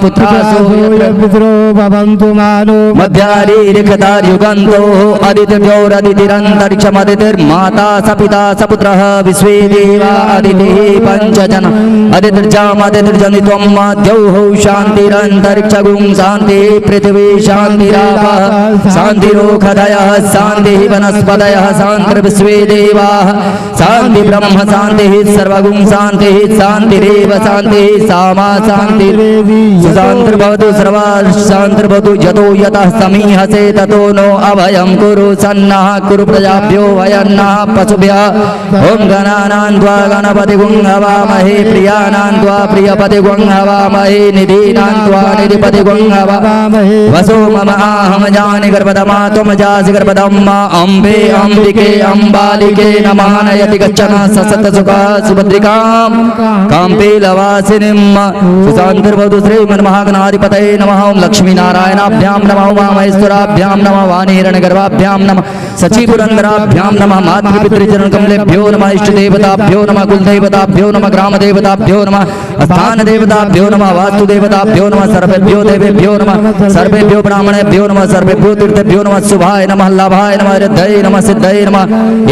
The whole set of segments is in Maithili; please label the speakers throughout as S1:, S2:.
S1: पुत्रासो
S2: पितरो भवन्तु मानो
S1: मध्यारीरिखतार्युगन्तो अदितिर्द्यौरदितिरन्तरिक्षमदितिर्माता स पिता स पुत्रः विश्वे देवा अदितिः पञ्चजन अदितिर्जामदितिर्जनित्वं द्यौः शान्तिरन्तरिक्षगुं शान्तिः पृथिवी शान्तिरापः शान्तिरोखदयः शान्तिः वनस्पतयः शान्तिर्विश्वे देवाः शान्ति ब्रह्म शान्तिः सर्वगुं शान्तिः शान्तिरेव शान्तिः सामा शान्तिः सुशान्तिर्भवतु सर्वा शान्तिर्भवतु यतो यतः समीहसे ततो नो अभयं कुरु सन्नः कुरु प्रजाभ्यो भयन्नः पशुभ्यः। ॐ गणानां त्वा गणपतिगुं हवामहे प्रियाणां त्वा प्रियपतिगुं हवामहे निधीनां त्वा निधिपतिगुं हवामहे। वसो मम आहम जानि गर्भदमा त्वं जासि गर्भदम्मा अम्बे अम्बिके अम्बालिके नमः नयति गच्छन ससत सुखः सुभद्रिकां काम्पीलवासिनीं। सुशान्तिर्भवतु श्रीमन्महागणाधिपतये नमः। ॐ लक्ष्मीनारायणाभ्यां नमः उमामहेश्वराभ्यां नमः वाणीहिरण्यगर्भाभ्यां नमः सचीपुरन्दराभ्यां नमः मातृपितृचरणकमलेभ्यो नमः इष्टदेवताभ्यो नमः कुलदेवताभ्यो नमः ग्रामदेवताभ्यो नमः स्थानदेवताभ्यो नमः वास्तुदेवताभ्यो नमः सर्वेभ्यो देवेभ्यो नमः सर्वेभ्यो ब्राह्मणेभ्यो नमः सर्वेभ्यो तीर्थेभ्यो नमः शुभाय नमः लाभाय नमः रिद्धये नमः सिद्धये नमः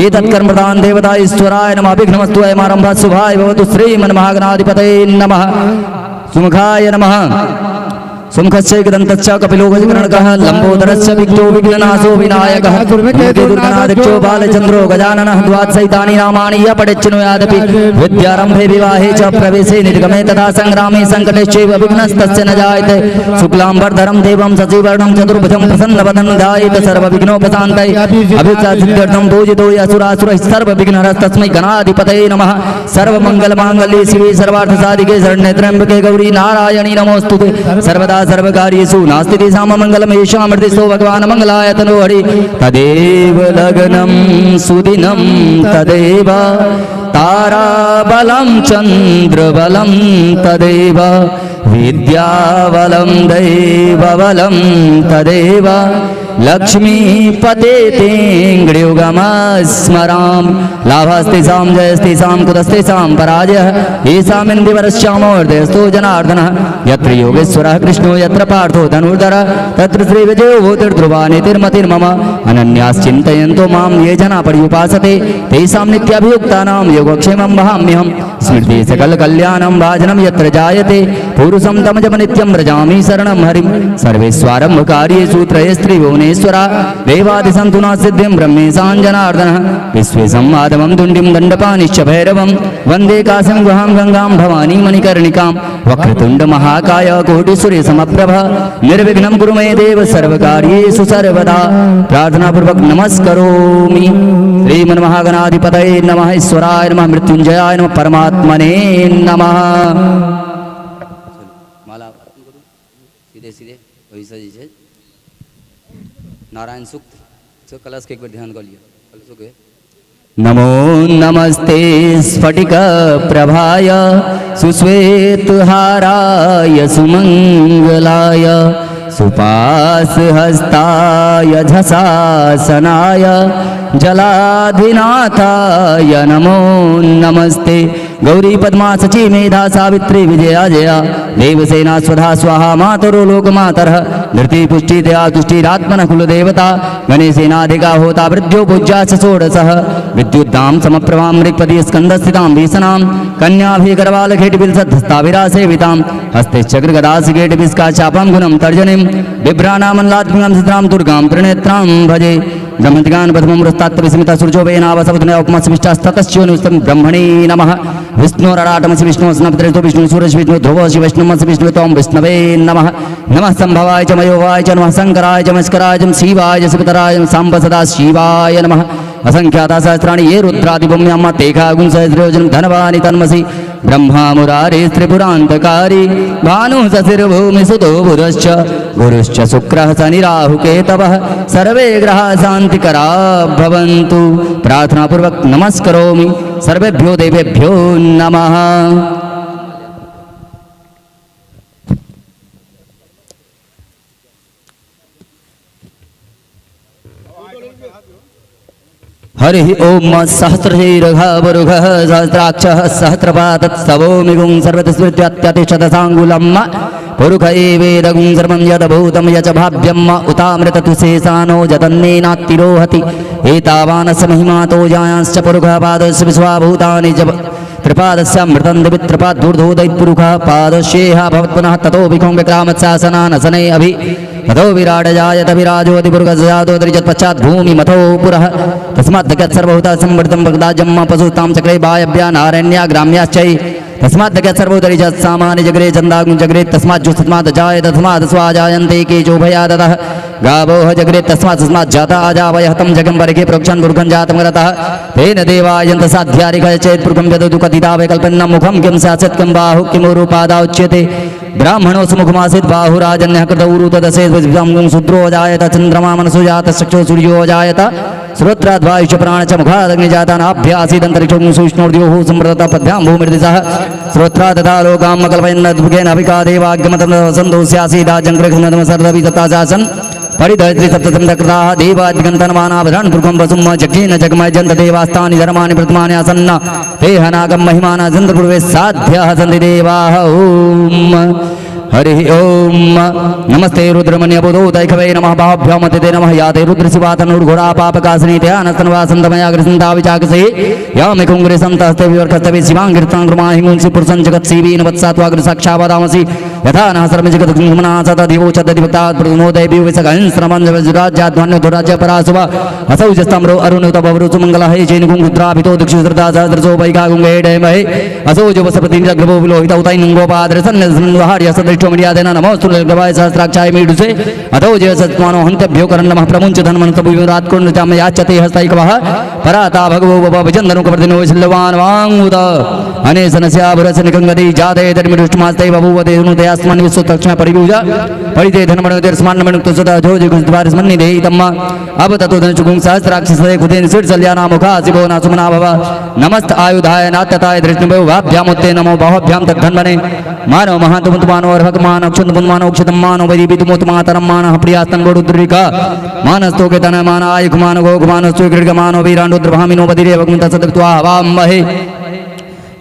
S1: एतत्कर्मप्रदान देवता ईश्वराय नमः विघ्नमस्तु अयमारम्भः शुभाय भवतु श्रीमन्महागणाधिपतये नमः। सुमुखाय नमः। सुमुखस्य एकदन्तस्य कपिलो गजकर्णकः लम्बोदरस्य विघ्नो विघ्ननाशो विनायकः दुर्गनादिक्षो बालचन्द्रो गजाननः द्वात्सहितानि नामानि य पठेच्छृणुयादपि विद्यारम्भे विवाहे च प्रवेशे निर्गमे तथा संग्रामे संकटेश्चैव विघ्नस्तस्य न जायते। शुक्लाम्बरधरं देवं शशिवर्णं चतुर्भुजं प्रसन्नवदनं ध्यायेत सर्वविघ्नोपशान्तये अभिष्टसिद्ध्यर्थं पूजितो यसुरासुरैः सर्वविघ्नहरस्तस्मै गणाधिपतये नमः। सर्वमङ्गलमाङ्गल्ये शिवे सर्वार्थसाधिके शरण्ये त्र्यम्बके गौरी नारायणी नमोऽस्तुते। सर्वदा सर्वकार्येषु नास्ति तेषां मङ्गलम् येषां हृदयस्थो भगवान् मङ्गलाय तनो हरि। तदेव लग्नं सुदिनं तदेव ताराबलं चन्द्रबलं तदेव विद्याबलं दैवबलं तदेव लक्ष्मीपते तेऽङ्घ्रियुगमस्मरामि। लाभास्तेषां जयस्तेषां कुतस्तेषां पराजयः येषामिन्दिवरश्यामो हृदयस्थो जनार्दनः। यत्र योगेश्वरः कृष्णो यत्र पार्थो धनुर्धरः तत्र श्रीविजयो भूतिर्ध्रुवा नितिर्मतिर्मम। अनन्याश्चिन्तयन्तो मां ये जना पर्युपासते तेषां नित्याभियुक्तानां योगक्षेमं वहाम्यहं। स्मृति सकलकल्याणं भाजनं यत्र जायते पुरुषं तमजम नित्यं व्रजामि शरणं हरिं। सर्वेष्वारम्भकार्येषु त्रयस्त्रिभुवनेश्वरा देवादिसन्तु न सिद्धिं ब्रह्मेशां जनार्दनः। विश्वेशं माधवं दुण्डिं दण्डपाणिश्च भैरवं वन्दे काशीं गुहां गङ्गां भवानी मणिकर्णिकां। वक्रतुण्ड महाकाय कोटिसूर्यसमप्रभ निर्विघ्नं कुरु मे देव सर्वकार्येषु सर्वदा। प्रार्थनापूर्वक नमस्करोमि। श्रीमन्महागणाधिपतये नमः, ईश्वराय नमः, मृत्युंजयाय नमः, परमात्मने नमः। माला सीधे सीधे वैसा जी से नारायण सूक्त कलश के एक बार ध्यान कर लिया कलशों के। नमो नमस्ते स्फटिक प्रभाय सुश्वेतहाराय सुमंगलाय सुपाशहस्ताय झषासनाय जलाधिनाथाय नमो नमस्ते। गौरी पद्मा सची मेधा सावित्री विजया जया देवसेना स्वधा स्वाहा मातरो लोकमातरः धृति पुष्टि दया तुष्टिरात्मनः कुलदेवता गणेशेनाधिका होता वृद्ध्यो पूज्या च षोडशः। विद्युद्धां समप्रभां मृगपति स्कन्दस्थितां भीषणां कन्याभिकरवालखेटबिलसद्धस्ताभिरासेवितां हस्तेश्चक्रगदासिकेटबिस्काचापां गुणं तर्जनीं बिभ्राणामल्लात्मिकां सिद्धां दुर्गां त्रिनेत्रां भजे। ब्रह्मतिगान प्रथमं रस्तात्तविस्मिता सूर्योवेनावसवधनयोपमस्मिष्टास्ततश्चोनुस्तं ब्रह्मणे नमः। विष्णुरराटमसि विष्णु स्नपत्रेतो विष्णु सूरज विष्णु ध्रुवसि वैष्णवसि विष्णु त्वं विष्णवे नमः। नमः संभवाय च मयोवाय च नमः शङ्कराय च मस्कराय च शिवाय च शिवतराय च साम्ब सदा शिवाय नमः। असंख्याता सहस्राणि ये रुद्रादिभूम्यां तेखागुं सहस्रयोजनं धनवानि तन्मसि। ब्रह्मा मुरारी त्रिपुरान्तकारी भानुः शशिर्भूमिसुतो बुधश्च गुरुश्च शुक्रः शनिराहुकेतवः सर्वे ग्रहाः शान्तिकरा भवन्तु। प्रार्थनापूर्वक नमस्करोमि। सर्वेभ्यो देवेभ्यो नमः। हरि ओम सहस्रशीर्षवरुघः सहस्राक्षः सहस्रपादत्सवोमिगुं सर्वतस्मृत्यात्यतिष्ठदशाङ्गुलम् पुरुष एवेदगुं सर्वं यद्भूतं यच भाव्यम् उतामृततुशेषानो जतन्नेनातिरोहति एतावानस्य महिमातो जायांश्च पुरुषः पादस्य विश्वा भूतानि जप त्रिपादस्यामृतं दिवि त्रिपादूर्धोदयपुरुषः पादस्येह भवत्पुनः ततो विखं विक्रामत्सासनानसने अभि ततो विराडजायत विराजोऽधिपुरुषजातो त्रिजत्पश्चात् भूमिमथो पुरः तस्मात् जगत्सर्वभूता संवृतं भगदाजम्म पशुतां चक्रे वायव्या नारण्या ग्राम्याश्चै तस्मात् जगत्सर्वोदरिजत् सामान्य जगरे चन्दागुं जगरे तस्मात् जुस्तस्मात् जायत तस्मात् स्वाजायन्ते केचोभयादतः गावोह जगरे तस्मात् तस्मात् जाता आजावयः तं जगं वर्गे प्रोक्षन् पुरुषं जातं रतः तेन देवायन्त साध्यारिखय चेत् पुरुषं यदुदु कथिता वैकल्पन्न मुखं किं स्यात् किं बाहु किमुरुपादा उच्यते ब्राह्मणोऽसु मुखमासीत् बाहुराजन्यः कृत ऊरु तदसेत् शूद्रो जायत चन्द्रमा मनसो जातः चक्षुः सूर्यो जायत श्रोत्राद्वायुश्च प्राण च मुखादग्निजातानाभ्यासीदन्तरिक्षं सूक्ष्णोर्द्योः संवृतः पद्भ्यां भूमिर्दिशः श्रोत्रा तथा लोकामकल्पयन्नद्भुकेन अभिकादेवाग्मतं सन्तोस्यासीदाजङ्कृतमसर्दवि तथा परिधयत्री सप्तसंकृताः देवाद्गन्तनमानाभरण पुरुषं वसुं जज्ञेन जगमय जन्त देवास्तानि धर्माणि प्रथमानि आसन्न ते हनागं महिमाना चन्द्रपूर्वे साध्याः सन्ति देवाः। ॐ हरिः ॐ नमस्ते रुद्रमन्यबुधोदैखवे नमः बाहुभ्यामतिते नमः याते रुद्रशिवातनुर्घोरा पापकासिनी ध्यानस्तन्वासन्तमयाग्रसन्ताविचाकसे यामिकुङ्ग्रे विवर्कस्तवे शिवाङ्गिर्ताङ्ग्रमाहिंसि पुरुषं जगत्सीवीन वत्सात्वाग्रसाक्षावदामसि यथा नः सर्वजगद्गुणा सतधिवो चदधिवक्तात् प्रथमोदयभ्यो विसगहंस्रमञ्जवज्राज्याध्वन्योधुराज्य परासुव असौ जस्तम्रो अरुणुत बवरुचु मङ्गलः चेनुगुं रुद्राभितो दिक्षुसृता सहस्रसो वैकागुङ्गेडमहे असौ जोवसपतिन्द्रग्रभो विलोहितौ तैनुङ्गोपाद्रसन्नहार्य सदृष्टो मर्यादेन नमोऽस्तु निर्गवाय सहस्राक्षाय मीडुसे अथो जय सत्मानो हन्तभ्यो करन् नमः प्रमुञ्च धन्वन्तभुविरात्कुण्डचाम याचते हस्तैकवः पराता भगवो वपविचन्दनुकवर्धिनो शिल्लवान् वाङ्मुद अनेसनस्याभुरसनिकङ्गति जाते धर्मिदुष्टमास्ते बभूवते नुदयास्मन् विश्वतक्ष्ण परिपूजा परिते धन्वणुतिर्स्मन्नमनुक्तो सदा जोजिगुस्द्वारिस्मन्निधेहि तम्म अब ततो धनुषुगुं सहस्राक्षि सदे खुदेन शीर्षल्याना मुखा शिवो नासुमना भव नमस्त आयुधाय नात्यताय धृष्णुभ्यो भाभ्यामुत्ते नमो बाहुभ्यां तद्धन्वने मानव महातुमुतमानो अर्भकमान अक्षुतमुन्मानो अक्षतम मानो वैदिवितुमुतमातरं मानः प्रियास्तन्वरुद्रिका मानस्तोके तन मान आयुखमान गोघमानो सुकृगमानो वीराण्डुद्रभामिनो बधिरेवगुं तत्सदत्वा हवामहे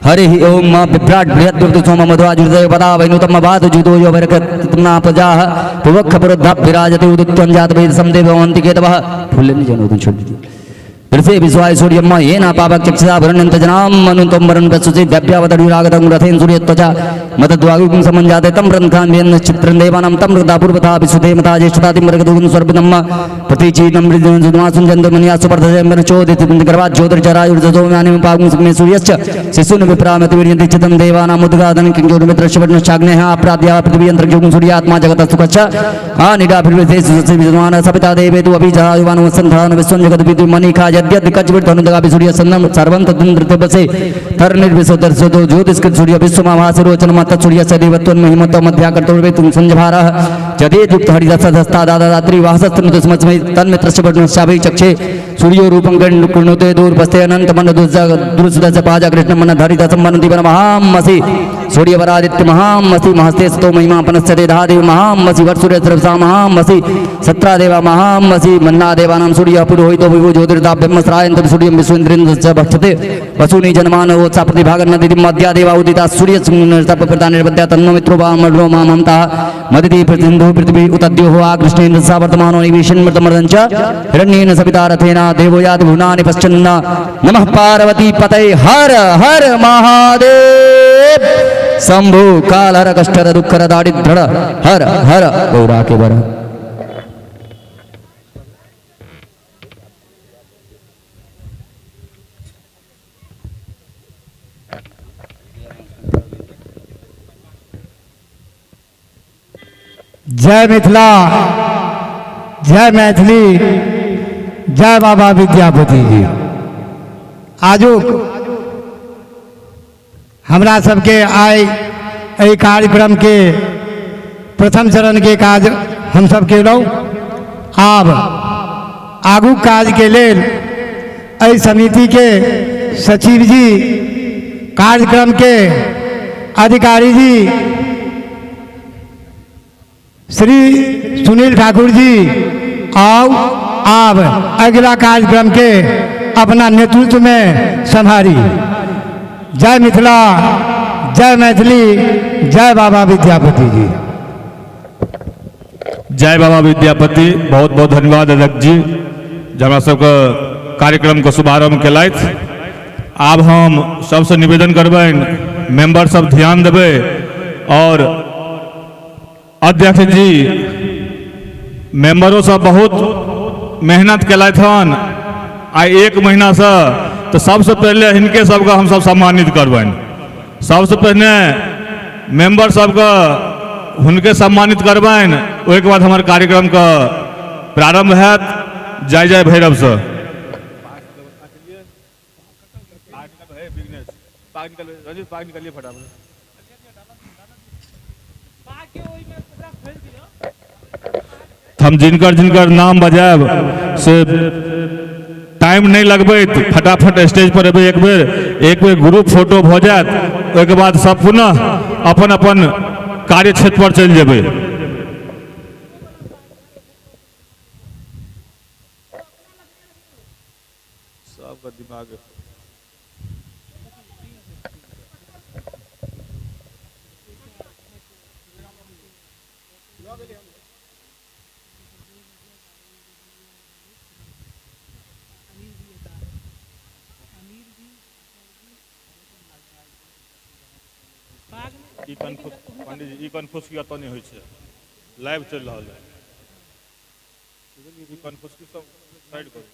S1: हरिः ओम बिभ्राट बृहद्वृत सोम मधुराजुर्दय पदा वैनुतम वातु जुदो यो वरकतना प्रजाः पुवक्ख पुरुद्धाभिराजते उदित्वं जातवेद समदेववन्ति केतवः फुल्लनि जनोदन छोड़ दीजिए दृशे विश्वाय सूर्यम येन पापक चक्षुषा भरण्यन्त जनां मनुतं वरुण प्रसुचि दव्यावतरुरागतं रथेन सूर्यत्वचा मतद्वागुं समञ्जाते तं रन्खान्यन्न चित्रं देवानां तं हृदा पूर्वथा विशुधे मता ज्येष्ठतातिं मृगदुगुं स्वर्पितं प्रतीचीनं मृदुं जन्तुमन्यासु वर्धते गर्भात् ज्योतिर्चरायुर्जतो पागुं सुमे सूर्यश्च शिशून् विप्रामति वीर्यन्ति चितं देवानाम् उद्गादनं किञ्चोर्मित्रशिवर्णश्चाग्नेः आप्राद्या पृथिवीयन्तरिक्षं सूर्यात्मा जगतः सुखश्च आनिडाभिर्विधे सुसुविद्वान् सपिता देवेतु अभिजायुवान् वसन्धान विश्वं जगद्विद्युमनिखा यद्यद् कज्विर्धनुदगाभि सूर्यसन्नं सर्वं तद्धृतवसे तर्निर्विशोदर्शतो ज्योतिष्कृत सूर्य विश्वमाभासिरोचनम तत्सूर्यस्य देवत्वन्महिमत्वं मध्याकर्तुर्वेतुं संजभारः जदेद्युक्त हरिदसधस्ता दादादात्री वासस्तनुतस्मस्मै तन्मित्रस्य चक्षे सूर्यो रूपं कृणुते दूरपस्ते अनन्तमन दुर्सदस्य पाजा कृष्णमन धरिदसं मनदीवन महामसि सूर्यवरादित्य महामसि महस्ते सतो महिमा पनस्यते धादेव महामसि वर्सूर्यस्रवसा महामसि सत्रादेवा महामसि मन्नादेवानां सूर्यः पुरोहितो विभु ज्योतिर्दाभ्यं स्रायन्तं सूर्यं विश्वेन्द्रेन्द्र च भक्षते वसूनि जनमानवोत्सा प्रतिभागन्नदितिं मध्यादेवा उदिता सूर्यसंप्रदा निर्बद्या तन्नो मित्रो वामरो मामन्तः मदिति प्रतिन्धु पृथिवी उतद्योः आकृष्णेन्द्र सा वर्तमानो निवेशन्मृतमर्दं च हिरण्येन सविता रथेन देवो याति भुवनानि पश्चन्न नमः पार्वती पतये हर हर महादेव शंभु काल हर कष्टर दुःखर दारिद्र हर हर गौरा के वर।
S2: जय मिथिला, जय मैथिली, जय बाबा विद्यापति जी। आजुक हमरा सबके आइ एहि कार्यक्रम के प्रथम चरण के काज हम सब केलहुँ। आब आगू काज के लेल एहि समिति के सचिव जी, कार्यक्रम के अधिकारी जी श्री सुनील ठाकुर जी आओ आब अगला कार्यक्रम के अपना नेतृत्व में संभारी। जय मिथिला, जय मैथिली, जय बाबा विद्यापति जी।
S3: जय बाबा विद्यापति। बहुत बहुत धन्यवाद अध्यक्ष जी जे हमरा सबके कार्यक्रम के शुभारंभ केलथि। आब हम सबसे निवेदन करबनि, मेंबर सब ध्यान देबै और अध्यक्ष जी मेंबरों सब बहुत मेहनत केलथि हन आइ एक महीना से, तो सबसे पहले हिनके सबके हम सब सम्मानित करबनि। सबसे पहले मेंबर सबके हुनके सम्मानित करबनि, ओहिके बाद हमर कार्यक्रम के प्रारंभ हैत। जय जय भैरव से। हम जिनकर जिनकर नाम बजायब से टाइम नहीं लगबैत फटाफट स्टेज पर एबै, एक बेर ग्रुप फोटो भऽ जायत, ओहिके बाद सब पुनः अपन अपन कार्य क्षेत्र पर चलि जेबै। सबके दिमाग पंडित जी ई कन्फ्यूज एतऽ नहि होइ छै, लाइव चलि रहल है। ई कन्फ्यूज सब साइड करू।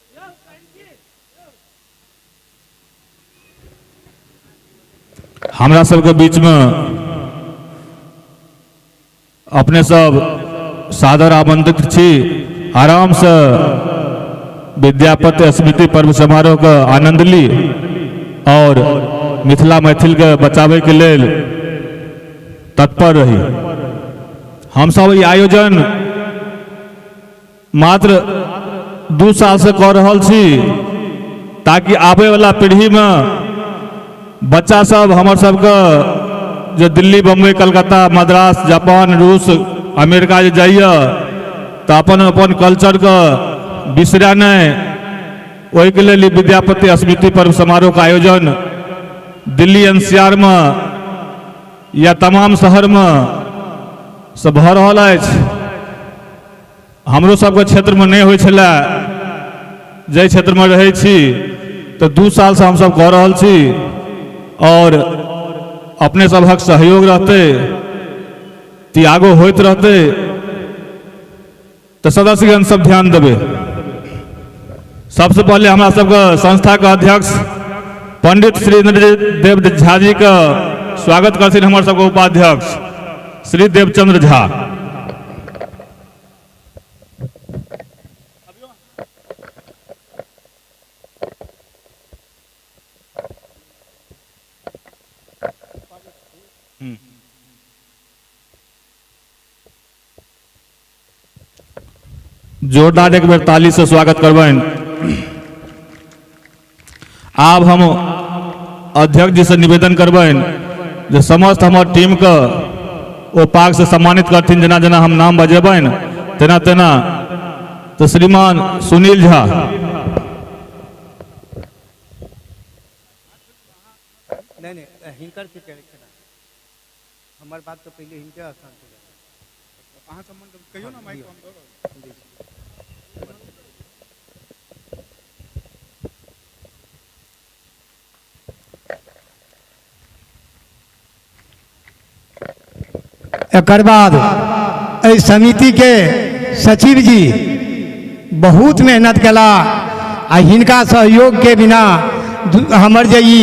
S3: हमरा सबके बीच में अपने सब सादर आमंत्रित छी, आराम से विद्यापति स्मृति पर्व समारोह के आनंद ली और मिथिला मैथिल के बचावे के लेल तत्पर रही। हम सब ई आयोजन मात्र 2 साल से कऽ रहल छी ताकि आबे वाला पीढ़ी में बच्चा सब हमर सबके जे दिल्ली, बम्बई, कलकत्ता, मद्रास, जापान, रूस, अमेरिका जे जाइए तऽ अपन अपन कल्चरके बिसरै नहि, ओहिके लेल विद्यापति स्मृति पर्व समारोह के आयोजन दिल्ली एनसीआर में या तमाम शहर में से भऽ रहल अछि। हमरो सबके क्षेत्रमे नहि होइ छलै, जाहि क्षेत्रमे रहै छी तऽ 2 साल से हमसब कऽ रहल छी और अपने सबहक सहयोग रहतै तऽ आगू होइत रहतै। तऽ सदस्यगण सब ध्यान देबै। सबसे पहले हमरा सबके संस्था के अध्यक्ष पंडित श्री इंद्र देव झा जी के स्वागत करथिन हमर सबके उपाध्यक्ष श्री देवचंद्र झा। जोरदार एक बेर ताली से स्वागत करबनि। आब हम अध्यक्ष जी से निवेदन करबनि जे समस्त हमर टीम के ओ पाग से सम्मानित करथिन, जेना जेना हम नाम बजेबनि तेना तेना। तो श्रीमान सुनील झा।
S4: नहीं नहीं, हिनकर के हमर बात तो पहले हिनके स्थान पे।
S5: अहाँ सम्मान कहियो ना, माइक हम दऽ रहल।
S2: एकर बाद एहि समिति के सचिव जी बहुत मेहनत केला आ हिनका सहयोग के बिना हमर जे ई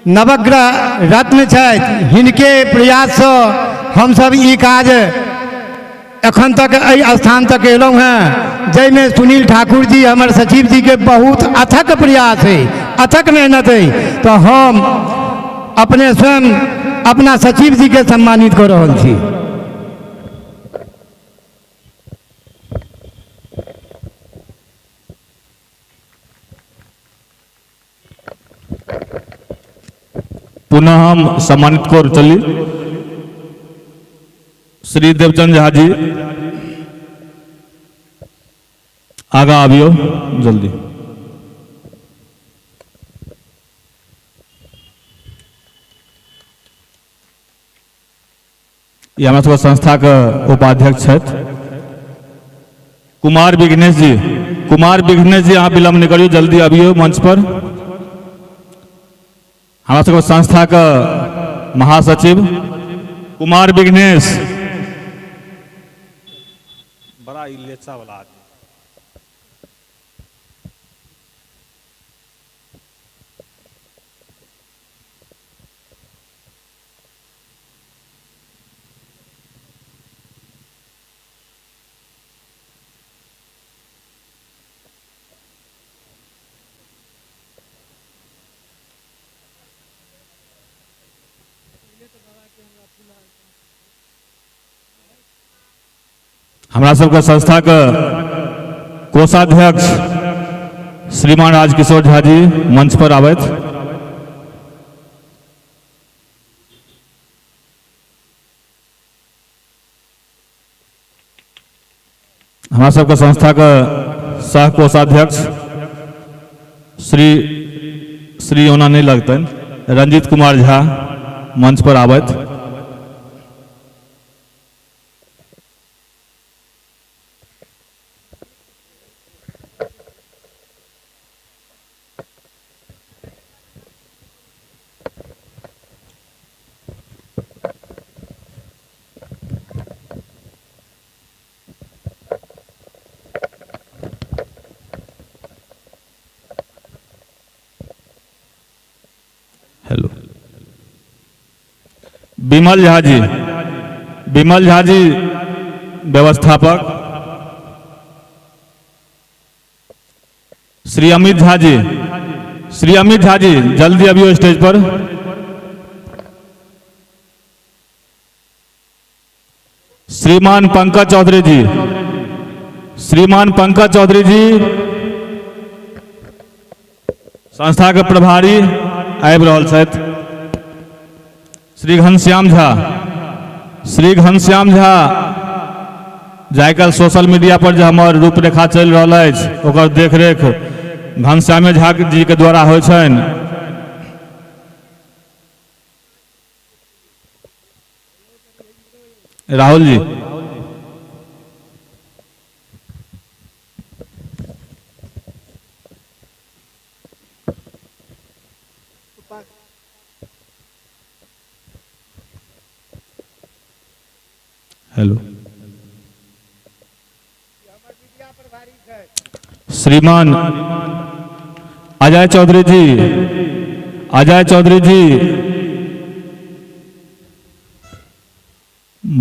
S2: नवग्रह रत्न छथि हिनके प्रयाससँ हमसब ई काज एखन तक एहि स्थान तक एलहुँ हेँ, जाहिमे सुनील ठाकुर जी हमर सचिव जी के बहुत अथक प्रयास है, अथक मेहनत है। तो हम अपने स्वयं अपना सचिव जी के सम्मानित कऽ रहल छी।
S3: पुनः हम सम्मानित कर चली श्री देवचंद झा जी, आगा आबियो जल्दी। ई हमरा सबके संस्था के उपाध्यक्ष छथि। कुमार विघ्नेश जी, कुमार विघ्नेश जी अहाँ विलम्ब नहि करियौ, जल्दी अबियौ मंच पर। हमरा सबके संस्था के महासचिव कुमार विघ्नेश, बड़ा ई लेचा वाला आदमी। हमरा सबके संस्था के कोषाध्यक्ष श्रीमान राजकिशोर झा जी मंच पर आबथि। हमरा सबके संस्था के सह कोषाध्यक्ष श्री श्री ओना नहीं लगतनि, रंजीत कुमार झा मंच पर आबथि। हेलो विमल झा जी, विमल झा जी व्यवस्थापक। श्री अमित झा जी, श्री अमित झा जी जल्दी अबियो स्टेज पर। श्रीमान पंकज चौधरी जी, श्रीमान पंकज चौधरी जी संस्था के प्रभारी आबि रहल छथि। श्री घनश्याम झा, श्री घनश्याम झा जे आइ काल्हि सोशल मीडिया पर जे हमर रूपरेखा चलि रहल अछि ओकर देखरेख घनश्यामे झा जी के द्वारा होइ छनि। राहुल जी, हेलो। श्रीमान अजय चौधरी जी, अजय चौधरी जी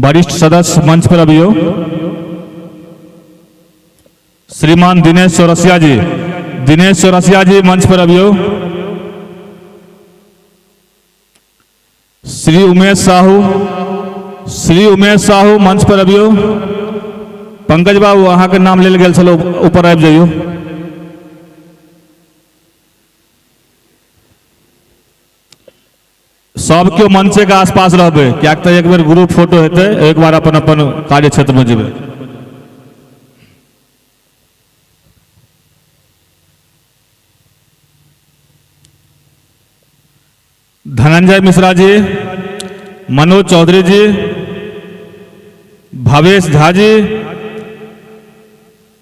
S3: वरिष्ठ सदस्य मंच पर अबियो। श्रीमान दिनेश चौरसिया जी, दिनेश चौरसिया जी मंच पर अबियो। श्री उमेश साहू, श्री उमेश साहू मंच पर अबियो। पंकज बाबू अहाँ के नाम लेल गेल छल, ऊपर आबि जइयो। सब केओ मंचे के आसपास रहबै, कियाक तऽ एक बेर ग्रुप फोटो हेतै, एक बार अपन अपन कार्य क्षेत्र में जेबै। धनंजय मिश्रा जी, मनोज चौधरी जी, भावेश झा जी,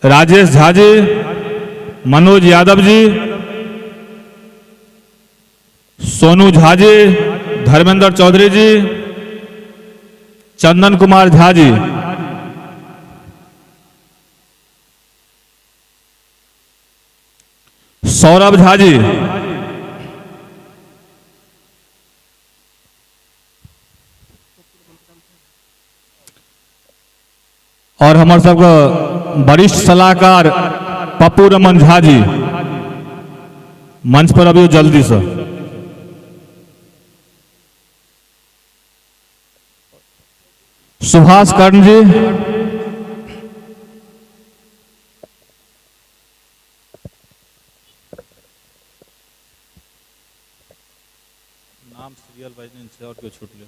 S3: राजेश झा जी, मनोज यादव जी, सोनू झा जी, धर्मेंद्र चौधरी जी, चंदन कुमार झा जी। सौरभ झा जी, और हमार सबके वरिष्ठ सलाहकार पप्पू रमन झा जी मंच पर अबियो जल्दी से। सुभाष कर्ण जी, नाम सीरियल वाइज नहीं छै और केओ छूटलै।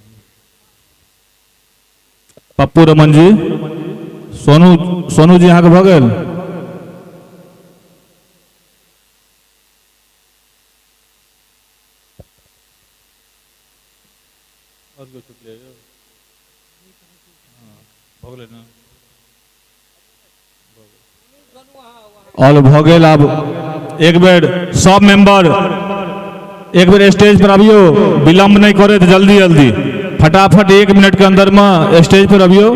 S3: पप्पू रमन जी, सोनू, सोनू जी अहाँके भऽ गेल। और केओ छूटलै यौ? हँ, भऽ गेलै ने? भऽ गेल। ऑल भऽ गेल। आब एक बेर सब मेंबर एक बेर स्टेज पर अबियौ, विलंब नहि करैत जल्दी जल्दी फटाफट 1 मिनट के अंदर में स्टेज पर अबियौ।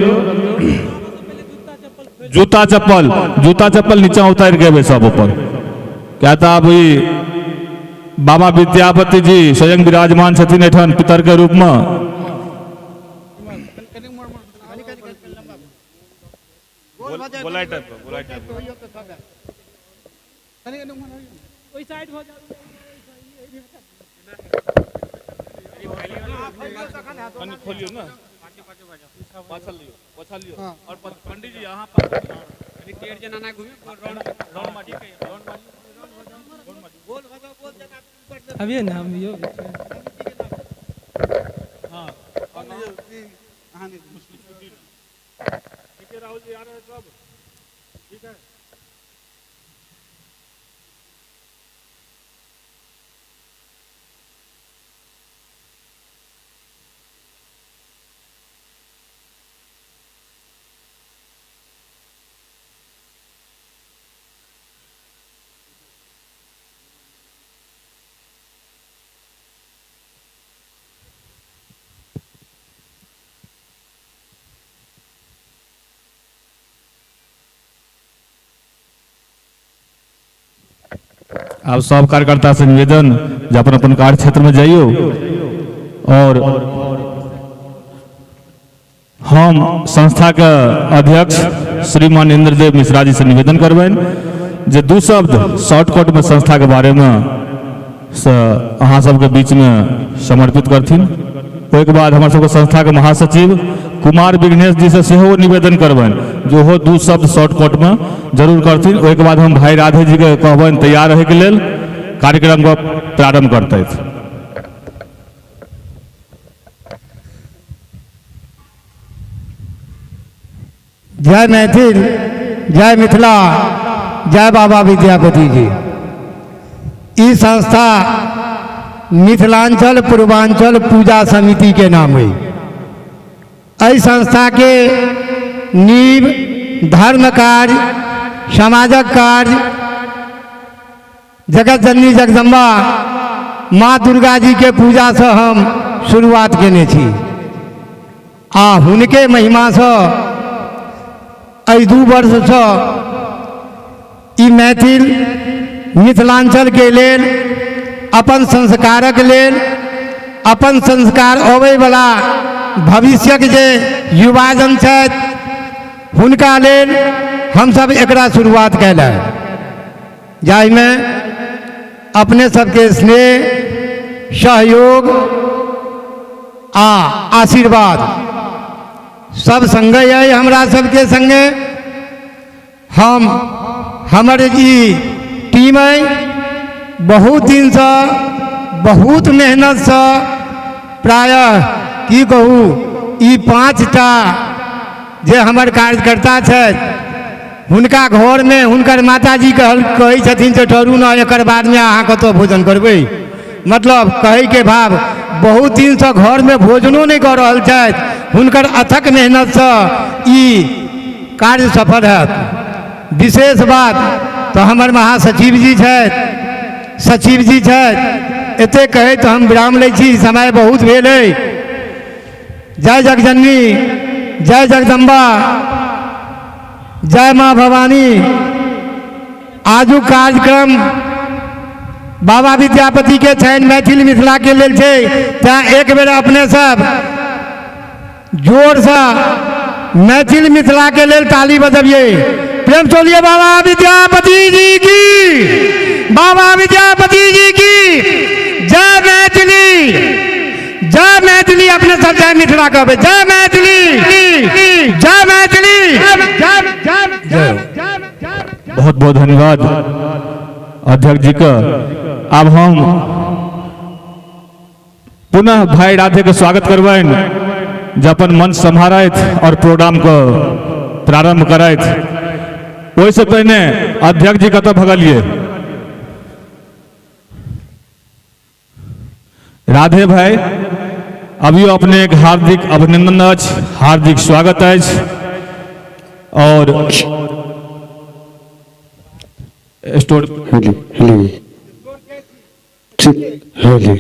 S3: जूता चप्पल, जूता चप्पल नीचा उतारि के एबै सब ऊपर, क्या तऽ आब ई बाबा विद्यापति जी स्वयं विराजमान छथिन एठन पितर के रूप में।
S6: अभी ना हम यो
S3: आब सब कार्यकर्ता से निवेदन जे अपन अपन कार्य क्षेत्र में जाइयो। और हम संस्था के अध्यक्ष श्रीमान इंद्रदेव मिश्रा जी से निवेदन करबनि जे 2 शब्द शॉर्टकट में संस्था के बारे में से अहाँ सबके बीच में समर्पित करथिन। ओहिके बाद हमर सबके संस्था के महासचिव कुमार विघ्नेश जी से सेहो निवेदन करबनि जे ओहो 2 शब्द शॉर्टकट में जरूर करथिन। ओहिके बाद हम भाई राधे जी के कहबनि तैयार रहै के लेल कार्यक्रम के प्रारंभ करतथि।
S2: जय मैथिल, जय मिथिला, जय बाबा विद्यापति जी। ई संस्था मिथिलांचल पूर्वांचल पूजा समिति के नाम है। एहि संस्था के नींव धर्म कार्य, समाजक कार्य, जगत जननी जगदम्बा माँ दुर्गा जी के पूजा से हम शुरुआत केने छी आ हुनके महिमा से एहि 2 वर्ष से ई मैथिल मिथिलांचल के लेल, अपन संस्कारक लेल, अपन संस्कार अबैवला भविष्यक जे युवाजन छथि हुनका लेल हमसब एकरा शुरुआत कयलक, जाहिमे अपने सबके स्नेह, सहयोग आ आशीर्वाद सब संगे अइ। हमरा सबके संगे हम हमर ई टीम अइ बहुत दिनसँ बहुत मेहनतसँ प्रायः की कहू ई 5टा जे हमर कार्यकर्ता छथि हुनका घरमे हुनकर माताजी कहै छथिन जे ठहरू न एकर बादमे अहाँ कतऽ भोजन करबै, मतलब कहैके भाव बहुत दिनसँ घरमे भोजनो नहि कऽ रहल छथि, हुनकर अथक मेहनतसँ ई कार्य सफल हैत। विशेष बात तऽ हमर महासचिव जी छथि, सचिव जी छथि। एतेक कहैत हम विराम लै छी, समय बहुत भेल अइ। जय जगजननी, जय जगदम्बा, जय माँ भवानी। आजुक कार्यक्रम बाबा विद्यापति के छनि, मैथिल मिथिला के लेल छै, तैं एक बेर अपने सब जोरसँ मैथिल मिथिला के लेल ताली बजबियै। प्रेम चलिए बाबा विद्यापति जी की, बाबा विद्यापति जी की जय। मैथिली, जय मैथिली। अपने सब जय मिथिला कहबै, जय मैथिली, जय मैथिली।
S3: बहुत बहुत धन्यवाद अध्यक्ष जी का। अब हम पुनः भाई राधे के स्वागत करबनि जे अपन मंच सम्हारथि और प्रोग्राम को प्रारंभ करथि। ओहिसँ पहिने अध्यक्ष जी कतऽ भगलिए? राधे भाई, अभियो अपने एक हार्दिक अभिनंदन अछि, हार्दिक स्वागत अछि। और स्टोर
S7: हेलो हेलो ठीक हेलो।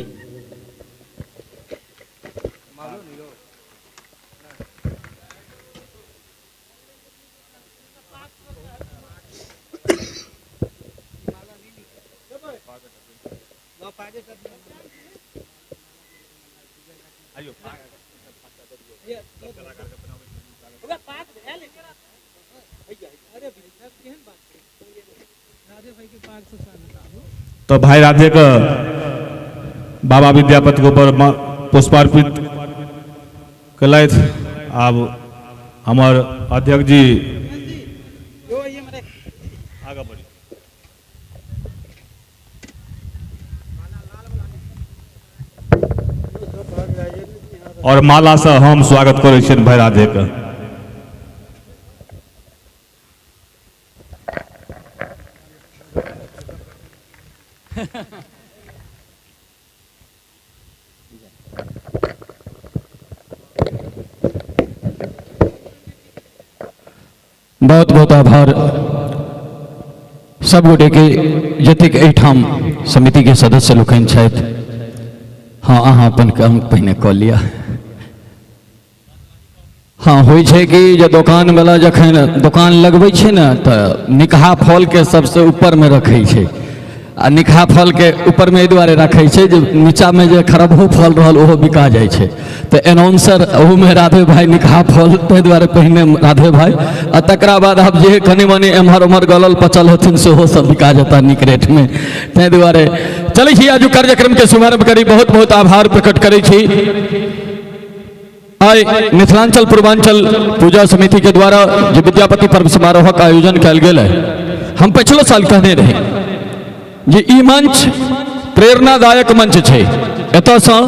S3: तो भाई राधे के बाबा विद्यापति के ऊपर पुष्पार्पित केलथि। आब हमर अध्यक्ष जी आगाँ बढ़ी। और माला से हम स्वागत करै छियनि भाई राधे के।
S8: बहुत बहुत आभार सब गोटे के जतेक एहिठाम समिति के सदस्य लोकनि छथि। हाँ, अहाँ अपन काम पहिने कऽ लिअ। हाँ, होइ छै कि जे दोकानवला जखन दोकान लगबै छै ने तऽ निकहा फलके सबसँ ऊपरमे रखै छै, आ निकहा फलके ऊपरमे एहि दुआरे रखै छै जे नीचाँमे जे खराबो फल रहल ओहो बिका जाइ छै। तऽ एनाउंसर ओहूमे राधे भाई निकहा फल, ताहि दुआरे पहिने राधे भाई, आ तकरा बाद आब जे कनि मनि एम्हर ओम्हर गलल पचल हेथिन सेहो सब बिका जेता नीक रेटमे। ताहि दुआरे चलै छी आजुक कार्यक्रमके शुभारंभ करी। बहुत बहुत आभार प्रकट करै छी। आइ मिथिलांचल पूर्वांचल पूजा समिति के द्वारा जे विद्यापति पर्व समारोहक आयोजन कयल गेल है, हम पछिलो साल कहने रही जे ई मंच प्रेरणादायक मंच छै। एतऽसँ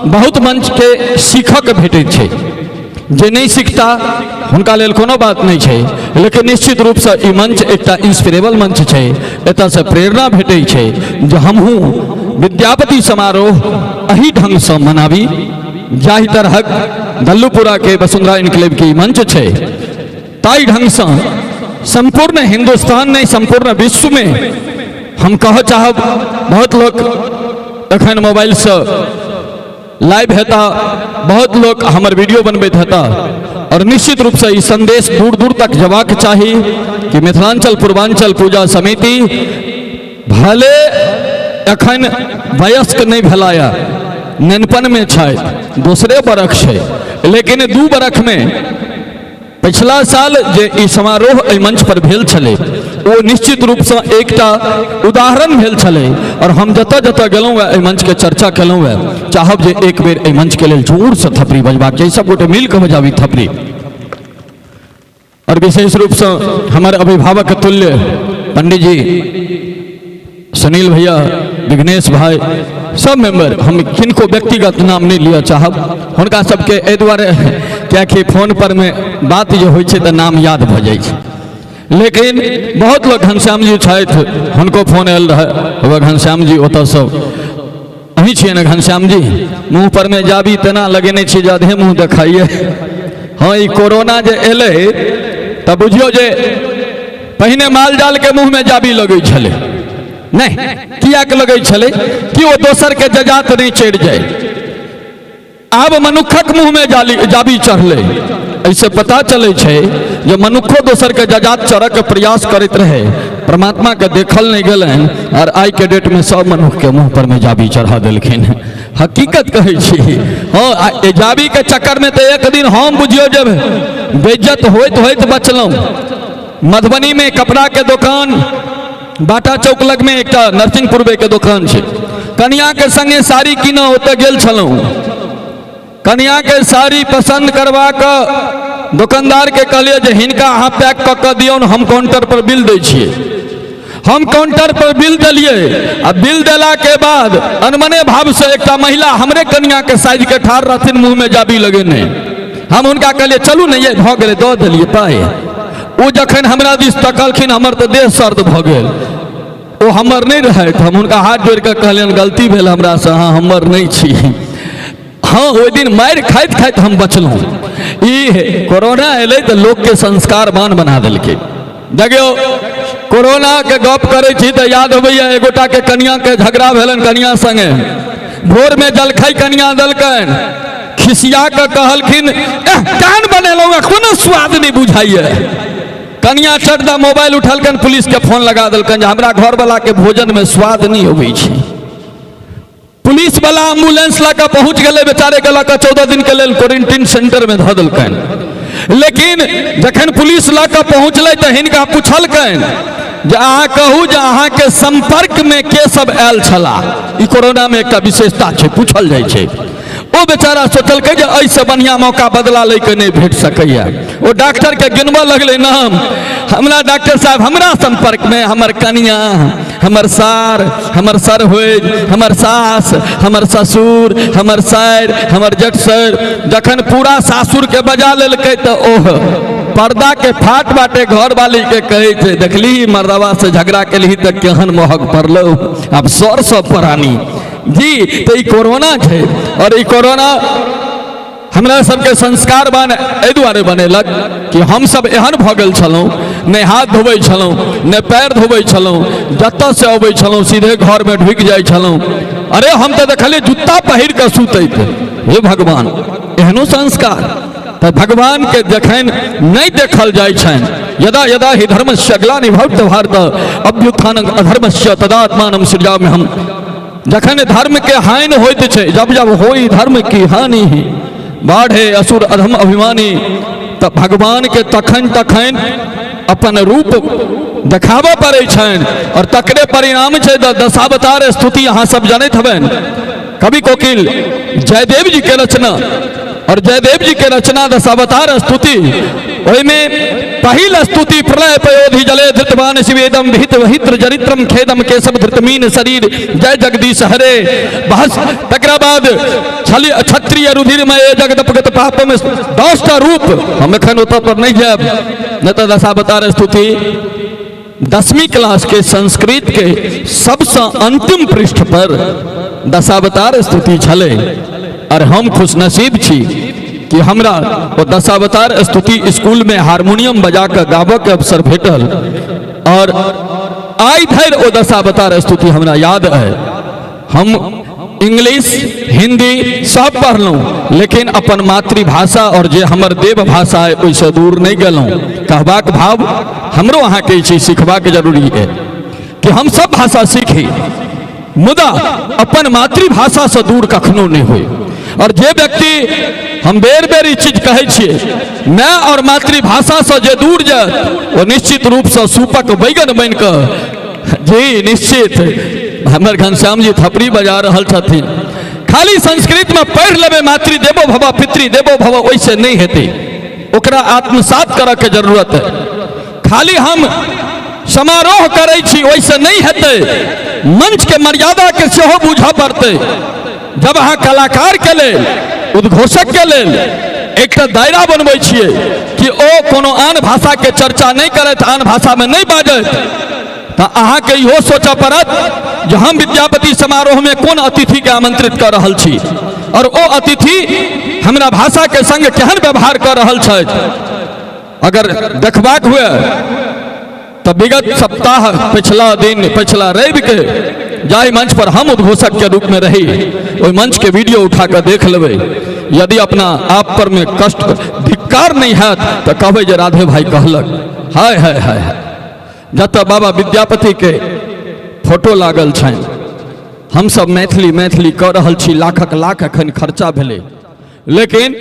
S8: बहुत मंच के सीखक भेटैत छै। जे नहि सीखता हुनका लेल कोनो बात नहि छै, लेकिन निश्चित रूपसँ ई मंच एकटा इंस्पिरेबल मंच छै। एतऽसँ प्रेरणा भेटै छै जे हमहूँ विद्यापति समारोह एही ढंगसँ मनाबी जाहि तरहक दल्लूपुरा के वसुंधरा इनक्लेव के ई मंच छै, ताहि ढंगसँ संपूर्ण हिंदुस्तान नहि संपूर्ण विश्व में हम कहऽ चाहब। बहुत लोक एखन मोबाइलसँ लाइव हेता, बहुत लोक हमर वीडियो बनबैत हेता, और निश्चित रूपसँ ई संदेश दूर दूर तक जबाक चाही कि मिथिलांचल पूर्वांचल पूजा समिति भले एखन वयस्क नहि भेला या नेनपनमे छथि, दोसरे बरख छै, लेकिन 2 बरखमे पिछला साल जे ई समारोह एहि मंच पर भेल छलै ओ निश्चित रूपसँ एकटा उदाहरण भेल छलै। और हम जतऽ जतऽ गेलहुँ एहि मंचके चर्चा केलहुँ हँ, चाहब जे एक बेर एहि मंचके लेल जोरसँ थपड़ी बजबाक चाही, सब गोटे मिलके बजाबी थपड़ी। और विशेष रूपसँ हमर अभिभावक तुल्य पंडित जी, सुनील भैया, विघ्नेश भाई, सब मेंबर, हम किनको व्यक्तिगत नाम नहीं लिअ चाहब, हुनका सबके एहि दुआरे कियाकि फोन पर में बात जे होइ छै तऽ नाम याद भऽ जाइ छै। लेकिन बहुत लोग घनश्याम जी छथि, हुनको फोन आयल रहै, वह घनश्याम जी ओतऽसँ अहीं छियै ने घनश्याम जी, मुँह पर में जाबी तेना लगेने छी जे आधे मुँह देखाइए। हाँ, ई कोरोना जे एलै तऽ बुझियौ जे पहिने माल जाल के मुँह में जाबी लगै छलै, नहीं कियाक लगै छलै कि ओ दोसर के जजात नहीं चढ़ि जाए। आब मनुखक मुँह में जाबी चढ़लै, एहिसँ पता चलै छै जे मनुखो दोसर के जजात चढ़ऽ के प्रयास करैत रहे, परमात्मा के देखल नहीं गेलनि और आइ के डेट में सब मनुख के मुँह पर में जाबी चढ़ा देलखिन। हकीकत कहै छी। हाँ, जाबी के चक्कर में तो एक दिन हम बुझियौ जब बेइज्जत होइत होइत बचलहुँ। मधुबनी में कपड़ा के दोकान बाटा चौक लग में एकटा नरसिंहपुरबे के दोकान छै, कनिया के संगे साड़ी कीनऽ ओतऽ गेल छलहुँ। कनिया के साड़ी पसंद करवा कऽ दोकानदार के कहलियै जे हिनका अहाँ पैक कऽ कऽ दियौन, हम काउंटर पर बिल दै छियै। हम काउंटर पर बिल देलियै आ बिल देला के बाद अनमने भाव से एकटा महिला हमरे कनिया के साइज के ठाढ़ रहथिन, मुँह में जाबी लगेने। हम हुनका कहलियै चलू ने, ये भऽ गेलै, दऽ देलियै पाइ। ओ जखन हमरा दिस तकलखिन हमर तऽ देह सर्द भऽ गेल। ओ हमर नहि रहथि, हम हुनका हाथ जोड़ि कऽ कहलियनि गलती भेल हमरासँ, अहाँ हमर नहि छी। हाँ, ओहि दिन मारि खाइत खाइत हम बचलहुँ। ई कोरोना एलै तऽ लोकके संस्कारवान बना देलकै। देखियौ, कोरोना के गप करै छी तऽ याद अबैया एगोटा के कनिया के झगड़ा भेलनि कनिया संगे। भोर में जलखै कनिया देलकनि, खिसिया के कहलखिन, एह केहन बनेलहुँ हेँ, कोनो स्वाद नहि बुझाइए। कनिया चट द मोबाइल उठलकनि, पुलिस के फोन लगा देलकनि जे हमरा घरवला के भोजन में स्वाद नहि अबै छै। पुलिस वाला एम्बुलेंस लऽ कऽ पहुँच गेलै, बेचारे के लऽ कऽ 14 दिन के लेल क्वारंटीन सेंटर में धऽ देलकनि। लेकिन जखन पुलिस लऽ कऽ पहुँचलै तऽ हिनका पुछलकनि जे अहाँ कहू जे अहाँके संपर्क में के सब आयल छलाह। ई कोरोना में एकटा विशेषता छै, पूछल जाइ छै। ओ बेचारा सोचलकै जे एहिसँ बढ़िआँ मौका बदला लैके नहि भेट सकैए। ओ डॉक्टरके गिनबऽ लगलै नाम, हमरा डॉक्टर साहब हमरा संपर्कमे हमर कनिया, हमर सार, हमर सरहोइज, हमर सास, हमर ससुर, हमर सारि, हमर जेठ सर। जखन पूरा सासुरके बजा लेलकै तऽ ओह पर्दा के फाट बाटे घरवाली के कहै छै, देखली मर्दवा से झगड़ा केलही तऽ केहन महग पड़लौ, आब सर सब परानी जी। तऽ ई कोरोना छै, और ई कोरोना हमरा सबके संस्कारवान एहि दुआरे बनेलक कि हमसब एहन भऽ गेल छलहुँ, नहि हाथ धोबै छलहुँ, नहि पैर धोबै छलहुँ, जतऽ से अबै छलहुँ सीधे घरमे ढुकि जाइ छलहुँ। अरे हम तऽ देखलियै जुत्ता पहिर कऽ सुतैत, हे भगवान एहनो संस्कार। तऽ भगवानके जखन नहि देखल जाइ छनि, यदा यदा हि धर्मस्य ग्लानि भवति भारत अभ्युत्थानं अधर्मस्य तदात्मानं सृजाम्यहम्। जखन धर्म के हानि होइत छै, जब जब होई धर्म की हानि बाढ़े असुर अधम अभिमानी, तऽ भगवान के तखन तखन अपन रूप देखाबऽ पड़ै छनि। और तकरे परिणाम छै दशावतार स्तुति, अहाँ सब जनैत हेबनि, कवि कोकिल जयदेव जी के रचना। और जयदेव जी के रचना दशावतार स्तुति, ओहिमे पहिल स्तुति प्रलय पयोधि जले धृतवान शिवेदम विहित वहित्र जरित्रम खेदम केशव धृतमीन शरीर जय जगदीश हरे बहस। तकरा बाद छलि क्षत्रिय रुधिरमय जगदपगत पापम, 10टा रूप। हम एखन ओतऽ पर नहि जायब, नहि तऽ दशावतार स्तुति 10वीं क्लास के संस्कृत के सबसँ अंतिम पृष्ठ पर दशावतार स्तुति छलै। और हम खुशनसीब छी कि हमरा ओ दशावतार स्तुति स्कूल में हारमोनियम बजा कऽ गाबऽ के अवसर भेटल, और आइ धरि ओ दशावतार स्तुति हमरा याद है। हम इंग्लिश हिंदी सब पढ़लहुँ, लेकिन अपन मातृभाषा और जे हमर देव भाषा है ओहिसँ दूर नहि गेलहुँ। कहबाक भाव हमरो अहाँके ई चीज सिखबाक जरूरी है कि हम सब भाषा सीखी, मुदा अपन मातृभाषासँ दूर कखनो नहि होइ। और जे व्यक्ति, हम बेर बेर ई चीज कहै छियै, माय और मातृभाषासँ जे दूर जायत ओ निश्चित रूपसँ सूपक बैगन बनि कऽ जी निश्चित। हमर घनश्याम जी थपड़ी बजा रहल छथिन। खाली संस्कृत में पढ़ि लेबै मातृदेवो भव पितृदेवो भव, ओहिसँ नहि हेतै, ओकरा आत्मसात करऽ के जरूरत है। खाली हम समारोह करै छी ओहिसँ नहि हेतै, मंच के मर्यादा के सेहो बूझऽ पड़तै। जब अहाँ कलाकार के लेल, उद्घोषक के लेल एकटा दायरा बनबै छियै कि ओ कोनो आन भाषा के चर्चा नहि करत, आन भाषा में नहि बाजत, तऽ अहाँके इहो सोचऽ पड़त जे हम विद्यापति समारोह में कोन अतिथि के आमंत्रित कऽ रहल छी और ओ अतिथि हमरा भाषा के संग केहन व्यवहार कऽ रहल छथि। अगर देखबाक हुए तऽ विगत सप्ताह पिछला दिन पिछला रवि के जाहि मंच पर हम उद्घोषक के रूप में रही ओहि मंच के वीडियो उठा कऽ देख लेबै, यदि अपना आप पर में कष्ट धिक्कार नहीं हैत तऽ कहबै जे राधे भाई कहलक। हाय हाय हाय हाय, जतऽ बाबा विद्यापति के फोटो लागल छनि, हमसब मैथिली मैथिली कऽ रहल छी, लाखक लाख एखन खर्चा भेलै, लेकिन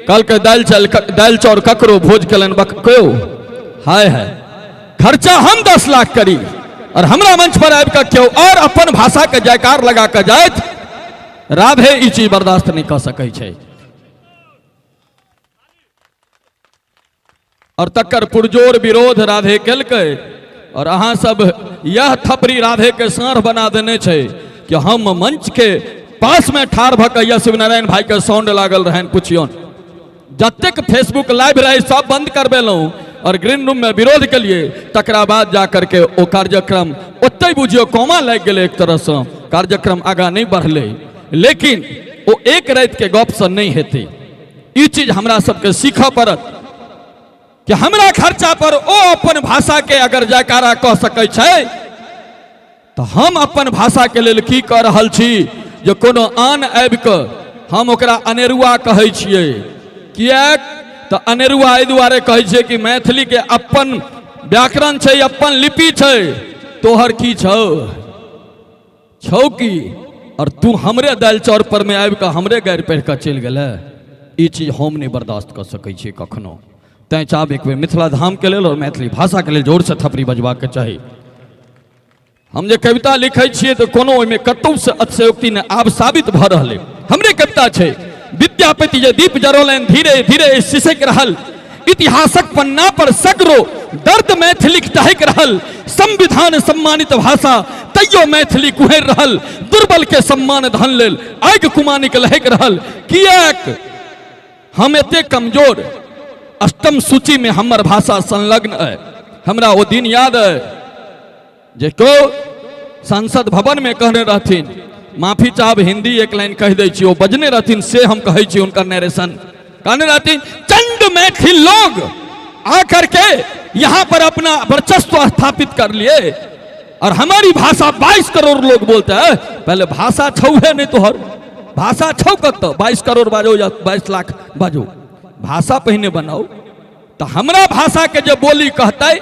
S8: कहलकै दालि चाउर ककरो भोज केलनि केओ। हाय हाय, खर्चा हम 10 लाख करी और हमरा मंच पर आबि कऽ केओ और अपन भाषा के जयकार लगा कऽ जाइत, राधे ई चीज बर्दाश्त नहीं कऽ सकै छै। और तकर पुरजोर विरोध राधे केलकै, और अहाँ सब यह थपड़ी राधे के साँढ़ बना देने छै कि हम मंच के पास में ठाढ़ भऽ कऽ यह शिवनारायण भाई के साउंड लागल रहनि, पुछियौन जतेक फेसबुक लाइव रहे सब बंद करबेलहुँ और ग्रीन रूम में विरोध के लिए। तकरा बाद जा करके ओ कार्यक्रम ओतहि बुझियौ कोमा लागि गेलै, एक तरहसँ कार्यक्रम आगाँ नहि बढ़लै। लेकिन ओ एक राति के गपसँ नहि हेतै, ई चीज हमरा सबके सीखऽ पड़त कि हमरा खर्चा पर ओ अपन भाषा के अगर जयकारा कऽ सकै छै तऽ हम अपन भाषा के लेल की कऽ रहल छी जे कोनो आन आबि कऽ हम ओकरा अनेरुआ कहै छियै। किएक तऽ अनेरुआ एहि दुआरे कहै छियै कि मैथिलीके अपन व्याकरण छै, अपन लिपि छै, तोहर की छौ? छौ की? और तू हमरे दालि चाउर पर में आबि कऽ हमरे गारि पढ़ि कऽ चलि गेलै, ई चीज हम नहि बर्दाश्त कऽ सकै छियै कखनो। तैँ चाहब एक बेर मिथिला धामके लेल और मैथिली भाषाके लेल जोरसँ थपड़ी बजबाक चाही। हम जे कविता लिखै छियै तऽ कोनो ओहिमे कतहुसँ अतिशयोक्ति नहि, आब साबित भऽ रहलै। हमरे कविता छै, विद्यापति जे दीप जरौलनि धीरे धीरे सिसकि रहल, इतिहासक पन्ना पर सगरो दर्द मैथिलीक टहकि रहल, संविधान सम्मानित भाषा तैयो मैथिली कुहरि रहल, दुर्बल के सम्मान धन लेल आगि कुमानिक लहकि रहल। किएक हम एते कमजोर? अष्टम सूची में हमर भाषा संलग्न अइ। हमरा ओ दिन याद अइ जे को संसद भवन में कहने रहथिन, माफी चाहब हिंदी एक लाइन कहि दै छी, ओ बजने रहथिन से हम कहै छी हुनकर नरेशन, कहने रहथिन चंद मैथिल लोग आकर के यहाँ पर अपना वर्चस्व स्थापित कर लिए और हमारी भाषा 22 करोड़ लोग बोलते हैं। पहले भाषा छौ है नहीं तोहर, भाषा छौ कत? 22 करोड़ बाजो या 22 लाख बाजो, भाषा पहिने बनाओ। तो हमरा भाषा के जे बोली कहते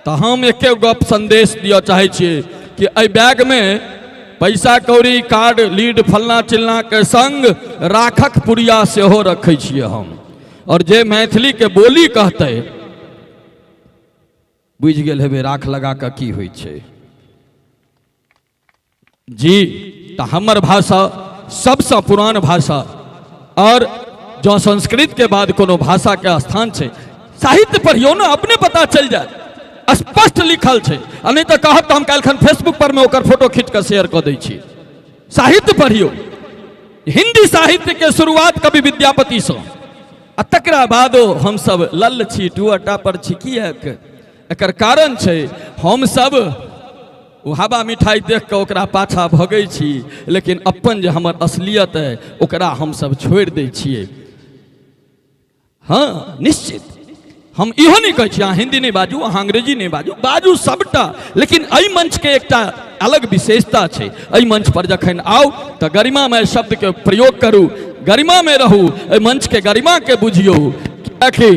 S8: तो हम एके गप संदेश दिअ चाहै छियै कि एहि बैग में पैसा कौड़ी कार्ड लीड फलना चिलना के संग राखक पुड़िया सेहो रखै छियै हम, और जे मैथिली के बोली कहते बुझि गेल हेबै राख लगा कऽ की होइ छै जी। तऽ हमर भाषा सबसँ पुरान भाषा, और जँ संस्कृत के बाद कोनो भाषा के स्थान छै, साहित्य पढ़ियौ ने, अपने पता चलि जायत, स्पष्ट लिखल छै। आ नहि तऽ कहब तऽ हम काल्हिखन फेसबुक पर मे ओकर फोटो खींच कऽ शेयर कऽ दै छी। साहित्य पढ़ियौ, हिंदी साहित्य के शुरुआत कवि विद्यापति सँ, आ तकरा बादो हमसब लल्ल छी, टुअटा पर छी। किएक? एकर कारण छै हमसब ओ हवा मिठाइ देख कऽ ओकरा पाछा भगै छी, लेकिन अपन जे हमर असलियत अइ ओकरा हमसब छोड़ि दै छियै। हँ निश्चित हम इहो नहि कहै छी अहाँ हिंदी नहि बाजू, अहाँ अंग्रेजी नहि बाजू, बाजू सबटा, लेकिन एहि मंचके एकटा अलग विशेषता छै। एहि मंच पर जखन आउ तऽ गरिमामय शब्दके प्रयोग करू, गरिमामे रहू, एहि मंचके गरिमाके बुझियौ। कियाकि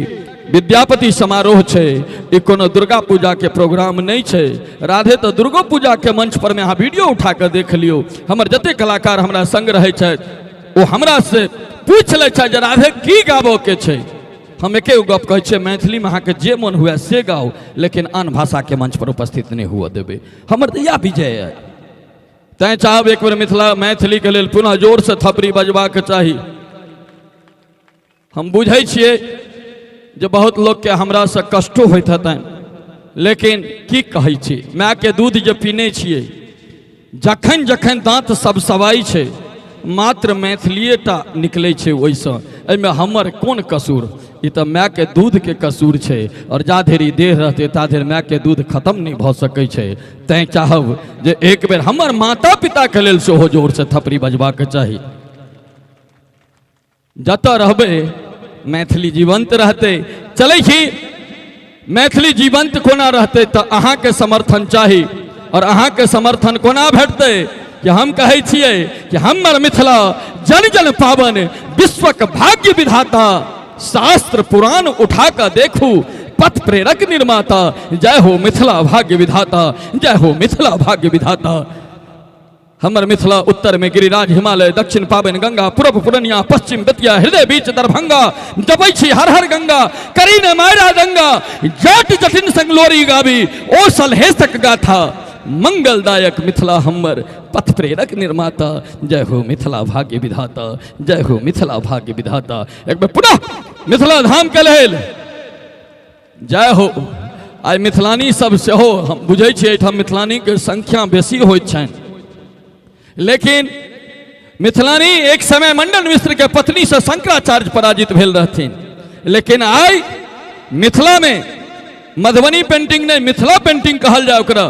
S8: विद्यापति समारोह छै, ई कोनो दुर्गा पूजा के प्रोग्राम नहि छै। राधे तऽ दुर्गो पूजा के मंच पर में अहाँ वीडियो उठा कऽ देख लियौ, हमर जते कलाकार हमरा संग रहै छथि ओ हमरा से पूछि लै छथि जे राधे की गाबऽ के छै। हम एके गो गप कहै छियै, मैथिलीमे अहाँके जे मन हुए से गाउ, लेकिन आन भाषाके मंच पर उपस्थित नहि हुअ देबै। हमर तऽ इएह विजय अइ। तैँ चाहब एक बेर मिथिला मैथिलीके लेल पुनः जोरसँ थपड़ी बजबाक चाही। हम बुझै छियै जे बहुत लोकके हमरासँ कष्टो होइत हेतनि, लेकिन की कहै छी, मायके दूध जे पीने छियै, जखन जखन दाँत सब सबाइ छै मात्र मैथिलीए टा निकलै छै ओहिसँ। एहिमे हमर कोन कसूर? ई तऽ मायके दूधके कसूर छै, आओर जा धरि देह रहतै ता धरि मायके दूध खत्म नहि भऽ सकै छै। तैँ चाहब जे एक बेर हमर माता पिताके लेल सेहो जोरसँ थपड़ी बजबाक चाही। जतऽ रहबै मैथिली जीवंत रहतै। चलै छी, मैथिली जीवंत कोना रहतै तऽ अहाँके समर्थन चाही, और अहाँके समर्थन कोना भेटतै कि हम कहै छियै कि हमर मिथिला जन जन पावन विश्वक भाग्य विधाता, शास्त्र पुराण उठा कऽ देखू पथ प्रेरक निर्माता, जय हो मिथिला भाग्य विधाता, जय हो मिथिला भाग्य विधाता। हमर मिथिला उत्तर में गिरिराज हिमालय, दक्षिण पावन गंगा, पूरब पूर्णिया, पश्चिम बेतिया, हृदय बीच दरभंगा, जपै छी हर हर गंगा, करी ने मायरा दंगा, जाट जटिन संग लोरी गाबी ओ सलहेसक गाथा, मंगलदायक मिथिला हमर पथ प्रेरक निर्माता, जय हो मिथिला भाग्य विधाता, जय हो मिथिला भाग्य विधाता। एक बेर पुनः मिथिला धाम के लेल जय हो। आइ मिथिलानी सब सेहो हम बुझै छियै एहिठाम मिथिलानीके संख्या बेसी होइत छनि, लेकिन मिथिलानी एक समय मंडन मिश्र के पत्नी से शंकराचार्य पराजित भेल रहथिन, लेकिन आइ मिथिला में मधुबनी पेंटिंग नहीं मिथिला पेंटिंग कहल जाय ओकरा,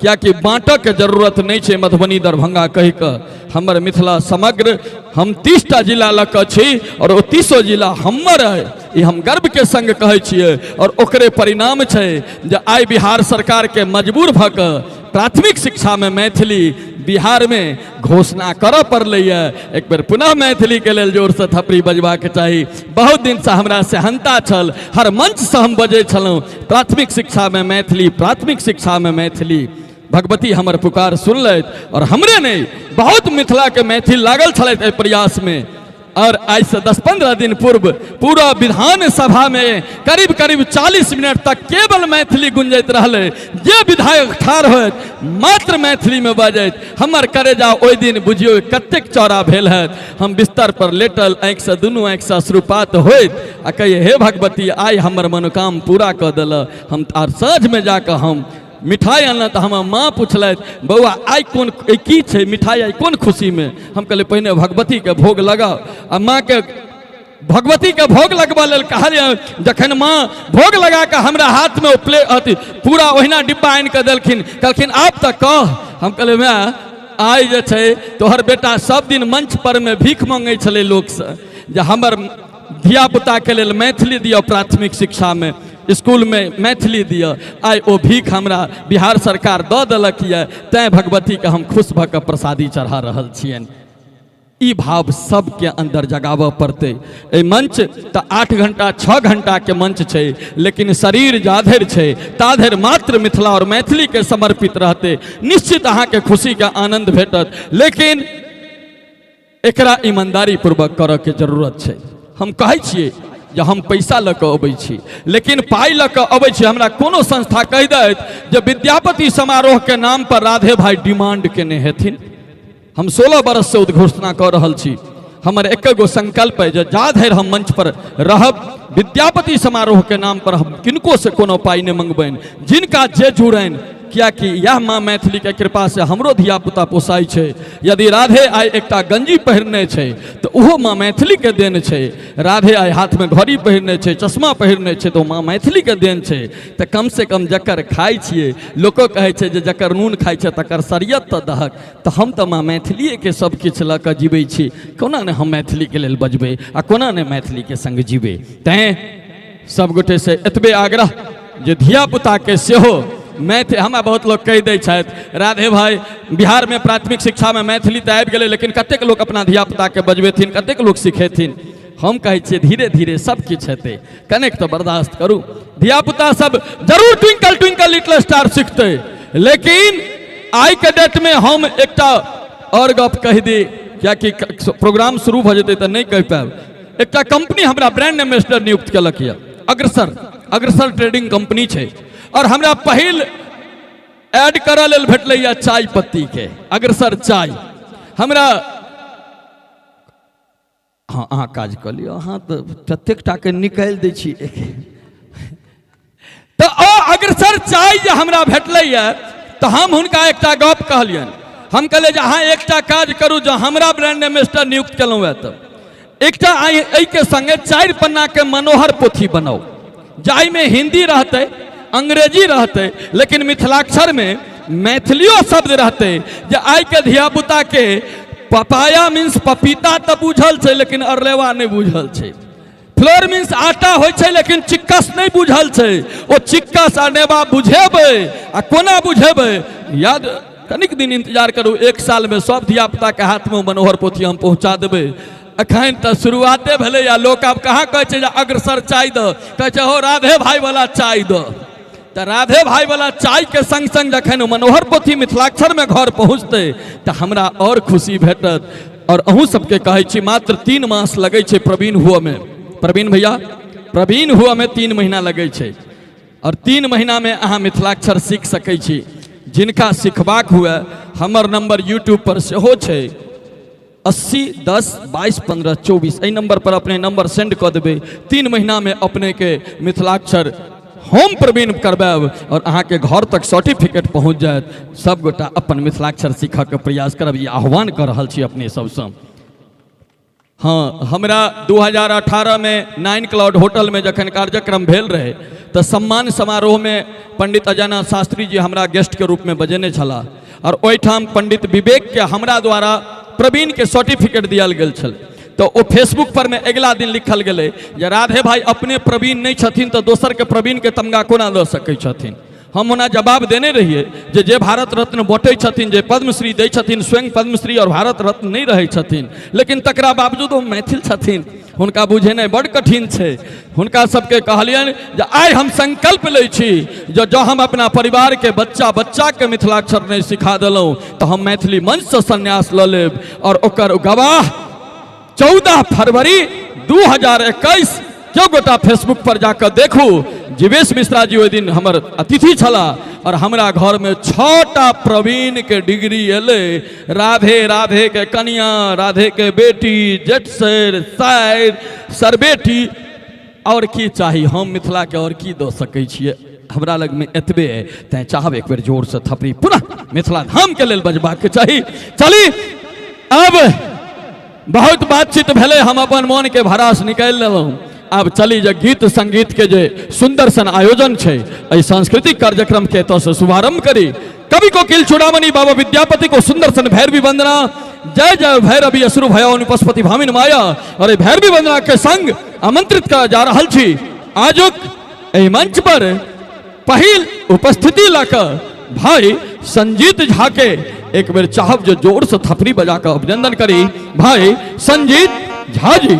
S8: कियाकि बाँटऽके जरूरत नहीं छै मधुबनी दरभंगा कहि कऽ। हमर मिथिला समग्र, हम 30टा जिला लऽ कऽ छी और ओ 30 जिला हमर अइ। ई हम गर्वके संग कहै छियै। आओर ओकरे परिणाम छै जे आइ बिहार सरकारके मजबूर भऽ कऽ प्राथमिक शिक्षामे मैथिली बिहारमे घोषणा करऽ पड़लैए। एक बेर पुनः मैथिलीके लेल जोरसँ थपड़ी बजबाक चाही। बहुत दिनसँ हमरा सेहन्ता छल, हर मंचसँ हम बजै छलहुँ प्राथमिक शिक्षामे मैथिली, प्राथमिक शिक्षामे मैथिली। भगवती हमर पुकार सुनलथि और हमरे नहीं बहुत मिथिला के मैथिल लागल छलथि एहि प्रयास में। और आज से 10-15 दिन पूर्व पूरा विधान सभा में करीब करीब 40 मिनट तक केवल मैथिली गुंजैत रहलै। जे विधायक ठाढ़ होइत मात्र मैथिली में बजैत। हमर करेजा ओहि दिन बुझियौ कतेक चौड़ा भेल हैत। हम बिस्तर पर लेटल आँखि से दुनू आँखि से अश्रुपात होइत आ कहिए हे भगवती आइ हमर मनोकाम पूरा कऽ देल। हम आर साँझ में जाकऽ हम मिठाई अनलहुँ तऽ हमर माँ पुछलथि बौआ आइ कोन की छै मिठाई, आइ कोन खुशीमे? हम कहलियै पहिने भगवतीके भोग लगाउ। आ माँके भगवतीके भोग लगबऽ लेल कहलियै। जखन माँ भोग लगा कऽ हमरा हाथमे ओ प्ले अथी पूरा ओहिना डिब्बा आनि कऽ देलखिन, कहलखिन आब तऽ कह। हम कहलियै माय आइ जे छै तोहर बेटा सब दिन मंच पर मे भीख मङ्गै छलै लोकसँ जे हमर धियापुताके लेल मैथिली दिअ, प्राथमिक शिक्षामे स्कूलमे मैथिली दिअ। आइ ओ भीख हमरा बिहार सरकार दऽ देलक यऽ, तैँ भगवतीके हम खुश भऽ कऽ प्रसादी चढ़ा रहल छियनि। ई भाव सबके अंदर जगाबऽ पड़तै। एहि मंच तऽ 8 घंटा 6 घंटाके मंच छै, लेकिन शरीर जाधरि छै ताधरि मात्र मिथिला और मैथिलीके समर्पित रहतै। निश्चित अहाँके खुशीके आनंद भेटत, लेकिन एकरा ईमानदारी पूर्वक करऽ के जरूरत छै। हम कहै छियै जे हम पैसा लऽ कऽ अबै छी, लेकिन पाइ लऽ कऽ अबै छी। हमरा कोनो संस्था कहि दैत जे विद्यापति समारोहके नाम पर राधे भाई डिमांड केने हेथिन। हम 16 बरससँ उद्घोषणा कऽ रहल छी। हमर एक गो संकल्प है जे जा धरि हम मंच पर रहब विद्यापति समारोहके नाम पर हम किनको से कोनो पाइ नहि मंगबनि, जिनका जे जुड़नि, कियाकि यह माँ मैथिली के कृपा से हमरो धियापुता पोसाइ छै। यदि राधे आइ एकटा गंजी पहिरने छै तऽ ओहो माँ मैथिली के देन छै। राधे आइ हाथमे घड़ी पहिरने छै, चश्मा पहिरने छै, तऽ ओ माँ मैथिली के देन छै। तऽ कम से कम जकर खाइ छियै, लोको कहै छै जे जकर नून खाइ छै तकर शरीयत तऽ दहक, तऽ हम तऽ माँ मैथिलीएके सब किछु लऽ कऽ जीबै छी। कोना नहि हम मैथिलीके लेल बजबै आ कोना नहि मैथिलीके संग जीबै। तैँ सब गोटे से एतबे आग्रह जे धियापुताके सेहो मैथिली, हमरा बहुत लोक कहि दै छथि राधे भाई बिहारमे प्राथमिक शिक्षामे मैथिली तऽ आबि गेलै, लेकिन कतेक लोक अपना धियापुताके बजबेथिन, कतेक लोक सिखेथिन। हम कहै छियै धीरे धीरे सब किछु हेतै, कनेक तऽ बर्दाश्त करू। धियापुता सब जरूर ट्विंकल ट्विंकल लिटिल स्टार सिखतै, लेकिन आइके डेटमे हम एकटा आओर गप कहि दी, कियाकि प्रोग्राम शुरू भऽ जेतै तऽ नहि कहि पायब। एकटा कंपनी हमरा ब्रांड एम्बेसडर नियुक्त केलक यऽ, अग्रसर, अग्रसर ट्रेडिंग कंपनी छै, और हमरा पहिल ऐड करऽ लेल भेटलै यऽ चाय पत्ती के, अग्रसर चाय। हमरा हँ अहाँ काज कऽ लिअ, अहाँ तऽ ततेक टाके निकालि दै छी। तऽ ओ अग्रसर चाय जे हमरा भेटलै यऽ तऽ हम हुनका एकटा गप कहलियनि। हम कहलियै जे अहाँ एकटा काज करू, जँ हमरा ब्रांड एम्बेसडर नियुक्त केलहुँ हँ तऽ एकटा एहिके संगे 4 पन्नाके मनोहर पोथी बनाउ, जाहिमे हिंदी रहतै, अंग्रेजी रहतै, लेकिन मिथिलाक्षरमे मैथिलियो शब्द रहतै, जे आइके धियापुताके पपाया मीन्स पपीता तऽ बुझल छै, लेकिन अरलेवा नहि बुझल छै। फ्लोर मीन्स आटा होइ छै, लेकिन चिक्कस नहि बुझल छै। ओ चिक्कस आ नेबा बुझेबै, आ कोना बुझेबै? याद कनिक दिन इंतजार करू, 1 सालमे सब धियापुताके हाथमे मनोहर पोथी हम पहुँचा देबै। अखन तऽ शुरुआते भेलैए। लोक आब कहाँ कहै छै जे अग्रसर चाय दऽ, कहै छै हो राधे भाई वाला चाय दऽ। तऽ राधे भाई वाला चाय के संग संग जखन मनोहर पोथी मिथिलाक्षरमे घर पहुँचतै तऽ हमरा आओर खुशी भेटत। और अहूँ सबके कहै छी मात्र 3 मास लगै छै प्रवीण हुअमे। प्रवीण भैया, प्रवीण हुअमे 3 महीना लगै छै, और 3 महीनामे अहाँ मिथिलाक्षर सीख सकै छी। जिनका सिखबाक हुए हमर नंबर यूट्यूब पर सेहो छै 80 10 22 15 24, एहि नंबर पर अपने नंबर सेंड कऽ देबै। 3 महीनामे अपनेके मिथिलाक्षर हम प्रवीण करबायब और अहाँके घर तक सर्टिफिकेट पहुँच जायत। सब गोटा अपन मिथिलाक्षर सीखऽके प्रयास करब, ई आह्वान कऽ रहल छी अपने सबसँ। हाँ, हमरा 2018 में 9 क्लाउड होटल में जखन कार्यक्रम भेल रहे तऽ सम्मान समारोह में पंडित अजयनाथ शास्त्री जी हमरा गेस्ट के रूप में बजेने छलाह, और ओहिठाम पंडित विवेक के हमरा द्वारा प्रवीण के सर्टिफिकेट दियल गेल छल। तऽ ओ फेसबुक पर मे अगिला दिन लिखल गेलै जे राधे भाई अपने प्रवीण नहि छथिन तऽ दोसरके प्रवीणके तमगा कोना दऽ सकै छथिन। हम ओना जवाब देने रहियै जे जे भारत रत्न बँटै छथिन, जे पद्मश्री दै छथिन, स्वयं पद्मश्री और भारत रत्न नहि रहै छथिन, लेकिन तकरा बावजूद ओ मैथिल छथिन, हुनका बुझेनाइ बड़ कठिन छै। हुनका सबके कहलियनि जे आइ हम संकल्प लै छी जे जँ हम अपना परिवारके बच्चा बच्चाके मिथिलाक्षर नहि सिखा देलहुँ तऽ हम मैथिली मंचसँ संन्यास लऽ लेब। और ओकर गवाह 14 फरवरी 2021 क्यों गोटा फेसबुक पर जाकर देखू, जीवेश मिश्रा जी ओहि दिन हमर अतिथि छलाह और हमरा घर में 6टा प्रवीण के डिग्री एलै। राधे राधे के कनिया, राधे के बेटी, जेठ सर, साइर, सरबेटी, और की चाही हम मिथिला के और की दऽ सकै छियै, हमरा लग में एतबे है। तैं चाहब एक बेर जोर से थपड़ी पुनः मिथिला धाम के लेल बजबाक चाही। चली अब बहुत बातचीत भेलै, हम अपन मन के भड़ास निकालि लेलहुँ। आब चली जे गीत संगीत के जे सुंदर सन आयोजन छै एहि सांस्कृतिक कार्यक्रम के एतऽ से शुभारंभ करी। कवि कोकिल चूड़ामणि बाबा विद्यापति को सुंदर सन भैरवी वंदना, जय जय भैरवी असुर भयाउनि पशुपति भामिन माया। और एहि भैरवी वंदना के संग आमंत्रित कऽ जा रहल छी आजुक एहि मंच पर पहिल उपस्थिति लऽ कऽ भाई संजीत झा के एक बेर चाहब जे जोर से थपड़ी बजा कऽ अभिनंदन करी भाई संजीत झा जी।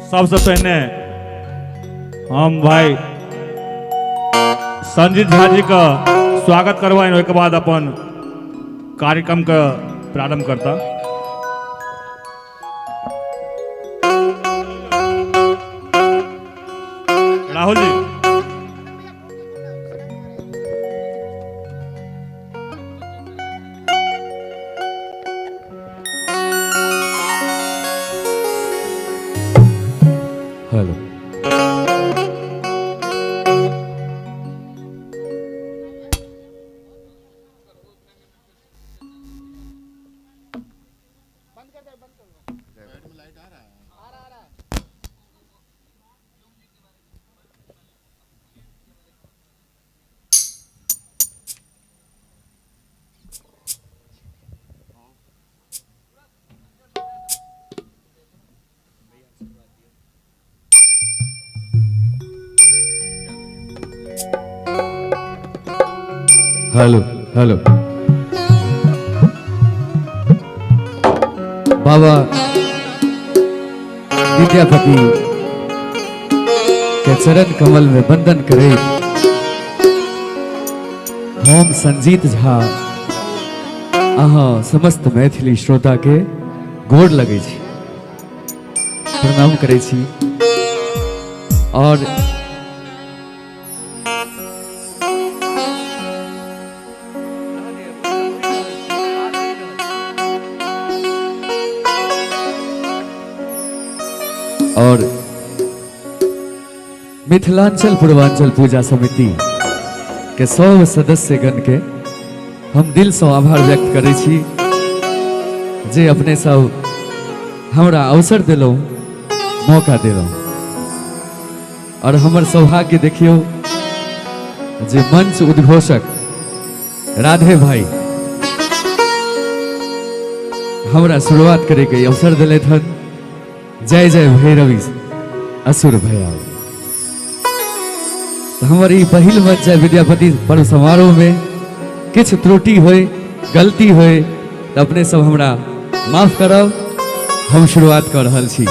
S3: सबसे पहने हम भाई संजीत झा जी का स्वागत करवाइन, ओहिके बाद अपन कार्यक्रम के प्रारंभ करता। Rahul ji.
S7: Hello. Hello hello बाबा विद्यापति के चरण कमल में वंदन करे हम संजीत झा अहाँ समस्त मैथिली श्रोता के गोर लगे छी, प्रणाम करे छी। और और मिथिलांचल पूर्वांचल पूजा समिति के सब सदस्यगण के हम दिल से आभार व्यक्त करै छी जे अपने सब हमरा अवसर दिलहुँ, मौका दिलहुँ। और हमर सौभाग्य देखियौ जे मंच उद्घोषक राधे भाई हमरा शुरुआत करे के अवसर दिले हन। जय जय भैरवी असुर भयाव। तो हमर ई पहिल मंच जय विद्यापति पर्व समारोह में किछु त्रुटि होय, गलती होय तो अपने सब हमरा माफ करब। हम शुरुआत कर रहल छी।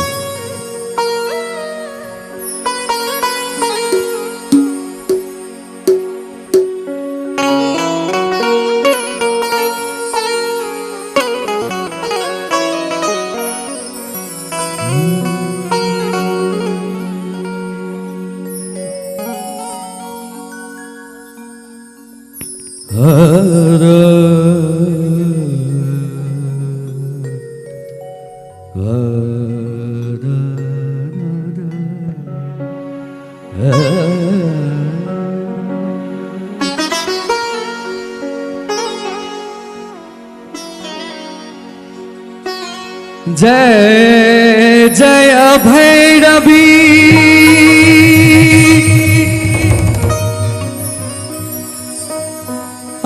S7: जय जय भैरवी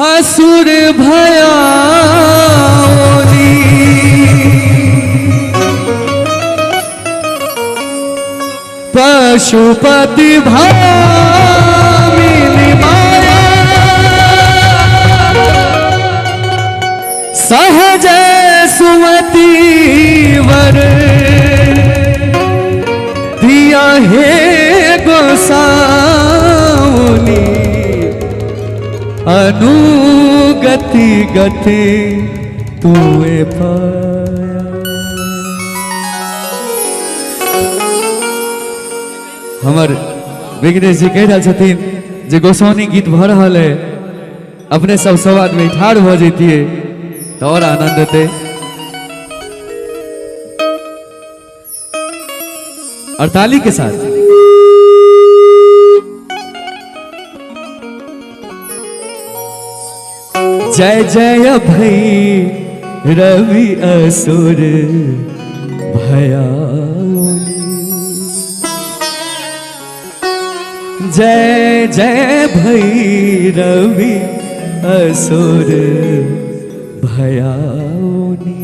S7: असुर भयाउनी पशुपति भामिनी माया सहज सुमति वर दिया हे गोसाउनी अनुगति गति तुए पाया। हमर विघ्नेश जी कहि रहल छथिन जे गोसाउनी गीत भऽ रहल है, अपने सब सब आदमी ठाढ़ भऽ जैतियै तऽ और आनंद हेतै। और ताली के साथ। जय जय भई रवि असुर भयाउनी, जय जय भई रवि असुर भयाउनी,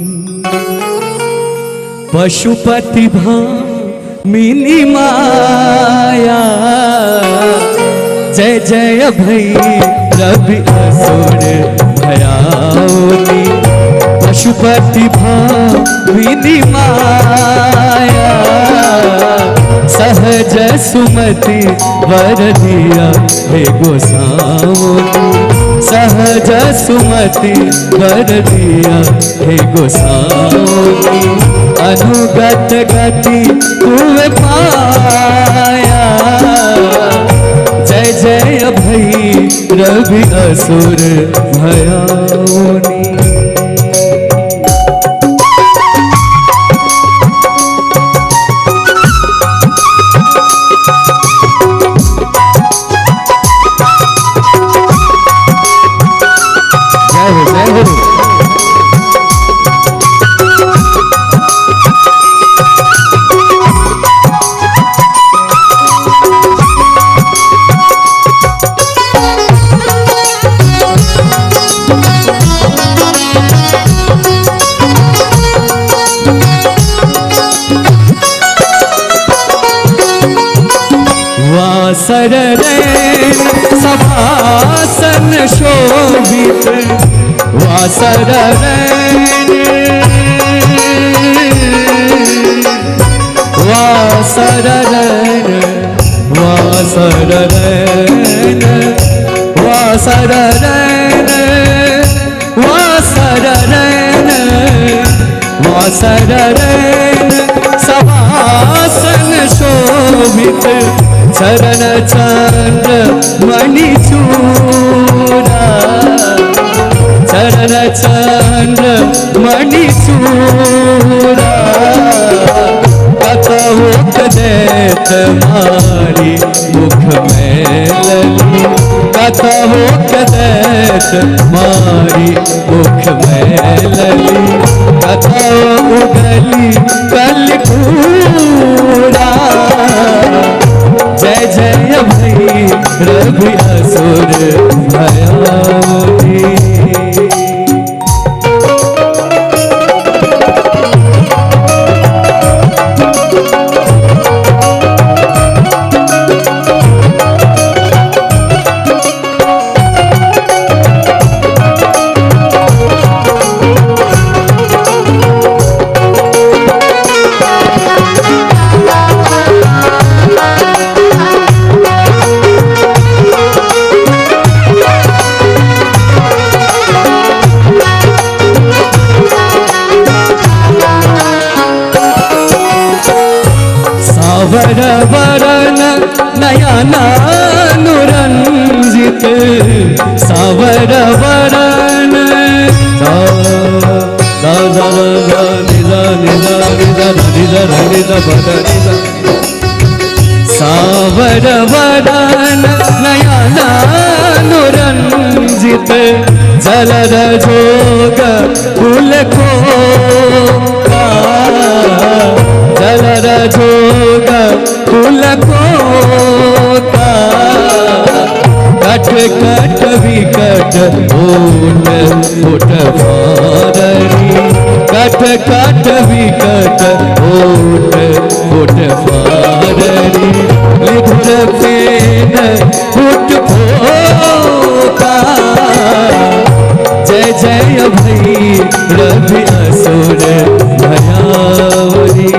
S7: पशुपति भामिनी माया, जय जय भई रवि असुर भयाउनी, पशुपति भामिनी माया, सहज सुमति वर दिया हे गोसाउनी, सहज सुमति वर दिया हे गोसाउनी, अनुगत गति तुवे पाया, जय जय भई रवि असुर भयाउनी। जय हो जय हो। वासर रैन सभासन शोभित, वासर रैन, वासर रैन, वासर रैन, वासर रैन, वासर रैन, वासर रैन सभासन शोभित, चरण चंद्र मणि चूरा, चरण चंद्र मणि चूरा, कतहुक दैत मारी मुख में लली, कतहुक दैत मारी मुख में लली, कतहु उगली कलपूरा, जय जय भई रवि असुर भयाउनी। सावर वरन नयनानुरंजित, सावर वरन सा सा सा सा नि सा नि सा नि सा नि सा नि सा प ध नि सा। सावर वदन नयनानुरंजित जलद जोग कुल को जलद जोग कुल को कट कट विकट ओट ओट फादरी कट कट विकट ओट ओट फादरी लिधुर पेन फुट फोका जय जय भई रवि असुर भयावरी।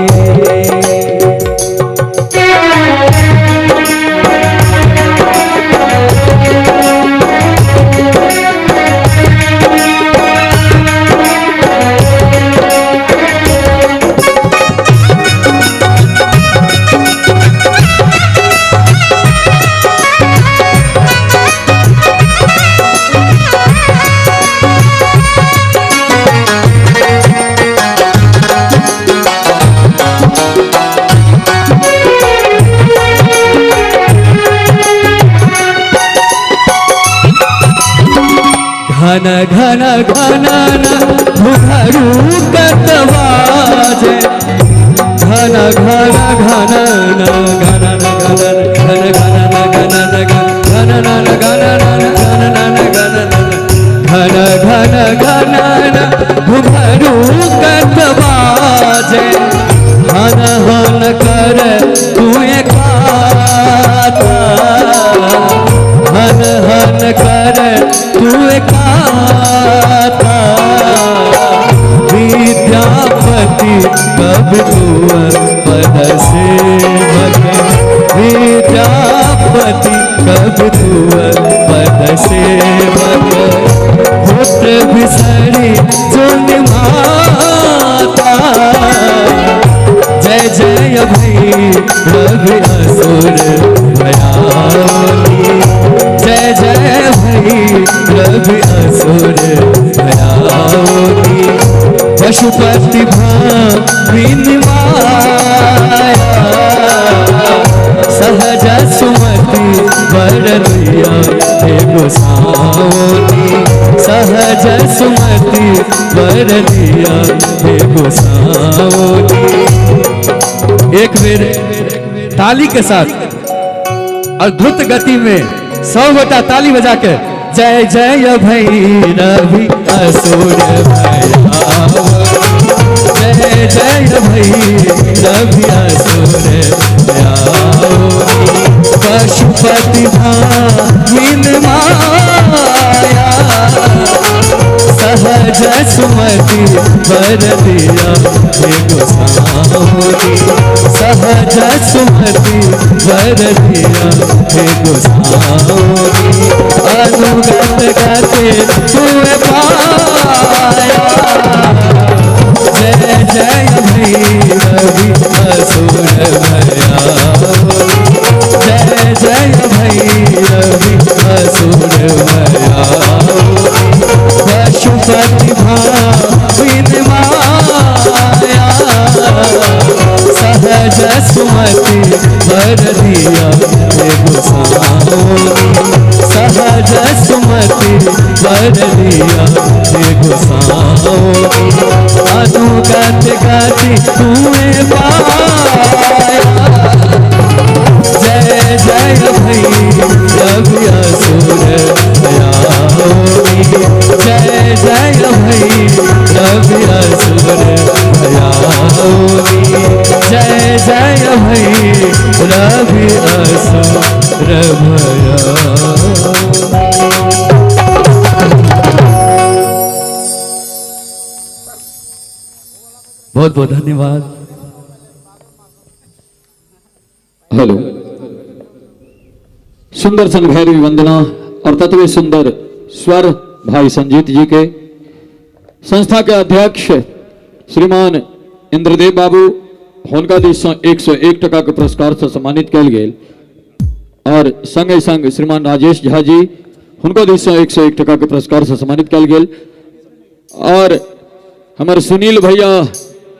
S7: घन घन घन घुघरू कत बाजे घन घन घन घन घन घन घन घन घन घन घन घन घन घन घन घन घुघरू कत बाजे हन हन कर तुए काता हन हन कर तुए काता विद्यापति कब तुअ पद सेवक विद्यापति कब तुअ पद सेवक पुत्र बिसरी सुन माता जय जय भई रवि असुर भयावनी जय जय भई रवि असुर भयावनी पशुपति भामिन माया सहज सुमति वर दिया हे गोसावनी सहज सुमति वर दिया हे गोसावनी। एक बेर ताली के साथ और द्रुत गति में 100 गोटा ताली बजा के जय जय भैरवी असुर भयावनी जय जय भैरवी असुर भयावनी पशुपति भामिन माया सहज सुमति वर दिया हे गोसावनी सहज सुमति वर दिया हे गोसावनी अनुगत गति तुए पाया जय जय भैरवी असुर भयावनी जय जय भैरवी असुर भयावनी पशुपति भामिन माया सहज सुमति वर दिया हे गोसावनी सहज सुमति वर दिया हे गोसावनी अनुगत गति तुए पाया जय जय भैरवी असुर भयावनी जय जय भैरवी असुर भयावनी जय जय भैरवी असुर भयावनी। बहुत बहुत धन्यवाद।
S8: हेलो सुंदर सन भैरवी वंदना और तत्व सुंदर स्वर भाई संजीत जी के संस्था के अध्यक्ष श्रीमान इंद्रदेव बाबू हुनका दिस से 101 टका के पुरस्कार से सम्मानित कयल गेल और संगे संग श्रीमान राजेश झा जी हुनको दिस से 101 टका के पुरस्कार से सम्मानित कयल गेल और हमारे सुनील भैया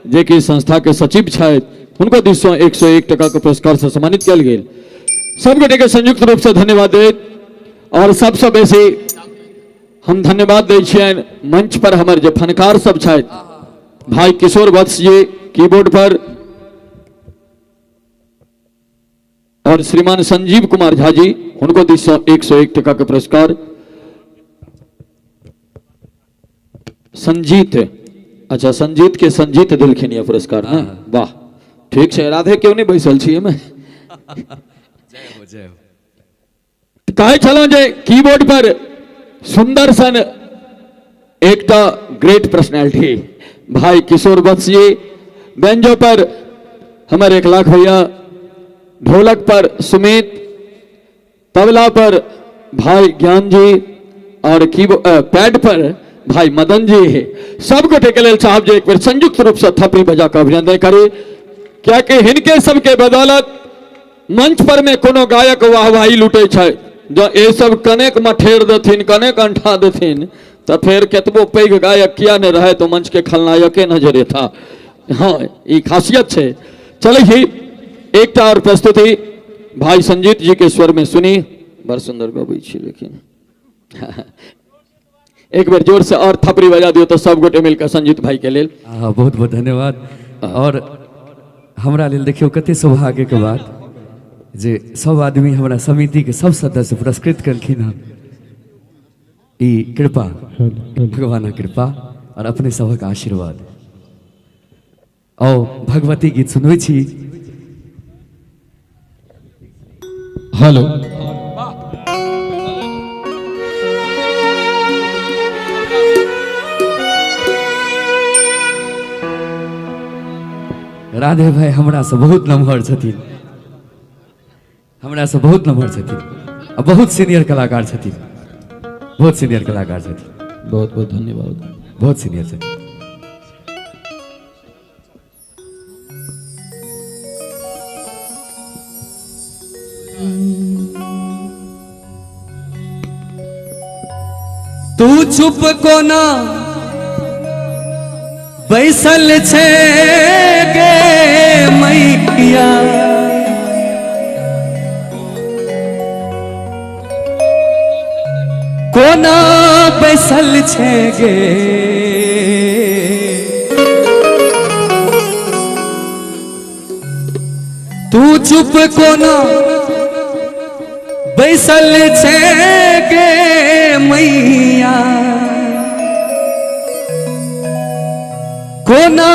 S8: जे कि संस्था के सचिव छथि, हुनको दिस से 101 टका के पुरस्कार से सम्मानित कयल गेल। सब गोटे के संयुक्त रूप से धन्यवाद दैत और सबसे बेसी हम धन्यवाद दै छियनि मंच पर हमर जे फनकार सब छथि, भाई किशोर वत्स जी कीबोर्ड पर और श्रीमान संजीव कुमार झा जी, हुनको दिस से 101 टका के पुरस्कार। संजीत, अच्छा संजीत के संजीत दिलखिन यह पुरस्कार ने, वाह ठीक छै। राधे क्यों नहीं बैसल छी एहिमे?
S7: जय हो जय हो।
S8: कहै छलहुँ जे कीबोर्ड पर सुंदर सन एकटा ग्रेट पर्सनैलिटी भाई किशोर वत्स जी, बेंजो पर हमर 1 लाख भैया, ढोलक पर सुमित, तबला पर भाई ज्ञान जी और कीबोर्ड पैड पर भाई मदन जी। सब गोटे के लेल साहब जे एक बेर संयुक्त रूप से थपड़ी बजा के अभिनंदन करी, कियाकि हिनके सबके बदौलत मंच पर में कोनो गायक वाहवाही लूटे छै। जँ ए सब कनेक मठेर देथिन, कनेक अंठा देथिन, तऽ फेर केतबो पैघ गायक किया नहि रहे तो मंच के खलनायके नजर एता। हाँ, ई खासियत छै। चलै छी एकटा और प्रस्तुति भाई संजीत जी के स्वर में सुनी। बड़ सुंदर गबै छी, लेकिन एक बेर जोर से और थपड़ी बजा दियौ तो सब गोटे मिलकर संजीत भाई के लेल।
S7: हाँ, बहुत बहुत धन्यवाद। और हमरा लेल देखियौ कते सौभाग्यके बात जे सब आदमी हमरा समितिके सब सदस्य पुरस्कृत केलखिन हँ। ई कृपा भगवानक कृपा और अपने सबक आशीर्वाद। आओ भगवती गीत सुनबै छी।
S8: हेलो
S7: राधे भाई हमरा से बहुत नमहर छथिन, हमरा से बहुत नमहर छथिन आ बहुत सीनियर कलाकार छथिन, बहुत सीनियर कलाकार छथिन।
S8: बहुत बहुत धन्यवाद।
S7: बहुत सीनियर छथिन। तू चुप कोना बैसल छे गे मैया, कोना बैसल छे गे, तू चुप कोना बैसल छे गे मैया, कोना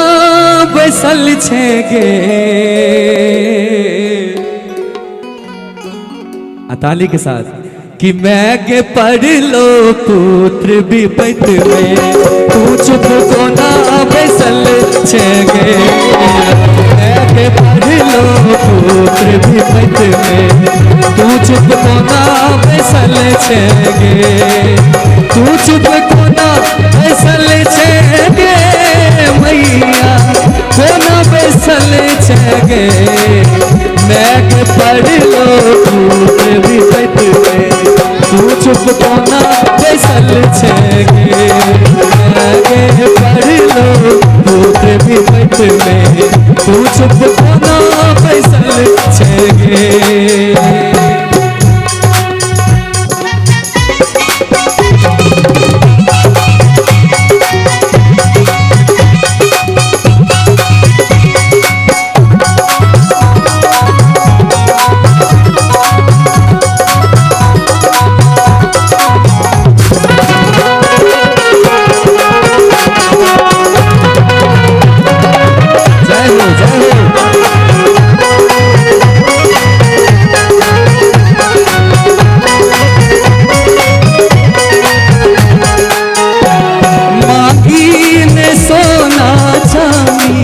S7: बैसल छे गे। आ ताली के साथ कि मैं के पढ़ लो पुत्र विपत में, तू चुप कोना बैसल छे गे, मैं के पढ़ लो पुत्र विपत में, तू चुप कोना बैसल छे गे, तू चुप कोना बैसल छे गे मैया, कोना बैसल छे गे, मैं के पढ़ लो पुत्र विपत में, तू चुप कोना बैसल छे गे, मैं के पढ़ लो पुत्र विपत में, तू चुप कोना बैसल छे गे। जय हो जय हो। मांगी ने सोना चांदी,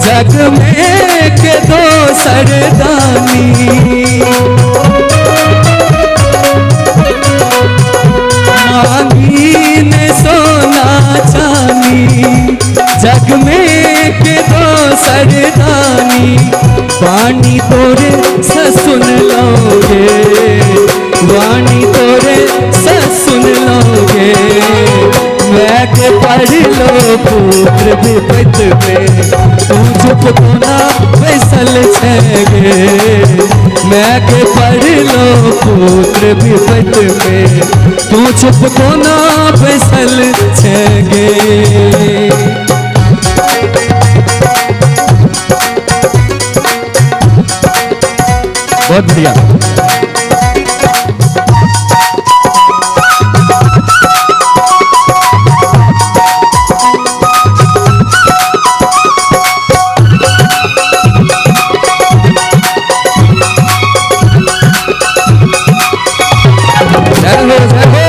S7: जग में के दो सरदानी, मांगी ने सोना चांदी, जग में के दो सरदानी, वाणी तोरे से सुन लोगे, वाणी तोरे से सुन लोगे, पढ़लो पुत्र विपत में तू चुप कोना बैसल छै गे। मैं के पढ़लो पुत्र विपत में तू चुप कोना बैसल छै गे।
S8: बहुत बढ़िया। जय हो, जय हो।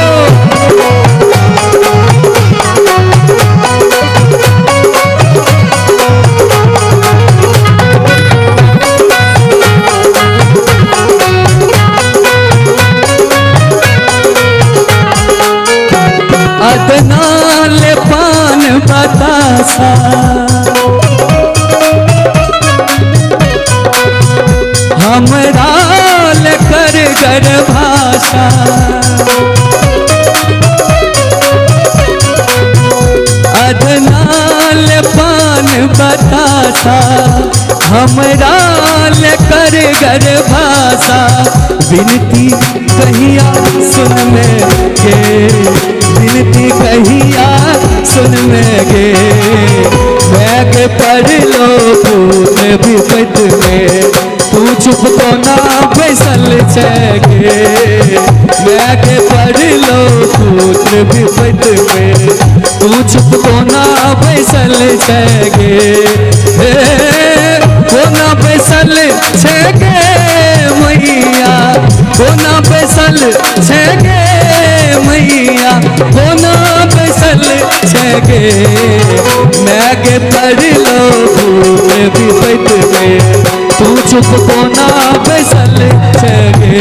S7: अदनाल पान बतासा हमरा कर गर भाषा। अदनाल पान बतासा हमरा कर गर भाषा। विनती कहिया सुन में गे, विनती कहिया सुन में गे। मैं के पढ़लो पुत्र विपत में तू चुप कोना बैसल छै गे। मैं के पढ़लो पुत्र विपत में तू चुप कोना बैसल छै गे। हे कोना बैसल छै गे मैया, कोना बैसल छै गे मैया, कोना बैसल छै गे। मैं के पढ़लो पुत्र विपत में तू चुप कोना बैसल छै गे।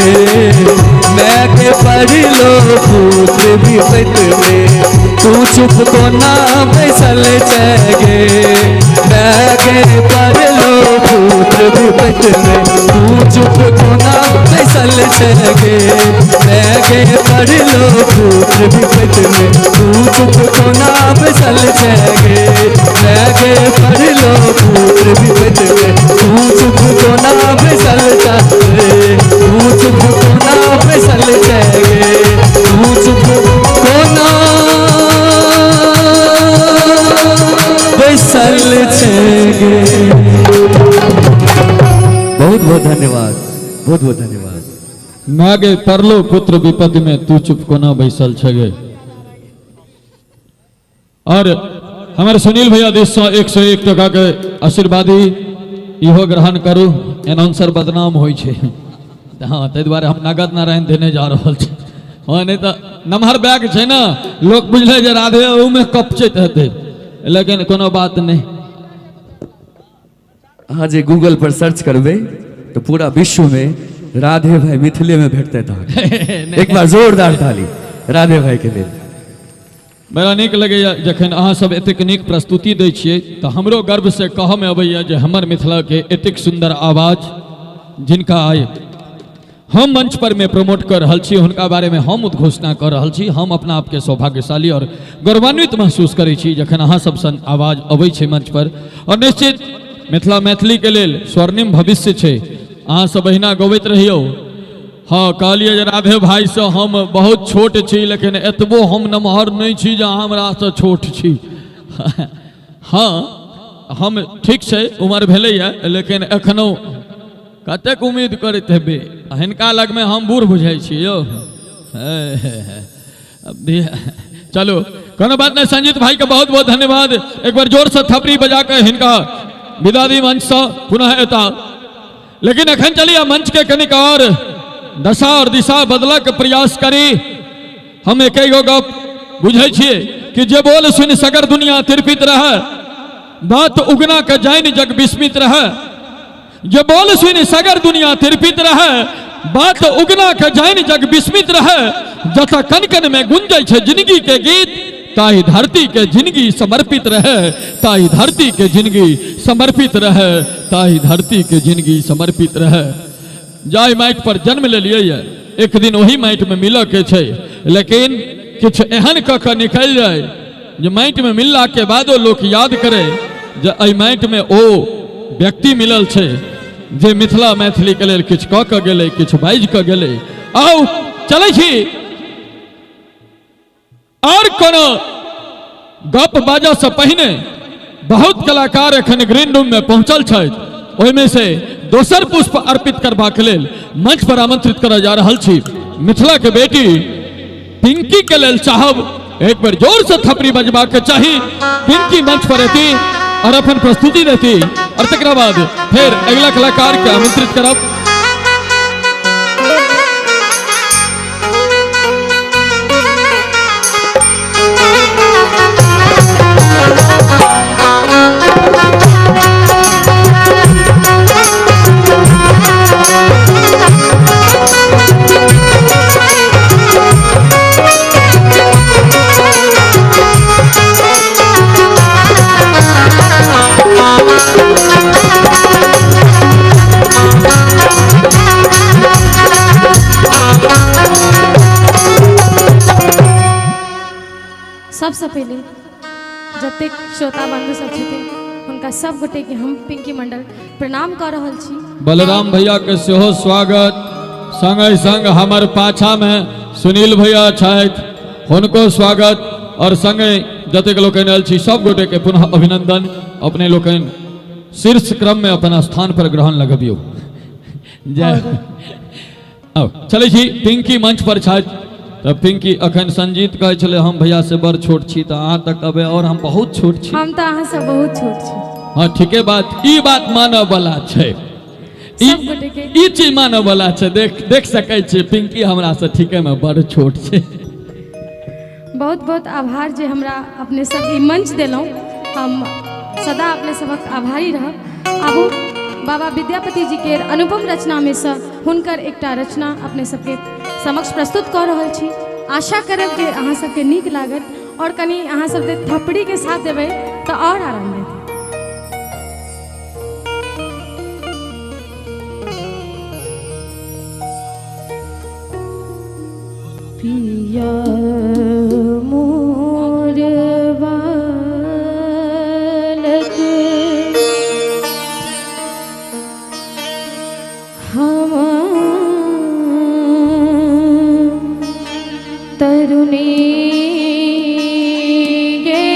S7: मैं के पढ़लो पुत्र विपत में तू चुप कोना बैसल छै गे। मैं के पढ़लो पुत्र विपत में तू चुप कोना बैसल छै गे। मैं के पढ़लो पुत्र विपत में तू चुप कोना बैसल छै गे। मैं के पढ़लो पुत्र विपत में तू चुप कोना बैसल छै गे। तू चुप कोना बैसल छै गे। तू चुप कोना बैसल छै गे।
S1: बहुत बहुत धन्यवाद, बहुत बहुत धन्यवाद।
S8: मैं गे पढ़लो पुत्र विपत्ति में तू चुप कोना बैसल छै गे। और हमारे सुनील भैया this से 101 टका के आशीर्वादी इहो ग्रहण करू। एनाउंसर बदनाम होइ छै, हाँ ताहि दुआरे हम नगद नारायण देने जा रहल छी। हाँ नहीं तो नमहर बैग छै ने, लोक बुझले जे राधे ओहिमे कपचैत हेतै, लेकिन कोनो बात नहीं।
S7: अहाँ जे गूगल पर सर्च करबै तो पूरा विश्व में राधे भाई मिथिले में भेटतै अहाँके। एक बार जोरदार ताली राधे भाई के लेल।
S8: बड़ा नीक लगैया जखन अहाँ सब एतेक नीक प्रस्तुति दै छियै तऽ हमरो गर्व से कहऽमे अबैया जे हमर मिथिला के एतेक सुंदर आवाज जिनका आइ हम मंच पर में प्रमोट कर रहल छी, हुनका बारे में हम उद्घोषणा कर रहल छी। हम अपना आपके सौभाग्यशाली और गौरवान्वित महसूस करै छी जखन अहाँ सब सन आवाज अबै छै मंच पर। और निश्चित मिथिला मैथिली के लेल स्वर्णिम भविष्य छै। अहाँ सब अहिना गबैत रहियौ। हाँ कहलियै जे राधे भाई से हम बहुत छोट छी, लेकिन एतबो हम नमहर नहीं छी जे अहाँ हमरा से छोट छी। हाँ हम ठीक छै, उम्र भेलैया, लेकिन एखनो कतेक उम्मीद करैत हेबै। हिनका लगमे हम बूढ़ बुझाइ छी यौ। चलो कोनो बात नहीं। संजीत भाई के बहुत बहुत धन्यवाद। एक बार जोर से थपड़ी बजा के हिनका विदा दी मंच से पुनः एता। लेकिन अखन चलिए मंच के कनिक और दशा और दिशा बदलक के प्रयास करी। हम एक गो गप बुझै छियै कि जे बोल सुनि सगर दुनिया तिरपित रहे, बात उगना के जानि जग विस्मित रहे। जे बोल सुनि सगर दुनिया तिरपित रहे, बात उगना के जानि जग विस्मित रहे। जतऽ कन कन में गुंजै छै जिंदगी के गीत, ताहि धरती के जिंदगी समर्पित रहे, ताहि धरती के जिंदगी समर्पित रहे, ताहि धरती के जिंदगी समर्पित रहे। जाहि माटि पर जन्म लेलियै ये, एक दिन ओही माटि में मिलऽ के छै, लेकिन किछु एहन कऽ के निकलि जाय जे माटिमे मिललाके बादो लोक याद करे जे एहि माटिमे ओ व्यक्ति मिलल छै जे मिथिला मैथिलीके लेल किछु कऽ कऽ गेलै, किछु बाजि कऽ गेलै। आउ चलै छी। और कोनो गप बाजऽ से पहिने बहुत कलाकार एखन ग्रीन रूम में पहुंचल छथि, ओहिमे से दोसर पुष्प अर्पित करबाक लेल मंच पर आमंत्रित करऽ जा रहल छी मिथिला के बेटी पिंकी के लेल। चाहब एक बेर जोर से थपड़ी बजबाक चाही। पिंकी मंच पर एती और अपन प्रस्तुति देती और तकरा बाद फेर अगला कलाकार के आमंत्रित करब।
S9: सबसँ पहिले जतेक श्रोता बंधु सब छथिन हुनका सब गोटे के हम पिंकी मंडल प्रणाम कऽ रहल छी।
S8: बलराम भैया के सेहो स्वागत, संगे संग हमर पाछा में सुनील भैया छथि हुनको स्वागत, और संगे जतेक लोकनि आयल छी सब गोटे के पुनः अभिनंदन। अपने लोकनि शीर्ष क्रम में अपन स्थान पर ग्रहण लगबियौ। जय। आउ चलै छी। पिंकी मंच पर छथि तऽ पिंकी, अखन संजीत कहै छलै हम भैया से बड़ छोट छी, तऽ अहाँ तऽ कहबै और हम बहुत छोट छी।
S9: हम तऽ अहाँ से बहुत छोट छी।
S8: हाँ ठीके बात, ई बात मानऽ वाला छै,
S9: सब गोटे के
S8: ई चीज मानऽ वाला छै। देख सकै छी पिंकी हमरा से ठीके में बड़ छोट छै।
S9: बहुत बहुत आभार जे हमरा अपने सब ई मंच देलहुँ, हम सदा अपने सबक आभारी रहब। आबू बाबा विद्यापति जी के अनुपम रचना में से हुनकर एकटा रचना अपने सबके समक्ष प्रस्तुत कऽ रहल छी। आशा करब जे अहाँ सबके नीक लागत और कनि अहाँ सब जे थपड़ी के साथ देबै तऽ और आराम हेतै। पिया मोर बालक हम तरुणी गे,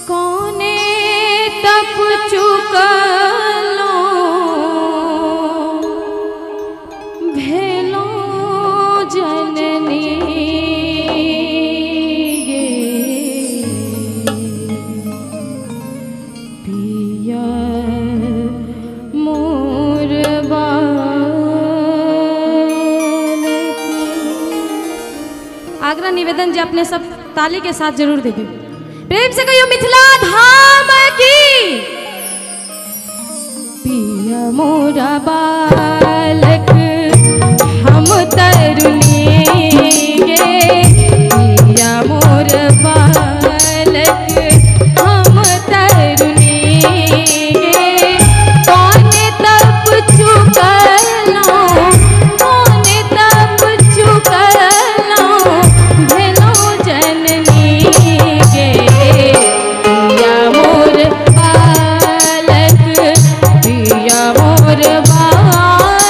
S9: कोने तप चुकलो भेलो जननी गे, पिया मोर बालक। आग्रह निवेदन जे अपने सब ताली के साथ जरूर देबे। प्रेम से कहियो मिथिला धाम की। पिया मोरा बालक हम तरुणी गे, पिया मोर बालक हम तरुणी गे, कौन तप चुकलो, कौन तप चुकलो भेलो जननी गे, पिया मोर बालक, पिया मोर बालक।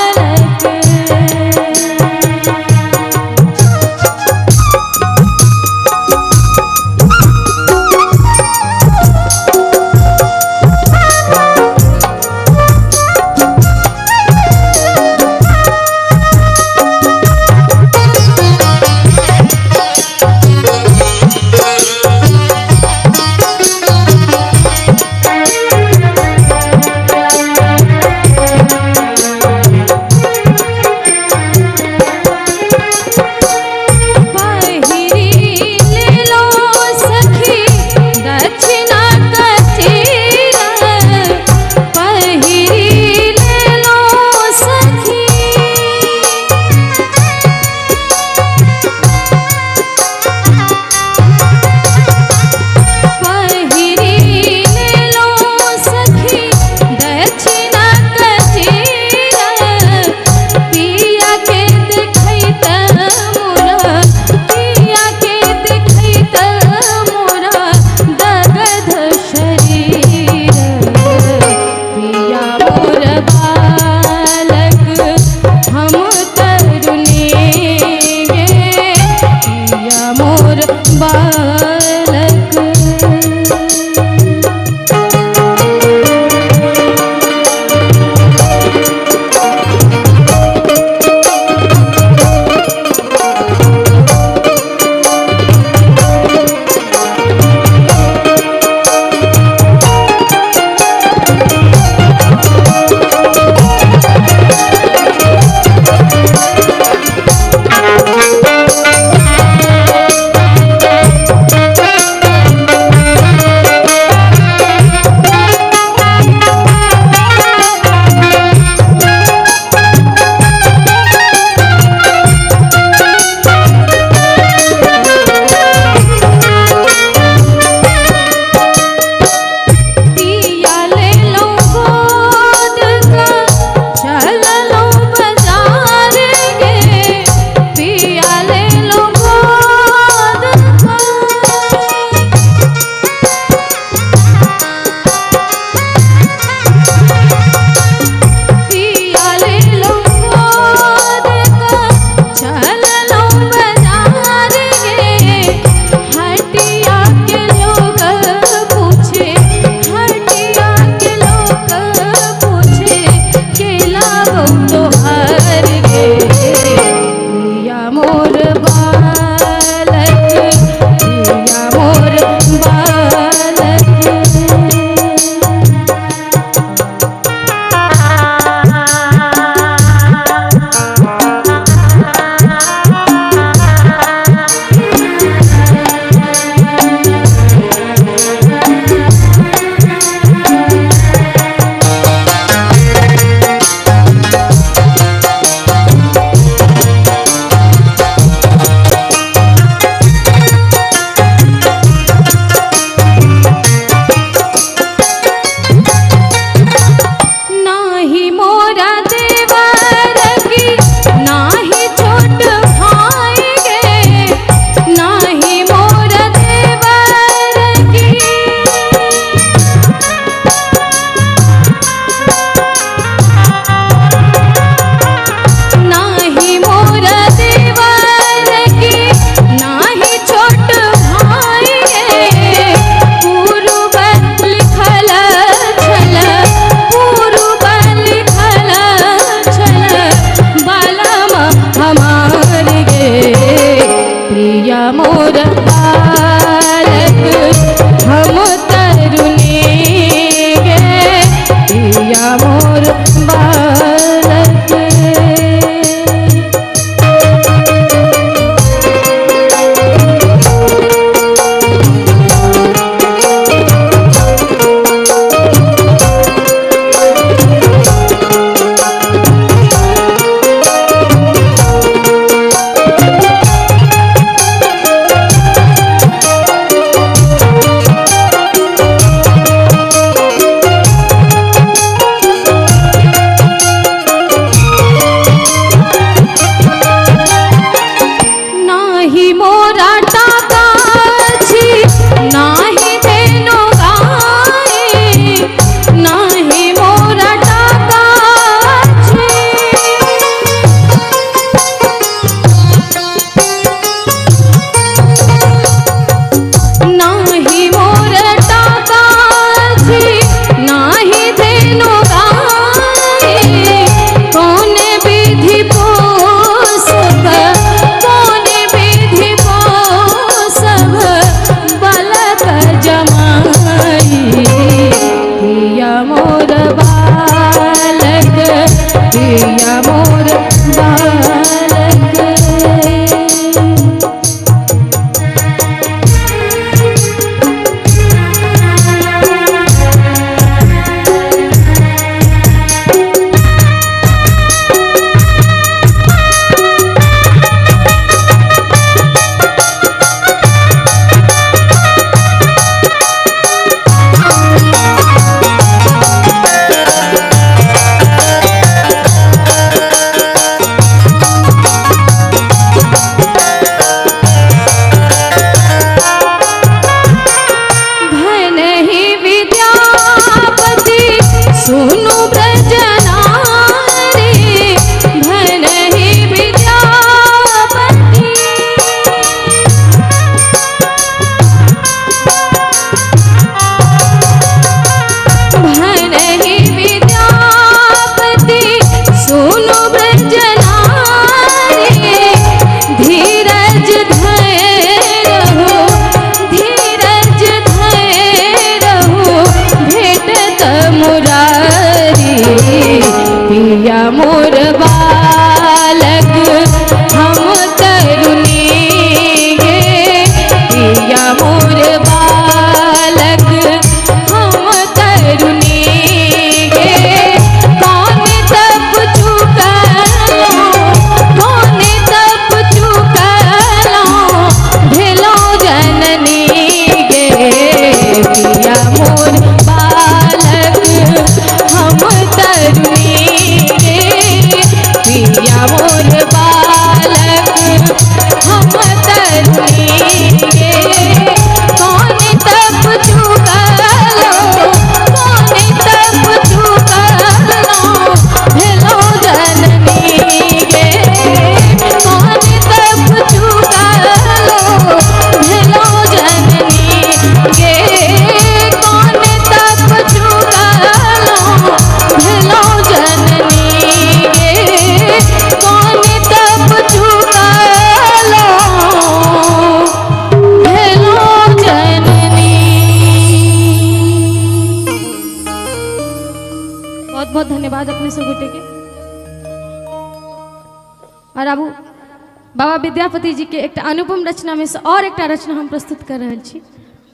S9: बाबा विद्यापति जी के एकटा अनुपम रचना में से और एकटा रचना हम प्रस्तुत कर रहल छी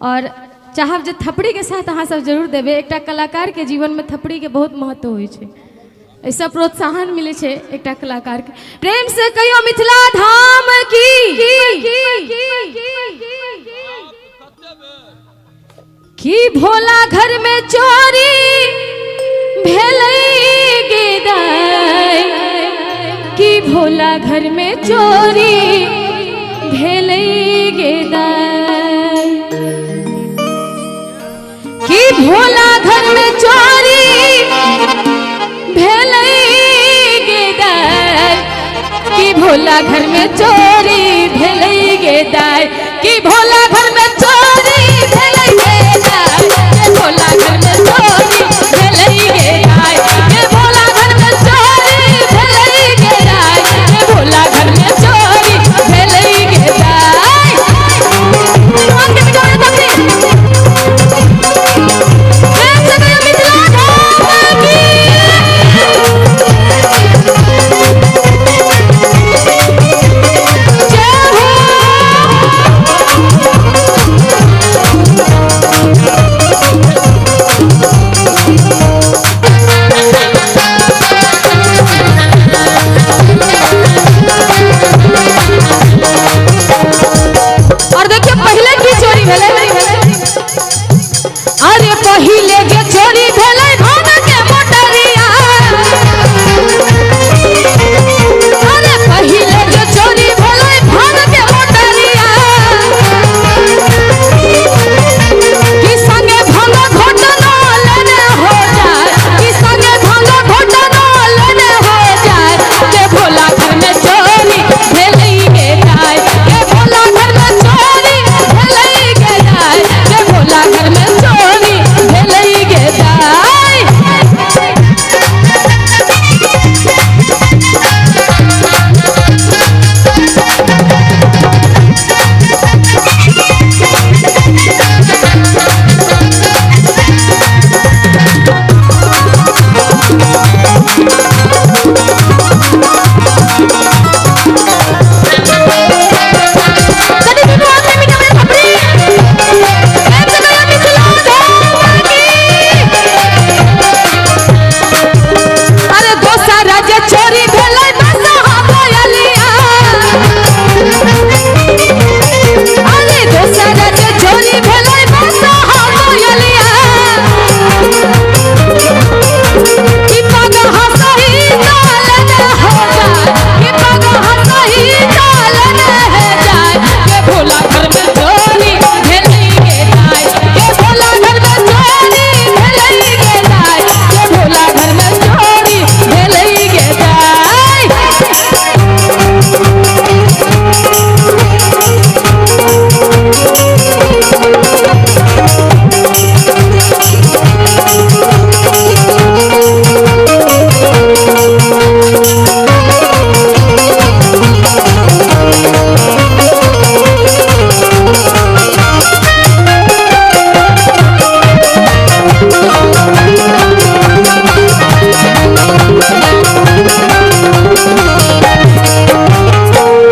S9: और चाहब जे थपड़ी के साथ अहाँ सब जरूर देबै। एकटा कलाकार के जीवन में थपड़ी के बहुत महत्व होइ छै, एहिसँ प्रोत्साहन मिलै छै एकटा कलाकार के। प्रेम से कहियो मिथिला धाम की। की भोला घर में चोरी भेलै गे दाई, की भोला घर में चोरी भेलै गे दाई, की भोला घर में चोरी भेलै गे दाई, की भोला घर में चोरी भेलै गे दाई, की भोला घर में चोरी भेलै गे दाई, के भोला घर में चोरी भेलै गे दाई, के भोला घर में चोरी भेलै गे दाई, के भोला घर में चोरी भेलै गे दाई। प्रेम से कहियो मिथिला धाम की। जय हो। और देखिए पहले की चोरी भेलै, अरे पहिले जे चोरी भेलै भाग के मोटरिया, अरे पहिले जे चोरी भेलै भाग के मोटरिया, कि संगे भांग घोटना लेने हो जाए, कि संगे भांग घोटना लेने हो जाए, के भोला घर में चोरी भेलै गे दाई, के भोला घर में चोरी भेलै गे दाई, के भोला घर में चोरी भेलै गे दाई। कनी दुनू हाथ में मिटा मेरे थपड़ी। प्रेम से कहियो मिथिला धाम की। अरे दोसर जे चोरी भेलै बसहा कोयलिया, अरे दोसर जे चोरी भेलै बसहा कोयलिया, कि पगहा सही चालन हो जाए, कि पगहा सही चालन है जाए, के भोला घर में चोरी भेलै गे दाई, के भोला घर में चोरी भेलै गे दाई, के भोला घर में चोरी भेलै गे दाई।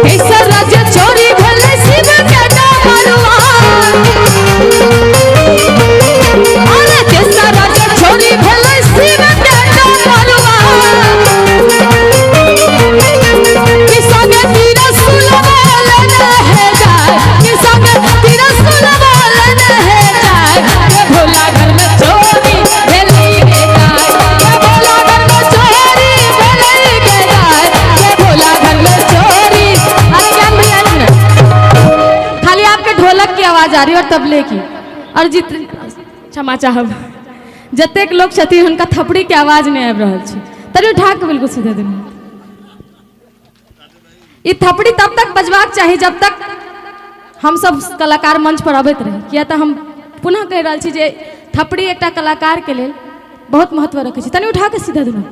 S9: तेसर जे चोरी भेलै शिव के डमरुआ, अरे तेसर जे चोरी भेलै शिव के डमरुआ, कि संगे त्रिशूल लेने है जाए, कि संगे त्रिशूल लेने है जाए, के भोला घर में चोरी भेलै गे दाई, के भोला घर में चोरी भेलै गे दाई, के भोला घर में चोरी। अरे ज्ञान भैया एक मिनट, खाली आपके ढोलक की आवाज आ रही है और तबले की, और जित क्षमा चाहब जतेक लोग छथिन हुनका थपड़ी के आवाज नहीं आबि रहल छै, तनी उठा के बिल्कुल सीधे देने। ई थपड़ी तब तक बजबाक चाही जब तक हम सब कलाकार मंच पर अबैत रही, किया तऽ हम पुनः कहि रहल छी जे थपड़ी एकटा कलाकार के लेल बहुत महत्व रखै छै। तनी उठा के सीधा दुनू।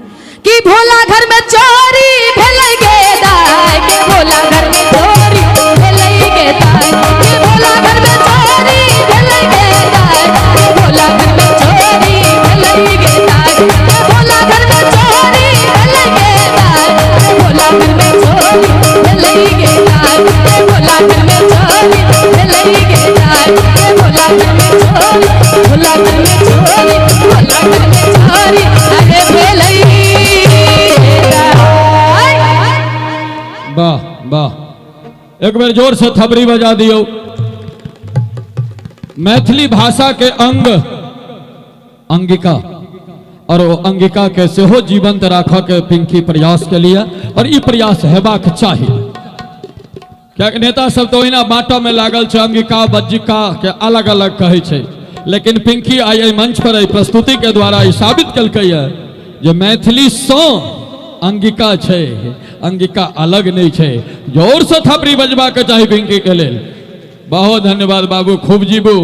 S9: कि भोला घर में चोरी भेलै गे दाई, के भोला घर में चोरी भेलै गे दाई, के भोला घर में चोरी भेलै गे दाई, के भोला घर में चोरी भेलै गे दाई, के भोला घर में चोरी भेलै गे दाई, के भोला घर में चोरी भेलै गे दाई।
S8: वाह वाह, एक बेर जोर से थपड़ी बजा दियौ। मैथिली भाषा के अंग अंगिका और ओ अंगिका के सेहो जीवंत राखऽ के पिंकी प्रयास के लिए और ई प्रयास हेबाक चाही। कियाकि नेता सब तो ओहिना बाँटऽ में लागल छै, अंगिका बज्जिका के अलग अलग कहै छै, लेकिन पिंकी आइ एहि मंच पर एहि प्रस्तुति के द्वारा ई साबित केलकै ये जे मैथिली सँ अंगिका छै, अंगिका अलग नहीं छै। जोर से थपड़ी बजबाक चाही पिंकी के लेल। बहुत धन्यवाद बाबू, खूब जीबू।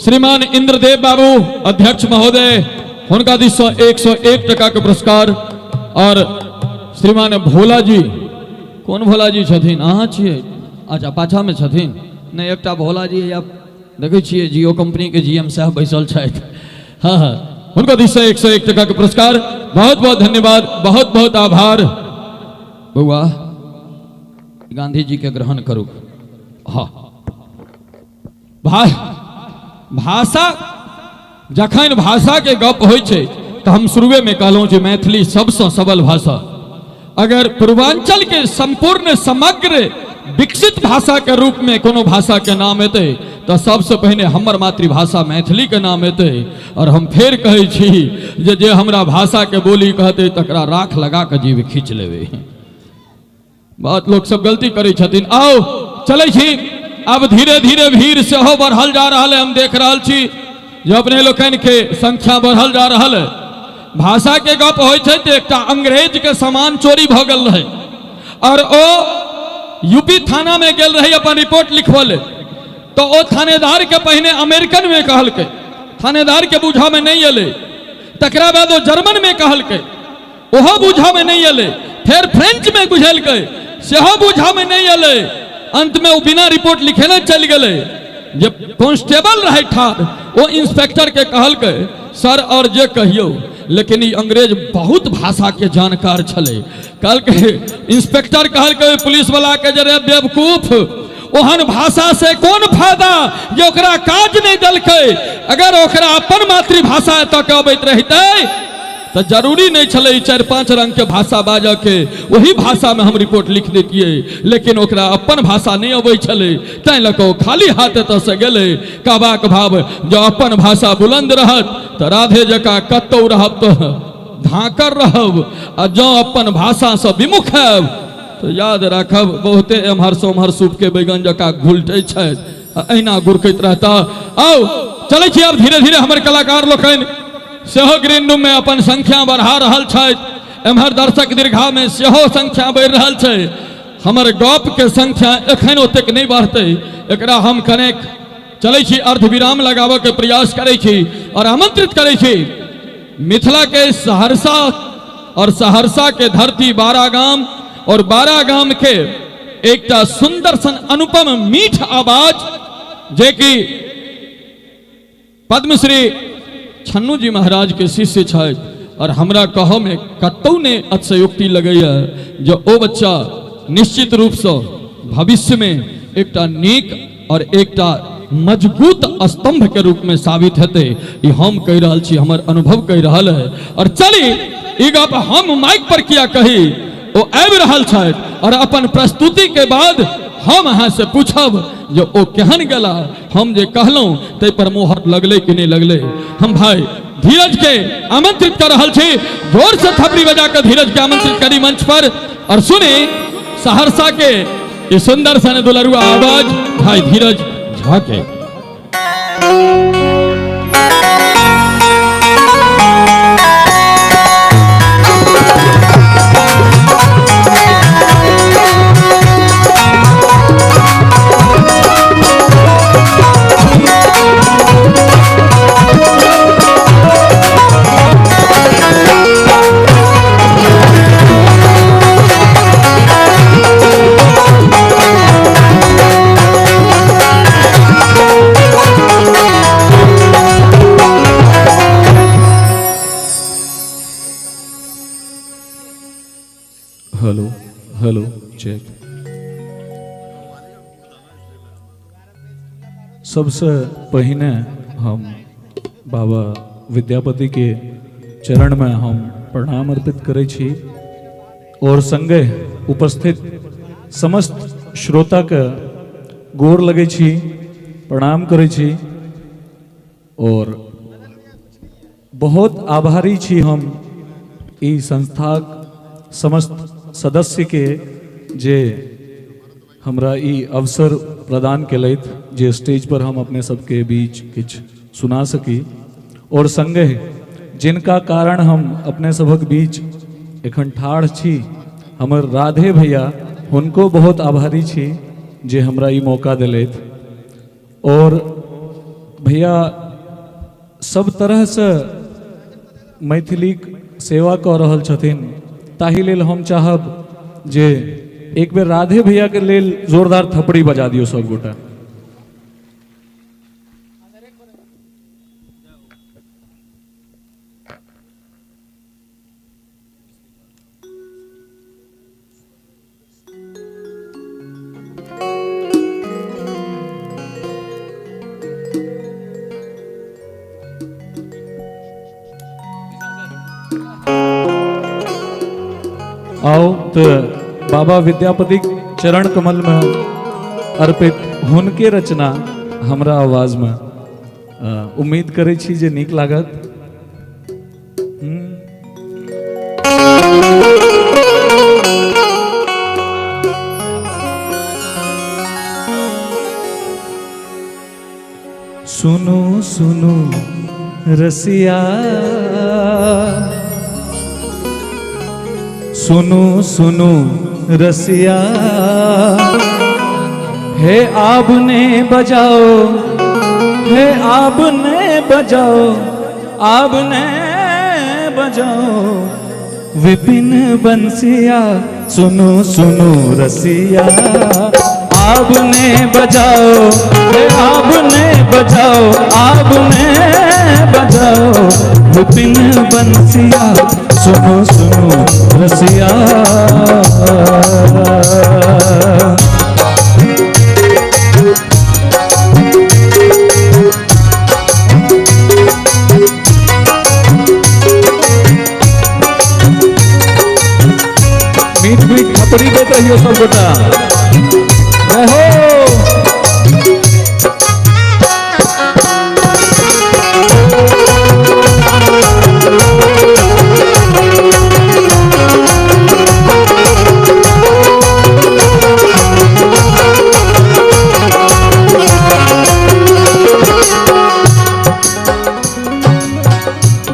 S8: श्रीमान इंद्रदेव बाबू अध्यक्ष महोदय, हुनका दिस सँ 101 टका के पुरस्कार। और श्रीमान भोला जी, कोन भोला जी छथिन? अहाँ छियै? अच्छा, पाछा में छथिन। नहीं, एकटा भोला जी या देखै छियै जियो कंपनी के जीएम साहब बैसल छथि। हाँ हाँ, हुनका दिस सँ 101 टका के पुरस्कार। बहुत बहुत धन्यवाद, बहुत बहुत आभार। बउआ, गांधी जी के ग्रहण करू। हाँ, भाषा, जखन भाषा के गप होइ छै तऽ हम शुरुए में कहलहुँ जे मैथिली सबसँ सबल भाषा। अगर पूर्वांचल के संपूर्ण समग्र विकसित भाषा के रूप में कोनो भाषा के नाम एतै तऽ सबसँ पहिने हमर मातृभाषा मैथिली के नाम एतै। और हम फेर कहै छी जे जे हमरा भाषा के बोली कहतै तकरा राख लगा कऽ जीभ खींच लेबै। बहुत लोक सब गलती करै छथिन। आओ चलै छी, आब धीरे धीरे भीड़ सेहो बढ़ल जा रहल है। हम देख रहल छी जे अपने लोकनि के संख्या बढ़ल जा रहल है। भाषा के गप होइ छै तऽ एकटा अंग्रेज के सामान चोरी भऽ गेल रहै और ओ यूपी थाना में गेल रहै अपन रिपोर्ट लिखबऽ लेल। तऽ ओ थानेदार के पहिने अमेरिकन में कहलकै, थानेदार के बुझऽ में नहि एलै। तकरा बाद ओ जर्मन में कहलकै, ओहो बुझऽ में नहि एलै। फेर फ्रेंच में बुझेलकै, सेहो बुझऽ में नहि एलै। अंत में ओ बिना रिपोर्ट लिखेने चलि गेलै। जे कांस्टेबल रहै ठाढ़, ओ इंस्पेक्टर के कहलकै, सर और जे कहियौ, लेकिन ई अंग्रेज बहुत भाषा के जानकार छलै। कहलकै, इंस्पेक्टर कहलकै पुलिस वाला के जे रे बेवकूफ, ओहन भाषा से कोन फायदा जे ओकरा काज नहि देलकै। अगर ओकरा अपन मातृभाषा एतऽ के अबैत रहितै तऽ जरूरी नहि छलै 4-5 रंग के भाषा बाजऽ के, ओही भाषा में हम रिपोर्ट लिख देतियै। लेकिन ओकरा अपन भाषा नहि अबै छलै, तैं लऽ कऽ ओ खाली हाथ एतऽ से गेलै। कहबाक भाव, जँ अपन भाषा बुलंद रहत तऽ राधे जकाँ कतौ रहब तऽ धाकर रहब, आ जँ अपन भाषासँ विमुख हैब तऽ याद राखब बहुते एम्हर से ओम्हर सूप के बैगन जकाँ घुलटै छथि आ एहिना गुरकैत रहता। आउ चलै छी आब धीरे धीरे हमर कलाकार लोकनि सेहो ग्रीन रूम में अपन संख्या बढ़ा रहल छथि। एम्हर दर्शक दीर्घा में सेहो संख्या बढ़ि रहल छै। हमर गप के संख्या एखन ओतेक नहि बढ़तै, एकरा हम कनेक चलै छी अर्धविराम लगाबऽ के प्रयास करै छी और आमंत्रित करै छी मिथिला के सहरसा और सहरसा के धरती बारागाम और बारागाम के एकटा सुंदर सन अनुपम मीठ आवाज जे कि पद्मश्री छन्नू जी महाराज के शिष्य छथि। और हमरा कहऽ में कतौ नहि अतिशयोक्ति लगैया जे ओ बच्चा निश्चित रूपसँ भविष्य में एकटा नीक और एकटा मजबूत स्तंभ के रूप में साबित हेतै। ई हम कहि रहल छी, हमर अनुभव कहि रहल है। और चली ई गप हम माइक पर किया कही, ओ आबि रहल छथि और अपन प्रस्तुति के बाद हम अहाँ से पूछब जे ओ केहन गेला, हम जे कहलहुँ ताहि पर मोहर लगलै कि नहि लगलै। हम भाई धीरज के आमंत्रित कर रहल छी, जोर से थपड़ी बजा के धीरज के आमंत्रित करी मंच पर और सुनी सहरसा के ये सुंदर सन दुलरुआ आवाज भाई धीरज झा के।
S10: Hello hello check. सबसे पहिने हम बाबा विद्यापति के चरण में हम प्रणाम अर्पित करै छी और संगे उपस्थित समस्त श्रोताके गोर लगै छी, प्रणाम करै छी और बहुत आभारी छी हम ई संस्थाक समस्त सदस्यके जे हमरा ई अवसर प्रदान केलथि जे स्टेज पर हम अपने सबके बीच किछु सुना सकी और संगहि जिनका कारण हम अपने सभक बीच एखन ठाढ़ छी, हमर राधे भैया, हुनको बहुत आभारी छी जे हमरा ई मौका देलथि। और भैया सब तरहसँ मैथिलीक सेवा कऽ रहल छथिन, ताहि लेल हम चाहब जे एक बेर राधे भैयाके लेल जोरदार थपड़ी बजा दियौ सब गोटा। आओ तो बाबा विद्यापति चरण कमल में अर्पित हुनके रचना हमरा आवाज में, उम्मीद करै छी जे नीक लागत। सुनो सुनो रसिया, सुनो सुनो रसिया, हे आपने बजाओ, हे आपने बजाओ, आपने बजाओ विपिन बंसिया, सुनो सुनो रसिया, आपने बजाओ, हे आपने बजाओ, आपने बजाओ विपिन बंसिया, सुनो सुनो रसिया। मीठ मीठ थपड़ी देते रहियो सब गोटा। जय हो।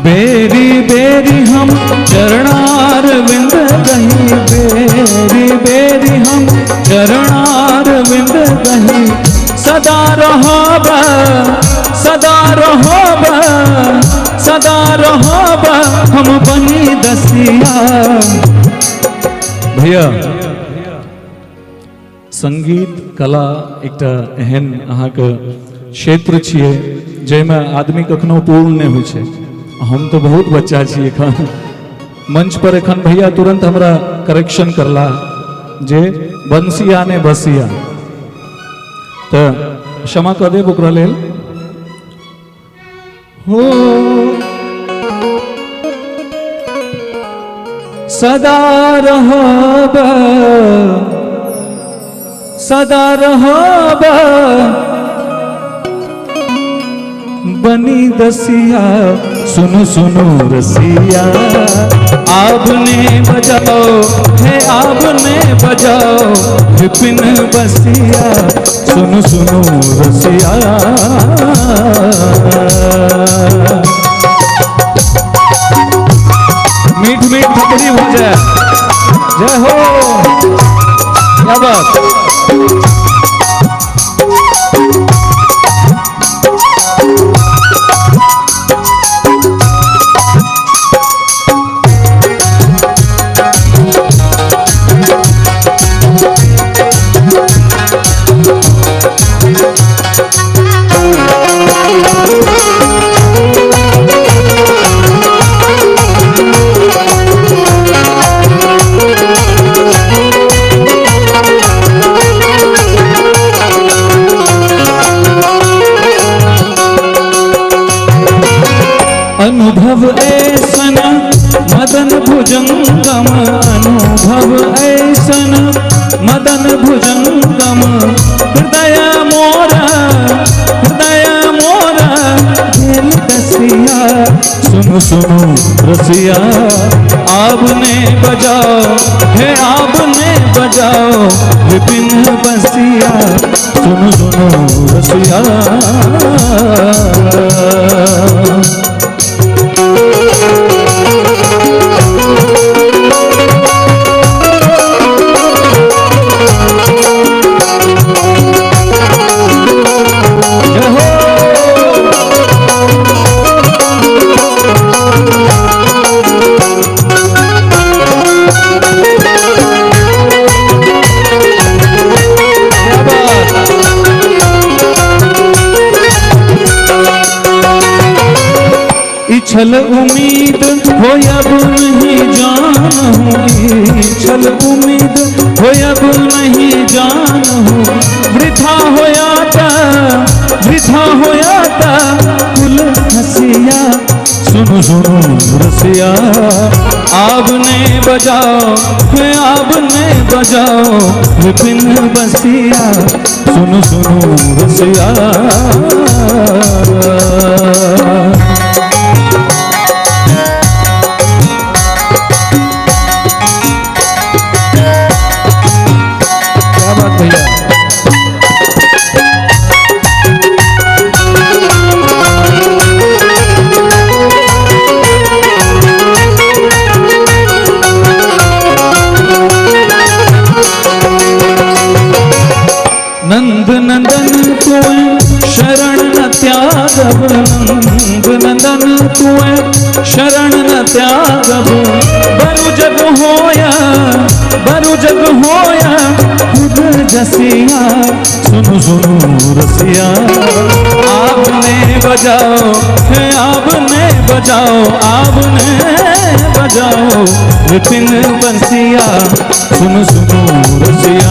S10: बेरी बेरी हम चरणारविंद कहीं, बेरी बेरी हम चरणारविंद कहीं, सदा रहोब सदा रहोब सदा रहोब हम बनी दसिया। भैया संगीत कला एकटा एहन अहाँके क्षेत्र छियै जाहिमे आदमी कखनो पूर्ण नहि होइ छै। हम तो बहुत बच्चा छी एखन मंच पर, एखन भैया तुरंत हमरा करेक्शन करला जे बंसिया ने बसिया, तो क्षमा कऽ देब ओकरा लेल। हो सदा रहब सदा रहब बनी दसिया, सुनो सुनो रसिया, आपने बजाओ हे आपने बजाओ विपिन बसिया, सुनो सुनो रसिया। मीठ मीठ थपड़ी हो जाए। जय हो, क्या बात। भुजंगम हृदय मोरा, हृदय मोरा भेल रसिया। सुनो सुनो रसिया आपने बजाओ, हे आपने बजाओ विपिन बंसिया। सुनो सुनो रसिया। छल उम्मीद होयब नहीं जानहूँ, छल उम्मीद होयब नहीं जानहूँ, वृथा होयाता, वृथा होयाता कुल हसिया। सुनो सुनो रसिया आपने बजाओ, आपने बजाओ विपिन बसिया। सुनो सुनो रसिया। नंद नंदन तुए शरण न त्यागब, नंद नंदन तुए शरण न त्यागब, बरु जग होया, बरु जग होया खुद जसिया। सुनो सुनो रसिया आपने बजाओ, आपने बजाओ, आपने बजाओ विपिन बंसिया। सुनो सुनो रसिया।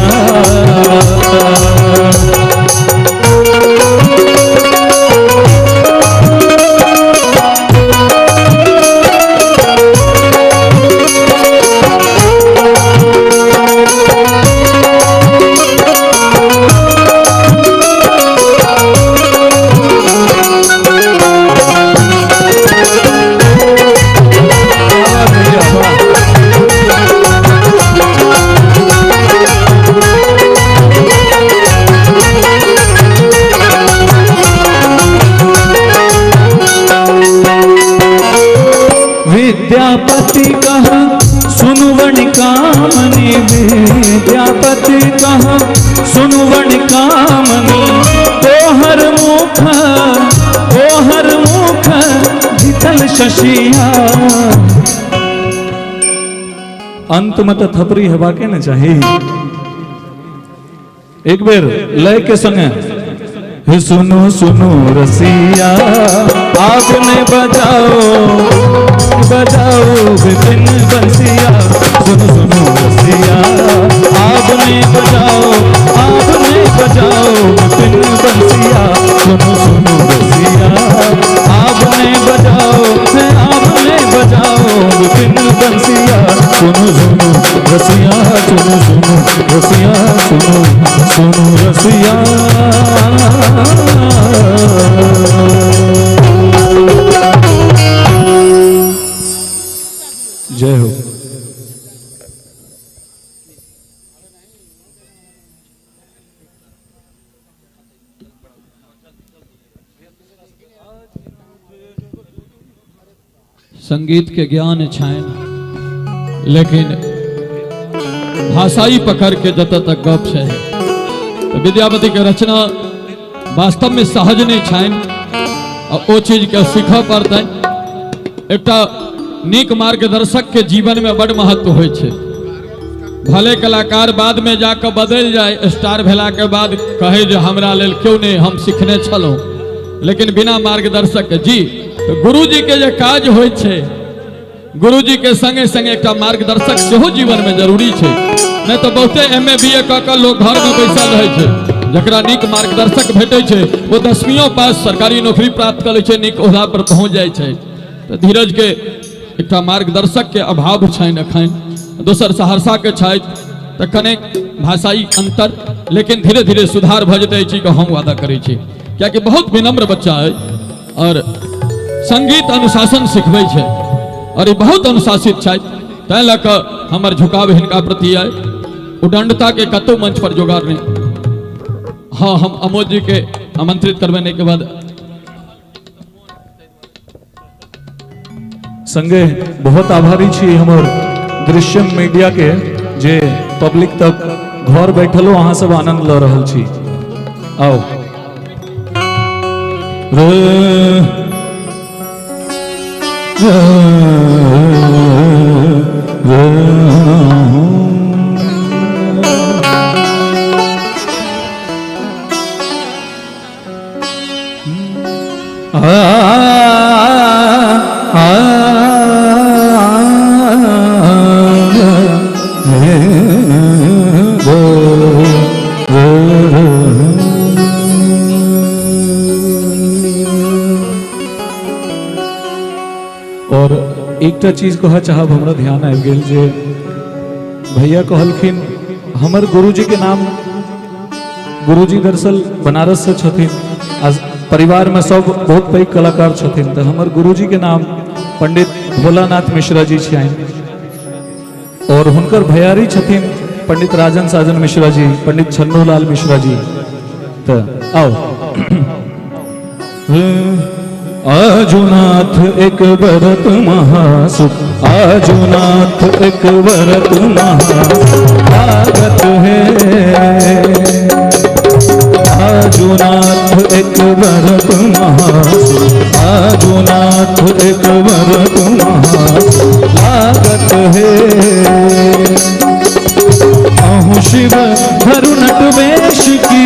S10: विद्यापति कहा सुनु वण कामनी, विद्यापति कहा सुनु वण कामनी, तोहर मुख, तोहर मुख जितल शशिया। अंत में तो थपरी हेबा के न चाही। एक बेर लय के संगे हे सुनो सुनो रसिया आपने बजाओ, बजाओ विपिन बंसिया। सुनो सुनो रसिया आपने बजाओ, आपने बजाओ विपिन बंसिया। सुनो सुनो रसिया आपने बजाओ, आपने बजाओ विपिन बंसिया। सुनो सुनो रसिया, सुनो सुनो रसिया, सुनो सुनो रसिया। जय हो।
S8: संगीत के ज्ञान छाइन, लेकिन भाषाई पकड़ के जत तक गप है तो विद्यापति के रचना वास्तव में सहज नहीं छाइन और ओ चीज के सीख पड़तै। एकटा नीक मार्गदर्शक के जीवन में बड़ महत्व होइ छै। भले कलाकार बाद में जाकर बदल जाए, स्टार भेला के बाद कहे जे हमरा लेल क्यों नहीं, हम सीखने छलहुँ, लेकिन बिना मार्गदर्शक के जी तो गुरुजी के जे काज होइ छै, गुरुजी के संगे संगे एकटा मार्गदर्शक सेहो जीवन में जरूरी छै। नहीं तो बहुते एम ए बी ए कऽ कऽ लोग घर में बैसल रहै छै। जकरा नीक मार्गदर्शक भेटै छै वो 10वीं पास सरकारी नौकरी प्राप्त करै छै, नीक ओहदा पर पहुँच जाइ छै। तऽ धीरज के एकटा मार्गदर्शक के अभाव छनि एखन। दोसर सहरसा के छथि तऽ कने भाषाई अंतर, लेकिन धीरे धीरे सुधार भऽ जेतै, एहि चीजके हम वादा करै छी, कियाकि बहुत विनम्र बच्चा अइ और संगीत अनुशासन सिखबै छै और ई बहुत अनुशासित छथि, ताहि लऽ कऽ हमर झुकाव हिनका प्रति अइ। उदंडता के कतहु मंच पर जोगाड़ नहि। हाँ, हम अमोद जी के आमंत्रित करबनि एहिके बाद।
S10: संगे बहुत आभारी छी हमर दृश्यम मीडिया के, जे पब्लिक तक घर बैठलो अहाँ सब आनंद ल रहल छी। आओ रे रे रे आ आ और एकटा चीज कह चाहब, हमरा ध्यान आबि गेल जे भैया कहलखिन हमर गुरुजी के नाम, गुरुजी दरअसल बनारस से छथिन आ परिवार में सब बहुत पैघ कलाकार छथिन, तो हमर गुरुजी के नाम पंडित भोलानाथ मिश्रा जी छियनि और हुनकर भैयारी छथिन पंडित राजन साजन मिश्रा जी, पंडित छन्नूलाल मिश्रा जी। तो आओ। आजुनाथ एक भरत महासुख, आजुनाथ एक भरत महासुख है, आजुनाथ एक भरत महासुख, आजुनाथ एक भरत महासुख लागत है। अहु शिव धरु नट वेश की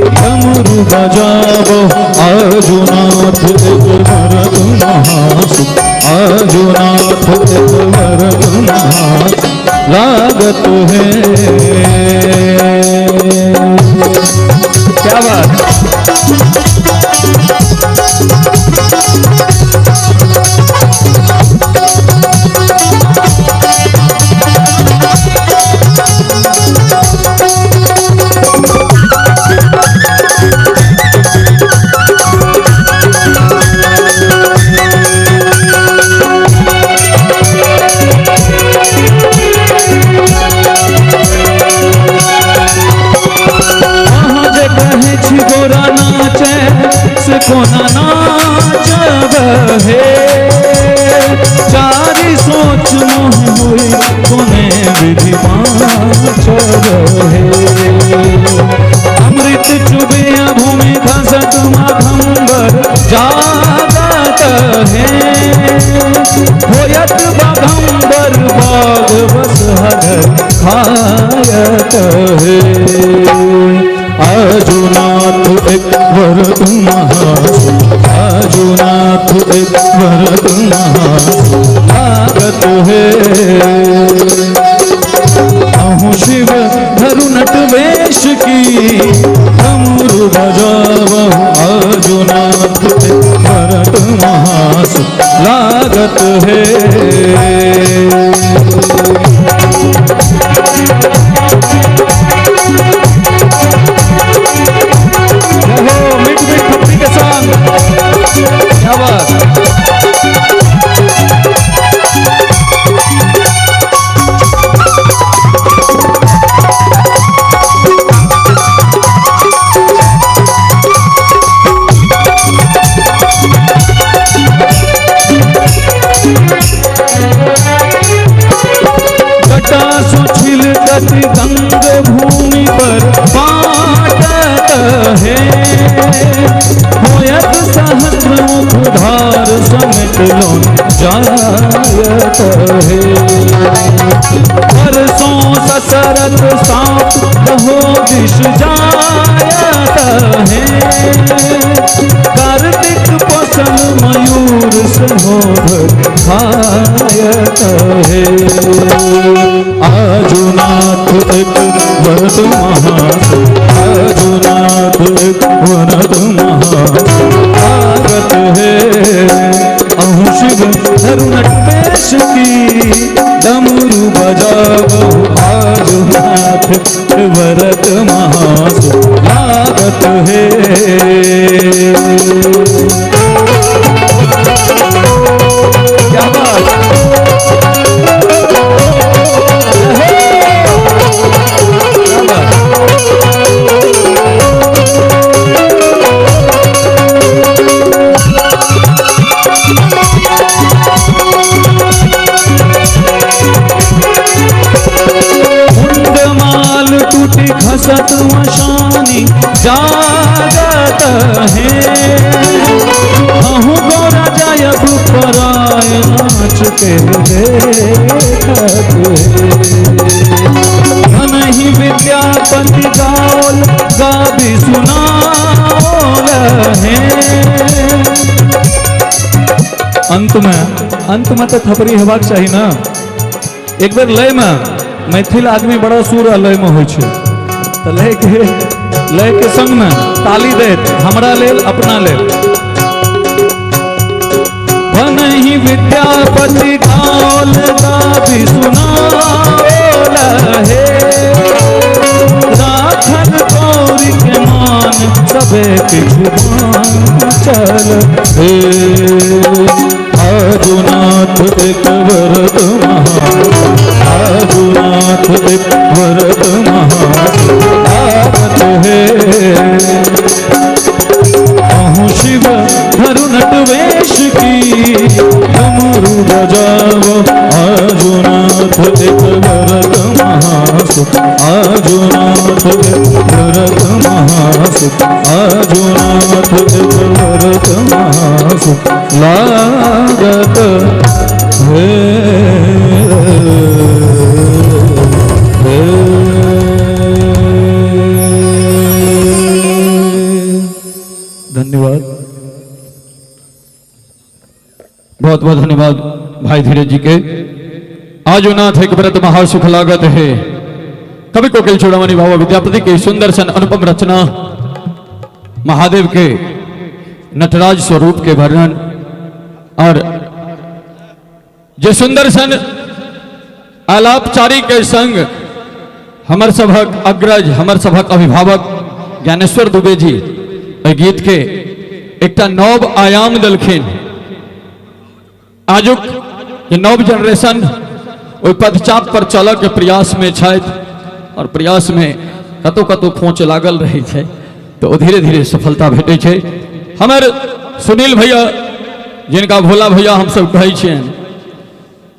S10: डमरू बजावो, आजुनाथ एक भरत महासुख, आजुनाथ एक भरत महासुख लागत है। क्या बात। गोरा नाचे से कोना नाचब हे, चारि सोच मोह हुई कोने विधि बाँचब हे। अमृत चुबे भूमि खसत मखम्बर जागत है, होयत बघम्बर बाग बस हर खायत है। आजुनाथ एक भरत महासुख, आजुनाथ एक भरत महासुख लागत है। अहु शिव धरु नट वेश की डमरू बजावहु, आजुनाथ एक भरत महासुख लागत है।
S8: क्या बात।
S10: जटा सुछिल गति गंग भूमि पर पाटत है, होयत सहस्र मुख धार समेट लो जायत है। परसों ससरत सांप कहो दिश जायत है, कार्तिक पसल मयूर सहोदर खायत है। आजुनाथ एक भरत महासुख, आजुनाथ एक भरत महासुख लागत है। अहु शिव धरु नट वेश की डमरू बजावहु, आजुनाथ व्रत महासुख लागत हे।
S7: क्या बात,
S10: मुंडमाल टूटी खसत मशानी जागत है, अहूँ गौरा जायब पराय नाच के देखत है। नहीं विद्यापति गाओल गाबी सुनाओल है। अंत में तो थपड़ी हेबाक चाही ना। एक बेर लय में मैथिल आदमी बड़ा सुर आ लय में होइ छै, तऽ लय के संग में ताली दैत हमरा लेल अपना लेल। भनहि विद्यापति गाओल गाबी सुनाओल हे, राखल गौरी के मान सबे किछु बाँचल हे। आजुनाथ एक व्रत महा, आजुनाथ एक व्रत महासुख लागत हे। अहूँ शिव धरु नटवेश की डमरू बजाओ, आजुनाथ एक व्रत महासुख, आजुनाथ एक व्रत महासुख, आजुनाथ एक व्रत महासुख लागत हे। धन्यवाद,
S8: बहुत बहुत धन्यवाद भाई धीरज जी के। आजुनाथ एक व्रत महासुख लागत है, कवि कोकिल चूड़ामणि बाबा विद्यापति के सुंदर सन अनुपम रचना, महादेव के नटराज स्वरूप के वर्णन और जे सुंदर सन आलापचारी के संग हमर सभक अग्रज, हमर सभक अभिभावक ज्ञानेश्वर दुबे जी एहि गीत के एकटा नव आयाम देलखिन। आजुक जे नव जनरेशन ओहि पदचाप पर चलऽ के प्रयास में छथि और प्रयास में कतौ कतौ खोच लागल रहै छै, तऽ ओ धीरे धीरे सफलता भेटै छै। हमर सुनील भैया, जिनका भोला भैया हमसब कहै छियनि,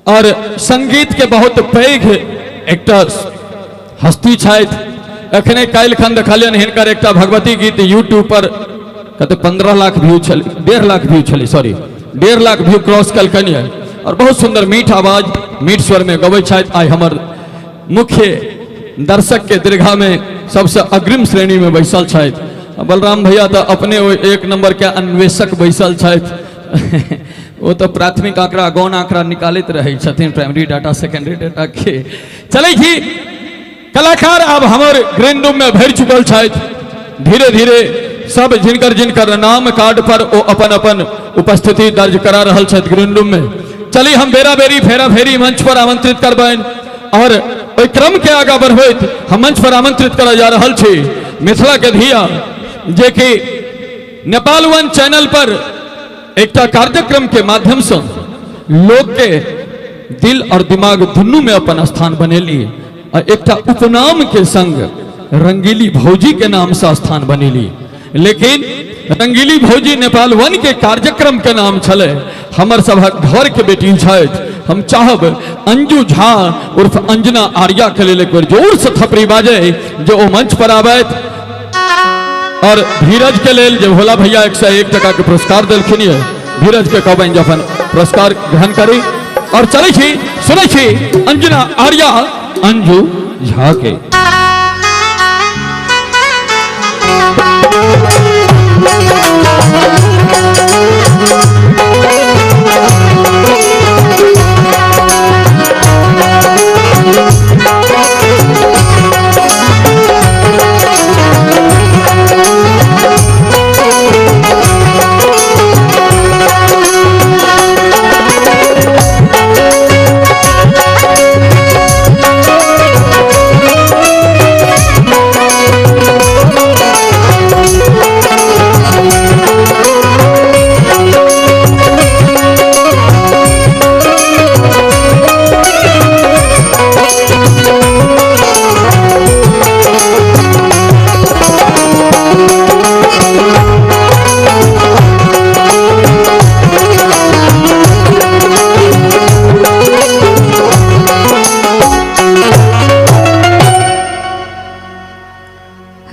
S8: और संगीत के बहुत पैघ एकटा हस्ती छथि। एखने काल्हि खन देखलियनि हिनकर एकटा भगवती गीत यूट्यूब पर कते 15 लाख व्यू छलै, 1.5 लाख व्यू छलै, सॉरी 1.5 लाख व्यू क्रॉस कलकनि यऽ। और बहुत सुंदर मीठ आवाज मीठ स्वर में गबै छथि। आइ हमर मुख्य दर्शक के दीर्घा में सबसे अग्रिम श्रेणी में बैसल छथि। बलराम भैया तो अपने एक नंबर के अन्वेषक बैसल छथि। वो तो प्राथमिक आंकड़ा गौण आंकड़ा निकालैत रहै छथिन, प्राइमरी डाटा सेकेंडरी डाटा के। चलै छी, कलाकार अब हमर ग्रीन रूम में भरि चुकल छथि। धीरे धीरे सब जिनकर जिनकर नाम कार्ड पर ओ अपन अपन उपस्थिति दर्ज करा रहल छथि ग्रीन रूम में। चली हम बेरा बेरी फेरा फेरी मंच पर आमंत्रित करबनि और ओहि क्रम के आगा बढ़बैत हम मंच पर आमंत्रित करल जा रहल छी मिथिला के धिया, जे कि नेपाल वन चैनल पर एकटा कार्यक्रम के माध्यम से लोक के दिल और दिमाग दुनू में अपन स्थान बनेली और एकटा उपनाम के संग रंगीली भौजी के नाम से स्थान बनेली। लेकिन रंगीली भौजी नेपाल वन के कार्यक्रम के नाम छलै। हमर सभक घर के बेटी छथि, हम चाहब अंजू झा उर्फ अंजना आर्या के लेल एक बेर जोर से थपड़ी बाजे जो ओ मंच पर आबैत। और धीरज के लेल जे भोला भैया 101 टका के पुरस्कार देलखिन ये, धीरज के कहबनि जे अपन पुरस्कार ग्रहण करी। और चलै छी सुनै छी अंजना आर्या अंजू झा के।
S11: Thank you.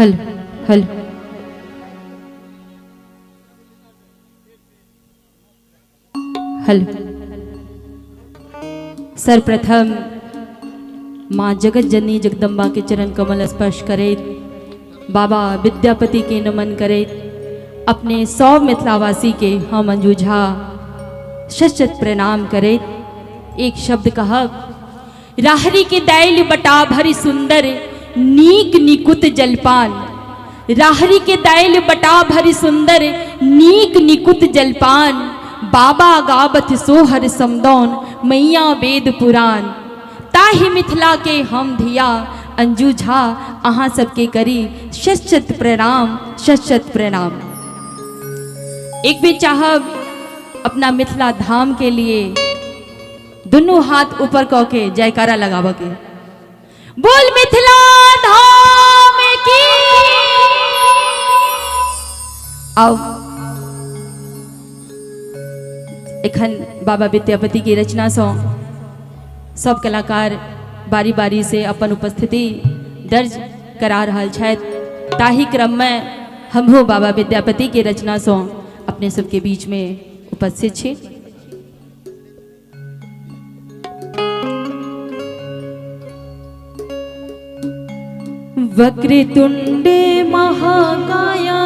S11: Hello hello hello. सर्वप्रथम माँ जगत जननी जगदम्बा के चरण कमल स्पर्श करैत, बाबा विद्यापति के नमन करैत, अपने सब मिथिलावासी के हम अंजू झा शत शत प्रणाम करैत एक शब्द कहब। राहरी के दाइल बटा भरी सुंदर नीक निकुत जलपान, राहरी के दाइल बटा भरी सुंदर नीक निकुत जलपान, बाबा गाबथ सोहर समदौन मैया वेद पुराण। ताहि मिथिला के हम धिया अंजू झा अहाँ सबके करी शत शत प्रणाम, शत शत प्रणाम। एक भी चाहब अपना मिथिला धाम के लिए दुनू हाथ ऊपर कऽ के जयकारा लगाबऽ के, बोल मिथिला धाम की। आउ एखन बाबा विद्यापति की रचना सँ सब कलाकार बारी बारी से अपन उपस्थिति दर्ज करा रहल छथि। ताहि क्रम में हमहूँ बाबा विद्यापति के रचना सँ अपने सबके बीच में उपस्थित छी। वक्रतुंड महाकाया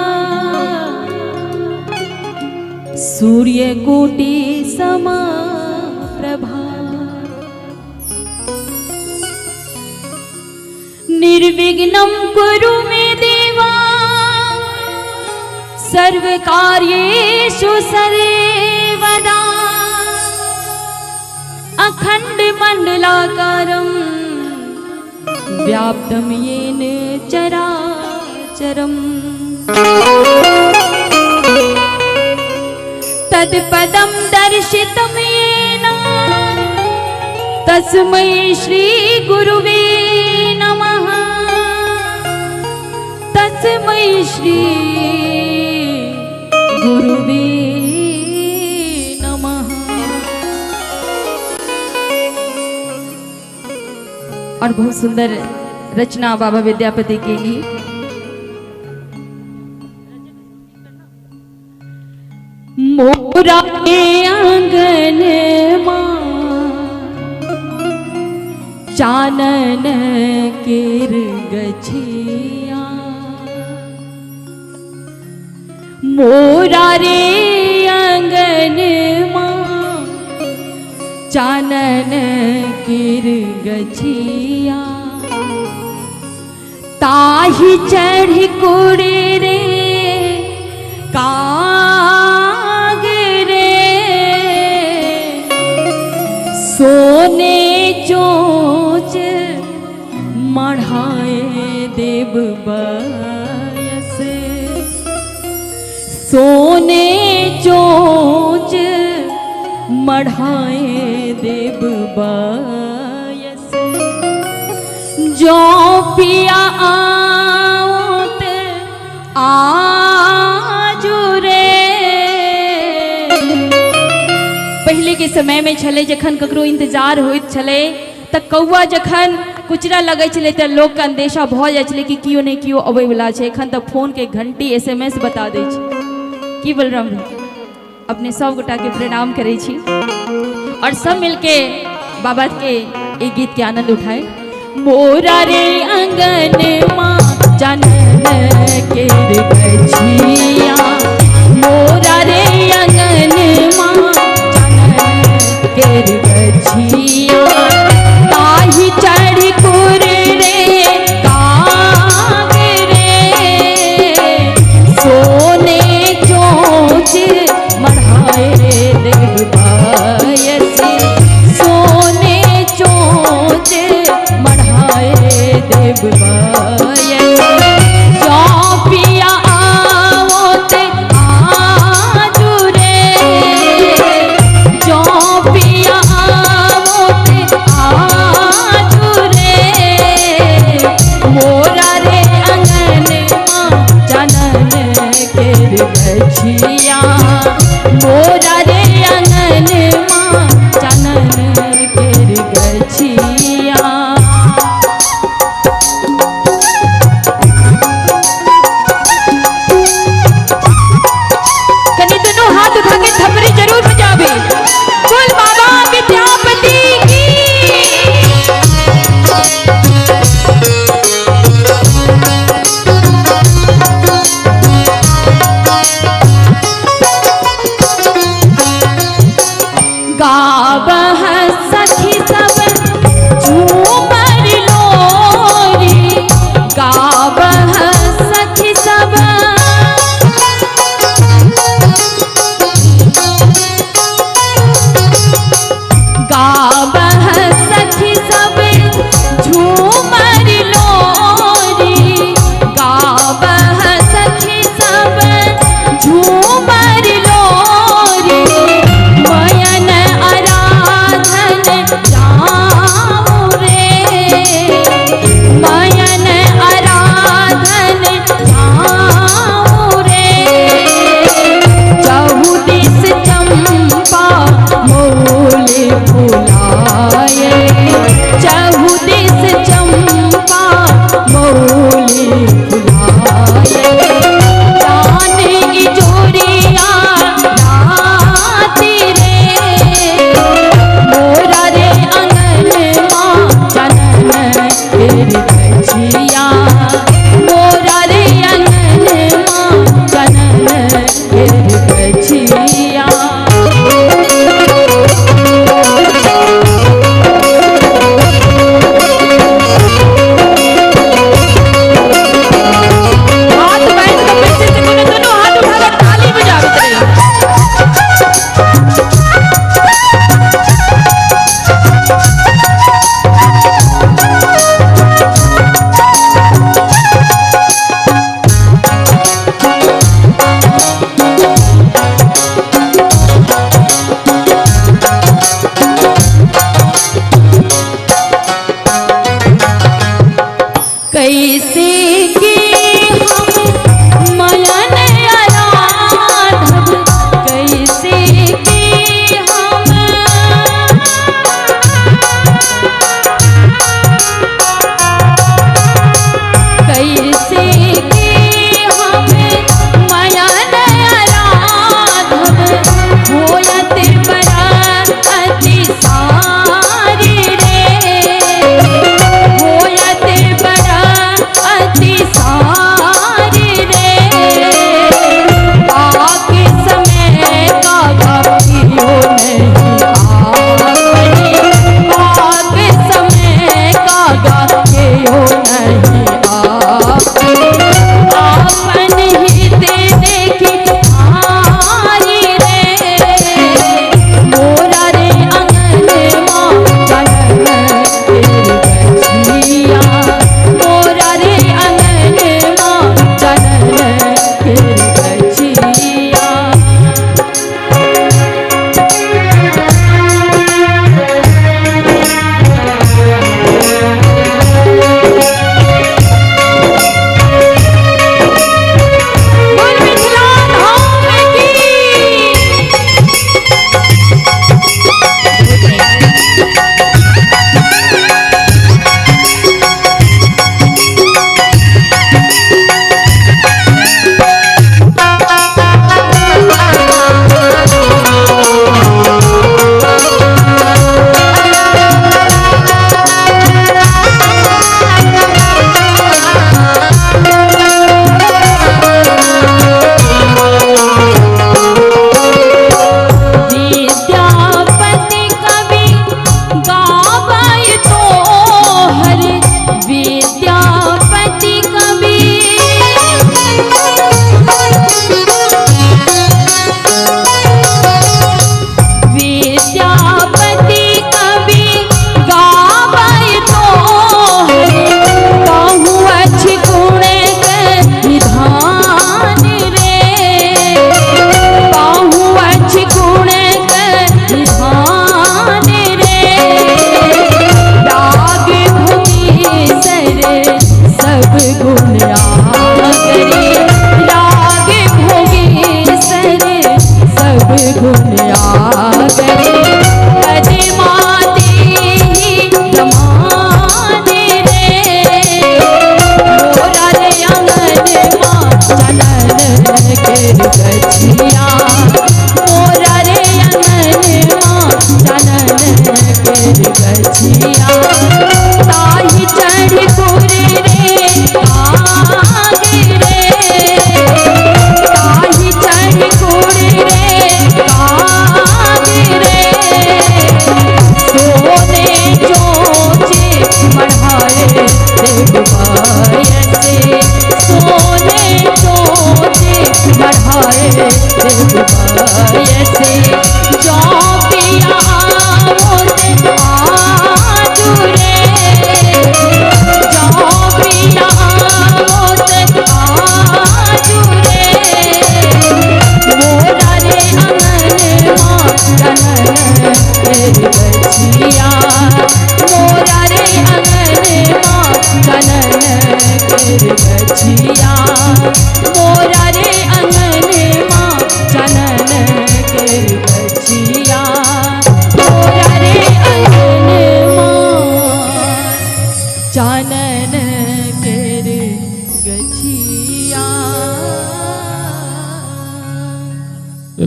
S11: सूर्यकोटि समाप्रभा, निर्विघ्नं कुरु मे देवा सर्वकार्येषु सर्वदा, अखंड मंडलाकारं व्याप्तं येन चराचरम्, तत्पदं दर्शितं येन तस्मै श्री गुरुवे नमः, तस्मै श्री गुरुवे नमः। और बहुत सुंदर रचना बाबा विद्यापति के लिए। मोरा के आंगन माँ चानन केर गछिया, मोरा रे आंगन माँ चानन केर गछिया, ताही चढ़ी कुड़े रे काग रे, सोने चोच मढ़ाए देव बयस, सोने चोच मढ़ाए देव बयस, जो पिया आओत आजू रे। पहले के समय में छलै जखन ककरो इंतजार होइत छलै तऽ कौआ जखन कुचरा लगै छलै तऽ लोकके अंदेशा भऽ जाइ छलै कि केओ नहि केओ अबैवला छै। एखन तऽ फोनके घंटी SMS बता दै छै। की बलराम अपने सब गोटाके प्रणाम करै छी और सब मिलके बाबा के एक गीत के आनंद उठाए। मोरा रे आंगन माँ चानन केर गछिया, मोरा रे आंगन माँ चानन केर गछिया, ताही चढ़ी कुर रे काग रे, सोने चोच मढ़ाए देव बयस, सोने चोच मढ़ाए देव बयस, जो पिया आओत आजू रे, जो पिया आओत आजू रे, मोरा रे आंगन माँ चानन केर गछिया, मोरा रे आंगन माँ चानन केर गछिया।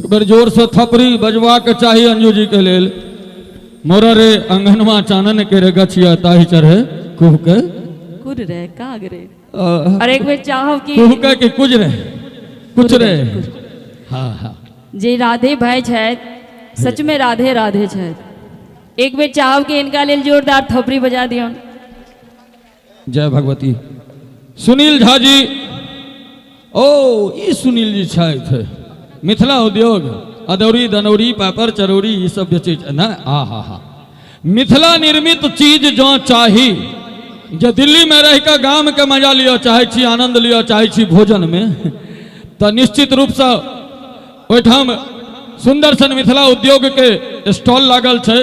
S8: एक बेर जोर से थपड़ी बजवा के चाही अंजू जी के लेल। मोरा रे अंगनवा चानन के रे गछिया ताही चढ़े कुह के
S11: कुर रे काग रे। और एक बेर चाहब कि
S8: कुह के कि कुछ रे कुछ रे। हाँ हाँ
S11: जे राधे भाई छथि सच में राधे राधे छथि। एक बेर चाहब कि इनका लेल जोरदार थपड़ी बजा दियौन।
S8: जय भगवती। सुनील झा जी, ओ ई सुनील जी छथि मिथिला उद्योग अदौरी दनौरी पापड़ चरौरी ई सब बेचै ना। आ हा हा मिथिला निर्मित चीज जो चाही, जे दिल्ली में रह के गाम के मजा लिअ चाहै छी, आनंद लिअ चाहै छी भोजन में, तो निश्चित रूपसँ ओहिठाम सुंदर सन मिथिला उद्योग के स्टॉल लागल छै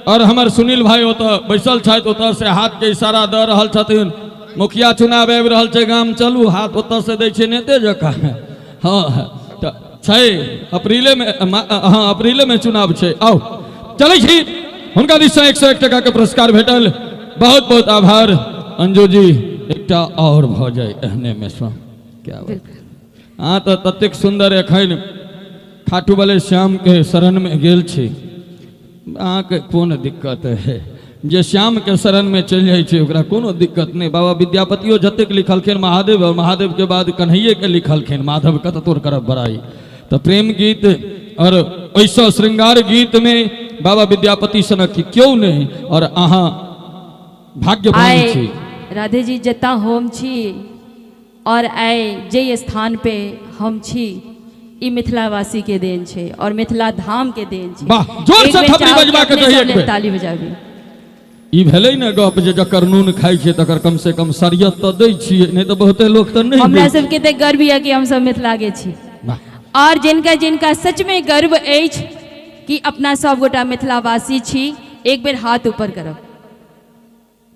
S8: और हमर सुनील भाई ओतऽ बैसल छथि, ओतऽ से हाथ के इशारा दऽ रहल छथिन। मुखिया चुनाव आबि रहल छै गाम, चलू हाथ ओतऽ से दै छै नेते जकाँ। हाँ तऽ छै अप्रैले में, हाँ अप्रैले में चुनाव छै। आउ चलै छी। हुनका दिससँ 101 टका के पुरस्कार भेटल, बहुत बहुत आभार अंजू जी। एकटा और भऽ जाय एहने में सँ, क्या बात। अहाँ तऽ ततेक सुन्दर एखन खाटू वाले श्याम के शरण में गेल छी, अहाँके कोन दिक्कत है? जे श्याम के शरण में चलि जाइ छै ओकरा कोनो दिक्कत नहि। बाबा विद्यापतियो जतेक लिखलखिन महादेव, और महादेव के बाद कन्हैये के लिखलखिन माधव कत तोर करब बड़ाई। तऽ प्रेम गीत और ओहिसँ श्रृंगार गीत में बाबा विद्यापति सनक क्यों नहीं, और अहाँ भाग्यवान छी।
S11: राधे जी जता हम छी और आइ जे स्थान पे हम छी ई मिथिलावासी के देन छै और मिथिला धाम के देन छै।
S8: वाह, जोर से थपड़ी बजबा के चाहिए एक बेर।
S11: ताली बजाबी।
S8: ई भेलै ने गप जे जकर नून खाइ छै तकर कम से कम सरियत तऽ दै छियै, नहि तऽ बहुते लोक तऽ नहि।
S11: हमरा सबके तऽ गर्व यऽ कि हम सब मिथिला के छी। और जिनका जिनका सच में गर्व अछि कि अपना सब गोटा मिथिलावासी छी, एक बेर हाथ ऊपर करब।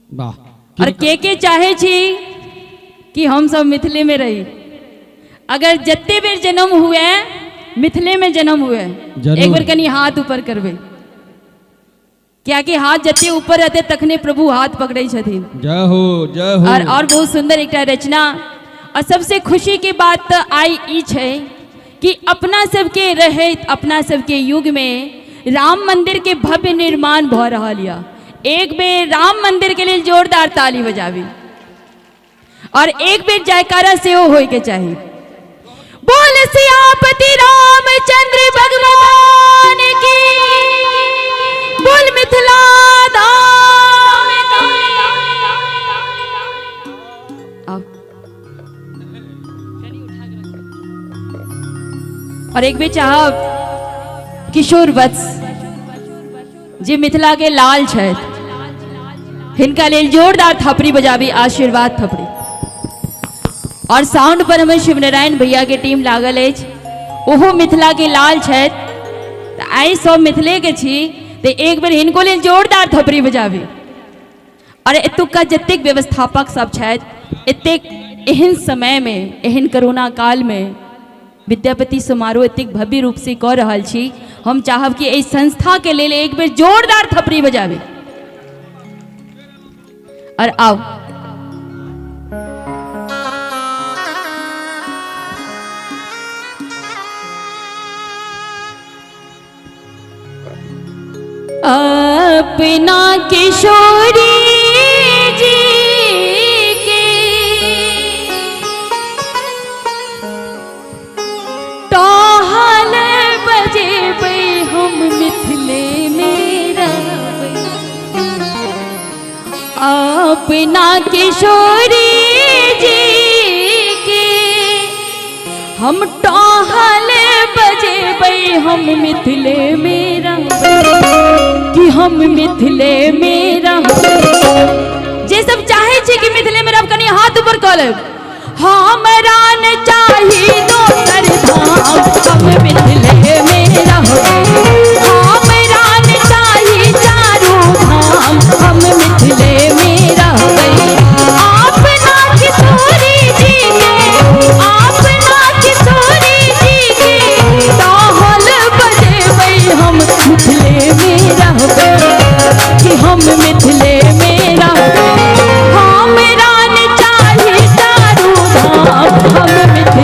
S8: वाह।
S11: और के चाहे छी कि हम सब मिथिले में रही? अगर जते बेर जन्म हुए मिथिले में जन्म हुए, एक बेर कनी हाथ ऊपर करबै, कियाकि हाथ जते ऊपर रहते तखने प्रभु हाथ पकड़ै छथिन।
S8: जय हो जय हो।
S11: और बहुत सुंदर एकटा रचना। और सबसे खुशी के बात तऽ आइ ई छै कि अपना सबके रहैत अपना सबके युग में राम मंदिर के भव्य निर्माण भऽ रहल यऽ। एक बेर राम मंदिर के लेल जोरदार ताली बजाबी और एक बेर जयकारा सेहो होय के चाही। बोल सियापति रामचंद्र भगवान की, बोल मिथिला धाम की। और एक बेर चाहब किशोर वत्स जे मिथिला के लाल छथि, हिनका लेल जोरदार थपड़ी बजाबी, आशीर्वाद थपड़ी। और साउंड पर हमर शिवनारायण भैया के टीम लागल अछि, ओहो मिथिला के लाल छथि। तऽ आइ सब मिथिले के छी, तऽ एक बेर हिनको लेल जोरदार थपड़ी बजाबी। और एतुका जतेक व्यवस्थापक सब छथि, एतेक एहन समय में, एहन कोरोना काल में विद्यापति समारोह एतेक भव्य रूप से कऽ रहल छी, हम चाहब कि एहि संस्था के लेल एक बेर जोरदार थपड़ी बजाबी। और आओ अपना किशोरी जी के टहल बजेबै हम मिथिले में रहबै। अपना किशोरी जी के हम टहल बजेबै हम मिथिले में रहबै, कि हम मिथिले में रहबै। जे सब चाहे छी कि मिथिले में रहब, कनी हाथ ऊपर कऽ लेब। हमरा न चाही दोसर धाम, हम मिथिले में रहबै। हमरा न चाही चारू धाम, हम मिथिले में रहबै। अपना किशोरी जी के, अपना किशोरी जी के टहल बजेबै हम मिथिले में रहबै, कि हम मिथिले में रहबै। हमरा न चाही चारू धाम, हम मिथिले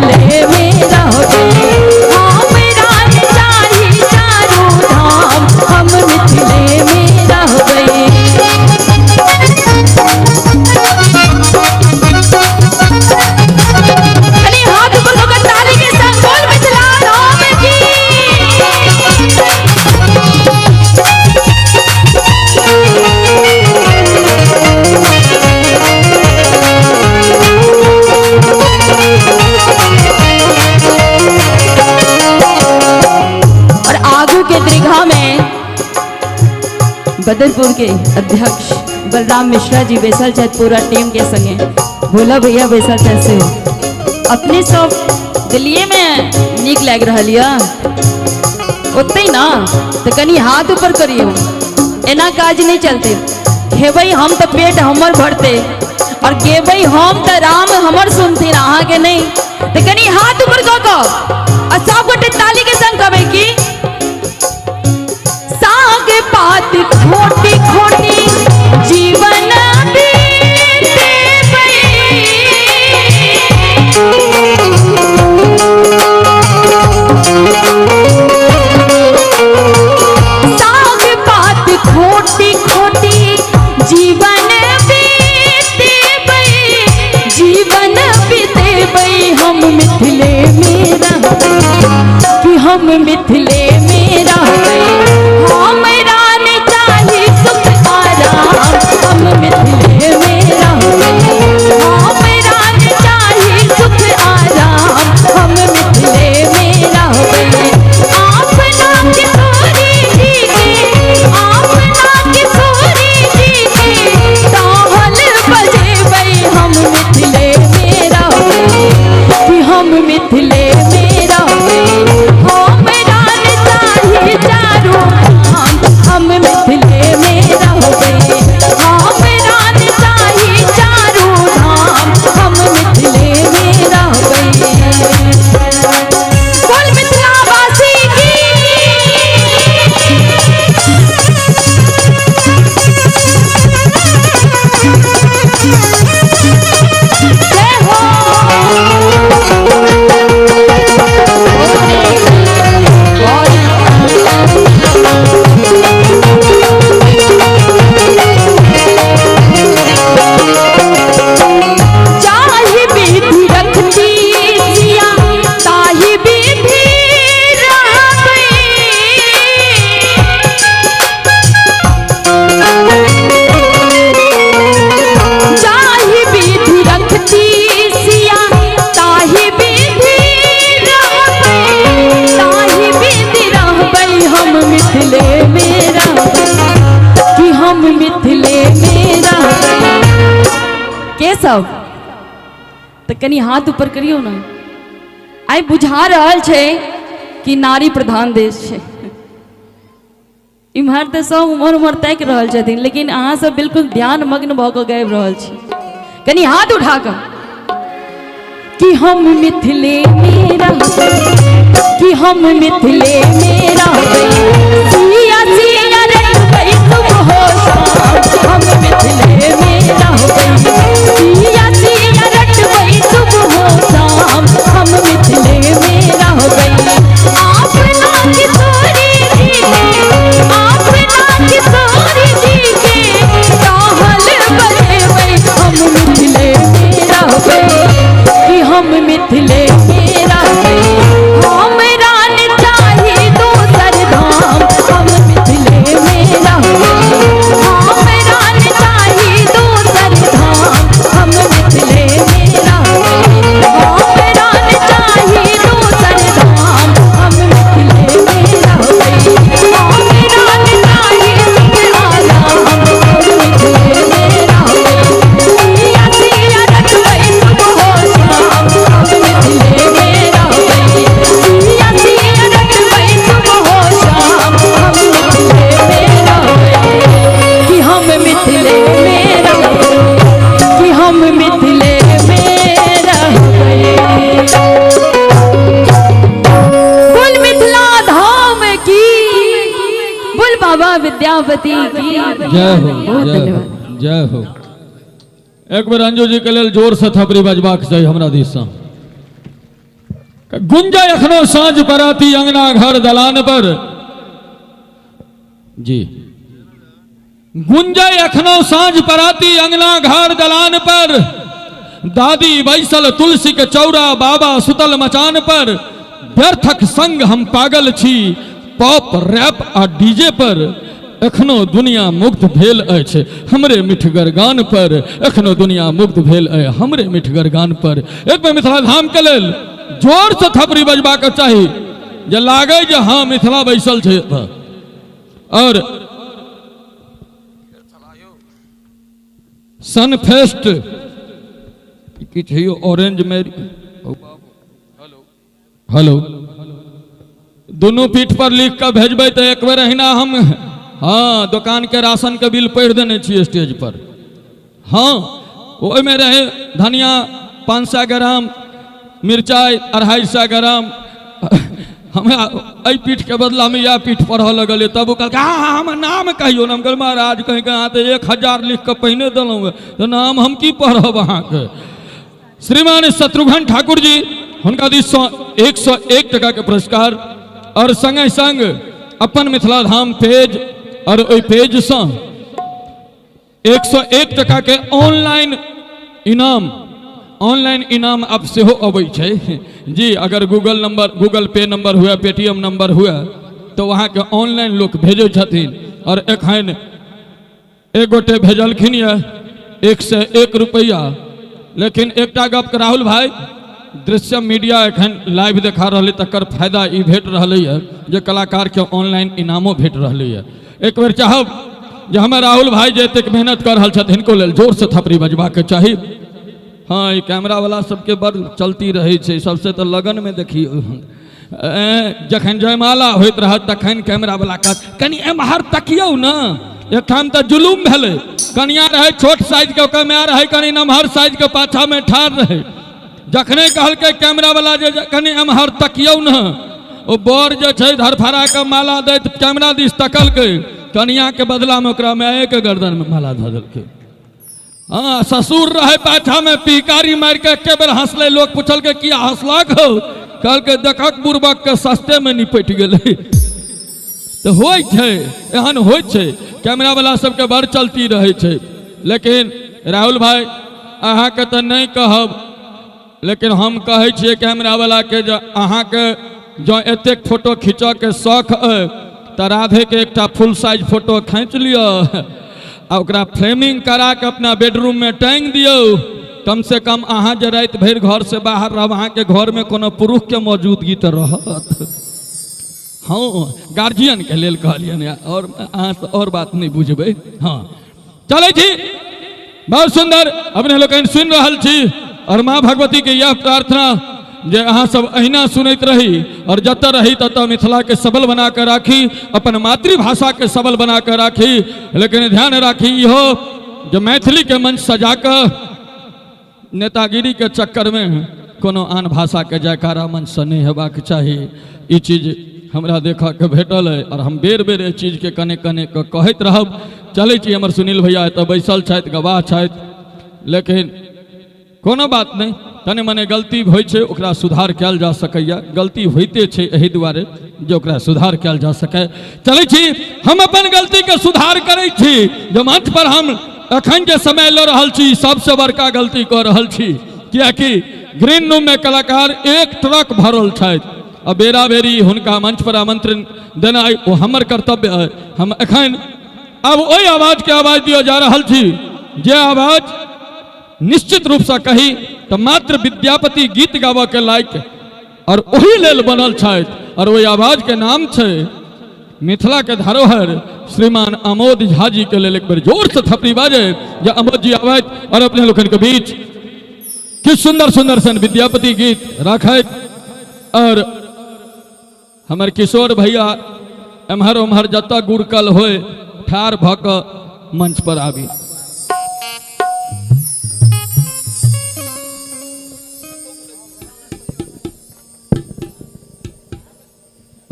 S11: बदरपुर के अध्यक्ष बलराम मिश्रा जी बैसल छथि पूरा टीम के संगे, भोला भैया बैसल छथि सेहो। अपने सब दिल्लीए में नीक लागि रहल यऽ ओतै ना, तऽ कनि हाथ ऊपर करियौ, एना काज नहीं चलते। खेबै हम तऽ पेट हमर भरते और गेबै हम तऽ राम हमर सुनथिन, अहाँके नहीं। तऽ कनि हाथ ऊपर कऽ कऽ आ सब गोटे ताली के संग कहबै कि साग पात खोटी खोटी जीवन साग पात खोटी खोटी जीवन बीतेबै, जीवन बीतेबै हम मिथिले में रहबै, कि हम मिथिले में रहबै। हमरा नहि चाही सुख आराम, हम मिथिले में रहबै। हमरा नहि चाही सुख आराम, हम मिथिले में रहबै। अपना किशोरी जी के, अपना किशोरी जी के टहल बजेबै, हम मिथिले में रहबै, कि हम मिथिले में रहबै। हमरा नहि चाही चारू धाम, हम मिथिले में रहबै। हमरा नहि चाही चारू धाम, हम मिथिले में रहबै। बोल मिथिलावासी की। जय हो। जाहि विधि रखती सिया ताहि विधि रहबै, जाहि विधि रखती सिया ताहि विधि रहबै, ताहि विधि रहबै हम मिथिले में रहबै, कि हम मिथिले में रहबै। के सब तऽ कनि हाथ ऊपर करियौ ने। आइ बुझा रहल छै कि नारी प्रधान देश छै। इम्हर तऽ सब उम्हर उम्हर ताकि रहल छथिन, लेकिन अहाँ सब बिल्कुल ध्यान मग्न भऽ कऽ गाबि रहल छी। कनि हाथ उठा कऽ कि हम मिथिले में रहबै, कि हम मिथिले में रहबै। सिया सिया रखबै तुम हो शाम, हम मिथिले में रहबै। सिया सिया रखबै तुम हो शाम, हम मिथिले में रहबै। अपना किशोरी जी के, अपना किशोरी जी के टहल बजेबै, हम मिथिले में रहबै, कि हम मिथिले में रहबै। हमरा नहि चाही दोसर धाम, हम मिथिले में रहबै। हमरा नहि चाही दोसर धाम, हम मिथिले में रहबै। हमरा नहि चाही दोसर धाम, हम मिथिले में रहबै। हमरा नहि चाही सुख आराम, हम मिथिले में रहबै। सिया सिया रखबै सुबह हो शाम, हम मिथिले में रहबै। सिया सिया रखबै सुबह हो शाम, हम मिथिले में रहबै, कि हम मिथिले में रहबै, कि हम मिथिले में रहबै। बोल मिथिला धाम की, बोल बाबा विद्यापति की
S8: जय हो,
S11: बहुत
S8: जय हो,
S11: धन्यवाद।
S8: जय हो। एक बेर अंजू जी के लेल जोर से थपड़ी बजबाक चाही हमरा दिस सँ। गुंजय एखनो साँझ पराती अंगना घर दलान पर जी, गुंजय एखनो साँझ पराती अंगना घर दलान पर, दादी बैसल तुलसी के चौरा बाबा सुतल मचान पर, व्यर्थक संग हम पागल छी पॉप रैप आ डीजे पर, एखनो दुनिया मुग्ध भेल अछि हमरे मिठगर गान पर, एखनो दुनिया मुग्ध भेल अछि हमरे मिठगर गान पर। एक बेर मिथिला धाम के लेल जोर से थपड़ी बजबाक चाही जे लागै जे हाँ मिथिला बैसल छै एतऽ। और सनफेस्ट किछु हेयौ ऑरेंज मेरी हेलो दुनू पीठ पर लिख कऽ भेजबै तऽ एक बेर अहिना हम हँ दोकानके राशनके बिल पढ़ि देने छी स्टेज पर। हँ, ओहिमे रहै धनिया 500 ग्राम, मिरचाइ 250 ग्राम। हमरा एहि पीठके बदलामे इएह पीठ पढ़ऽ लगलै। तब ओ कहलकै हँ हँ हमर नाम कहियौ ने। हम कहलियै महाराज कहींके अहाँ तऽ 1000 लिख कऽ पहिने देलहुँ तऽ नाम हम की पढ़ब अहाँके। श्रीमान शत्रुघ्न ठाकुर जी हुनका दिससँ 101 टका के पुरस्कार और संगे संग अपन मिथिला धाम पेज और ओहि पेजसँ 101 टका के ऑनलाइन इनाम, ऑनलाइन इनाम आब सेहो अबै छै जी। अगर गूगल नंबर, गूगल पे नंबर हुए, पेटीएम नंबर हुए तऽ अहाँके ऑनलाइन लोक भेजै छथिन। और एखन एक गोटे भेजलखिन यऽ 101 रुपैआ। लेकिन एकटा गप राहुल भाई, दृश्यम मीडिया एखन लाइव देखा रहलै, तकर फायदा ई भेट रहलैए जे कलाकारके ऑनलाइन इनामो भेट रहलैए। एक बेर चाहब जे हमर राहुल भाई जे एतेक मेहनत कऽ रहल छथि हिनको लेल जोरसँ थपड़ी बजबाक चाही। हँ, ई कैमरा वाला सबके बड़ चलती रहै छै, सबसे तऽ लगनमे देखियौ जखन जयमाला होइत रहत तखन कैमरा वाला कहत कनि एम्हर तकियौ ने। एकठाम तऽ जुलूम भेलै, कनिया रहै छोट साइजके, ओकर माय रहै कनि नमहर साइजके, पाछामे ठाढ़ रहै। जखने कहलकै कैमरा वाला जे कनि एम्हर तकियौ ने, ओ बर जे छै धरफड़ा के माला दैत कैमरा दिस तकलकै, कनिया के बदलामे ओकरा मायके गर्दनमे माला धऽ देलकै। हाँ, ससुर रहे पाछा में पिहकारी मार के एके बेर हंसले। लोग पूछलकै किया हंसलक हौ, कहलकै देखक बुड़बक के सस्ते में निपटि गेलै। तऽ होइ छै, एहन होइ छै, कैमरा वाला सबके बड़ चलती रहै छै। लेकिन राहुल भाई अहाँके तऽ नहि कहब, लेकिन हम कहै छियै कैमरा वाला के जे अहाँके जँ एतेक फोटो खींचऽके शौक अइ तऽ राधेके एकटा फुल साइज फोटो खींच लिअ आ ओकरा फ्रेमिंग करा के अपना बेडरूममे टाँगि दियौ। कम से कम अहाँ जे राति भरि घरसँ बाहर रहब, अहाँके घरमे कोनो पुरुषके मौजूदगी तऽ रहत। हँ, गार्जियनके लेल कहलियनि, आओर अहाँ आओर बात नहि बुझबै। हँ, चलै छी। बहुत सुंदर अपने लोकनि सुनि रहल छी और माँ भगवती के यह प्रार्थना जे अहाँ सब अहिना सुनैत रही और जतऽ रही ततऽ मिथिला के सबल बना के राखी, अपन मातृभाषा के सबल बना के राखी। लेकिन ध्यान राखी इहो जे मैथिली के मंच सजा कऽ नेतागिरी के चक्कर में कोनो आन भाषा के जयकारा मंच से नहीं हेबाक चाही। ई चीज हमरा देखऽ के भेटल है और हम बेर बेर एहि चीज के कने कने के कहैत रहब। चलै छी, हमर सुनील भैया एतऽ बैसल छथि, गवाह छथि। लेकिन कोनो बात नहीं, कने मने गलती होइ छै, ओकरा सुधार कयल जा सकैए। गलती होइते छै, एहि दुआरे जे ओकरा सुधार कयल जा सकै। चलै छी, हम अपन गलतीके सुधार करै छी जे मंच पर हम एखन जे समय लऽ रहल छी सबसँ बड़का गलती कऽ रहल छी, कियाकि ग्रीन रूम में कलाकार एक ट्रक भरल छथि आ बेरा बेरी हुनका मंच पर आमंत्रण देनाइ ओ हमर कर्तव्य अइ। हम एखन आब ओहि आवाजके आवाज दिअ जा रहल छी जे आवाज निश्चित रूपसँ कही तऽ मात्र विद्यापति गीत गाबऽके लायक और ओही लेल बनल छथि, और ओहि आवाजके नाम छै मिथिला के धरोहर श्रीमान आमोद झा जी के लेल एक बेर जोर से थपड़ी बाजे जे आमोद जी आबथि और अपने लोकनि के बीच किछु सुंदर सुंदर सन विद्यापति गीत राखथि। और हमर किशोर भैया एम्हर ओम्हर जतऽ गुड़कल होय ठाढ़ भऽ कऽ मंच पर आबी।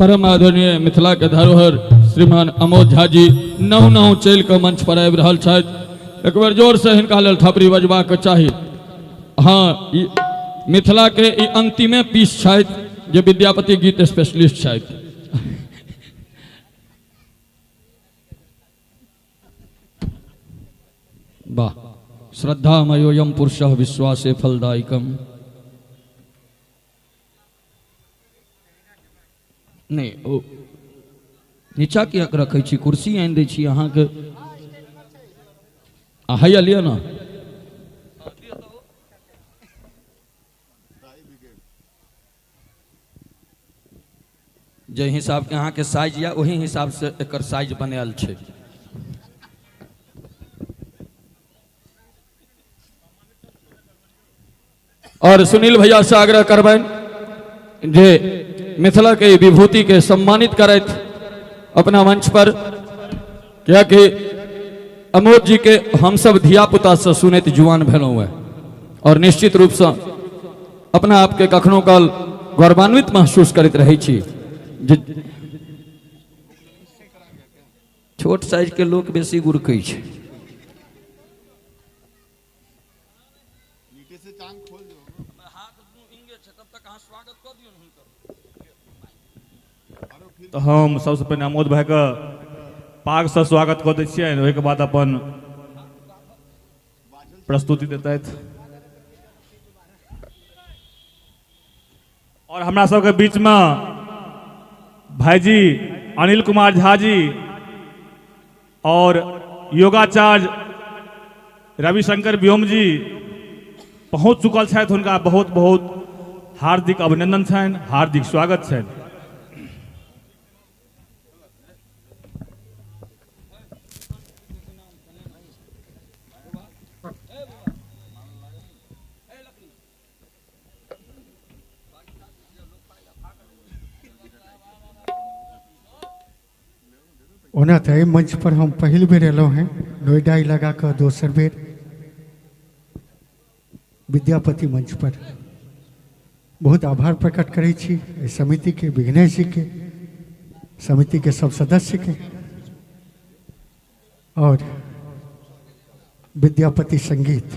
S8: परम आदरणीय मिथिला के धरोहर श्रीमान अमोद झा जी नौ नौ चलि कऽ मंच पर आबि रहल छथि। एक बेर जोर से हिनका लेल थपड़ी बजबाक चाही। हाँ, ई मिथिला के ई अंतिमे पीस छथि जे विद्यापति गीत स्पेशलिस्ट छथि। वाह, श्रद्धामयोयम पुरुषः विश्वासे फलदायकम। नहि, ओ नीचा किएक रखै छी, कुर्सी आनि दै छी अहाँके। आ हैया लिअ ने। जाहि हिसाबके अहाँके साइज यऽ ओही हिसाबसँ एकर साइज बनायल छै। और सुनील भैया से आग्रह करबनि जे मिथिला के विभूति के सम्मानित करैत अपना मंच पर, कियाकि अमोद जी के हम सब धिया पुता से सुनैत जुआन भेलहुँ हैं और निश्चित रूप से अपना आपके कखनो काल गौरवान्वित महसूस करैत रहै छी जे छोट साइज के लोक बेसी गुड़कै छै।
S3: तऽ हम सबसँ पहिने आमोद भाइके पागसँ स्वागत कऽ दै छियनि, ओहिके बाद अपन प्रस्तुति देतथि। और हमरा सबके बीचमे भाईजी अनिल कुमार झा जी और योगाचार्य रविशंकर व्योम जी पहुंच चुकल छथि, हुनका बहुत बहुत हार्दिक अभिनंदन छनि, हार्दिक स्वागत छनि।
S2: ओना तऽ एहि मंच पर हम पहिल बेर एलहुँ हेँ, नोएडा इलाकाके दोसर बेर विद्यापति मंच पर। बहुत आभार प्रकट करै छी एहि समितिके, विघ्नेश जीके, समितिके सब सदस्यके और विद्यापति संगीत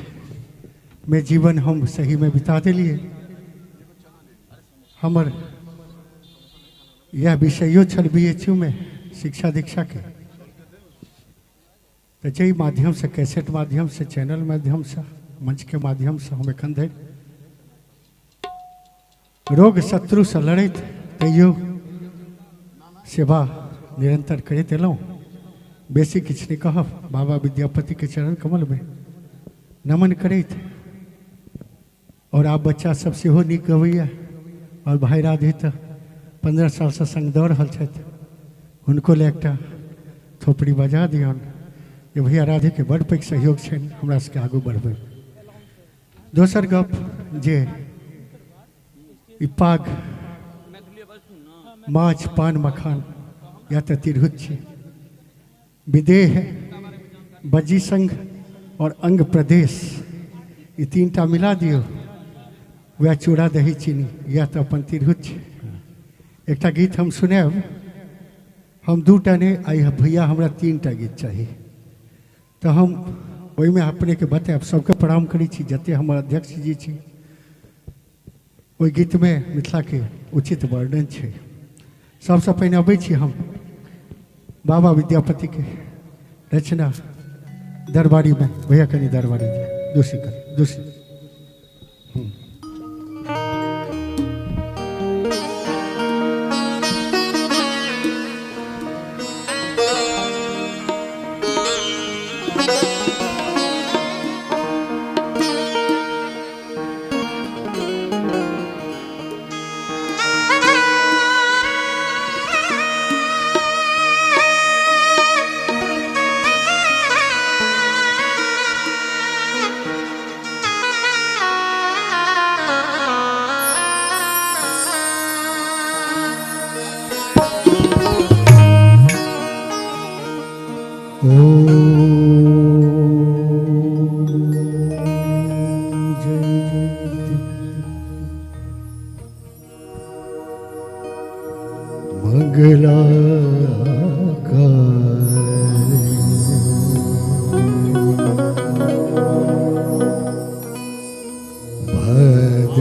S2: में जीवन हम सही में बिता दिलिए। हमर यह विषयो छल बी एच यू में शिक्षा दीक्षा के, तो जाहि माध्यम से, कैसेट माध्यम से, चैनल माध्यम से, मंच के माध्यम से हम एखन धरि रोग शत्रु से लड़ैत तैयो सेवा निरंतर करैत एलहुँ। बेसी किछु नहि कहब, बाबा विद्यापति के चरण कमल में नमन करैत। और आब बच्चा सब सेहो नीक गबैया और भाई राधे तऽ 15 सालसँ संग दऽ रहल छथि, हुनको लए एकटा थोपड़ी बजा दियौन जे भैया राधेके बड़ पैघ सहयोग छनि हमरा सबके आगू बढ़बै। दोसर गप जे ई पाग माछ पान मखान या तऽ तिरहुत छी, विदेह बज्जी संघ और अंग प्रदेश, ई तीन टा मिला दियौ, वएह चूड़ा दही चीनी, यह तऽ अपन तिरहुत छै। एकटा गीत हम सुनायब, हम 2टा नहि, आइ भैया हमरा 3टा गीत चाही, तऽ हम ओहिमे अपनेके बतायब। सबके प्रणाम करै छी जते हमर अध्यक्ष जी छी। ओहि गीतमे मिथिलाके उचित वर्णन छै। सबसँ पहिने अबै छी हम बाबा विद्यापतिके रचना दरबारीमे। भैया कनि दरबारी दूसरी कर दूसरी। मंगला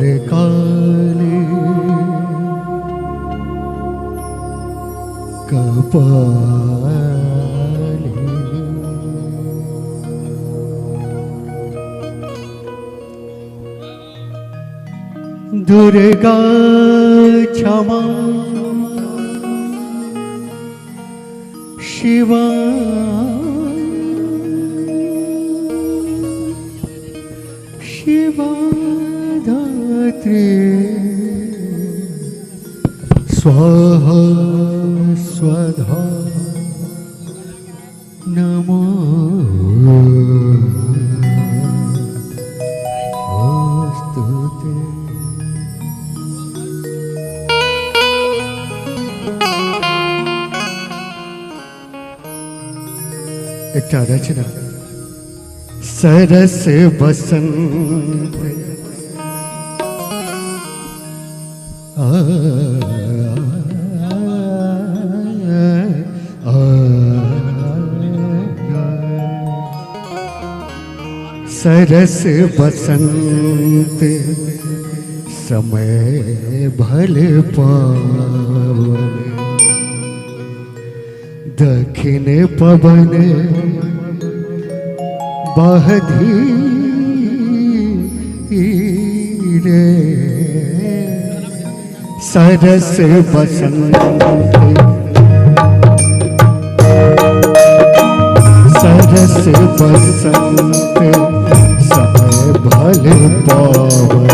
S2: भद्रकाली कपाली दुर्गा क्षमा शिवा शिवा धात्री स्वाहा स्वधा नमो अस्तु ते।
S12: एकटा रचना। सरस बसंत आ, आ, सरस बसंत समय भल पावन, दक्षिण पवन बहधी रे। सरस बसंत सरस बसंत समय भल पावन,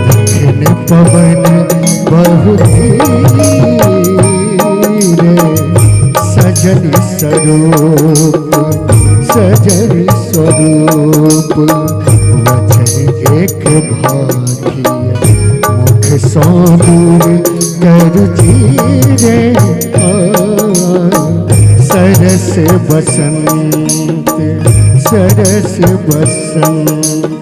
S12: दक्षिण पवन बहु रे। सजन स्वरूप सजन स्वरूप वचन एक भाखी, मुख सो दूर कर रे। सरस बसंत सरस बसंत।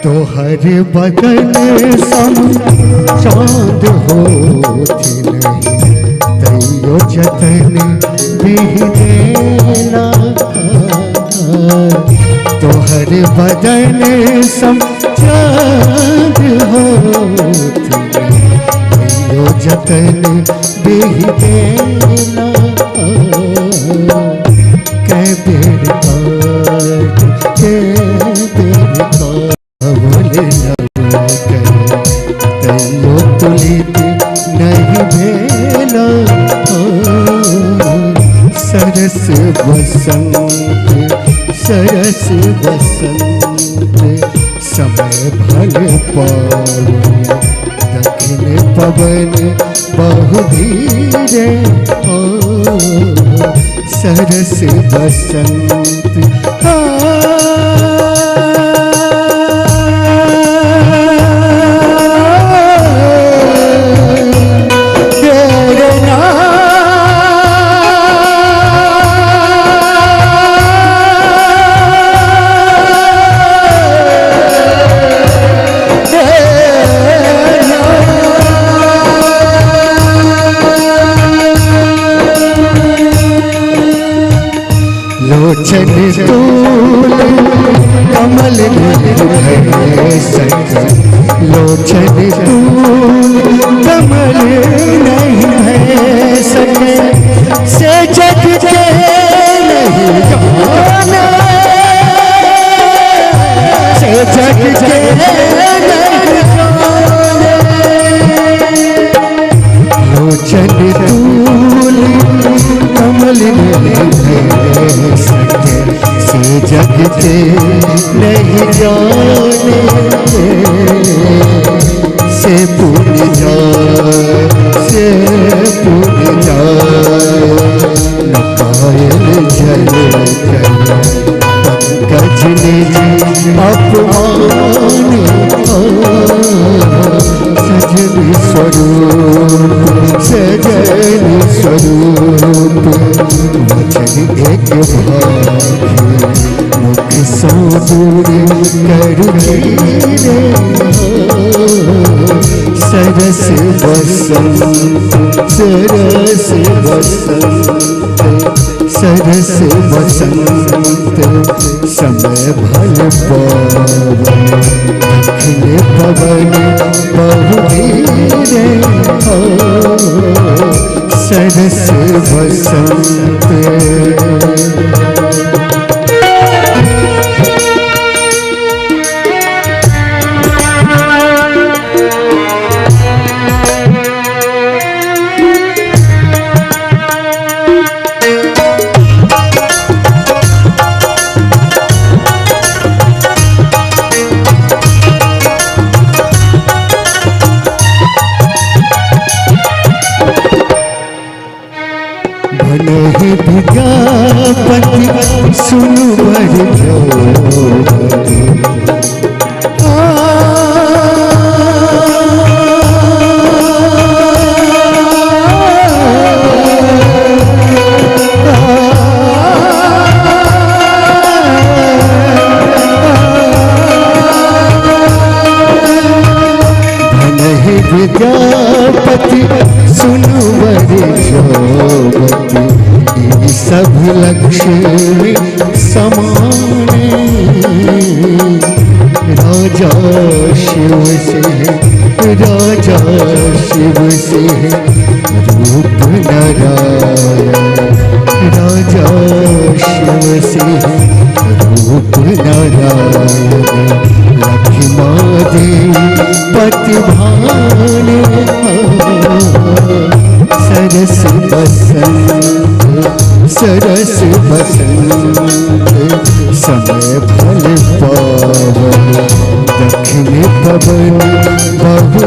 S12: तोहर बदन सम चांद होती नहीं, तैयो जतन बिहनेला। तोहर बदन सम चांद होती नहीं, तैयो जतन बिहनेला। कै बेर काट के बेर बोले कर, तैयो तुलित नहीं भेला। सरस बसंत सरस बसंत समय भल पावन, दक्षिण पवन बहु धीरे। सरस बसंत लोचन तूल कमल नहीं सक, लोचन तूल कमल नहीं है सके, से जग के नहीं जाने, से जग के नहीं जाने। लोचन तूल कमल नहीं है सके, से जग के नहीं जाने, से पुण्य जाए से पुण्य जाए। नपायल जल कर पंकज निज अपमान, सजन स्वरूप सजन स्वरूप वचन एक भाखी, मुख सो दूर कर रे। सरस बसंत सरस बसंत सरस बसंत समय भल पावन, दक्षिण पवन बहु धीरे। सरस बसंत। भनहि विद्यापति सुनु बर जोबति। भनहि विद्यापति सुनु बर जोबति, ई सब लक्ष्मी समाने। राजा शिव सिंह, राजा शिव सिंह रूप नारायण, राजा शिव सिंह रूप नारायण। लक्ष्मा देवी पति भाने, सरस बसंत सरस बसंत समय फल पावन। दक्षिण पवन बहु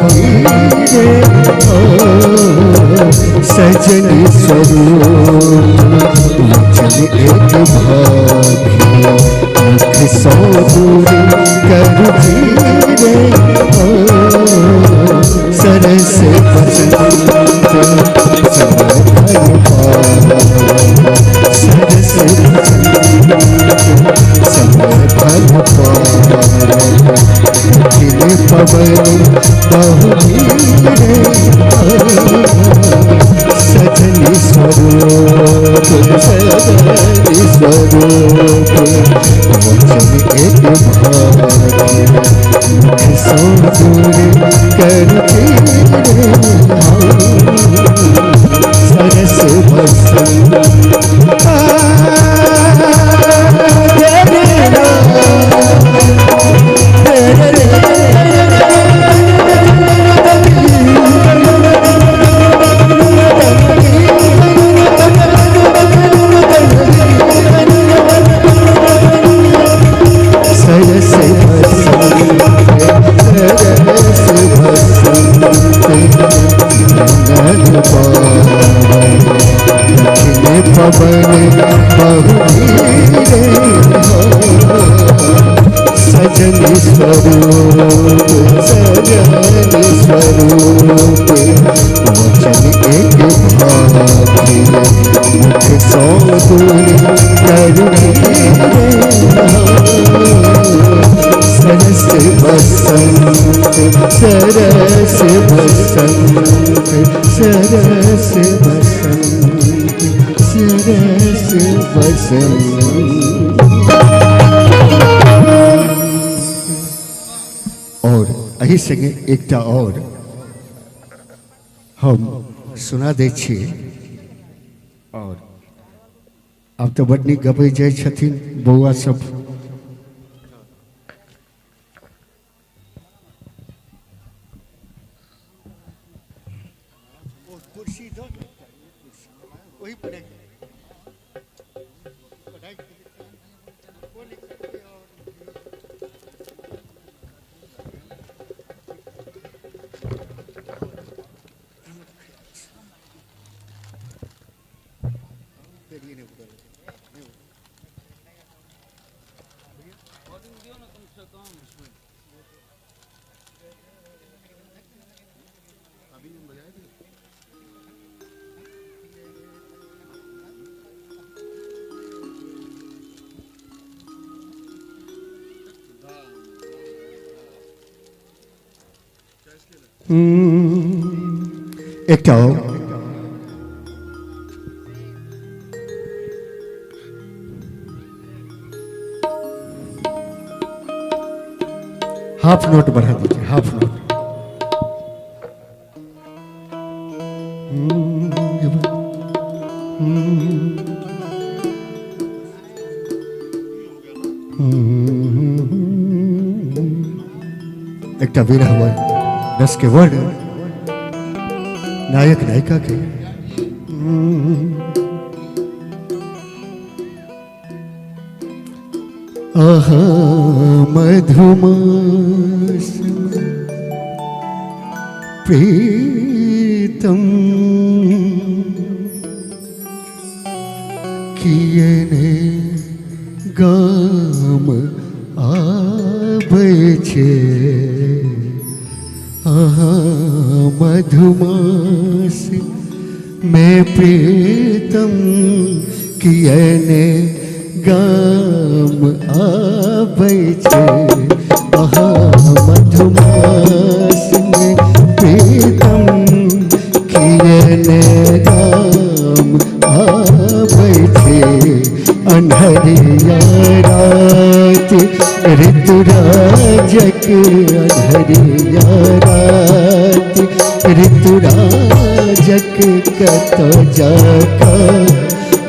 S12: सजन स्वरूप वचन एक भाग्य, मुख सौ दूर कर धीरे। सरस बसंत समय फल पावन, सरस बसंत समय फल पावन। दक्षिण पवन बहु सजन स्वरूप, सजन स्वरूप वचन एक भाग्य, मुख सौ दूर कर तेरे। सरस बसंत सरस बसंत सरस बसंत नंदन पावन। दक्षिण पवन बहु सजन स्वरूप, सजन स्वरूप वचन एक भाग्य, मुख सौ दूर कर धीरे। सरस बसंत सरस बसंत सरस बसंत सरस बसंत। और एही संगे एकटा और हम सुना दै छी। और आब तऽ बड नीक गबै जाइ छथिन बौआ सब। एकटा और हाफ नोट बढ़ा दीजिए, हाफ नोट। एकटा विरह वर्ड, 10 के वर्ड नायक नायिका के। आहा मधुमास प्रीतम। किए ने गाम आबै छै। अहाँ मधुमास में प्रीतम किए ने गाम आबै छै। अहाँ मधुमास में प्रीतम किए ने गाम आबै छै। अन्हरिया राति ऋतुराजक अन्हरिया राति ऋतुराजक कत जाकऽ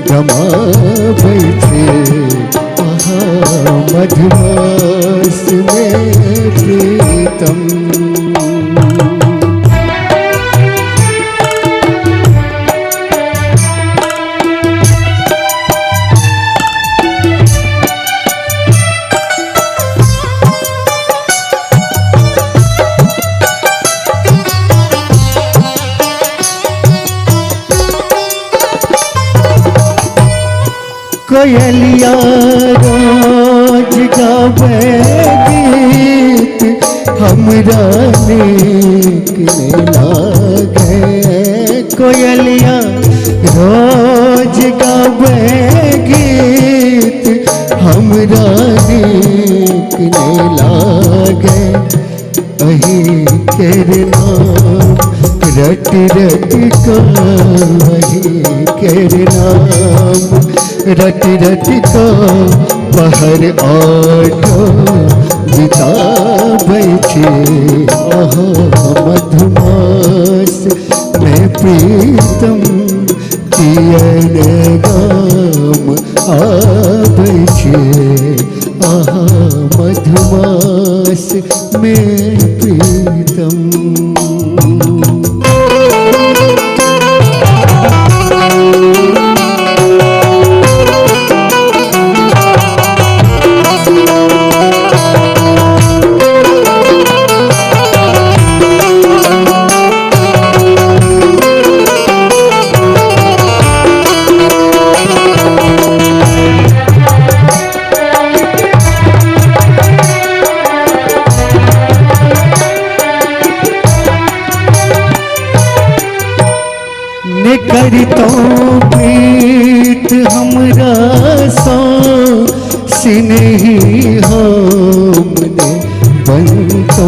S12: गमाबै छै। अहाँ मधुमास में प्रीतम। कोयलिया रोज गावे गीत हमरा नीक ने लागे। कोयलिया रोज गावे गीत हमरा नीक ने लागे। अहीं केर नाम रट रट कऽ अहीं केर नाम रट रट कऽ पहर आठो बिताबै छै। अहाँ मधुमास में प्रीतम किए ने गाम आबै छै। अहाँ मधुमास में प्रीतम। करितो प्रीत हमरा सो स्नेही हमने बनतो।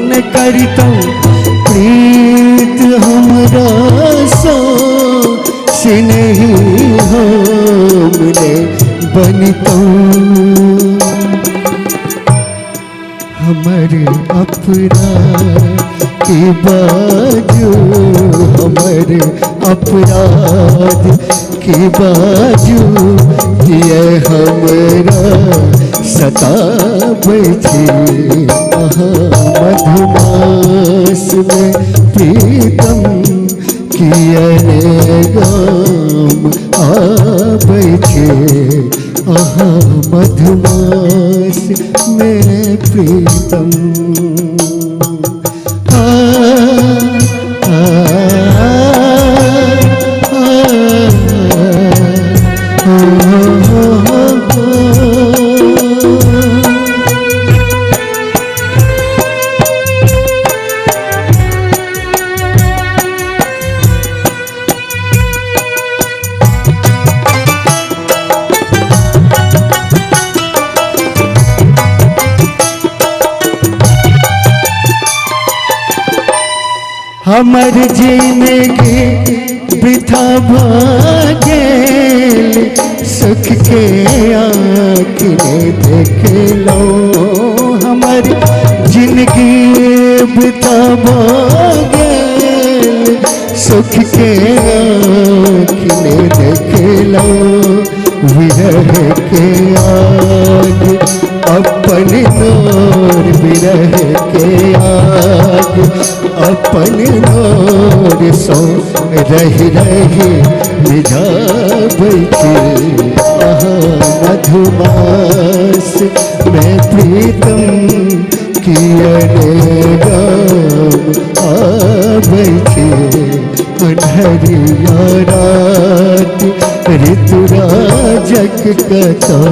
S12: न करितो प्रीत हमरा सो स्नेही हमने बनतो। हमर अपराध के बाजू हमर अपराध के बाजू किए हमरा सताबै छै। अहाँ मधुमास में प्रीतम किए ने गाम आबै छै। अहाँ मधुमास में प्रीतम। हमर जिंदगी वृथा भऽ गेल सुख के आँखि ने देखलहुँ। हमर जिंदगी वृथा भऽ गेल सुख के आँखि ने देखलहुँ। विरह के आग अपन नोर विरह के आग अपन नोर सो रहि रहि मिझाबै छै। अहाँ मधुमास में प्रीतम किए ने गाम आबै छै। अन्हरिया राति ऋतुराजक सड़क कतऽ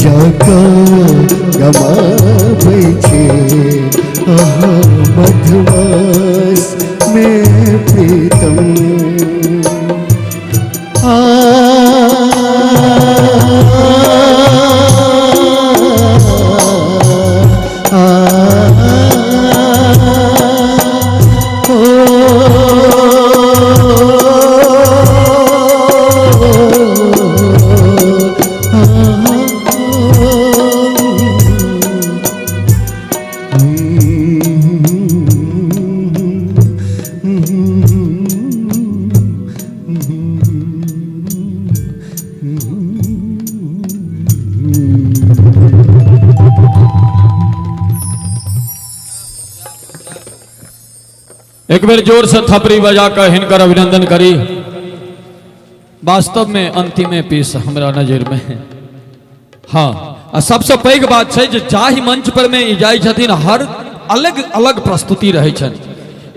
S12: जाकऽ गमाबै छै। अहाँ मधुमास में प्रीतम आ
S8: एक बेर जोर से थपड़ी बजा कर हिनकर अभिनंदन करी। वास्तव में अंतिमे पीस हमरा नजर में। हाँ, आ सबसे पैघ बात छै जे जाहि मंच पर में ई जाइ छथिन हर अलग अलग प्रस्तुति रहै छनि।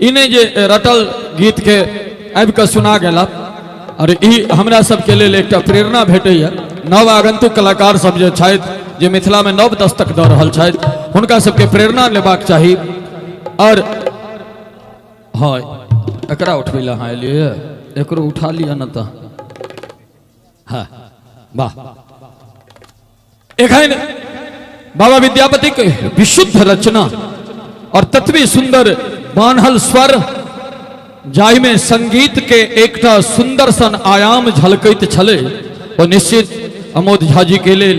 S8: ई नहि जे रटल गीत के आबि कऽ सुना गेला। और ई हमरा सबके लेल एकटा प्रेरणा भेटैया। नव आगंतुक कलाकार सब जे छथि, जे मिथिला में नव दस्तक दऽ रहल छथि, हुनका सबके प्रेरणा लेबाक चाही। और हाँ, एकरा उठबै लए अहाँ एलियै, एकरो उठा लिअ न तऽ। हाँ, वाह। एखन बाबा विद्यापति के विशुद्ध रचना और ततबी सुंदर बान्हल स्वर, जाहिमे संगीत के एकटा सुंदर सन आयाम झलकैत छलै, ओ निश्चित अमोद झा जी के लेल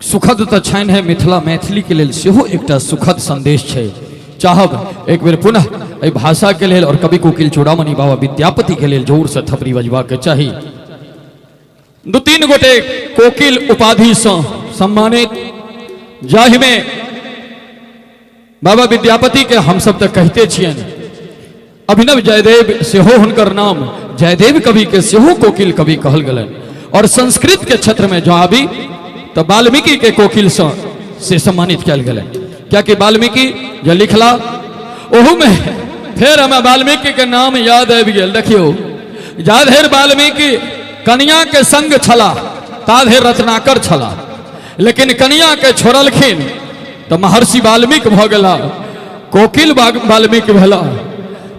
S8: सुखद तऽ छनि है, मिथिला मैथिली के लेल सेहो एकटा सुखद संदेश छै। चाहब एक बेर पुनः एहि भाषा के लेल और कवि कोकिल चूड़ामणि बाबा विद्यापति के लेल जोर से थपड़ी बजबा के चाही। दू तीन गोटे कोकिल उपाधि से सम्मानित, जाहिमे बाबा विद्यापति के हम सब तऽ कहिते छियनि, अभिनव जयदेव सेहो हुनकर नाम जयदेव कवि के सेहो कोकिल कवि कहल गेलनि। और संस्कृत के क्षेत्र में जँ आबी तऽ वाल्मीकि के कोकिल सँ से सम्मानित कयल गेलनि, कियाकि वाल्मीकि जे लिखला ओहूमे फेर हमरा वाल्मीकि के नाम याद आबि गेल। देखियौ, जा धरि वाल्मीकि कनिया के संग छला ता धरि रत्नाकर छला, लेकिन कनिया के छोड़लखिन तऽ महर्षि वाल्मीकि भऽ गेला, कोकिल वाल्मीकि भेला।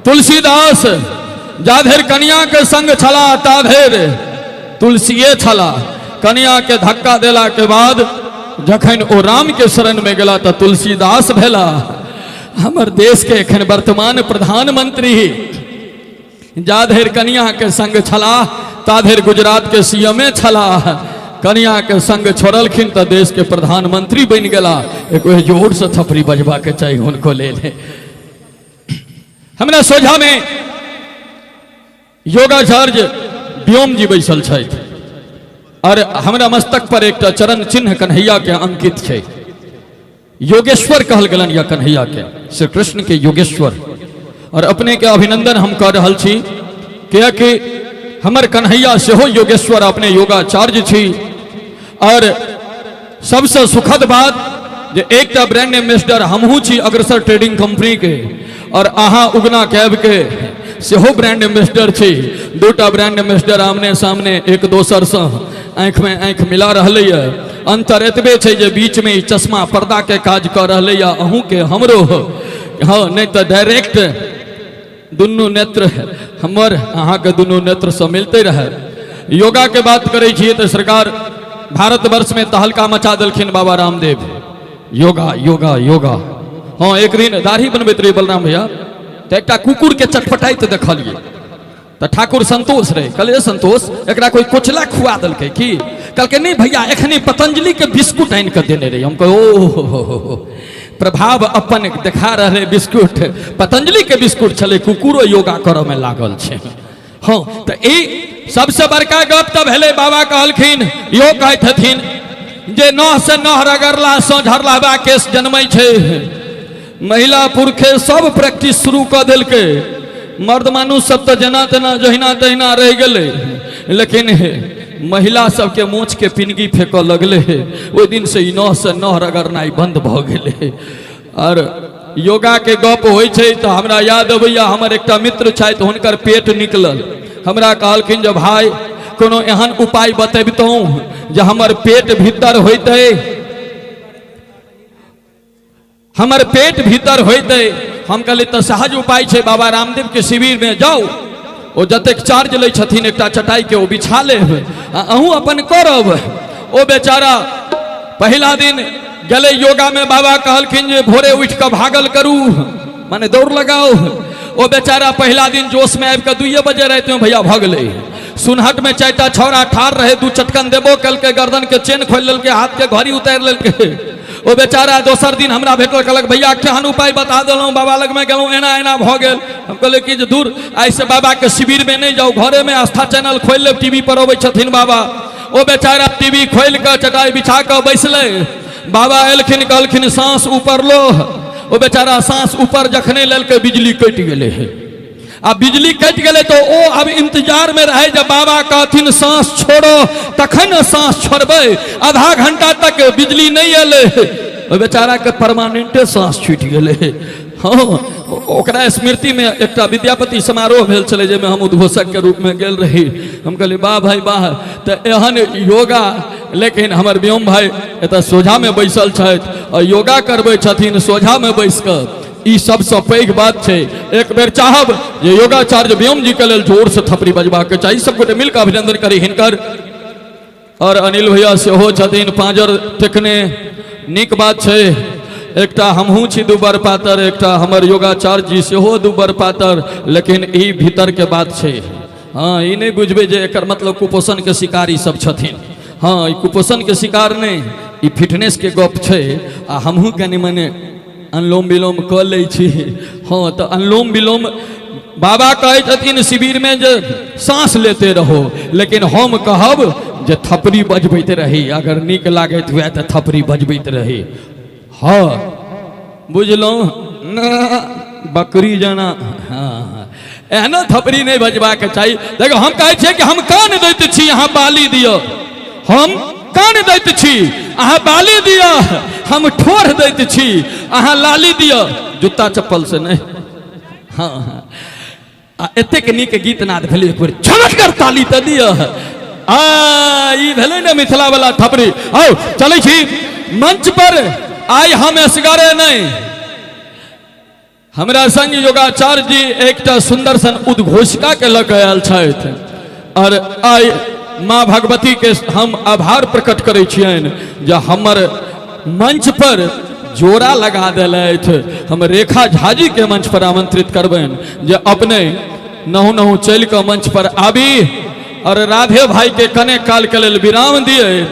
S8: तुलसीदास जा धरि कनिया के संग छला ता धरि तुलसीए छला, कनिया के धक्का देला के बाद जखन ओ राम के शरण में गेला तऽ तुलसीदास भेला। हमर देश के एखन वर्तमान प्रधानमंत्री जा धरि कनिया के संग छला ता धरि गुजरात के सीएमए छला, कनिया के संग छोड़लखिन तऽ देश के प्रधानमंत्री बनि गेला। एक बेर जोर से थपड़ी बजबा के चाही हुनको लेल। हमरा सोझा में योगाचार्य व्योम जी बैसल छथि और हमरा मस्तक पर एकटा चरण चिन्ह कन्हैया के अंकित छै। योगेश्वर कहल गेलनि या कन्हैया के, श्री कृष्ण के योगेश्वर। और अपने के अभिनंदन हम कऽ रहल छी, कियाकि हमर कन्हैया सेहो योगेश्वर अपने योगाचार्य छी। और सबसे सुखद बात जे एकटा ब्रांड एम्बेसडर हमहूँ छी अग्रसर ट्रेडिंग कंपनी के, और अहाँ उगना कैब के सेहो ब्रांड एम्बेसडर छी। दूटा ब्रांड एम्बेसडर आमने सामने एक दोसरसँ आँखिमे आँखि मिला रहलैए। अंतर एतबे छै जे बीचमे ई चश्मा पर्दा के काज कऽ रहलैए अहूँके हमरो। हँ, नहि तऽ डायरेक्ट दुनू नेत्र हमर अहाँके दुनू नेत्रसँ मिलते रहै। योगा के बात करै छियै तऽ सरकार भारतवर्षमे तहलका मचा देलखिन बाबा रामदेव। योगा योगा योगा। हँ, एक दिन दाढ़ी बनबैत रही बलराम भैया, तऽ एकटा कुकुरके चटपटाइत देखलियै। तऽ ठाकुर संतोष रहे, कहलियै संतोष एकरा कोई कोचला खुआ देलकै की? कहलकै नहीं भैया, एखनी पतंजलि के बिस्कुट आनि कऽ देने रही। हम कह ओ प्रभाव अपन देखा रहले बिस्कुट, पतंजलि के बिस्कुट छलै, कुकुरो योगा करऽ में लागल छै। हँ, तऽ ई सबसे बड़का गप तऽ भेलै बाबा कहलखिन, इहो कहैत हथिन जे नह से नह रगड़ला सँ झरलहबा केश जनमै छै। महिला पुरखे सब प्रैक्टिस शुरू कऽ देलकै, मर्द मानुष सब तऽ जेना तेना जहिना तहिना रहि गेलै, लेकिन महिला सबके मोछके पिनगी फेकऽ लगलै। ओहि दिनसँ ई नहसँ नह रगड़नाइ बन्द भऽ गेलै। आओर योगाके गप होइ छै तऽ हमरा याद अबैया, हमर एकटा मित्र छथि, हुनकर पेट निकलल। हमरा कहलखिन जे भाय कोनो एहन उपाय बतबितहुँ जे हमर पेट भीतर होइतै, हमर पेट भीतर होइतै। हम कहलियै तऽ सहज उपाय छै, बाबा रामदेव के शिविर में जाउ, ओ जतेक चार्ज लै छथिन एकटा चटाई के ओ बिछा लेब आ अहूँ अपन करब। ओ बेचारा पहिला दिन गेलै योगा में, बाबा कहलखिन जे भोरे उठि कऽ भागल करू, माने दौड़ लगाउ। ओ बेचारा पहिला दिन जोश में आबि कऽ 2 बजे राति में भैया भऽ गेलै। सुनहट में 4टा छौड़ा ठाढ़ रहे, 2 चटकन देबो केलकै, गर्दन के चेन खोलि लेलकै, हाथ के घड़ी उतारि लेलकै। ओ बेचारा दोसर दिन हमरा भेटल, कहलक भैया केहन उपाय बता देलहुँ, बाबा लगमे गेलहुँ एना एना भऽ गेल। हम कहलियै कि जे दूर आइसँ बाबाके शिविरमे नहि जाउ, घरेमे आस्था चैनल खोलि लेब, टीवी पर अबै छथिन बाबा। ओ बेचारा टीवी खोलि कऽ चटाइ बिछा कऽ बैसलै। बाबा एलखिन, कहलखिन साँस ऊपर लो। ओ बेचारा साँस ऊपर जखने लेलकै बिजली कटि गेलै। आ बिजली कटि गेलै तऽ ओ आब इंतजार में रहे जब बाबा कहथिन साँस छोड़ो तखन साँस छोड़बै। आधा घंटा तक बिजली नहीं एलै, ओहि बेचारा के परमानेंटे साँस छूटि गेलै। हाँ, ओकरा स्मृति में एकटा विद्यापति समारोह भेल छलै जाहिमे हम उद्घोषक के रूप में गेल रही। हम कहलियै वाह भाई वाह, तऽ एहन योगा। लेकिन हमर व्योम भाई एतऽ सोझा में बैसल छथि और योगा करबै छथिन सोझा में बैस कऽ। ई सबसँ पैघ बात छै। एक बेर चाहब जे योगाचार्य व्योम जी के लेल जोर से थपड़ी बजबाक चाही। सब गोटे मिलकर अभिनंदन करी हिनकर। और अनिल भैया सेहो छथिन पाँजर टेकने, नीक बात छै। एकटा हमहूँ छी दुबर पातर, एकटा हमर योगाचार्य जी सेहो दुबर पातर, लेकिन ई भीतर के बात छै। हाँ, ई नहि बुझबै जे एकर मतलब कुपोषण के शिकार ई सब छथिन। हाँ, ई कुपोषण के शिकार नहि, ई फिटनेस के गप छै। आ हमहूँ कनि मने अनुलोम विलोम कऽ लै छी। हाँ, तऽ अनुलोम विलोम बाबा कहै छथिन शिविर में जे साँस लेते रहो, लेकिन हम कहब जे थपड़ी बजबैत रही। अगर नीक लागैत हुए तऽ थपड़ी बजबैत रही। हाँ, बुझलहुँ ना, बकरी जेना। हाँ, एहनो थपड़ी नहि बजबाक चाही। देखो, हम कहै छियै कि हम कान दैत छी, अहाँ बाली दिअ। हम कान दैत छी, अहाँ बाली दिअ। हम ठोर दैत छी, अहाँ लाली दिअ, जूता चप्पल से नहि। हाँ हाँ, आ एतेक नीक गीत नाद भेलै, एक बेर झमटगर ताली तऽ दिअ। आ ई भेलै ने मिथिला वाला थपड़ी। आउ चलै छी मंच पर। आइ हम एसगरे नहि, हमरा संग योगाचार्य जी एकटा सुंदर सन उद्घोषिका के लऽ कऽ आयल छथि। और आइ माँ भगवती के हम आभार प्रकट करै छियनि जे हमर मंच पर जोड़ा लगा देलथि। हम रेखा झा जी के मंच पर आमंत्रित करबनि जे अपने नहु नहु चलि कऽ मंच पर आबी और राधे भाई के कने काल के लेल विराम दिए।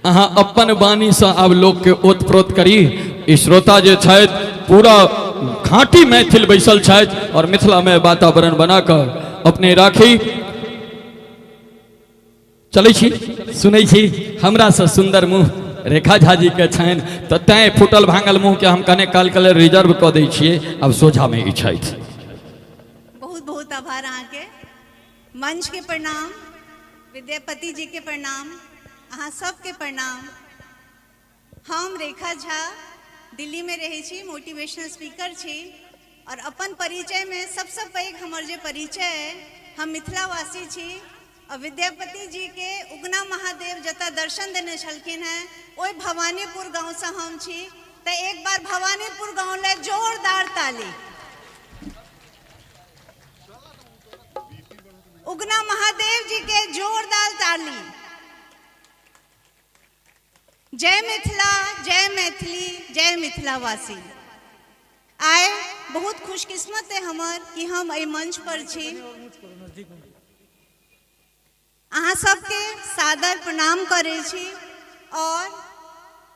S8: अहाँ अपन वाणीसँ आब लोकके ओतप्रोत करी। ई श्रोता जे छथि पूरा खाँटी मैथिल बैसल छथि और मिथिलामे वातावरण बना कऽ अपने राखी। चलै छी, सुनै छी, हमरासँ सुन्दर मुँह रेखा झा जी के छनि, तऽ तैँ फूटल भांगल मुँहके हम कने काल के लेल रिजर्व कऽ दै छियै। आब सोझामे ई छथि।
S13: बहुत बहुत आभार अहाँके। मंच के प्रणाम, विद्यापति जी के प्रणाम, अहाँ सबके प्रणाम। हम रेखा झा दिल्ली में रहै छी, मोटिवेशनल स्पीकर छी और अपन परिचय में सबसँ पैघ हमर जे परिचय अइ, हम मिथिलावासी छी और विद्यापति जी के उगना महादेव जतऽ दर्शन देने छलखिन हेँ ओहि भवानीपुर गाँवसँ हम छी। तऽ एक बार भवानीपुर गाँव लए जोरदार ताली। उगना महादेव जी के जोरदार ताली। जय मिथिला, जय मैथिली, जय मिथिलावासी। आइ बहुत खुशकिस्मत है हमर कि हम एहि मंच पर छी। अहाँ सबके सादर प्रणाम करै छी और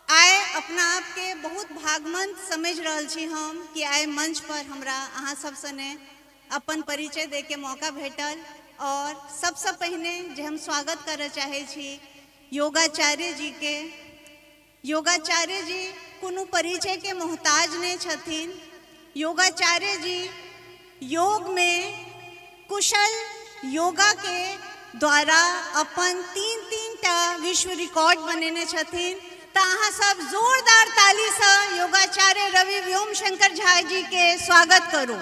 S13: आइ अपना आपके बहुत भागमंत समझ रहल छी हम कि आइ मंच पर हमरा अहाँ सब सने अपन परिचय दै के मौका भेटल। और सबसँ पहिने जे हम स्वागत करऽ चाहै छी योगाचार्य जी के। योगाचार्य जी कोनो परिचय के मोहताज नहि छथिन। योगाचार्य जी योग में कुशल योगा के द्वारा अपन 3-3 टा विश्व रिकॉर्ड बनेने छथिन। तऽ अहाँ सब जोरदार तालीसँ योगाचार्य रवि व्योम शंकर झा जी के स्वागत करू।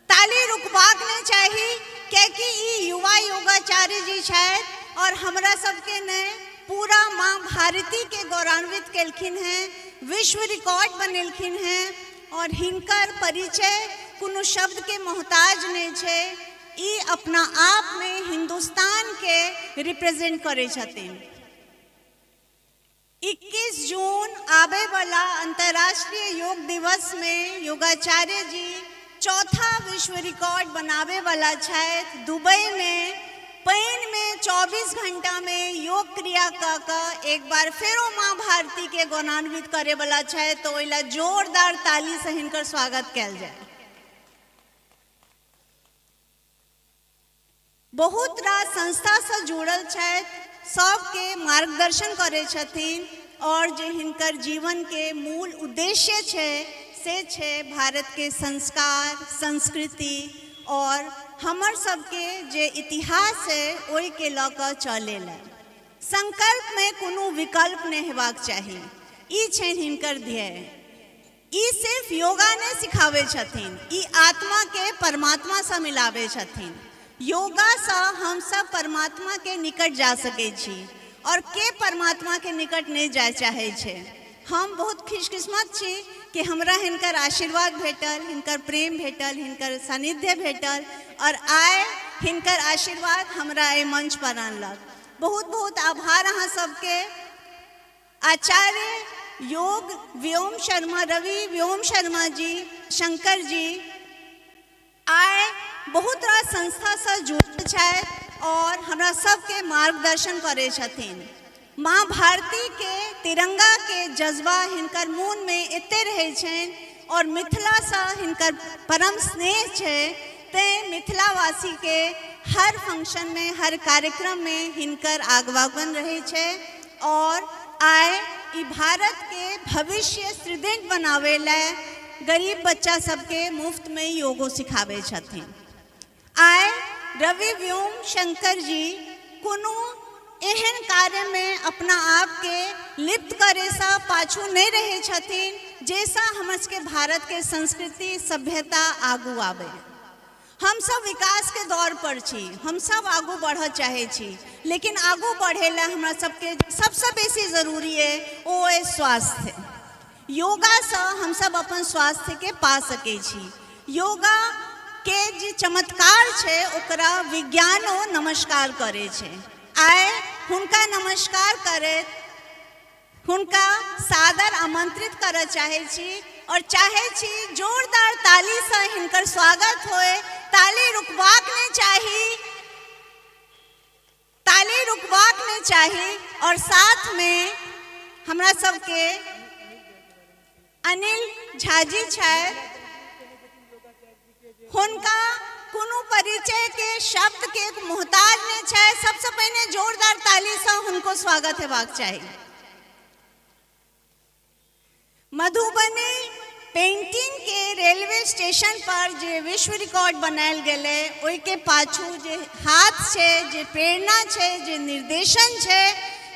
S13: ताली रुकबाक नहि चाही, कियाकि कियाकि ई युवा योगाचार्य जी छथि और हमरा सबके ने पूरा माँ भारती के गौरवान्वित केलखिन हेँ, विश्व रिकॉर्ड बनेलखिन हेँ और हिनकर परिचय कोनो शब्द के मोहताज नहि छै। ई अपना आप में हिंदुस्तान के रिप्रेजेंट करै छथिन। 21 जून आबे वाला अंतर्राष्ट्रीय योग दिवस में योगाचार्य जी चौथा विश्व रिकॉर्ड बनावे वाला छथि। दुबई में पानि में 24 घंटा में योग क्रिया कऽ कऽ एक बार फेरो माँ भारती के गौरवान्वित करे वाला छथि, तो ओहि ला जोरदार ताली से हिनकर स्वागत कयल जाय। बहुत रास संस्थासँ जुड़ल छथि, सबके मार्गदर्शन करै छथिन और जे हिनकर जीवनके मूल उद्देश्य छै से छै भारतके संस्कार, संस्कृति और हमर सबके जे इतिहास है ओहिके लऽ कऽ चलै लए। संकल्पमे कोनो विकल्प नहि हेबाक चाही, ई छनि हिनकर ध्येय। ई सिर्फ योगा नहि सिखाबै छथिन, ई आत्माके परमात्मासँ मिलाबै छथिन। योगासँ हमसब परमात्माके निकट जा सकै छी और के परमात्माके निकट नहि जाय चाहै छै। हम बहुत खुशकिस्मत छी कि हमरा हिनकर आशीर्वाद भेटल, हिनकर प्रेम भेटल, हिनकर सानिध्य भेटल और आइ हिनकर आशीर्वाद हमरा एहि मंच पर आनलक। बहुत बहुत आभार अहाँ सबके। आचार्य योग व्योम शर्मा, रवि व्योम शर्मा जी, शंकर जी आइ बहुत रास संस्थासँ जुड़ल छथि और हमरा सबके मार्गदर्शन करै छथिन। माँ भारती के तिरंगा के जज्बा हिनकर मोन में एते रहै छनि और मिथिलासँ हिनकर परम स्नेह छै, तैं मिथिलावासी के हर फंक्शन में, हर कार्यक्रम में हिनकर आगवागमन रहै छै और आइ ई भारत के भविष्य सुदृढ़ बनाबै लए गरीब बच्चा सबके मुफ्त में योगो सिखाबै छथिन। आइ रवि व्योम शंकर जी कोनो एहन कार्यमे अपना आपके लिप्त करैसँ पाछू नहि रहै छथिन जाहिसँ हमर सबके भारतके संस्कृति सभ्यता आगू आबै। हमसब विकासके दौर पर छी, हमसब आगू बढ़ऽ चाहै छी, लेकिन आगू बढ़ै लए हमरा सबके सबसँ बेसी जरूरी अइ ओ अइ स्वास्थ्य। योगासँ हमसब अपन स्वास्थ्यके पा सकै छी। योगाके जे चमत्कार छै ओकरा विज्ञानो नमस्कार करै छै। आइ हुनका नमस्कार करैत हुनका सादर आमंत्रित करऽ चाहै छी और चाहै छी जोरदार तालीसँ हिनकर स्वागत होय। ताली रुकबाक नहि चाही, ताली रुकबाक नहि चाही। और साथमे हमरा सबके अनिल झाजी छथि, हुनका कोनो परिचय के शब्द के मोहताज नहि छथि। सबसँ पहिने जोरदार तालीसँ हुनको स्वागत हेबाक चाही। मधुबनी पेंटिंग के रेलवे स्टेशन पर जे विश्व रिकॉर्ड बनायल गेलै ओहिके पाछू जे हाथ छै, जे प्रेरणा छै, जे निर्देशन छै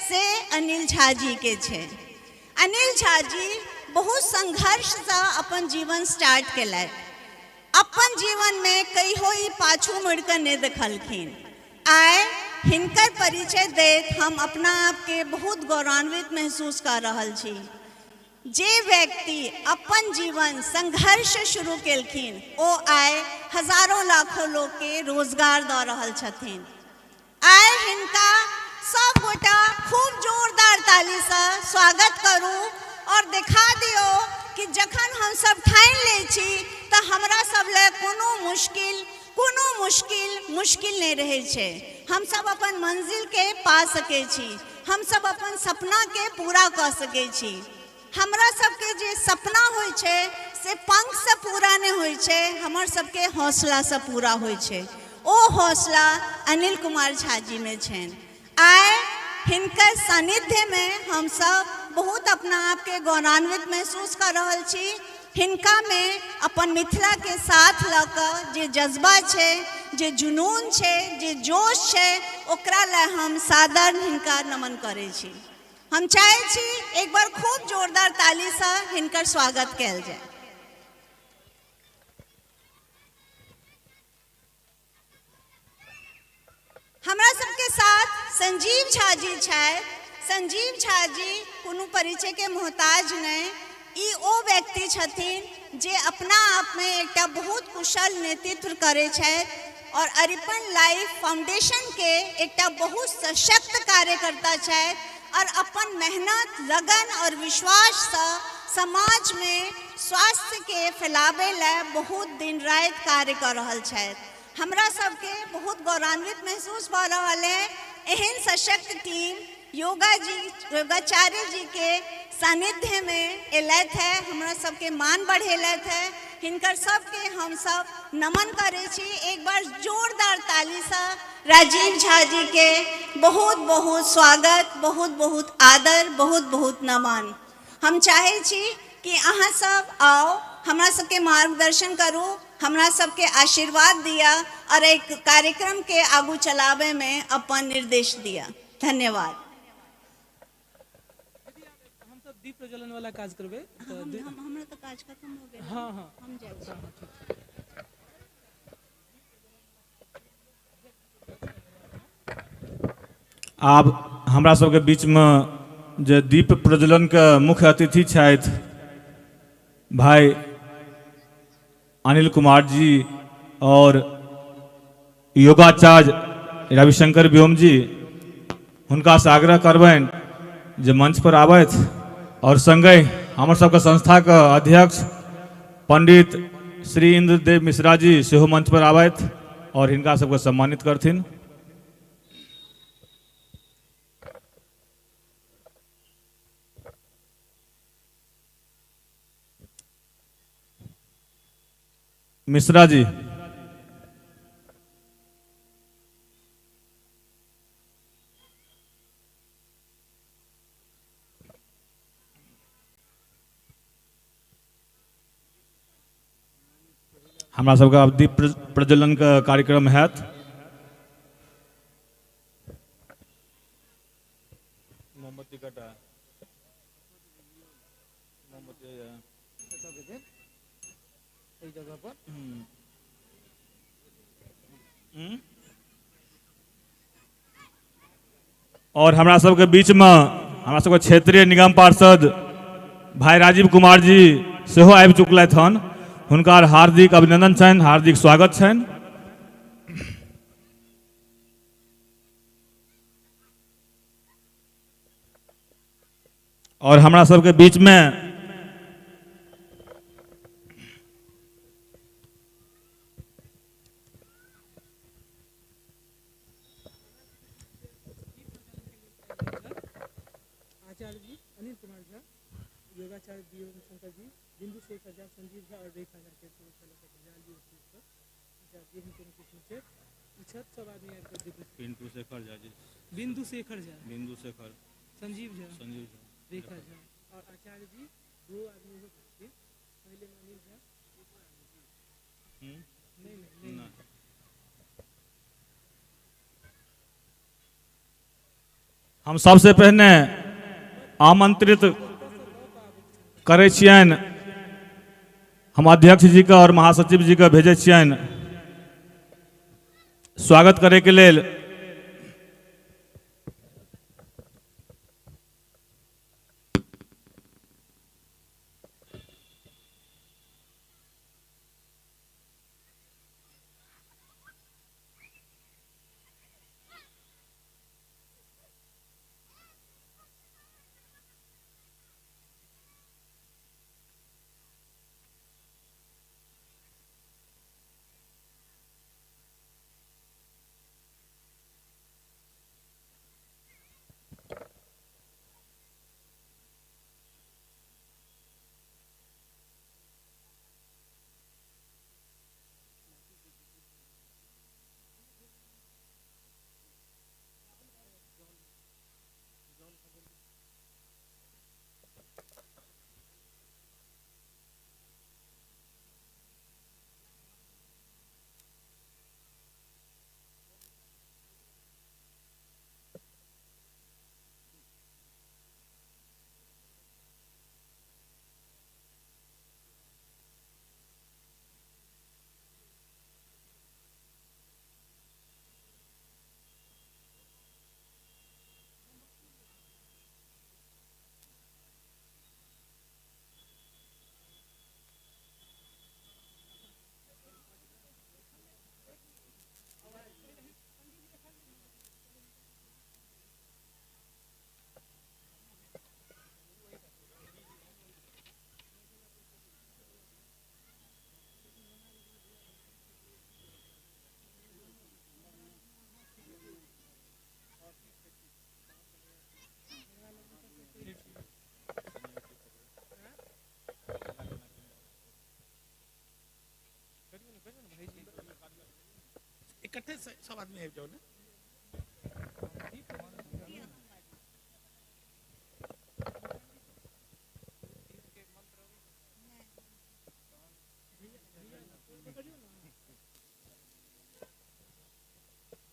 S13: से अनिल झा जी के छै। अनिल झा जी बहुत संघर्षसँ अपन जीवन स्टार्ट केलथि। अपन जीवनमे कहियो ई पाछू मुड़िकऽ नहि देखलखिन। आइ हिनकर परिचय दैत हम अपना आपके बहुत गौरवान्वित महसूस कऽ रहल छी। जे व्यक्ति अपन जीवन संघर्ष शुरू केलखिन ओ आइ हजारों लाखों लोकके रोजगार दऽ रहल छथिन। आइ हिनका सब गोटा खूब जोरदार तालीसँ स्वागत करू और देखा दियौ कि जखन हम सब ठानि लै छी तऽ हमरा सब लए कोनो मुश्किल, कोनो मुश्किल मुश्किल नहि रहै छै। हम सब अपन मंजिलके पा सकै छी, हम सब अपन सपनाके पूरा कऽ सकै छी। हमरा सबके जे सपना होइ छै से पंखसँ पूरा नहि होइ छै, हमर सबके हौसलासँ पूरा होइ छै। ओ हौसला अनिल कुमार झा जीमे छनि। आइ हिनकर सानिध्यमे हमसब बहुत अपना आपके गौरवान्वित महसूस कऽ रहल छी। हिनकामे अपन मिथिलाके साथ लऽ कऽ जे जज्बा छै, जे जुनून छै, जे जोश छै, ओकरा लए हम सादर हिनका नमन करै छी। हम चाहै छी एक बार खूब जोरदार तालीसँ हिनकर स्वागत कयल जाय। संजीव झा जी छथि। संजीव झा जी कोनो परिचयके मोहताज नहि, ई ओ व्यक्ति छथिन जे अपना आपमे एकटा बहुत कुशल नेतृत्व करै छथि और अरिपन लाइफ फाउंडेशनके एकटा बहुत सशक्त कार्यकर्ता छथि और अपन मेहनत, लगन और विश्वाससँ समाजमे स्वास्थ्यके फैलाबै लए बहुत दिन राति कार्य कऽ रहल छथि। हमरा सबके बहुत गौरवान्वित महसूस भऽ रहल है एहन सशक्त टीम योगा जी, योगाचार्य जी के सानिध्य में एलथि है, हमरा सबके मान बढ़ेलथि है। हिनकर सबके हम सब नमन करै छी। एक बार जोरदार तालीसँ राजीव झा जी के बहुत बहुत स्वागत, बहुत बहुत आदर, बहुत बहुत नमन। हम चाहै छी कि अहाँ सब आउ, हमरा सबके मार्गदर्शन करू, हमरा सबके आशीर्वाद दिया और एक कार्यक्रम के आगू चलाबे में अपन निर्देश दिया। धन्यवाद।
S6: हम सब दीप प्रज्वलन वाला काज करबै।
S13: हमरा तऽ काज खत्म हो गेल।
S6: हाँ, हाँ।
S13: हम जाइ छी।
S3: आब हमरा सबके बीचमे जे दीप प्रज्वलनके मुख्य अतिथि छथि भाई अनिल कुमार जी और योगाचार्य रविशंकर व्योम जी, हुनकासँ आग्रह करबनि जे मंच पर आबथि और संगहि हमर सबके संस्थाके अध्यक्ष पंडित श्री इंद्रदेव मिश्रा जी सेहो मंच पर आबथि और हिनका सबके सम्मानित करथिन। मिश्रा जी। हमरा सबके आब दीप प्रज्वलन के कार्यक्रम हैत। मोमबत्ती कटा मोमबत्ती
S6: एहि जगह पर।
S3: और हमरा सबके बीच में हमरा सबके क्षेत्रीय निगम पार्षद भाई राजीव कुमार जी सेहो आबि चुकलथि हन, हुनका हार्दिक अभिनंदन छनि, हार्दिक स्वागत छनि। और हमरा सबके बीच में
S6: आचार्य जी अनिल कुमार झा, योगाचार्य बी एम शंकर जी, बिंदु शेखर झा, संजीव झा और रेखा झा के सब आदमी आबि कऽ देखै।
S3: पिंटू शेखर झा जी,
S6: बिंदु शेखर झा,
S3: बिंदु शेखर,
S6: संजीव झा,
S3: संजीव झा,
S6: रेखा झा और आचार्य जी दो आदमी हो सकते। पहले में अनिल झा। नहीं, नहीं, नहीं।
S3: हम सबसे पहिने आमंत्रित करै छियनि, हम अध्यक्ष जी के और महासचिव जी के भेजै छियनि स्वागत करे के लेल।
S5: इकट्ठे सब आदमी आबि जाउ ने।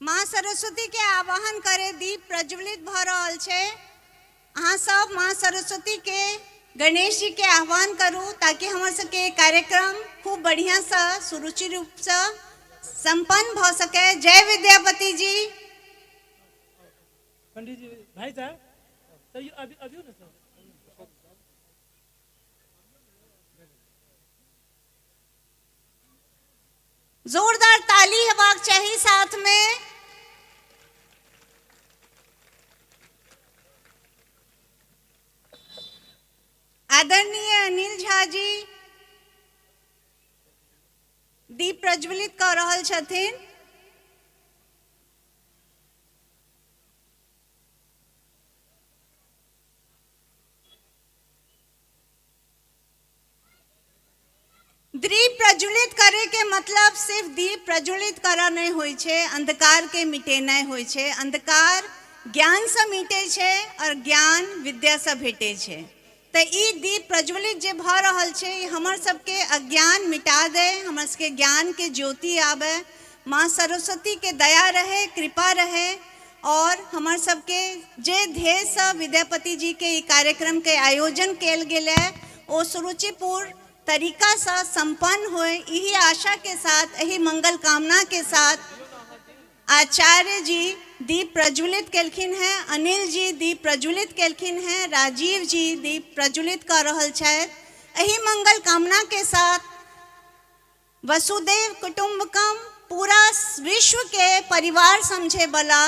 S13: माँ सरस्वती के आवाहन करे दीप प्रज्वलित भ रहल छै। अहाँ सब माँ सरस्वती के, गणेश जी के आह्वान करू ताकि हमर सबके कार्यक्रम खूब बढ़िया से सुरुचि रूप से संपन्न भ सके। जय विद्यापति जी।
S6: पंडित जी, भाई साहब सर, ये अभी अभी ना सर।
S13: जोरदार ताली हेबाक चाही साथ में। आदरणीय अनिल झा जी दीप प्रज्वलित कऽ रहल छथिन। दीप प्रज्वलित करे के मतलब सिर्फ दीप प्रज्वलित करऽ नहीं होइ छै, अंधकार के मिटेनाइ होइ छै। अंधकार ज्ञान से मिटे छै और ज्ञान विद्या से भेटे छै। तऽ ई दीप प्रज्वलित जे भऽ रहल छै, ई हमर सबके अज्ञान मिटा दे, हमर सबके ज्ञान के ज्योति आबे, माँ सरस्वती के दया रहे, कृपा रहे और हमर सबके जे ध्येय से विद्यापति जी के ई कार्यक्रम के आयोजन कयल गेल है ओ सुरुचिपूर्ण तरीका से संपन्न होए, यही आशा के साथ, यही मंगल कामना के साथ आचार्य जी दीप प्रज्वलित केलखिन हैं, अनिल जी दीप प्रज्वलित केलखिन हैं, राजीव जी दीप प्रज्वलित कर रहल छथि। एही मंगल कामना के साथ वसुदेव कुटुम्बकम पूरा विश्व के परिवार समझे वाला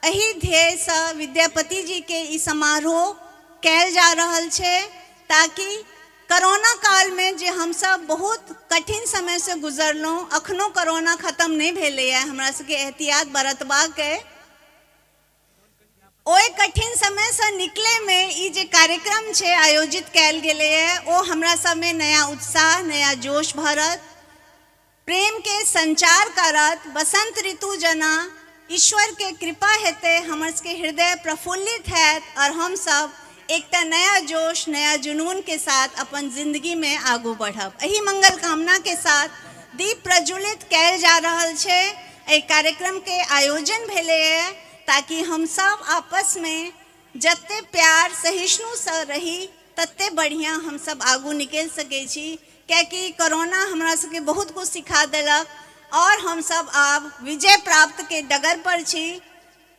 S13: एही ध्येय से विद्यापति जी के ई समारोह कैल जा रहल छै, ताकि कोरोना काल में जे हम सब बहुत कठिन समय से गुजरलहुँ, अखनो कोरोना खत्म नहीं भेलैए, हमरा सबके एहतियात बरतबाक अइ। ओहि कठिन समय से निकले में ई जे कार्यक्रम छै आयोजित कयल गेलैए ओ हमरा सबमे नया उत्साह, नया जोश भरत, प्रेम के संचार करत। बसंत ऋतु जना ईश्वर के कृपा हेतै, हमर सबके हृदय प्रफुल्लित हैत और हम सब एकटा नया जोश, नया जुनून के साथ अपन जिंदगी में आगू बढ़ब। एही मंगल कामना के साथ दीप प्रज्वलित कैल जा रहल छै। एहि कार्यक्रम के आयोजन भेलैए ताकि हम सब आपस में जते प्यार सहिष्णु से रही तते बढ़िया हम सब आगू निकलि सकै छी, कियाकि कोरोना हमरा सबके बहुत कुछ सिखा देलक और हम सब आब विजय प्राप्त के डगर पर छी।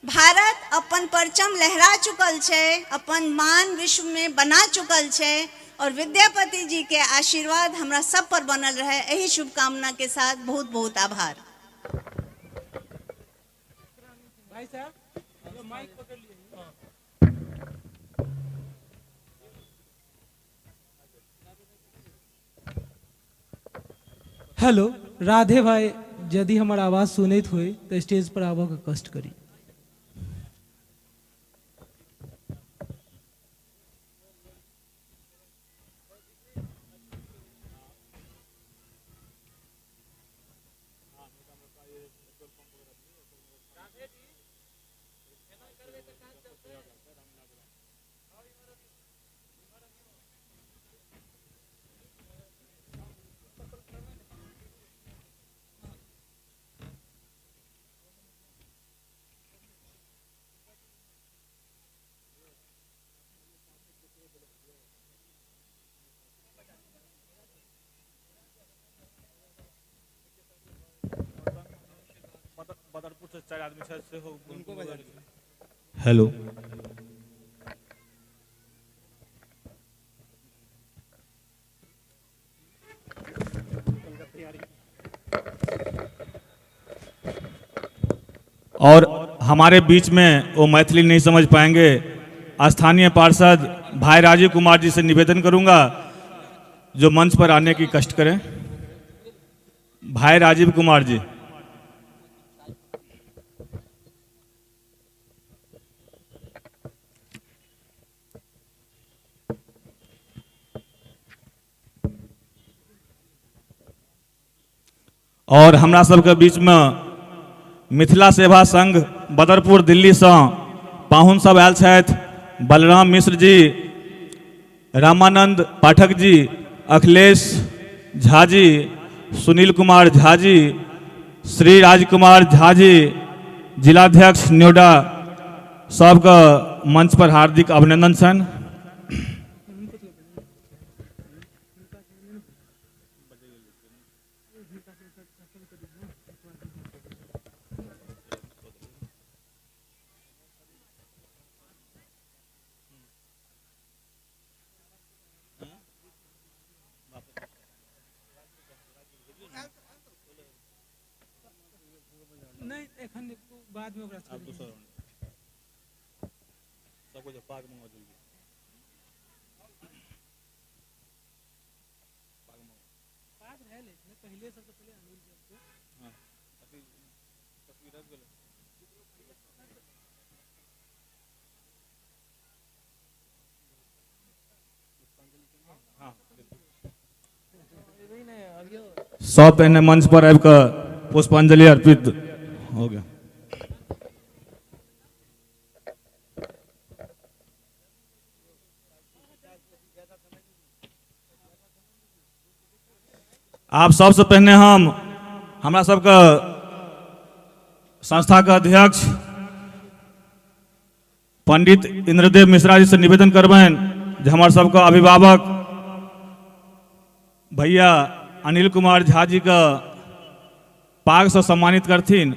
S13: भारत अपन परचम लहरा चुकल छै, अपन मान विश्व में बना चुकल छै और विद्यापति जी के आशीर्वाद हमरा सब पर बनल रहे, एही शुभकामना के साथ बहुत बहुत आभार।
S6: भाई साहब माइक पकड़ लिए। हेलो राधे भाई, यदि हमर आवाज सुनैत होय तो स्टेज पर आबऽ के कष्ट करी।
S3: बदरपुर से 4 आदमी छथि सेहो हेलो। और हमारे बीच में वो मैथिली नहीं समझ पाएंगे, स्थानीय पार्षद भाई राजीव कुमार जी से निवेदन करूंगा जो मंच पर आने की कष्ट करें। भाई राजीव कुमार जी। और हमरा सबके बीच में मिथिला सेवा संघ बदरपुर दिल्लीसँ पाहुन सब आयल छथि। बलराम मिश्र जी, रामानंद पाठक जी, अखिलेश झा जी, सुनील कुमार झा जी, श्री राजकुमार झा जी, जिलाध्यक्ष न्योडा, सबके मंच पर हार्दिक अभिनंदन छनि।
S6: नहि एखन बादमे ओकरा
S3: आब दोसर सबको जब पाग मंगवा जल्दी।
S6: पाग रहल अछि ने पहिले, सबसँ पहिले अनिल जी।
S3: हाँ, अथी तस्वीर आबि गेलै। सब पहिने मंच पर आबि कऽ पुष्पांजलि अर्पित हो गया। आब सबसँ पहिने हम हमरा सबके संस्थाके अध्यक्ष पंडित इंद्रदेव मिश्रा जी से निवेदन करबनि जे हमर सबके अभिभावक भैया अनिल कुमार झा जी के पागसँ सम्मानित करथिन।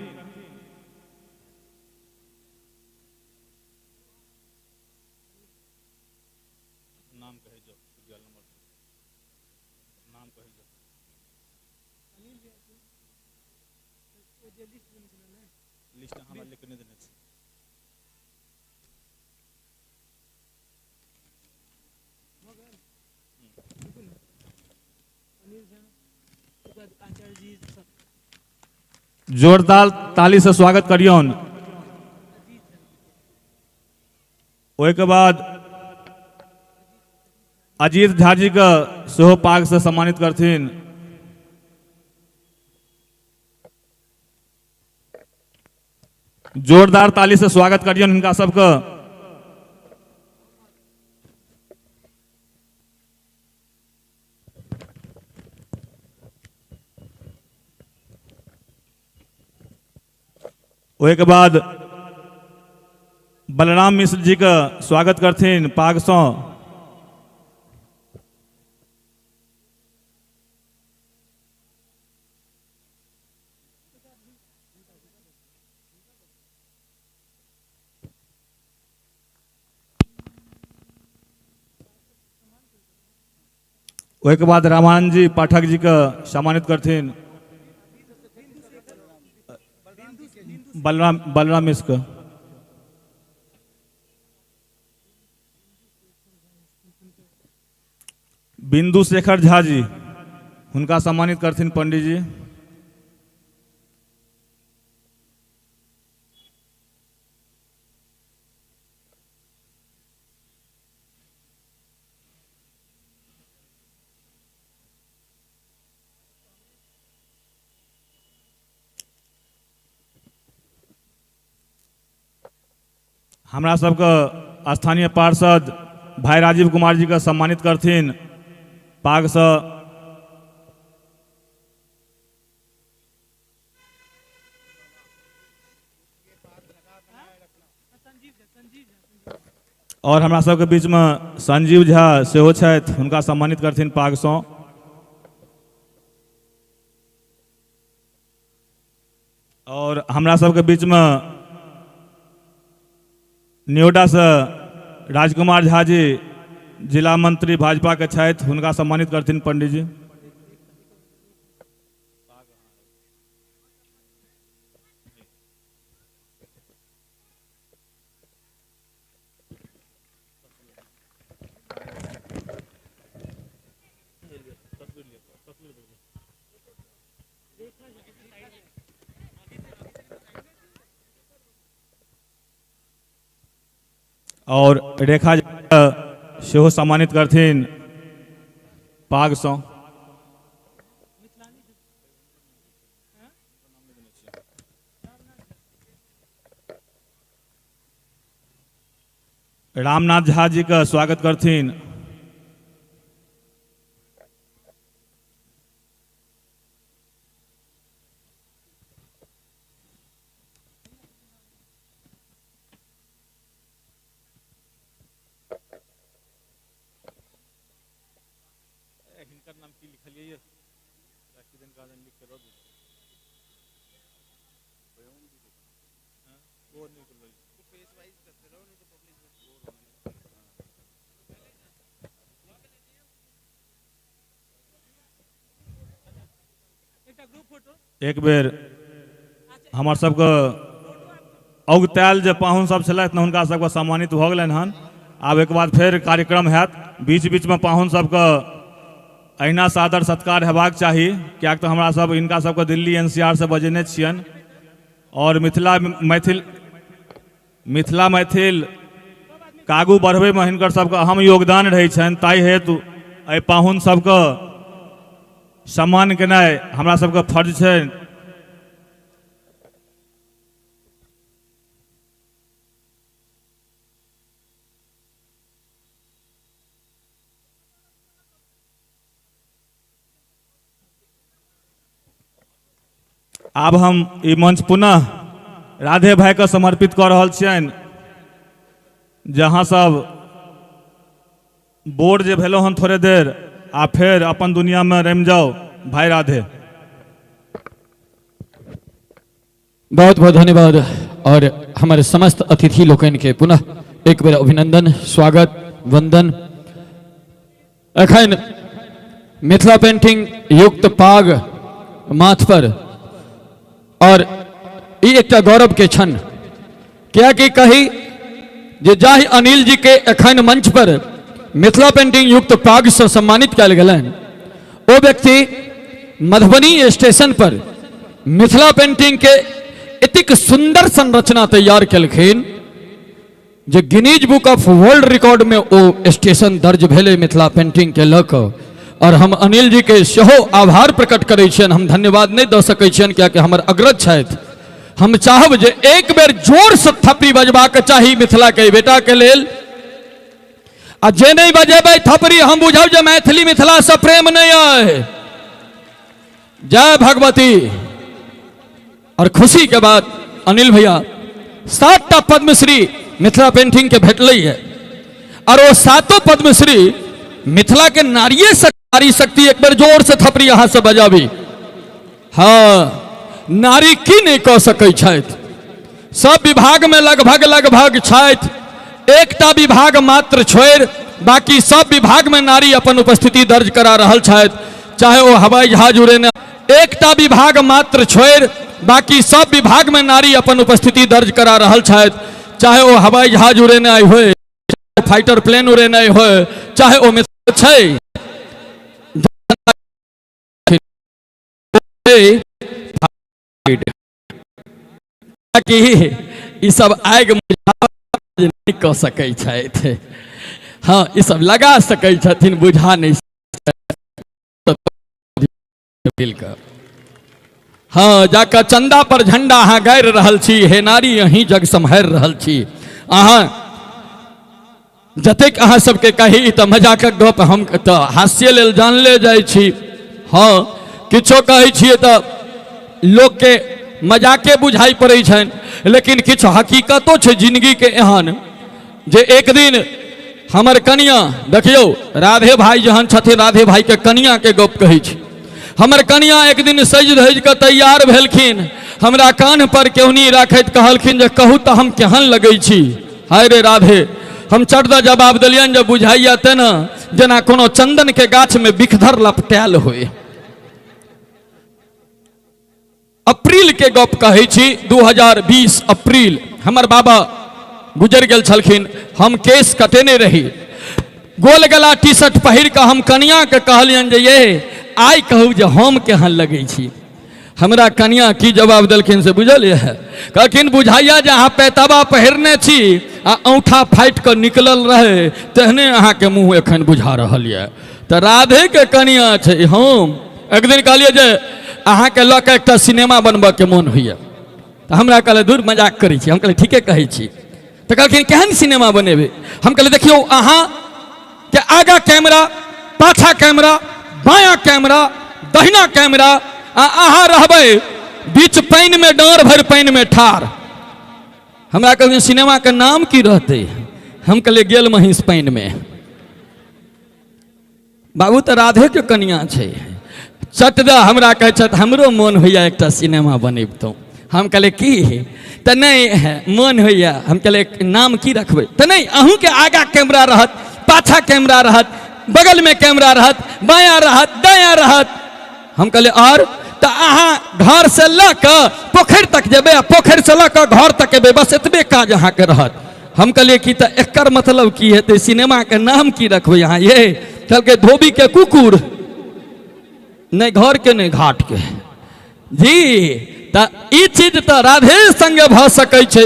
S3: नाम कहै जाउ, नंबर नाम कहै जाउ। लिस्ट हमरा लिख नहि देने छै। जोरदार ताली से स्वागत करियौन। ओहिके बाद अजीत झा जी के सेहो पाग से सम्मानित करथिन। जोरदार ताली से स्वागत करियौन हिनका सबके। ओहिके बाद बलराम मिश्र जी के स्वागत करथिन पागसँ। ओहिके बाद रामानंद जी पाठक जी के सम्मानित करथिन। बलराम बलराम मिश्र के। बिंदु शेखर झा जी हुनका सम्मानित करथिन पंडित जी। हमरा सबके स्थानीय पार्षद भाई राजीव कुमार जी के सम्मानित करथिन पागसँ। और हमरा सबके बीच में संजीव झा सेहो छथि, हुनका सम्मानित करथिन पागसँ। और हमरा सबके बीच में न्योडा से राजकुमार झा जी जिला मंत्री भाजपा के छथि, हुनका सम्मानित करथिन पंडित जी। और रेखा सेहो सम्मानित करथिन पागसँ। रामनाथ झा जी के स्वागत करथिन। हिनकर नाम की लिखलियै? एक बेर हमर सबके औगतायल जे पाहुन सब छलथि ने, हुनका सबके सम्मानित भऽ गेलनि हन। आब एक बाद फेर कार्यक्रम हैत। बीच बीचमे पाहुन सबके अहिना सादर सत्कार हेबाक चाही, किएक तऽ हमरा सब हिनका सबके दिल्ली एनसीआर से बजेने छियनि और मिथिला मैथिल के आगू बढ़बैमे हिनकर सबके अहम योगदान रहै छनि। ताहि हेतु एहि पाहुन सबके सम्मान केनाइ हमरा सबके फर्ज छै। आब हम ई मंच पुनः राधे भाई के समर्पित कऽ रहल छियनि। जहाँ सब बोर जे भेलहुँ हन थोड़े देर, आ फेर अपन दुनियामे रमि जाउ। भाई राधे।
S8: बहुत बहुत धन्यवाद और हमारे समस्त अतिथि लोकनि के पुनः एक बेर अभिनंदन, स्वागत, वंदन। एखन मिथिला पेंटिंग युक्त पाग माथ पर और ई एकटा गौरव के क्षण, कियाकि कही जे जाहि अनिल जी के एखन मंच पर मिथिला पेंटिंग युक्त पाग से सम्मानित कयल गेलनि, ओ व्यक्ति मधुबनी स्टेशन पर मिथिला पेंटिंग के एतेक सुंदर संरचना तैयार केलखिन जे Guinness book of world record में ओ स्टेशन दर्ज भेलै मिथिला पेंटिंग के लऽ कऽ। और हम अनिल जी के सेहो आभार प्रकट करै छियनि। हम धन्यवाद नहि दऽ सकै छियनि, कियाकि हमर अग्रज छथि। हम चाहब जे एक बेर जोर से थपड़ी बजबाक चाही मिथिला के बेटा के लेल, आ जे नहि बजेबै थपड़ी, हम बुझब जे मैथिली मिथिला से प्रेम नहीं अइ। जय भगवती। और खुशी के बाद अनिल भैया 7टा पद्मश्री मिथिला पेंटिंग के भेटलै है और वो सातों पद्मश्री मिथिला के नारिये से नारी शक्ति। एक बार जोर से थपड़ी अहाँ से बजाबी। हाँ, नारी की नहीं कह सकै छथि? सब विभाग में लगभग लगभग छथि, एकटा विभाग मात्र छोड़ि बाकी सब विभाग में नारी अपन उपस्थिति दर्ज करा रहल छथि। चाहे ओ हवाई जहाज उड़ेने, एकटा विभाग मात्र छोड़ि बाकी सब विभाग में नारी अपन उपस्थिति दर्ज करा रहल छथि। चाहे ओ हवाई जहाज उड़ेनाइ होय, फाइटर प्लेन उड़ेनाइ होय, चाहे ओ मिथिला छै कि ई सब आगि नहि कऽ सकै छथि। हँ, ई सब लगा सकै छथिन, बुझा नहि मिलकऽ। हँ, जाकऽ चंदा पर झंडा अहाँ गाड़ि रहल छी, हे नारी अहीं जग सम्हारि रहल छी। अहाँ जतेक अहाँ सबके कही तऽ मजाकक गप, हम तऽ हास्य लेल जानले जाइ छी। हँ, किछो कहै छियै तऽ लोकके मजाके बुझाइ पड़ै छनि, लेकिन किछु हकीकतो छै जिंदगीके एहन जे एक दिन हमर कनिया, देखियौ राधे भाई जहन छथिन, राधे भाईके कनियाके गप कहै छी। हमर कनिया एक दिन सजि धजि कऽ तैयार भेलखिन, हमरा कान्ह पर केहुनी राखैत कहलखिन जे कहू तऽ हम केहन लगै छी? हाय रे राधे, हम चट दऽ जवाब देलियनि जे बुझाइया तेना जेना कोनो चंदन के गाछ में बिखधर लपटायल होय। अप्रैल के गप कहै छी, 2020 अप्रैल, हमर बाबा गुजरि गेल छलखिन। हम केस कटेने रही, गोल गला टी शर्ट पहिर कऽ हम कनियाके कहलियनि जे ये आइ कहू जे हम केहन लगै छी? हमरा कनिया की जवाब देलखिन से बुझल यऽ? कहलखिन बुझाइया जे अहाँ पैताबा पहिरने छी आ औंठा फाटि कऽ निकलल रहै, तेहने अहाँके मुँह एखन बुझा रहल यऽ। तऽ राधेके कनिया छै। हम एक दिन कहलियै जे अहाँके लऽ कऽ एकटा सिनेमा बनबऽके मोन होइए। तऽ हमरा कहलै दूर मजाक करै छी। हम कहलियै ठीके कहै छी। तऽ कहलखिन केहन सिनेमा बनेबै हम कहलियै देखियौ अहाँ के आगा कैमरा पाछा कैमरा बायाँ कैमरा दहिना कैमरा आ अहाँ रहबै बीच पानिमे डाँड़ भरि पानिमे ठाढ़ हमरा कहलखिन सिनेमाके नाम की रहतै हम कहलियै गेल महींस पानिमे बाबू तऽ राधेके कनिया छै चट दऽ हमरा कहै छथि हमरो मोन होइए एकटा सिनेमा बनबितहुँ हम कहलियै की तऽ नहि मोन होइए हम कहलियै नाम की रखबै तऽ नहि अहूँके आगाँ कैमरा रहत पाछा कैमरा रहत बगलमे कैमरा रहत बायाँ रहत दायाँ रहत हम कहलियै आओर तऽ अहाँ घरसँ लऽ कऽ पोखरि तक जेबै आ पोखरिसँ लऽ कऽ घर तक एबै बस एतबे काज अहाँके रहत हम कहलियै कि तऽ एकर मतलब की हेतै सिनेमाके नाम की रखबै अहाँ ये कहलकै धोबीके कुकुर नहि घरके नहि घाटके जी तऽ ई चीज तऽ राधे संगे भऽ सकै छै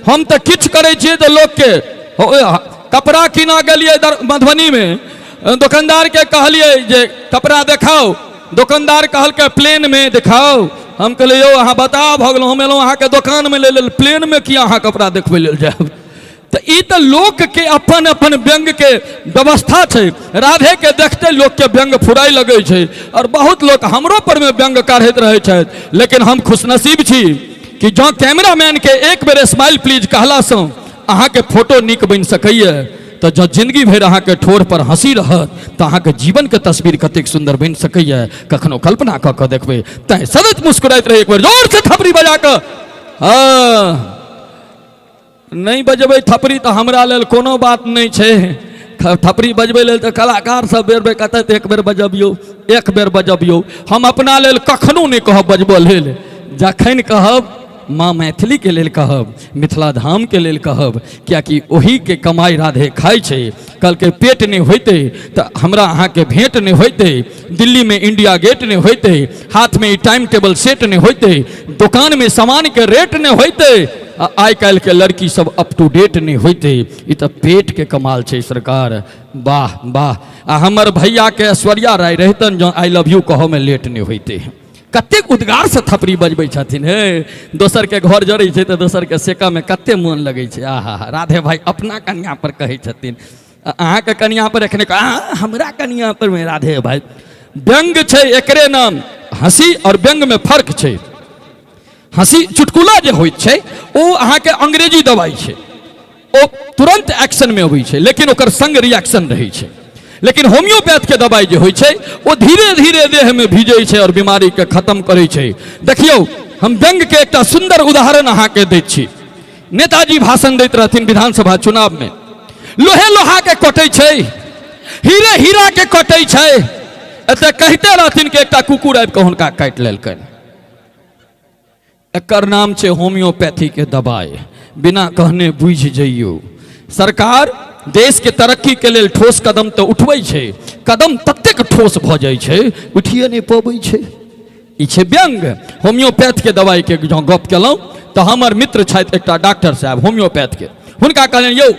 S8: हम तऽ किछु करै छियै तऽ लोकके कपड़ा कीनऽ गेलियै मधुबनीमे दोकानदारके कहलियै जे कपड़ा देखाउ दोकानदार कहलकै प्लेनमे देखाउ हम कहलियै यौ अहाँ बताउ भऽ गेलहुँ हम एलहुँ अहाँके दोकानमे लै लेल प्लेनमे किया अहाँ कपड़ा देखबै लेल जायब तऽ ई तऽ लोकके अपन अपन व्यंग्यके व्यवस्था छै राधेके देखते लोकके व्यंग्य फुराइ लगै छै आओर बहुत लोक हमरो परमे व्यंग्य काढ़ैत रहै छथि लेकिन हम खुशनसीब छी कि जँ कैमरामैनके एक बेर स्माइल प्लीज कहलासँ अहाँके फोटो नीक बनि सकैए तऽ जँ जिंदगी भरि अहाँके ठोर पर हँसी रहत तऽ अहाँके जीवनके तस्वीर कतेक सुन्दर बनि सकैए कखनो कल्पना कऽ कऽ देखबै तैँ सदैत मुस्कुराइत रही एक बेर जोरसँ थपड़ी बजा कऽ हँ नहि बजबै थपड़ी तऽ हमरा लेल कोनो बात नहि छै थपड़ी बजबै लेल तऽ कलाकार सब बेर बेर कहतै तऽ एक बेर बजबियौ एक बेर बजबियौ हम अपना लेल कखनो नहि कहब बजबऽ लेल जखन कहब माँ मैथिलीके लेल कहब मिथिला धामके लेल कहब किएकि ओहीके कमाइ राधे खाइ छै कहलकै पेट नहि होइतै तऽ हमरा अहाँके भेँट नहि होइतै दिल्लीमे इंडिया गेट नहि होइतै हाथमे ई टाइम टेबल सेट नहि होइतै दोकानमे सामानके रेट नहि होइतै आ आइ काल्हिके लड़की सब अप टू डेट नहि होइतै ई तऽ पेटके कमाल छै सरकार वाह वाह आ हमर भैयाके ऐश्वर्या राय रहितनि जँ I love you कहऽमे लेट नहि होइतै कतेक उद्गारसँ थपड़ी बजबै छथिन हे दोसरके घर जरै छै तऽ दोसरके सेकऽमे कते मोन लगै छै आहा राधे भाई अपना कनिया पर कहै छथिन अहाँके कनिया पर एखने हमरा कनिया पर मे राधे भाई व्यंग्य छै एकरे नाम हँसी आओर व्यंग्यमे फर्क छै हँसी चुटकुला जे होइत छै ओ अहाँके अंग्रेजी दवाइ छै ओ तुरन्त एक्शनमे अबै छै लेकिन ओकर संग रिएक्शन रहै छै लेकिन होम्योपैथके दवाइ जे होइ छै ओ धीरे धीरे देहमे भिजै छै आओर बीमारीके खत्म करै छै देखियौ हम व्यंग्यके एकटा सुन्दर उदाहरण अहाँके दैत छी नेताजी भाषण दैत रहथिन विधानसभा चुनावमे लोहे लोहाके कटै छै हीरे हीराके कटै छै एतऽ कहिते रहथिन कि एकटा कुकुर आबि कऽ हुनका काटि लेलकनि एकर नाम छै होम्योपैथीके दबाइ बिना कहने बुझि जइयौ सरकार देशके तरक्कीके लेल ठोस कदम तऽ उठबै छै कदम ततेक ठोस भऽ जाइ छै उठिए नहि पबै छै ई छै व्यंग्य होम्योपैथके दबाइके जँ गप केलहुँ तऽ हमर मित्र छथि एकटा डॉक्टर साहेब होम्योपैथके हुनका कहलनि यौ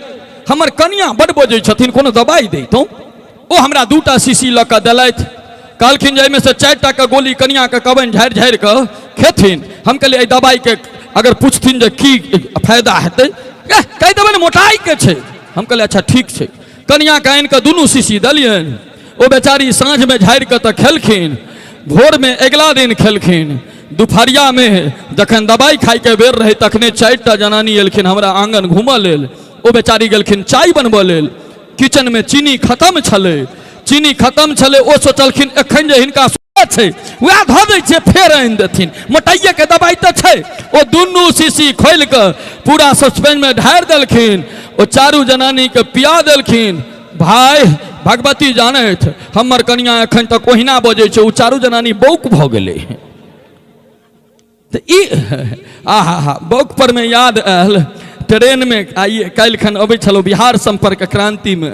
S8: हमर कनियाँ बड्ड बजै छथिन कोनो दबाइ दैतहुँ ओ हमरा दूटा शीशी लऽ कऽ देलथि कहलखिन जे एहिमे से 4 टाके गोली कनियाँके कहबनि झाड़ि झाड़ि कऽ खेथिन हम कहलियै एहि दबाइके अगर पुछथिन जे की फायदा हेतै कहि देबनि मोटाइके छै हम कहलियै अच्छा ठीक छै कनियाँके आनि कऽ दुनू शीशी देलियनि ओ बेचारी साँझमे झाड़ि कऽ तऽ खेलखिन भोरमे अगिला दिन खेलखिन दुपहरियामे जखन दबाइ खाइके बेर रहै तखने 4 टा जनानी एलखिन हमरा आङ्गन घूमऽ लेल ओ बेचारी गेलखिन चाय बनबऽ लेल किचनमे चीनी खतम छलै चीनी खतम छलै ओ सोचलखिन एखन जे हिनका छै वएह धऽ दै छियै फेर आनि देथिन मोटाइएके दबाइ तऽ छै ओ दुनू शीशी खोलि कऽ पूरा सस्पेनमे ढारि देलखिन ओ चारू जनानीके पिया देलखिन भाय भगवती जानथि हमर कनिया एखन तक ओहिना बजै छै ओ चारू जनानी बौक भऽ गेलै तऽ ई आहा हा बौक पर मे याद आयल ट्रेनमे आइ काल्हिखन अबै छलहुँ बिहार सम्पर्क क्रान्तिमे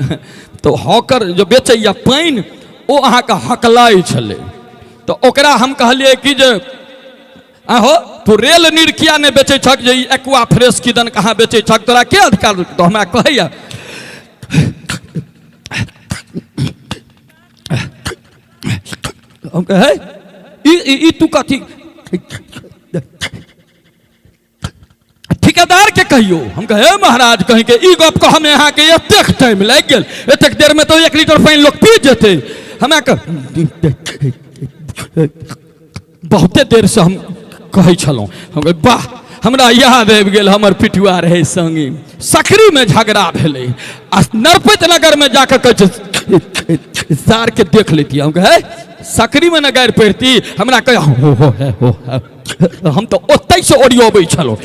S8: तऽ हॉकर जो बेचैया पानि ओ अहाँके हकलाइ छलै तऽ ओकरा हम कहलियै कि जे आहो तू रेल नीर किया नहि बेचै छक जे ई एक्वा फ्रेश किदन कहाँ बेचै छक तोरा के अधिकार तऽ हमरा कहैया हम कहै ई ई तू कथी ठीके ठेकेदार के कहियो। हम कहे महाराज कहीं के ई गप कह में अहाँ के एतेक टाइम लागि गेल, एतेक देर में तो 1 लीटर पानि लोग पी जेतै। हमरा बहुते देर से हम कहै छलहुँ। हम कहे वाह, हमरा याद आबि गेल हमर पिटुआ रहै संगी, सकरी में झगड़ा भेलै आ नरपत नगर में जाकर कहै छै सार के देख लेती। हम कहे सकरी में न गारि पड़ती, हमरा कहे हो हो है हो है। हम तो ओतै से ओरियोबै छलहुँ।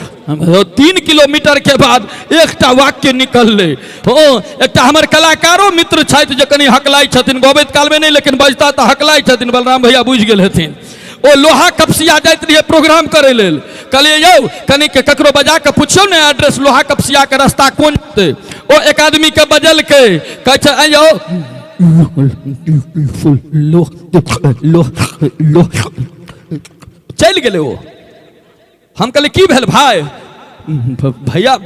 S8: 3 किलोमीटर के बाद एकटा वाक्य निकललै। हो एकटा हमर कलाकारो मित्र छथि जे कनि हकलाइ छथिन, गबैत कालमे नहि लेकिन बजता तऽ हकलाइ छथिन, बलराम भैया बुझि गेल हेथिन। ओ लोहा कपसिया जाइत रहियै प्रोग्राम करै लेल, कहलियै यौ कनि ककरो बजा कऽ पुछियौ ने एड्रेस, लोहा कपसिया के रास्ता कोन जेतै। ओ एक आदमी के बजलकै, कहै छै आइ यौ लो लो लो, चलि गेलै ओ। हम कहलियै की भेल भाय? भैया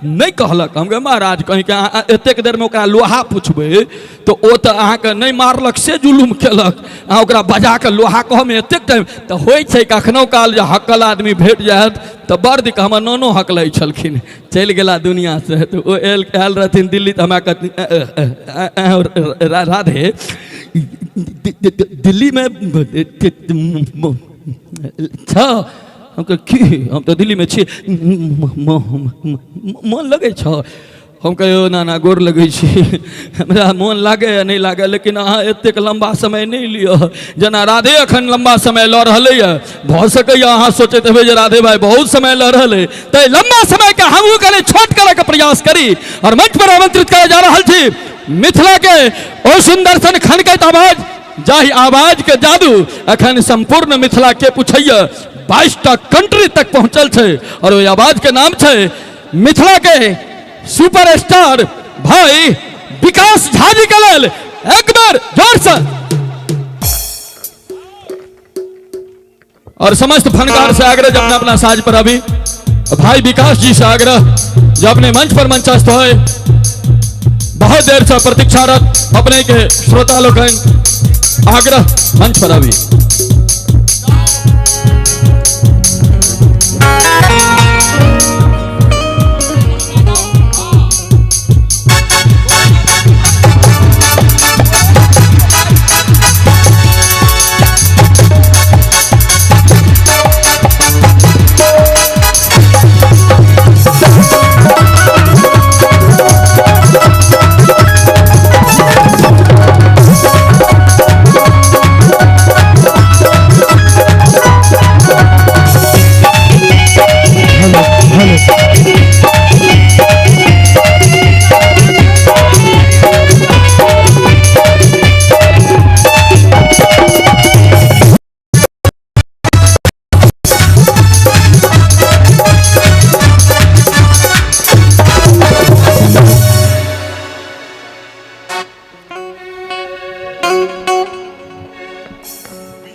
S8: नहि कहलक। हम कहे महाराज कहीं के अहाँ एतेक देरमे ओकरा लोहा पुछबै तऽ ओ तऽ अहाँके नहि मारलक से जुलुम केलक, अहाँ ओकरा बजा कऽ लोहा कहऽमे एतेक टाइम तऽ होइ छै। कखनो काल जे हकल आदमी भेट जायत तऽ बड़ दिक्कत। हमर नानो हकलै छलखिन, चलि गेला दुनिआसँ। तऽ ओ आयल रहथिन दिल्ली तऽ हमरा कहथिन राधे दिल्लीमे छ। हम कह की हम तऽ दिल्लीमे छी, मन लगै छ? हम कहियो नाना गोर लगै छी, हमरा मोन लागैए नहि लागै, लेकिन अहाँ एतेक लम्बा समय नहि लिअ जेना राधे एखन लम्बा समय लऽ रहलैए। भऽ सकैए अहाँ सोचैत हेबै जे राधे भाई बहुत समय लऽ रहल अइ, तऽ लम्बा समयके हमहूँ कनि छोट करैके प्रयास करी। और मंच पर आमंत्रित करय जा रहल छी मिथिला के ओ सुन्दर सन खनकैत आवाज, जाहि आवाज के जादू अखन संपूर्ण मिथिला के पूछैया 22टा कंट्री तक पहुंचल छै। और ओहि आवाज के नाम छै मिथिला के सुपर स्टार भाई विकास झा जी के लेल एक बार जोर से। और समस्त फनकार से आग्रह जब अपना अपना साज पर अभी भाई विकास जी से आग्रह जो अपने मंच पर मंचस्थ होए। बहुत देर से प्रतीक्षारत अपने के श्रोता लोग आग्रह मंच पर अभी।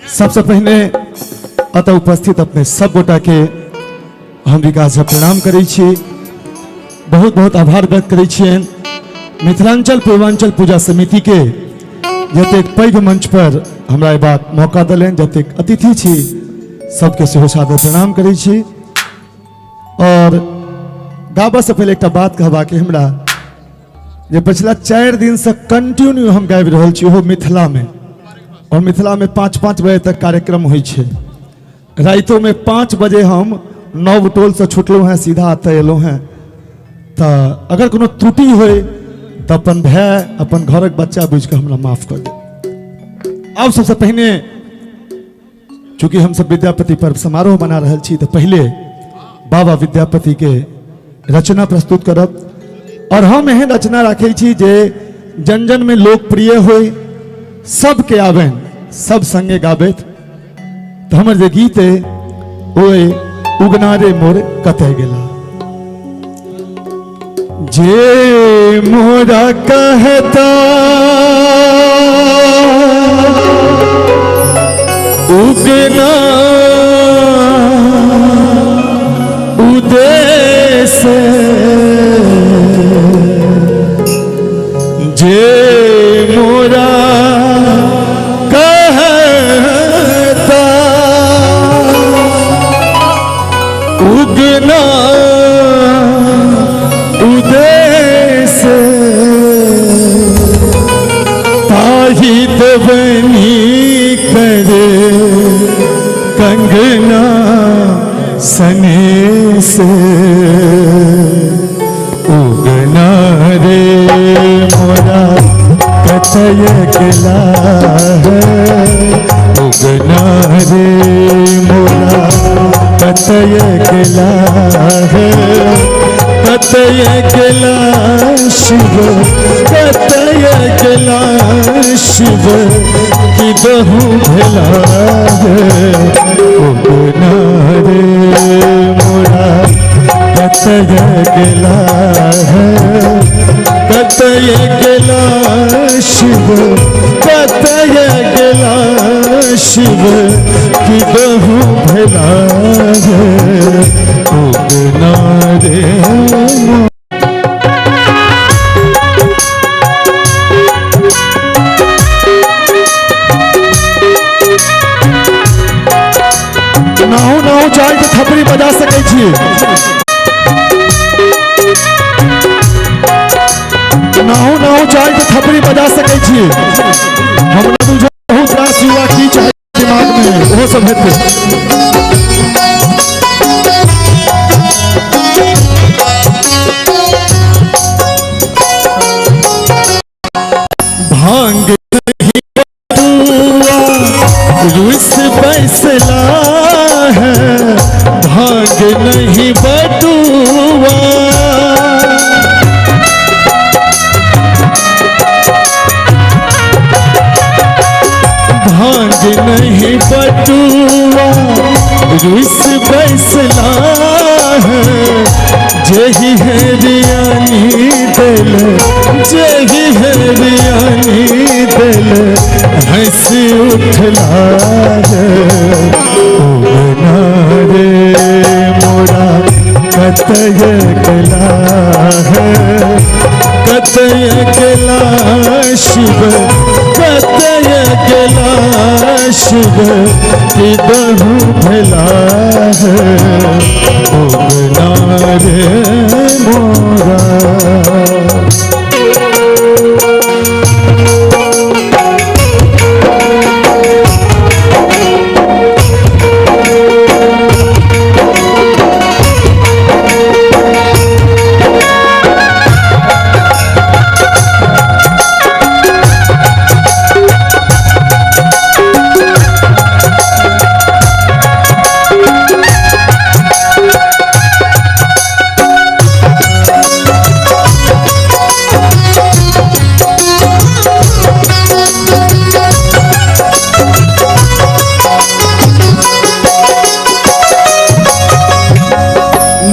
S14: सबसे पहिने अतः उपस्थित अपने सब गोटा के हम विकास झा प्रणाम करै छी, बहुत बहुत आभार व्यक्त करै छियनि। मिथिलांचल पूर्वांचल पूजा समिति के जतेक पैघ मंच पर हमरा अयबाक मौका देलनि, जतेक अतिथि छी सबके सेहो सादर प्रणाम करै छी। और गाबऽ से पहिले एकटा बात कहबाक हमरा जे पिछला 4 दिन से कंटिन्यू हम गाबि रहल छी, ओहो मिथिला में। और मिथिला में 5-5 बजे तक कार्यक्रम होइ छै। राइतो में 5 बजे हम नव टोल से छुटलहुँ हैं, सीधा एतऽ एलहुँ हैं। तऽ अगर कोनो त्रुटि होय तऽ अपन भाय अपन घरक बच्चा बुझि कऽ हमरा माफ कऽ दे। आब सबसे पहिने चूँकि हमसब विद्यापति पर्व समारोह मना रहल छी तऽ पहिले बाबा विद्यापति के रचना प्रस्तुत करब। और हम एहन रचना राखै छी जे जन जन में लोकप्रिय होय, सबके आबनि, सब संगे गाबैत। तऽ हमर जे गीत अइ ओ अइ उगना रे मोर कतय गेला। जे मोरा कहता उगना उदेश, जे मोरा कहता उगना है, कतय गेला शिव, कतय गेला शिव, कि बहु भेला है। उगना रे मोरा कतय गेला है, कतय गेला शिव, कतय गेला शिव, कि बहु भेला है। उगना रे मोरा।
S15: नाहु नाहु चाहे तो थपड़ी बजा सकै छी। नाहु नाहु चाहे तो थपड़ी बजा सकै छी। हमरा बुझल बहुत रास युवा की चाहे दिमाग में ओहो सब हेतै।
S14: भांग नहीं बटुआ रुस बैसला है, भांग नहीं बटुआ, भांग नहीं बटुआ रुस बैसला है, जेही है रियानी दिल, जेही है रियानी दिल, हंसी उठला है। उगना रे मोरा कतय गेला है, कतय गेला शिव, कतय गेला शिव, कि बहु भेला है। उगना रे मोरा।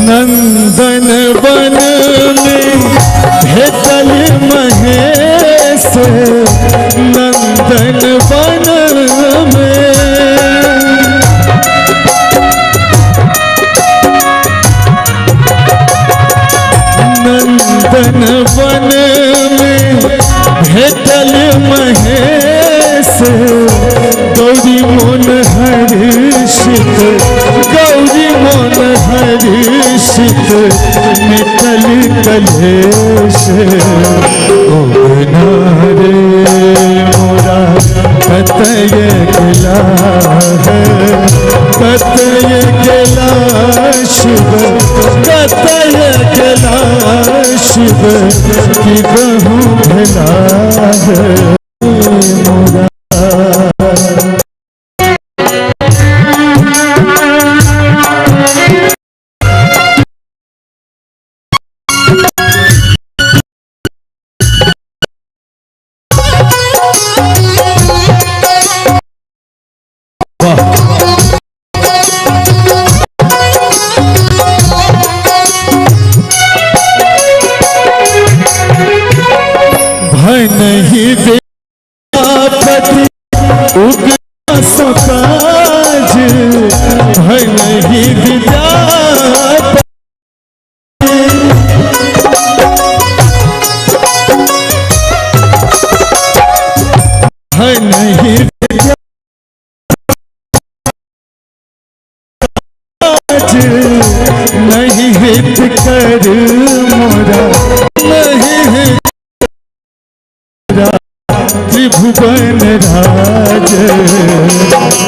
S14: नंदन वन में भेटल महेश, नंदन वन में, नंदन वन में भेटल महेश, गौरी मन हर्षित, गौरी मन हर्षित, मिटल कलेश। उगना रे मोरा कतय गेला है, कतय गेला शिव, कतय गेला शिव, कि बहु भेला है मोरा। नहीं विद्यापति उगना सो काज, नहीं विद्यापति, नहीं विद्यापति, नहीं हित कर मोरा, नहीं हित त्रिभुवन राज।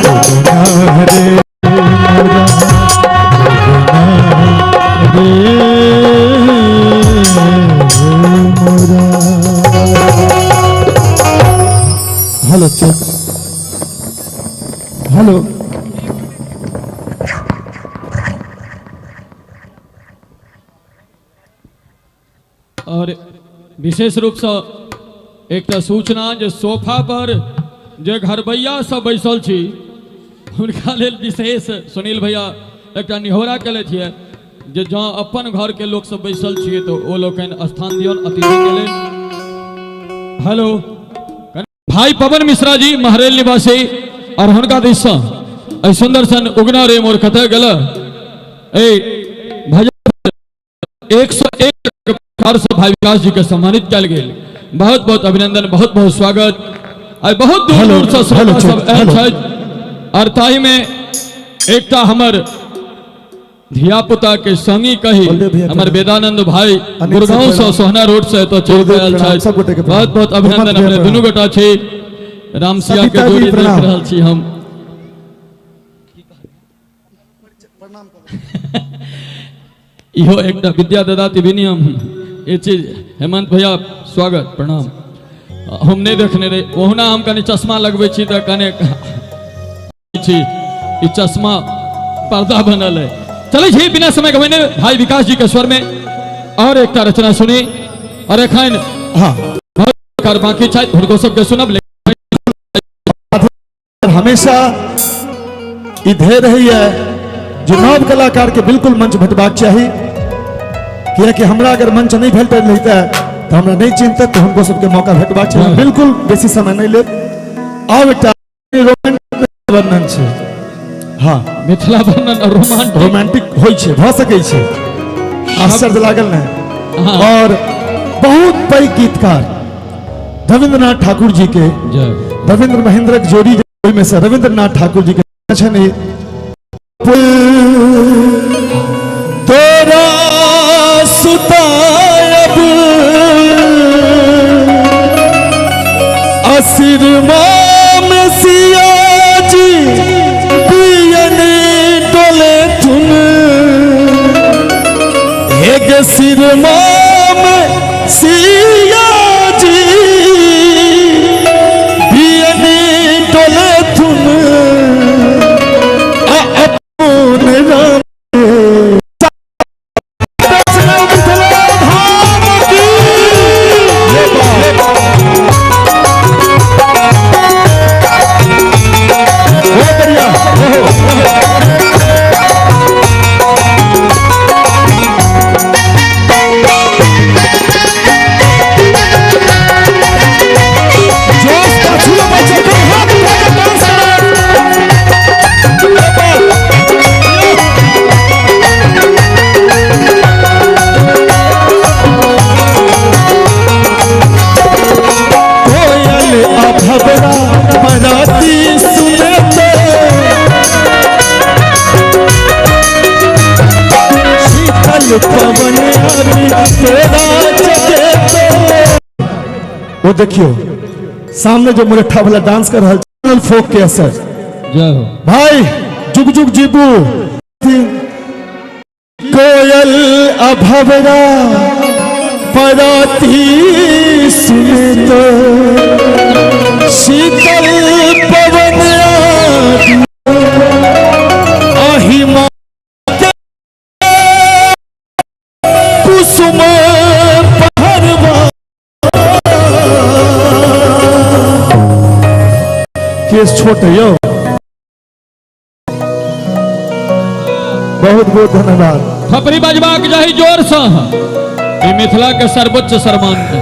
S14: उगना रे मोरा, उगना रे मोरा।
S15: Hello check, hello.
S8: और विशेष रूपसँ एकटा सूचना जे सोफा पर जे घरबैया सब बैसल छी हुनका लेल विशेष सुनील भैया एकटा निहोरा केलथि ये जे जँ अपन घर के लोक सब बैसल छियै तऽ ओ लोकनि स्थान दियौन अतिथि के लेल। हेलो भाई पवन मिश्रा जी महरेल निवासी और हुनका दिससँ एहि सुंदर सन उगना रे मोर कतऽ गेल एहि भजन 101 प्रकार से भाई विकास जी के सम्मानित कयल गेल। बहुत बहुत अभिनंदन, बहुत बहुत स्वागत। आइ बहुत दूर दूर से श्रोता सब आयल छथि और ताहि में एकटा हमर धिया पुता के संगी कही हमर वेदानंद भाई गुड़गांव से सोहना रोड से एतऽ चलि आयल छथि। बहुत बहुत अभिनंदन अपने दुनू गोटा छी। रामसिया के जोड़ी देख रहल छी हम। इहो एकटा विद्या ददाति विनियम ये चीज। हेमंत भैया स्वागत, प्रणाम। हम नहीं देखने रही, ओहुना हम कनि चश्मा लगबै छी तऽ कने छी ई चश्मा पर्दा बनल है। चलै छी बिना समय गवेने भाई विकास जी के स्वर में और एकटा रचना सुनी और एखन
S14: हाँ
S8: बहुत प्रकार बाकी छथि हुनको सबके सुनब।
S14: हमेशा ई ध्येय रहैए जे नव कलाकार के बिल्कुल मंच भेटबाक चाही, कियाकि हमरा अगर मंच नहीं भेटल रहितै तऽ हमरा नहीं चिन्हतै, तऽ हुनको सबके मौका भेटबाक चाही। बिल्कुल बेसी समय नहीं लेब। आब एकटा रोमांटिक वर्णन छै। हाँ
S8: मिथिला वर्णन और रोमांटिक
S14: रोमांटिक होइ छै, भऽ सकै छै। आश्चर्य लागल ने। और बहुत पैघ गीतकार रविंद्रनाथ ठाकुर जी के, रविंद्र महेंद्रक जोड़ी ओहिमे से रविंद्रनाथ ठाकुर जी के छनि तोरा सुतायब असिरमा में सिया जी पियन डोले थुन एक सिरमा में सिया जी पियन डोले थुन अपन राम। वो देखियो सामने जो मुरट्ठा वाला डांस कर रहा फोक के असर।
S8: जय हो
S14: भाई, जुग जुग जीबू। कोयल अभवरा पराती सुने तो शीतल पवन अहिमा कुसुम पहरवा। केस छोट है यो। बहुत बहुत धन्यवाद।
S8: थपड़ी बजबाक चाही जोर से। ई मिथिला के सर्वोच्च सम्मान है।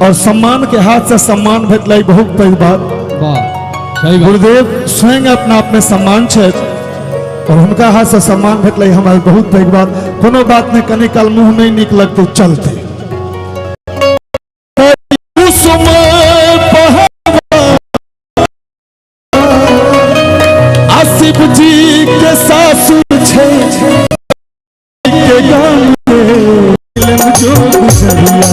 S14: और सम्मान के हाथ से सम्मान भेटलै बहुत पैघ बात।
S8: वाह, सही बात।
S14: गुरुदेव स्वयं अपना आप में सम्मान छथि और हुनका हाथ से सम्मान भेटलै हमारे बहुत पैघ बात। कोनो बात नहीं, कनी काल मुंह नहीं निक लगते चलते। कुसुम आसिफ जी के सासुर छे के गाम में जो गुजरिया।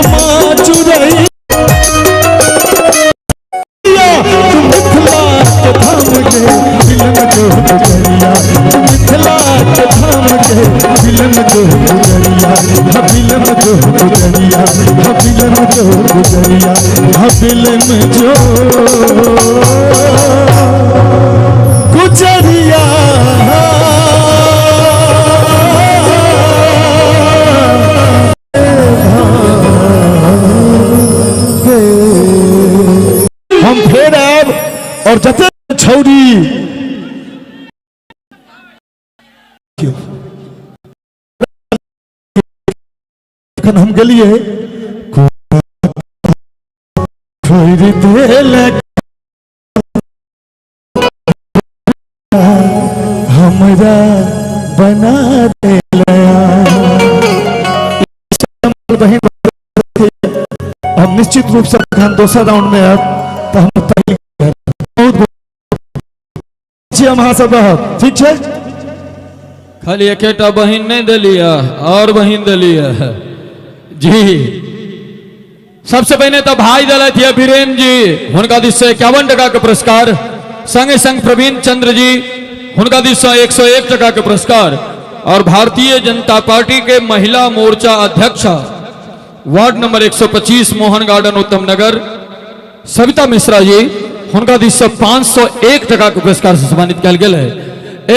S15: चश्मा चुरैया, तू मिथिला के धाम के फिल्म जो गुजरिया, तू मिथिला के धाम के फिल्म जो गुजरिया, हाँ फिल्म जो गुजरिया, हाँ फिल्म जो गुजरिया, हाँ फिल्म जो गुजरिया। हम फेर आयब और जते छौरी जखन हम गेलिए छोड़ि देलक हमरा बना देलया। बहिन हम निश्चित रूप से हम दोसर राउंड में आयब तऽ हम पहिल बहुत बहुत छी हम अहाँ सब रहब, ठीक छै?
S8: खाली एकेटा बहिन नहीं दिलियै, और बहिन दिलियै जी। सबसे पहले तो भाई दिलथि ये वीरेंद्र जी, हुनका दिस से 51 टका के पुरस्कार, संगे संग प्रवीण चंद्र जी हुनका दिस से 101 टका के पुरस्कार, और भारतीय जनता पार्टी के महिला मोर्चा अध्यक्ष वार्ड नंबर 125 मोहन गार्डन उत्तम नगर सविता मिश्रा जी हुनका दिस से 501 टका के पुरस्कार से सम्मानित कयल गेल है।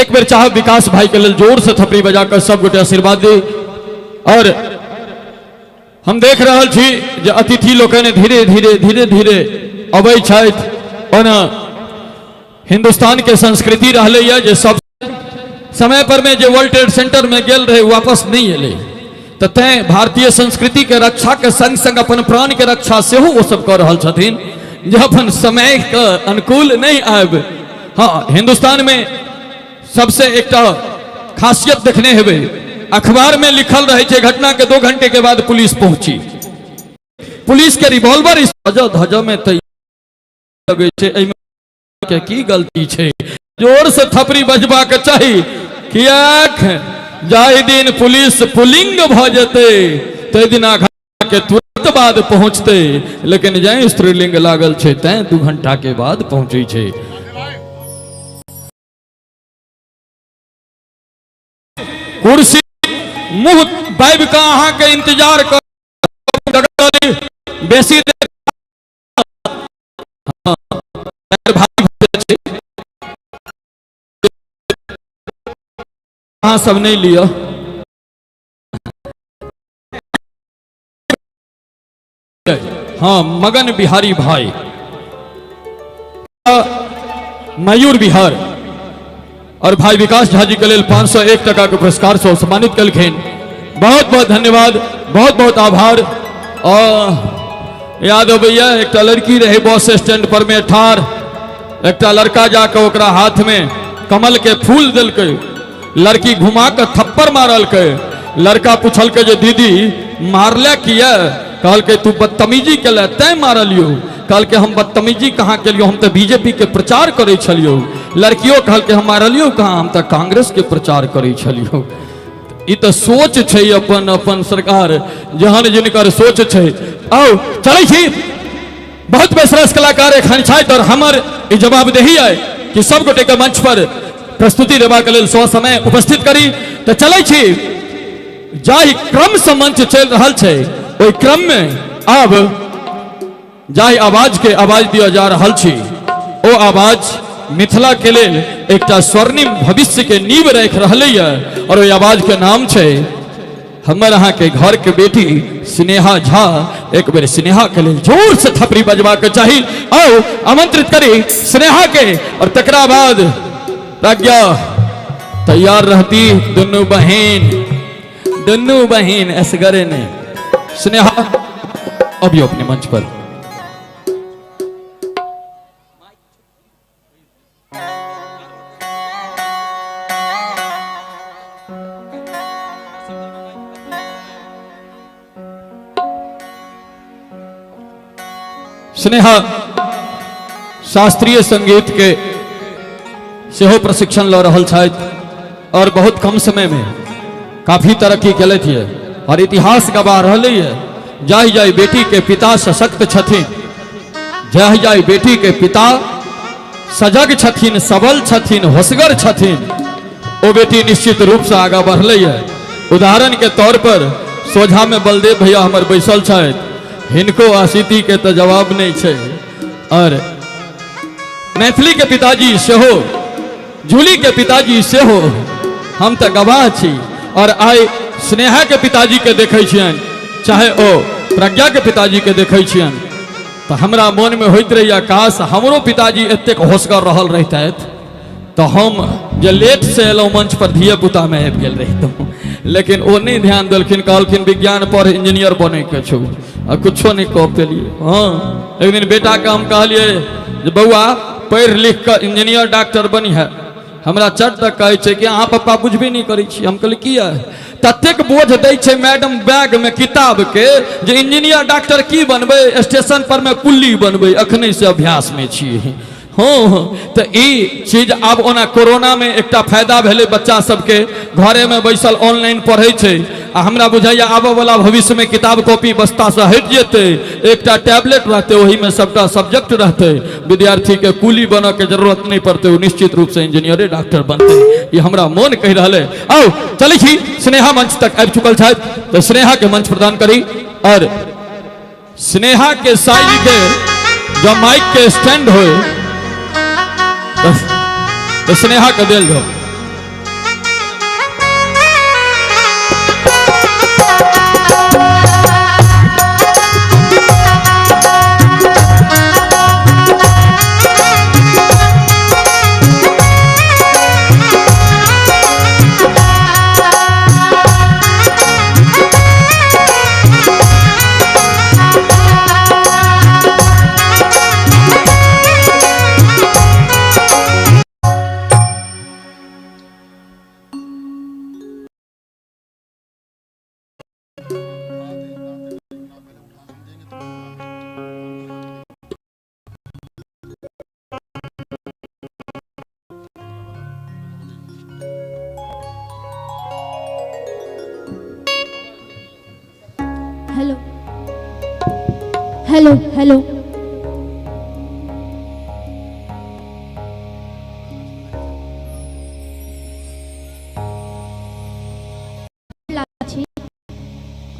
S8: एक बेर चाहब विकास भाई के लेल जोर से थपड़ी बजाकर सब गोटे आशीर्वाद दी। और हम देख रहल छी जे अतिथि लोकनि धीरे धीरे धीरे धीरे अबै छथि। ओना हिंदुस्तान के संस्कृति रहलै यऽ जे सब समय पर में जे वर्ल्ड ट्रेड सेंटर में गेल रहे वापस नहीं एलै, तऽ तैं भारतीय संस्कृति के रक्षा के संग संग अपन प्राण के रक्षा सेहो ओ सब कऽ रहल छथिन जे अपन समय के अनुकूल नहीं आबि। हाँ, हिंदुस्तान में सबसे एकटा खासियत देखने हेबै, अखबार में लिखल रहे छै घटना के 2 घंटे के बाद पुलिस पहुंची, पुलिस के रिवॉल्वर धज धज में तैयार लगै छै, एहिमे के की गलती छै? जोर से थपड़ी बजबा के चाही, कियाक जाहि दिन पुलिस पुलिंग भ जेतै ताहि दिना घटना के तुरंत बाद पहुंचतै, लेकिन जाहि स्त्रीलिंग लागल छै तैं 2 घंटा के बाद पहुंचै छै। कुर्सी मुंह दाबि कऽ अहाँके इंतजार कर बेसी देर अहाँ सब नहीं लिअ। हाँ, मगन बिहारी भाई मयूर बिहार और भाई विकास झा जी के लेल 501 टका के पुरस्कार से सम्मानित कलखिन। बहुत बहुत धन्यवाद, बहुत बहुत आभार। और याद अबैया एकटा लड़की रहे बस स्टैंड पर में ठाढ़, एकटा लड़का जाके ओकरा हाथ में कमल के फूल देलकै, लड़की घुमा के थप्पड़ मारलकै। लड़का पूछलकै जे दीदी मारले किया? कहलकै तू बदतमीजी केले तैं मारलियौ। कहलकै हम बदतमीजी कहाँ केलियौ, हम तऽ बीजेपी के प्रचार करै छलियौ। लड़कियों कहलकै हम मारलियौ कहाँ, हम तऽ कांग्रेस के प्रचार करै छलियौ। ई तऽ सोच छै अपन अपन सरकार, जहन जिनकर सोच छै। आउ चलै छी, बहुत बेसरस कलाकार एखन छथि और हमर ई जवाबदेही अइ कि सब गोटे के मंच पर प्रस्तुति देबाक लेल सौ समय उपस्थित करी। तऽ चलै छी, जाहि क्रम से मंच चलि रहल छै ओहि क्रम में आब जाहि आवाज के आवाज दिया जा रहल छी ओ आवाज मिथिला के लेल एकटा स्वर्णिम भविष्य के नींव राखि रहलैए और ओहि आवाज के नाम छै हमर अहाँ के घर के बेटी स्नेहा झा। एक बेर स्नेहा के लेल जोर से थपड़ी बजबा के चाही। आओ आमंत्रित करी स्नेहा के और तकरा बाद प्रज्ञा तैयार रहती दुनू बहिन, दुनू बहिन असगरे ने। स्नेहा अभी अपने मंच पर। स्नेहा शास्त्रीय संगीत के सेहो प्रशिक्षण लऽ रहल छथि और बहुत कम समय में काफी तरक्की केलथि ये और इतिहास गवाह रहलै ये जाहि जाहि बेटी के पिता सशक्त छथिन, जाहि जाहि बेटी के पिता सजग छथिन, सबल छथिन, होशगर छथिन, ओ बेटी निश्चित रूप से आगा बढ़लै है। उदाहरण के तौर पर सोझा में बलदेव भैया हमर बैसल छथि, हिनको आशीति के तो जवाब नहीं छै। और मैथिली के पिताजी सेहो, जूली के पिताजी सेहो, हम तऽ गवाह छी। और आइ स्नेहा के पिताजी के देखै छियनि, चाहे ओ प्रज्ञा के पिताजी के देखै छियनि, तऽ हमरा मोन में होइत रहैया काश हमरो पिताजी एतेक होशगर रहल रहितथि तऽ हम जे लेट से एलहुँ मंच पर धिये पुता में आबि गेल रहितहुँ। लेकिन ओ नहीं ध्यान देलखिन, कहलखिन विज्ञान पढ़ इंजीनियर बने के छौ, आ कुछो नहीं कह पेलिए। हाँ, एक दिन बेटा के हम कहलिए जे बौआ पढ़ि लिख कऽ इंजीनियर डॉक्टर बनी है। हमरा चट तक कहै छै कि अहाँ पप्पा बुझबे नहि करै छी। हम कहलियै किया? ततेक बोझ दै छै मैडम बैग में किताब के जे इंजीनियर डॉक्टर की बनबै, स्टेशन पर में कुल्ली बनबै, अखने से अभ्यास में छियै। हँ, तऽ ई चीज आब ओना कोरोना में एकटा फायदा भेलै, बच्चा सबके घरे में बैसल ऑनलाइन पढ़ै छै। आ हमरा बुझाइया आबऽ वाला भविष्य में किताब कॉपी बस्ता से हटि जेतै, एकटा टैबलेट रहतै, ओही में सबटा सब्जेक्ट रहतै, विद्यार्थी के कुली बनऽ के जरूरत नहीं पड़तै, ओ निश्चित रूप से इंजीनियरे डॉक्टर बनतै। ई हमरा मोन कहि रहल है। आउ चलै छी, स्नेहा मंच तक आबि चुकल छथि तऽ स्नेहा के मंच प्रदान करी। और स्नेहा के साइज के जब माइक के स्टैंड हो तो स्नेहा के दिल जाओ।
S16: हेलो हेलो हेलो,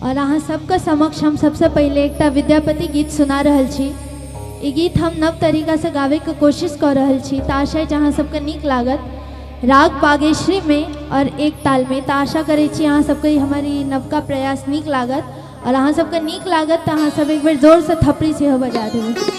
S16: और अहाँ सबके समक्ष हम सबसे पहले एकटा विद्यापति गीत सुना रहल छी। ई गीत हम नव तरीका से गावे के कोशिश कर रहल छी, तऽ आशा अछि अहाँ सबके नीक लागत। राग बागेश्वरी में और एक ताल में, तऽ आशा करै छी अहाँ सबके ई हमर ई नवका प्रयास नीक लागत। और अहाँ सबके नीक लागत तऽ अहाँ सब एक बेर जोर से थपड़ी सेहो बजा देबै।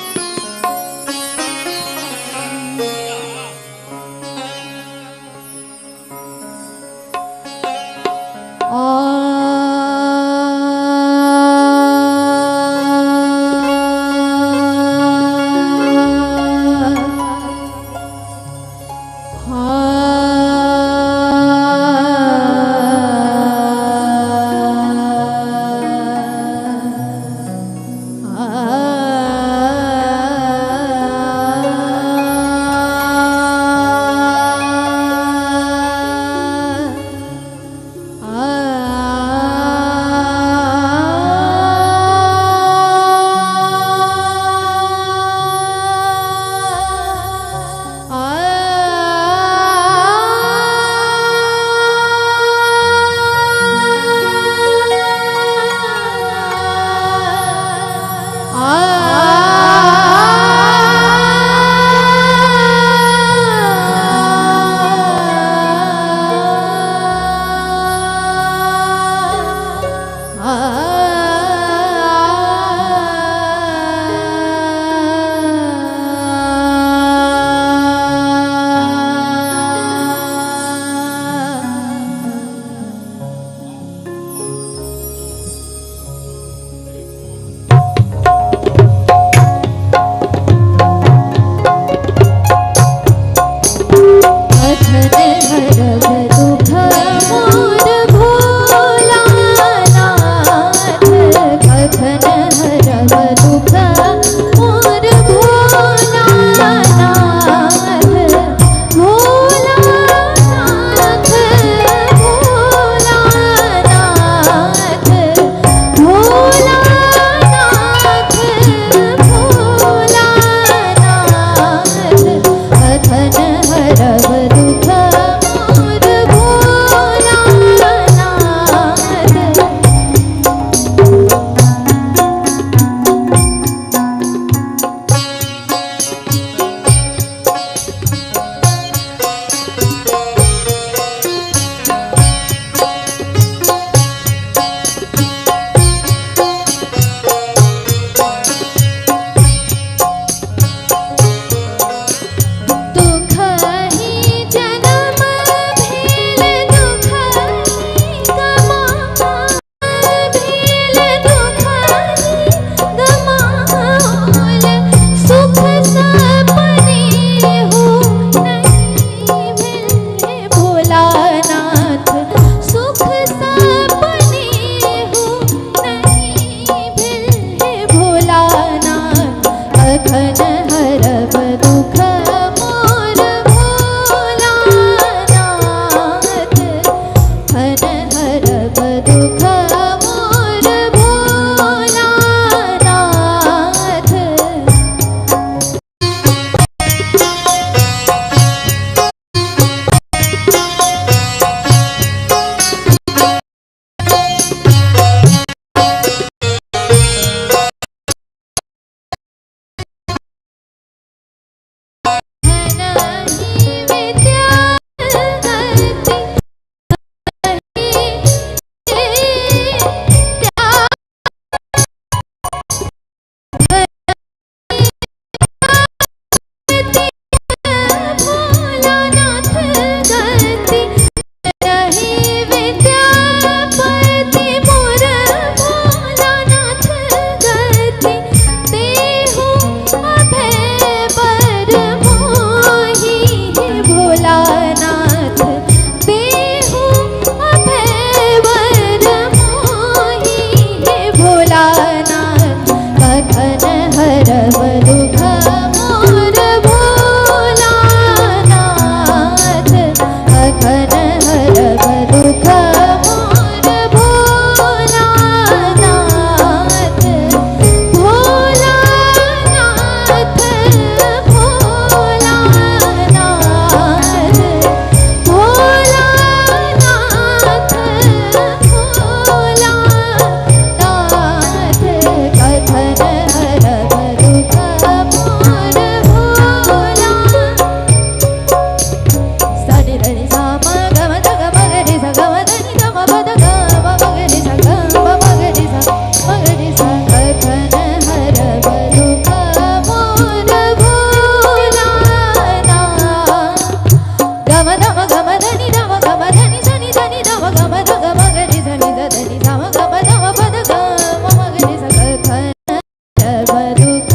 S16: हरब दुख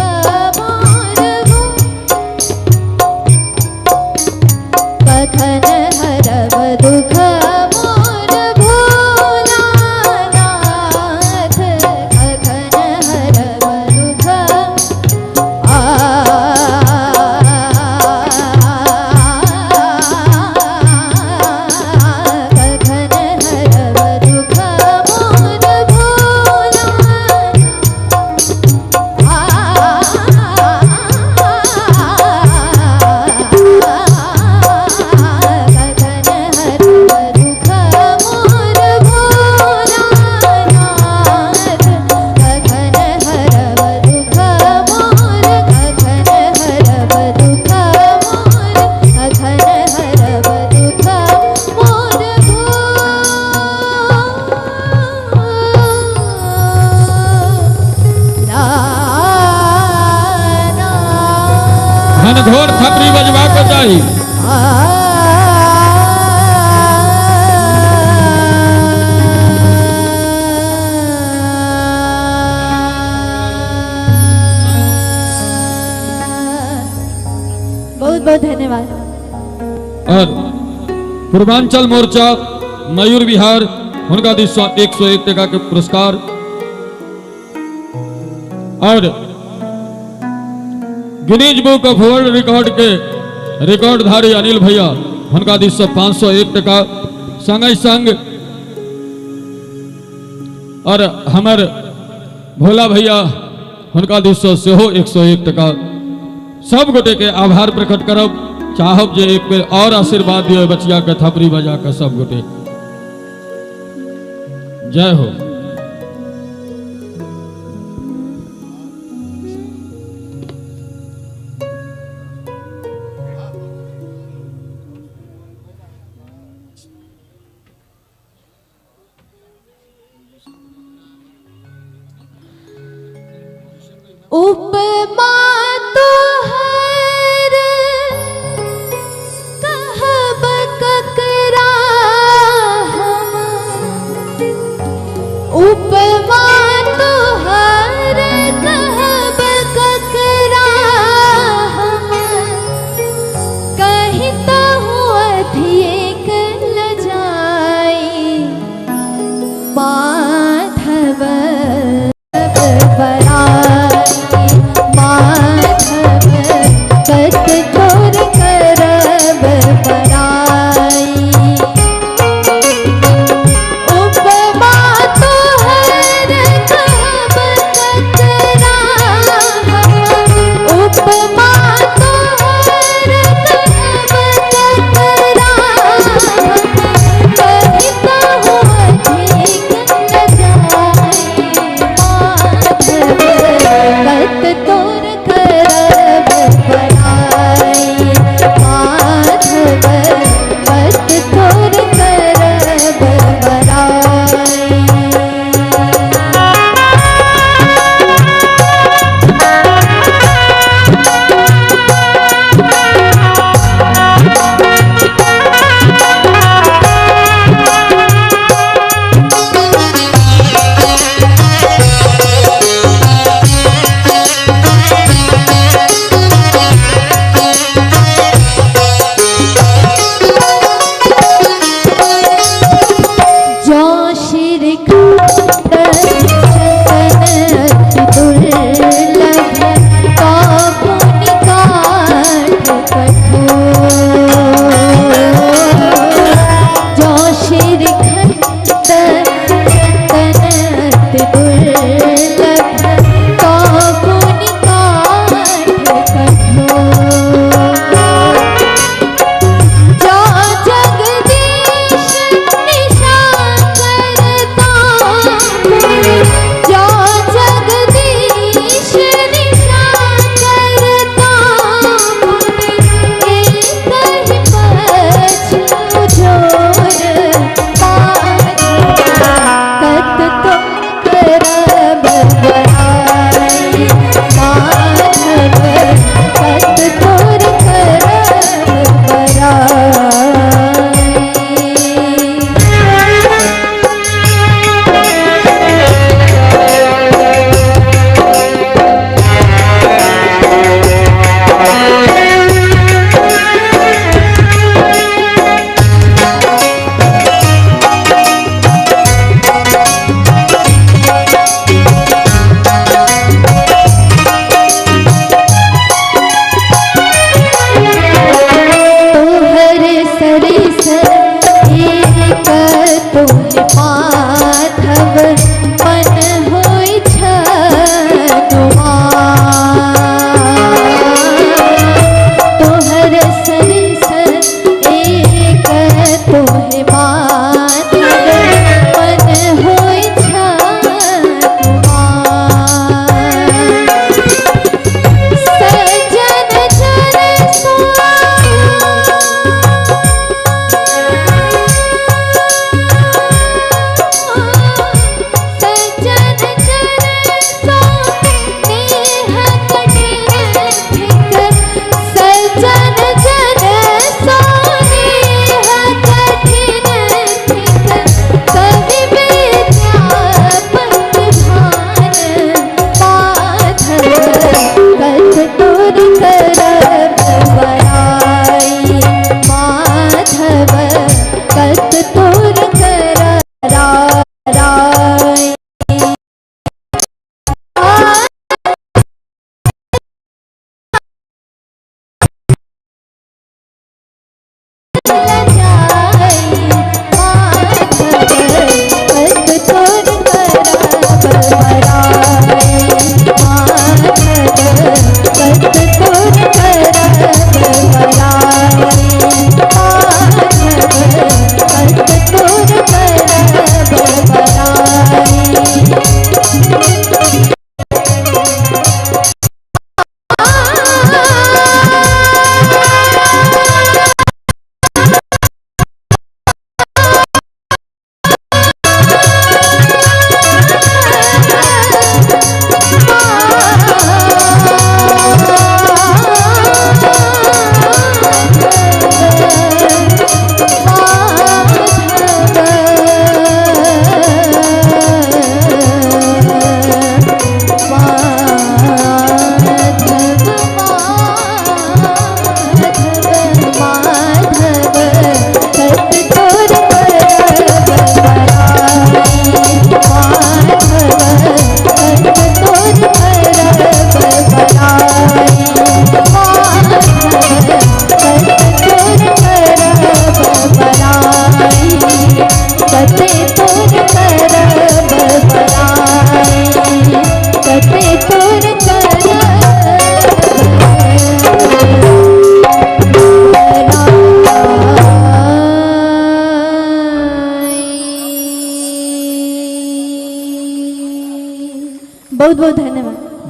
S16: मोर कखन हरब दुख मोर भोलानाथ कखन हरब दुख कखन हरब दुख मोर भोलानाथ कखन हरब दुख मोर भोलानाथ कखन हरब दुख मोर कखन हरब दुख मोर कखन हरब दुख मोर
S8: घनघोर थपड़ी बजबाक चाही।
S16: बहुत बहुत धन्यवाद।
S8: और पूर्वांचल मोर्चा मयूर विहार हुनका दिस सँ 101 टका के पुरस्कार। और Guinness book of world record के रिकॉर्डधारी अनिल भैया हुनका दिस सँ 501 टका। संगहि संग और हमर भोला भैया हुनका दिस सँ सेहो 101 टका। सब गोटे के आभार प्रकट करब चाहब जे एक बेर और आशीर्वाद दियो बचिया के थपड़ी बजा के सब गोटे। जय हो।
S16: उपमा तोहर कहब ककरा हम, उपमा तोहर कहब ककरा हम, कहीं तहु अधिक लजाई माधव बराई माधव।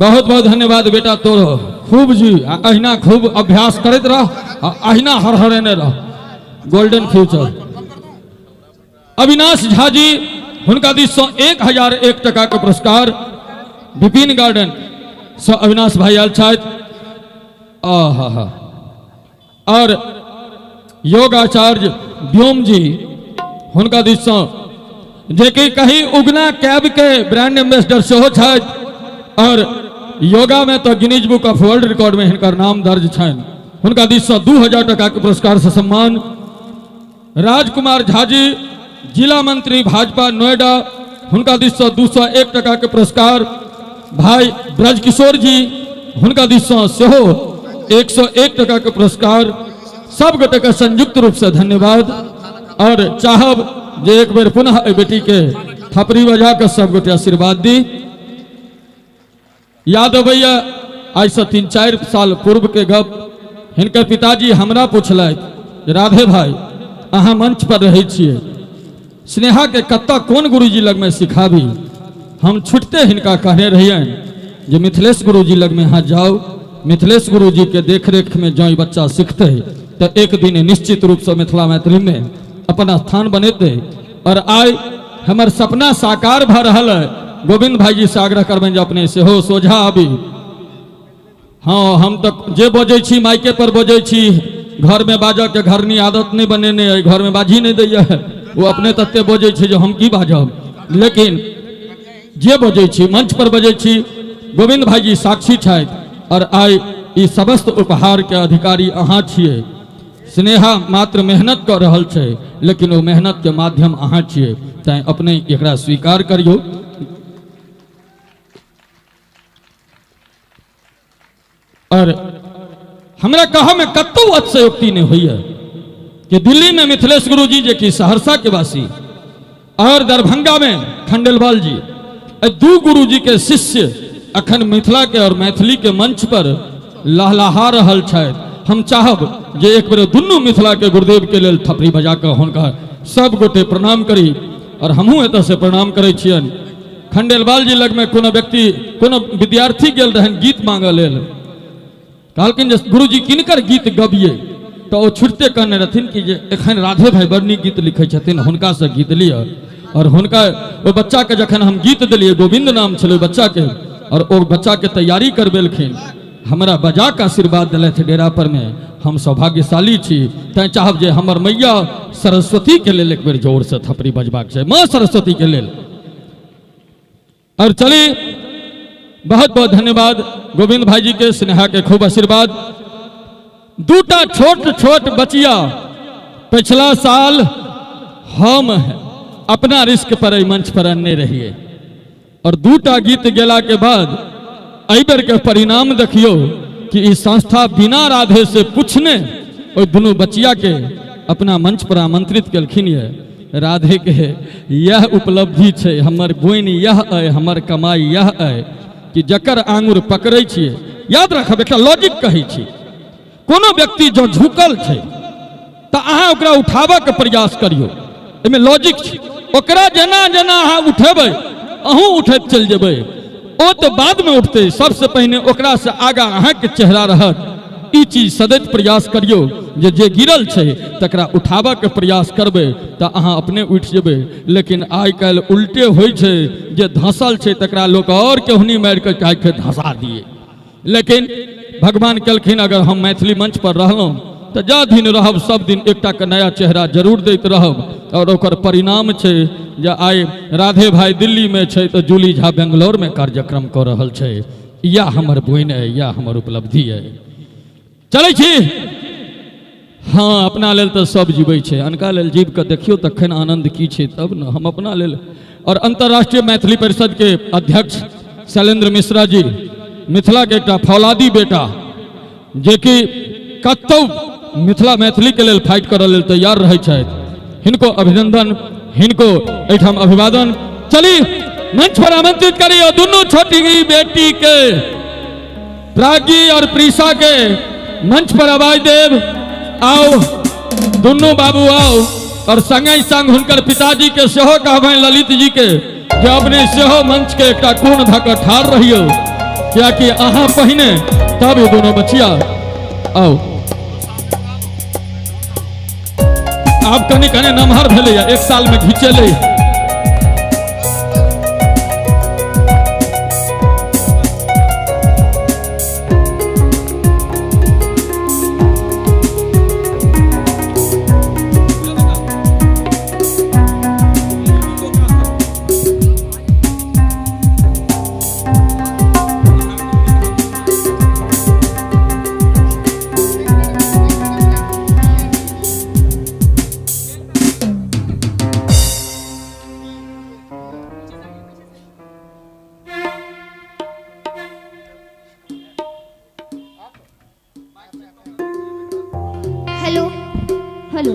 S8: बहुत बहुत धन्यवाद बेटा तोरो, खूब जी आ अहिना खूब अभ्यास करैत रह आ अहिना हरहरेने रह। Golden future. अविनाश झा जी हुनका दिस से 1001 टका के पुरस्कार विपिन गार्डन से अविनाश भाई आयल छथि। आहा। और योगाचार्य व्योम जी हुनका दिस से जे कि कहीं उगना कैब के ब्रांड एम्बेसडर सेहो छथि और योगा में तो Guinness book of world record में हिनकर नाम दर्ज छनि, हुनका दिस से 2000 टका के पुरस्कार से सम्मान। राजकुमार झा जी जिला मंत्री भाजपा नोएडा हुनका दिस से 201 टका के पुरस्कार। भाई ब्रजकिशोर जी हुनका दिस से सेहो 101 टका के पुरस्कार। सब गोटे के संयुक्त रूप से धन्यवाद और चाहब जे एक बेर पुनः एहि बेटी के थपड़ी बजा के सब गोटे आशीर्वाद दी। याद अबैया आइ से 3-4 साल पूर्व के गप, हिनकर पिताजी हमरा पुछलथि राधे भाई अहाँ मंच पर रहै छियै, स्नेहा के कत्ता कोन गुरुजी लग में सिखाबी? हम छुटते हिनका कहने रहियनि जे मिथिलेश गुरुजी लग में अहाँ जाउ, मिथिलेश गुरुजी के देखरेख में जँ ई बच्चा सिखतै तऽ एक दिन निश्चित रूप से मिथिला मैथिली में अपन स्थान बनेतै। और आइ हमर सपना साकार भऽ रहल है। गोविंद भाईजी से आग्रह करबनि जे अपने सेहो सोझा आबी। हाँ, हम तऽ जे बजै छी माइके पर बजै छी, घरमे बाजऽके घरनी आदत नहि बनेने अइ, घरमे बाजही नहि दैया, ओ अपने तते बजै छै जे हम की बाजब। लेकिन जे बजै छी मंच पर बजै छी, गोविंद भाईजी साक्षी छथि और आइ ई समस्त उपहार के अधिकारी अहाँ छियै। स्नेहा मात्र मेहनत कऽ रहल छै, लेकिन ओ मेहनत के माध्यम अहाँ छियै, तैं अपने एकरा स्वीकार करियौ। और हमरा कहऽ में कतौ अतिशयोक्ति नहीं होइए कि दिल्ली में मिथिलेश गुरुजी जे कि सहरसा के वासी और दरभंगा में खंडेलवाल जी, एहि दू गुरुजी के शिष्य अखन मिथिला के और मैथिली के मंच पर लहलहा रहल छथि। हम चाहब जे एक बेर दुनू मिथिला के गुरुदेव के लेल थपड़ी बजा कऽ हुनका सब गोटे प्रणाम करी और हमहूँ एतऽ से प्रणाम करै छियनि। खंडेलवाल जी लगमे कोनो व्यक्ति कोनो विद्यार्थी गेल रहनि गीत मांगऽ लेल, कहलखिन जे गुरुजी किनकर गीत गबियै, तऽ ओ छुटिते कहने रहथिन कि जे एखन राधे भाई बड़ नीक गीत लिखै छथिन, हुनकासँ गीत लिअ। और हुनका ओहि बच्चाके जखन हम गीत देलियै, गोविंद नाम छलै ओहि बच्चाके, और ओ बच्चाके तैयारी करबेलखिन, हमरा बजा कऽ आशीर्वाद देलथि डेरा पर में। हम सौभाग्यशाली छी, तैं चाहब जे हमर मैया सरस्वती के लेल एक बेर जोर से थपड़ी बजबाक चाही, माँ सरस्वती के लेल। और चली, बहुत बहुत धन्यवाद गोविंद भाई जी के, स्नेहा के खूब आशीर्वाद। दूटा छोट छोट बचिया पिछला साल हम अपना रिस्क पर एहि मंच पर अनने रहिए और दूटा गीत गेला के बाद एहि बेर के परिणाम देखियो कि ई संस्था बिना राधे से पूछने ओहि दुनू बचिया के अपना मंच पर आमंत्रित केलखिन ये। राधे के यह उपलब्धि छै, हमर बोनि यह अइ, हमर कमाई यह अइ कि जकर आंगुर पकड़ै छियै। याद रखब, एकटा लॉजिक कहै छी, कोनो व्यक्ति जँ झुकल छै तऽ अहाँ ओकरा उठाबऽके प्रयास करियौ, एहिमे लॉजिक छै। ओकरा जेना जेना अहाँ उठेबै अहूँ उठैत चलि जेबै, ओ तऽ बादमे उठतै, सबसँ पहिने ओकरासँ आगाँ अहाँके चेहरा रहत। ई चीज सदैत प्रयास करियौ जे जे गिरल छै तकरा उठाबऽके प्रयास करबै तऽ अहाँ अपने उठि जेबै। लेकिन आइ काल्हि उल्टे होइ छै, जे धँसल छै तकरा लोक आओर केहुनी मारि कऽ चाहै छै धँसा दिए। लेकिन भगवान केलखिन, अगर हम मैथिली मंच पर रहलहुँ तऽ जा दिन रहब सब दिन एकटा के नया चेहरा जरूर दैत रहब। और ओकर परिणाम छै जे आइ राधे भाई दिल्ली में छै तऽ जूली झा बेंगलोर में कार्यक्रम कऽ रहल छै। इएह हमर बोनि अइ, इएह हमर उपलब्धि अइ। चलै छी। हाँ, अपना लेल तऽ सब जीबै छै, अनका लेल जीव कऽ देखियौ तखन आनंद की छै तब ने। हम अपना लेल और अंतर्राष्ट्रीय मैथिली परिषद के अध्यक्ष शैलेंद्र मिश्रा जी, मिथिला के एकटा फौलादी बेटा, जे कि कतौ मिथिला मैथिली के लेल फाइट करऽ लेल तैयार रहै छथि, हिनको अभिनंदन, हिनको एहिठाम अभिवादन। चली मंच पर आमंत्रित करी और दुनू छोटी बेटी के, प्रागी और प्रीशा के मंच पर आवाज देव। आओ दुनू बाबू आओ, और संगे संग हुनकर पिताजी के सेहो कहबनि ललित जी के जे अपने सेहो मंच के एकटा कोण धऽ कऽ ठाढ़ रहियौ। कियाकि अहाँ पहिने तब ये दोनों बचिया आओ। आब कनि कनि नमहर भेलैया, 1 साल में घिचेलै।
S17: हेलो हेलो,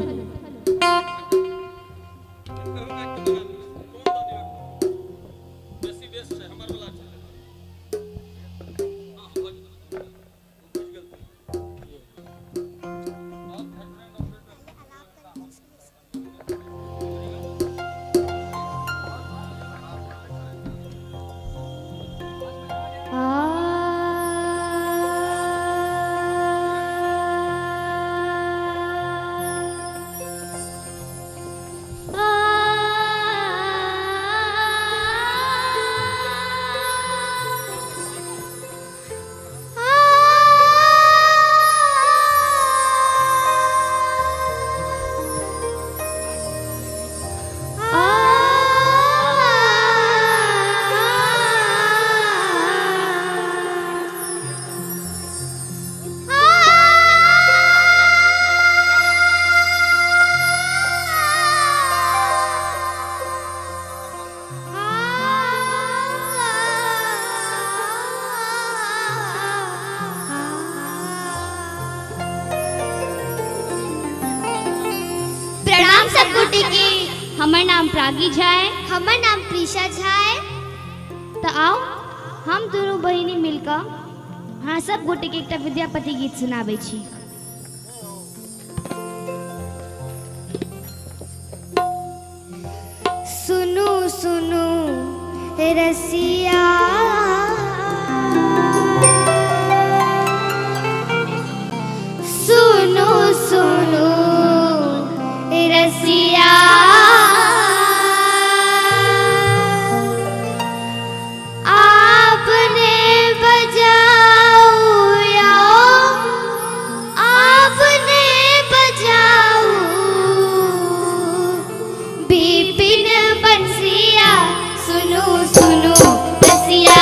S18: प्रणाम सब गोटे के। हमर नाम प्रागी झा है।
S17: हमर नाम प्रीशा झा है।
S18: तो आओ हम दोनों बहिनी मिलकर हाँ सब गोटे के एकटा विद्यापति गीत सुनाबै छी।
S17: सुनू सुनू रसिया, सुनू सुनू रसिया, आपने बजाओ याओ, आपने बजाओ बिपिन बंसिया, सुनू सुनू रसिया।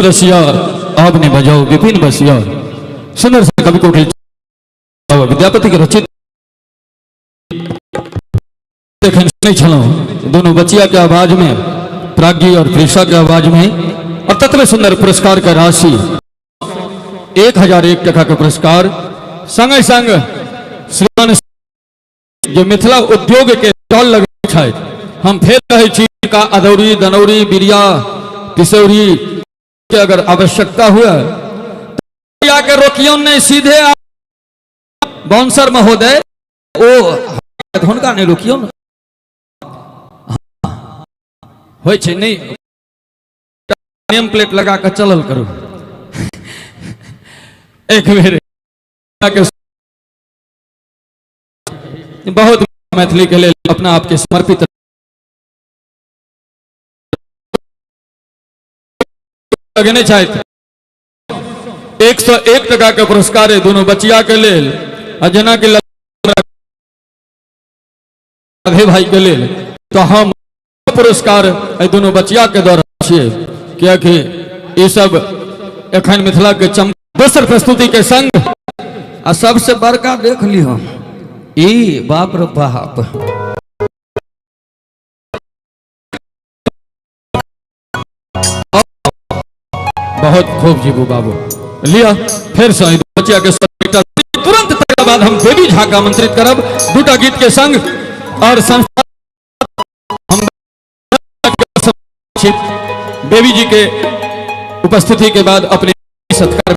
S8: रसिया अब ने बजाओ विपिन बसिया। सुंदर से कवि कोकिल विद्यापति के रचित एखन सुनै छलहुँ दोनों बचिया के आवाज में, प्राज्ञी और प्रेषा के आवाज में, और ततबे सुंदर पुरस्कार के राशि 1001 टका के पुरस्कार। संगे संग श्रीमान जे मिथिला उद्योग के स्टॉल लगने छथि, हम फेर कहै छी का अदौरी दनौरी बिरिया तिसौरी के अगर आवश्यकता हुए तो आके रोकियौ नहीं, सीधे बाउंसर महोदय ओ हुनका नहीं रोकियौ ने। होइ छै नहीं, नेम प्लेट लगा के चलल करू। एक बेर के बहुत मैथिली के लेल अपना आपके समर्पित लगेने छथि। 101 टका के पुरस्कार है दोनों बचिया के लेल, आ जेना कि राधे भाई के लेल तो हम पुरस्कार एहि दोनों बचिया के दऽ रहल छियै, कियाकि ई सब एखन मिथिला के चम दोसर प्रस्तुति के संग आ सबसे बड़का देख लिह ई बाप रे बाप। बहुत खूब जीबू बाबू लिया फिर से बचिया के संग एकटा तुरंत तकर बाद हम देवी झा के आमंत्रित करब दूटा गीत के संग और संस्था हम देवी जी के उपस्थिति के बाद अपने सत्कार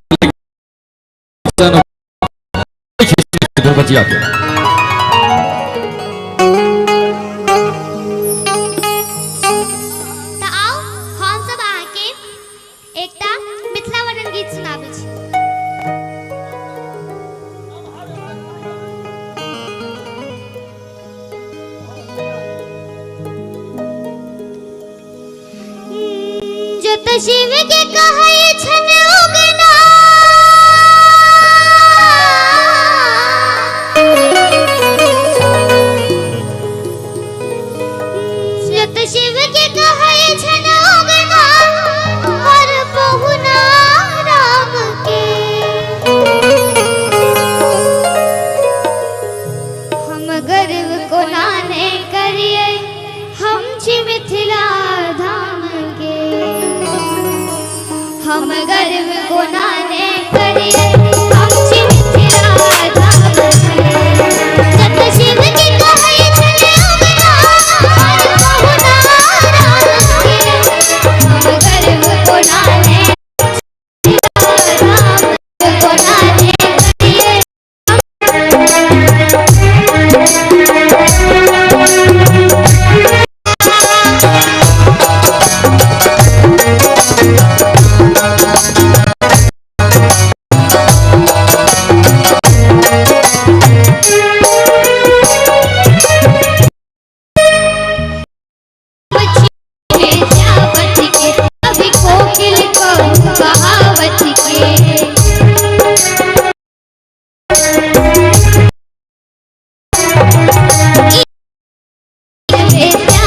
S8: बचिया के।
S17: तऽ आउ हम सब अहाँके एकटा मिथिला वर्णन गीत सुनाबै छी। जत शिव के कहै छन उगना, जत शिव के कहै छन उगना, हर पहुना राम के। हम गर्व कोना ने करिए, हम छी मिथिला धाम के। हम गर्व कोना ने करिए, हम छी मिथिला धाम के। जत शिव के कहै छन उगना, हर पहुना राम के। हम गर्व कोना ने धाम कोना ने करिए। विद्यापति के कवि कोकिल कहु कहावत के। विद्या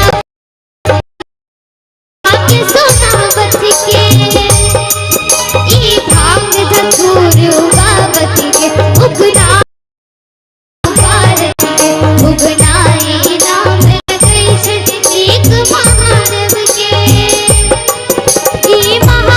S17: सुनावत के, ई भांग धतूर उगावत के, उगना भारत के, उगनाई नाम लगै छनि एक महादेव के। ई महा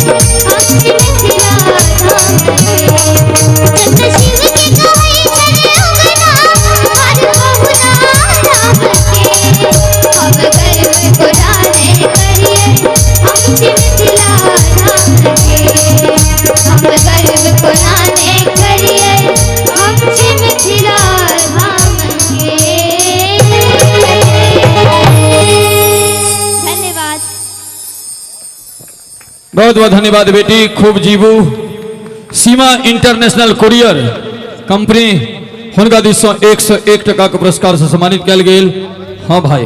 S17: हम छी मिथिला धाम के। जत शिव के कहै छलै उगना, हर पहुना राम के। हम गर्व कोना ने करियै, हम छी मिथिला धाम के। हम गर्व कोना ने करियै, हम छी मिथिला धाम के। धन्यवाद।
S8: बहुत बहुत धन्यवाद बेटी, खूब जीवू। सीमा इंटरनेशनल कुरियर कंपनी हुनका दिस सँ 101 टका के पुरस्कार से सम्मानित कयल गेल। हाँ भाई,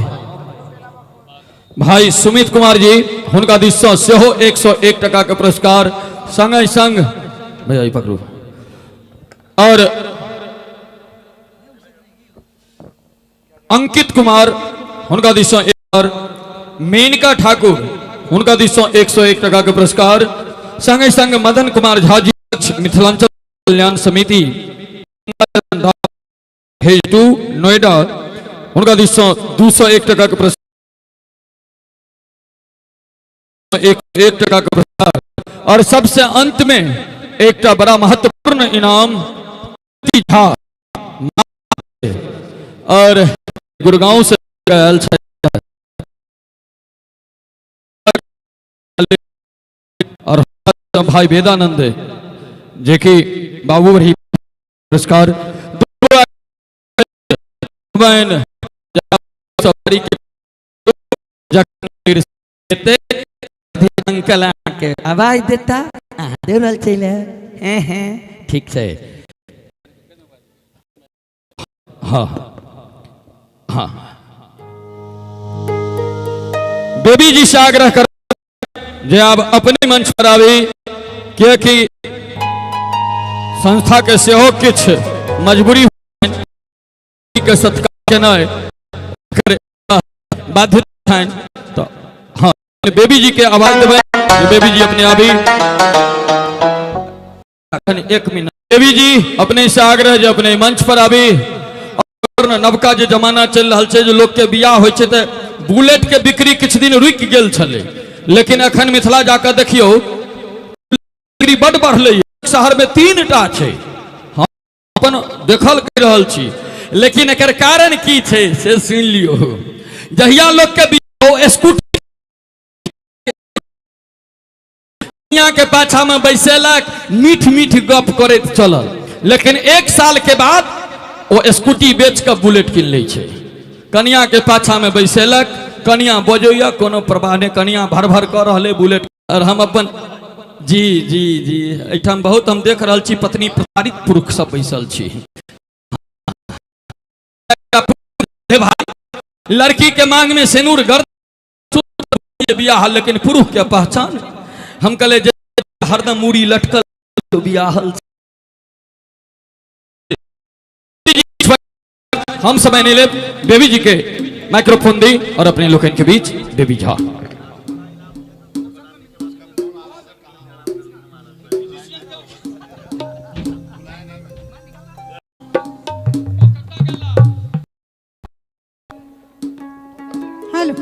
S8: भाई सुमित कुमार जी हुनका दिस सँ सेहो 101 टका के पुरस्कार। संगहि संग भैया ई पकड़ू। और अंकित कुमार हुनका दिस सँ एक, और मेनका ठाकुर हुनका दिस सँ 101 टका के पुरस्कार। संगहि संग मदन कुमार झा जी मिथिलांचल कल्याण समिति फेज 2 नोएडा हुनका दिस सँ 201 टका के पुरस्कार, 1 टका के पुरस्कार। और सबसे अंत में एकटा बड़ा महत्वपूर्ण इनाम झा और गुड़गांव से आयल छै और भाई वेदानंद जे कि बाबू भरी पुरस्कार
S1: अंकल अहाँके आवाज देता, अहाँ दौड़ल चलि आयब। हैं हैं ठीक छै।
S8: हाँ हाँ, बेबी जी से आग्रह कर जे आब अपने मंच पर आबी, कियाकि संस्था के सेहो किछु मजबूरी के सत्कार केनाइ बाध्यता छनि। तऽ हाँ, बेबी जी के आवाज देबै जे बेबी जी अपने आबी। अखन 1 मिनट बेबी जी अपने से आग्रह जे अपने मंच पर आबी। और नवका जे जमाना चलि रहल छै जे लोक के बियाह होइ छै तऽ बुलेट के बिक्री किछु दिन रुकि गेल छलै, लेकिन अखन मिथिला जाकऽ देखियौ बिक्री बड बढ़लै। शहर में 3 टा छै, हम अपन देखल कहि रहल छी, लेकिन एकर कारण की छै से सुनि लियौ। जहिया लोक के बियाह स्कूटी के पाछा में बैसेलक, मीठ मीठ गप करैत चलल, लेकिन 1 साल के बाद ओ स्कूटी बेच कऽ बुलेट कीन लै छै। कनिया के पाछा में बैसेलक, कनिया बजैया कोनो प्रवाह नहि, कनिया भर भर कऽ रहलै बुलेट। और हम अपन जी जी जी एहिठाम बहुत हम देख रहल छी पत्नी प्रताड़ित पुरुष सब बैसल छी। भाई लड़की के मांग में सिनूर गर्द बियाह, लेकिन पुरुष के पहचान हम कहले जे हरदम मूड़ी लटकल तो बियाहल। हम समय नहीं लेब, बेबी जी के माइक्रोफोन दी और अपने लोगन के बीच baby Jha.
S19: Hello,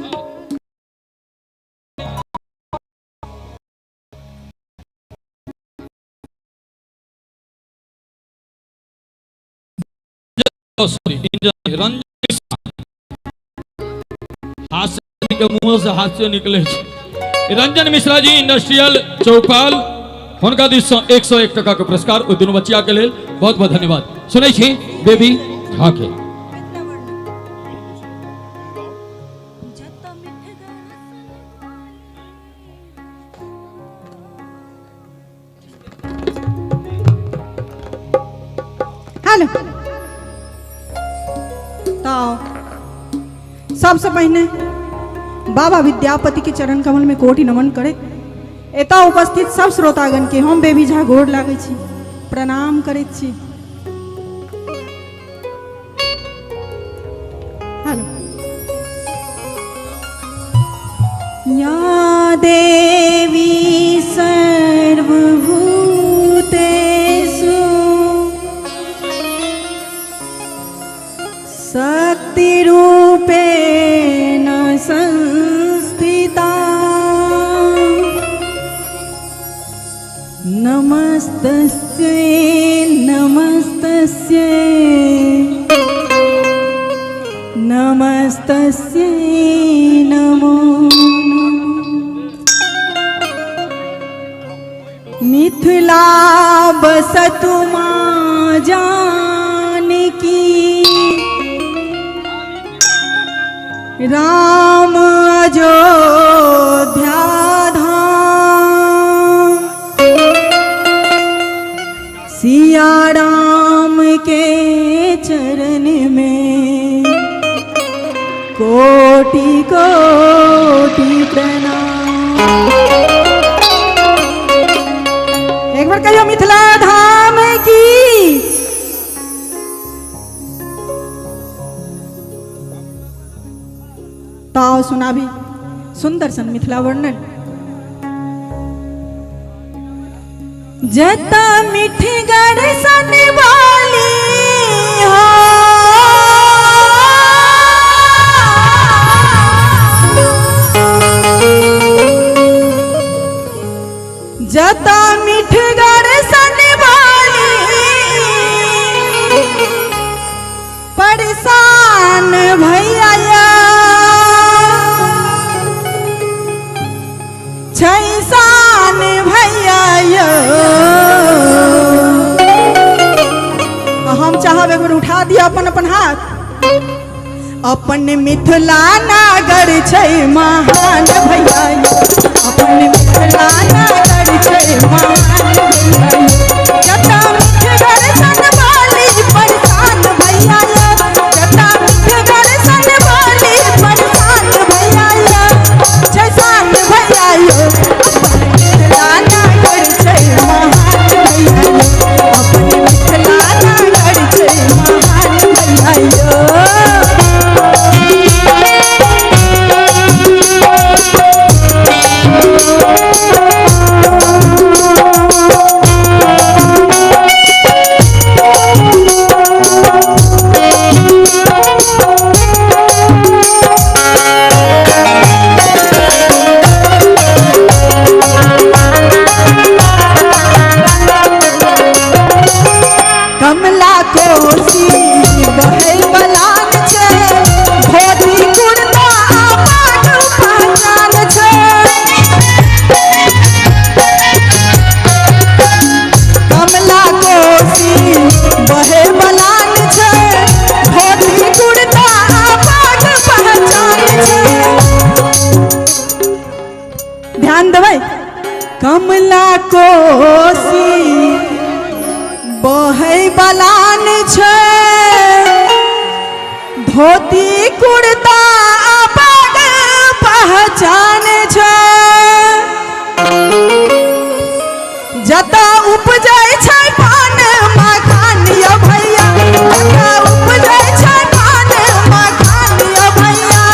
S8: sorry, Ranjan हास्य के मुंह से हास्य निकले छै। रंजन मिश्रा जी इंडस्ट्रियल चौपाल हुनका दिस सँ 101 टका के पुरस्कार ओहि दुनू बच्चिया के लेल बहुत बहुत धन्यवाद। सुनै छी बेबी झा के।
S19: हेलो, तऽ सबसँ पहिने बाबा विद्यापति के चरण कमल में कोटि नमन करे एतऽ उपस्थित सब श्रोतागण के हम बेबी झा गोर लागै छी, प्रणाम करैत छी। हेलो, या देवी सर्वभूतेषु शक्तिरूपेण संस्थिता नमस्तस्यै नमस्तस्यै नमस्तस्यै नमो नमः। मिथिला बसतु माँ जानकी, राम अयोध्या धाम, सिया राम के चरण में कोटि कोटि प्रणाम। एक बार कहियो मिथिला धाम की। ताओ सुनाबी सुंदर सन मिथिला वर्णन। जता मिठगर सन वाली हो, जता मिठगर सन वाली परेशान भैया छैसान भैया यो। हम चाहब एक बार उठा दिया अपन अपन हाथ। अपन मिथिला नागर छै महान भैया यो, अपन मिथिला नागर छै महान भैया यो। जता मिठगर सन वाली परेशान भैया यो, जता मिठगर सन वाली परेशान भैया यो, छैसान भैया यो। अपन मिथिला नागर छै महान भैया यो, अपन मिथिला नागर छै महान भैया यो। कमला कोसी बहै बलान छै, धोती कुर्ता पाग पहचान छै। कमला कोसी बहै बलान छै, धोती कुर्ता पाग पहचान छै। ध्यान देबै। कमला कोसी बहै बलान छै, धोती कुर्ता पाग पहचान छै। जता उपजै छै पान मखान यो भैया, जता उपजै छै पान मखान यो भैया,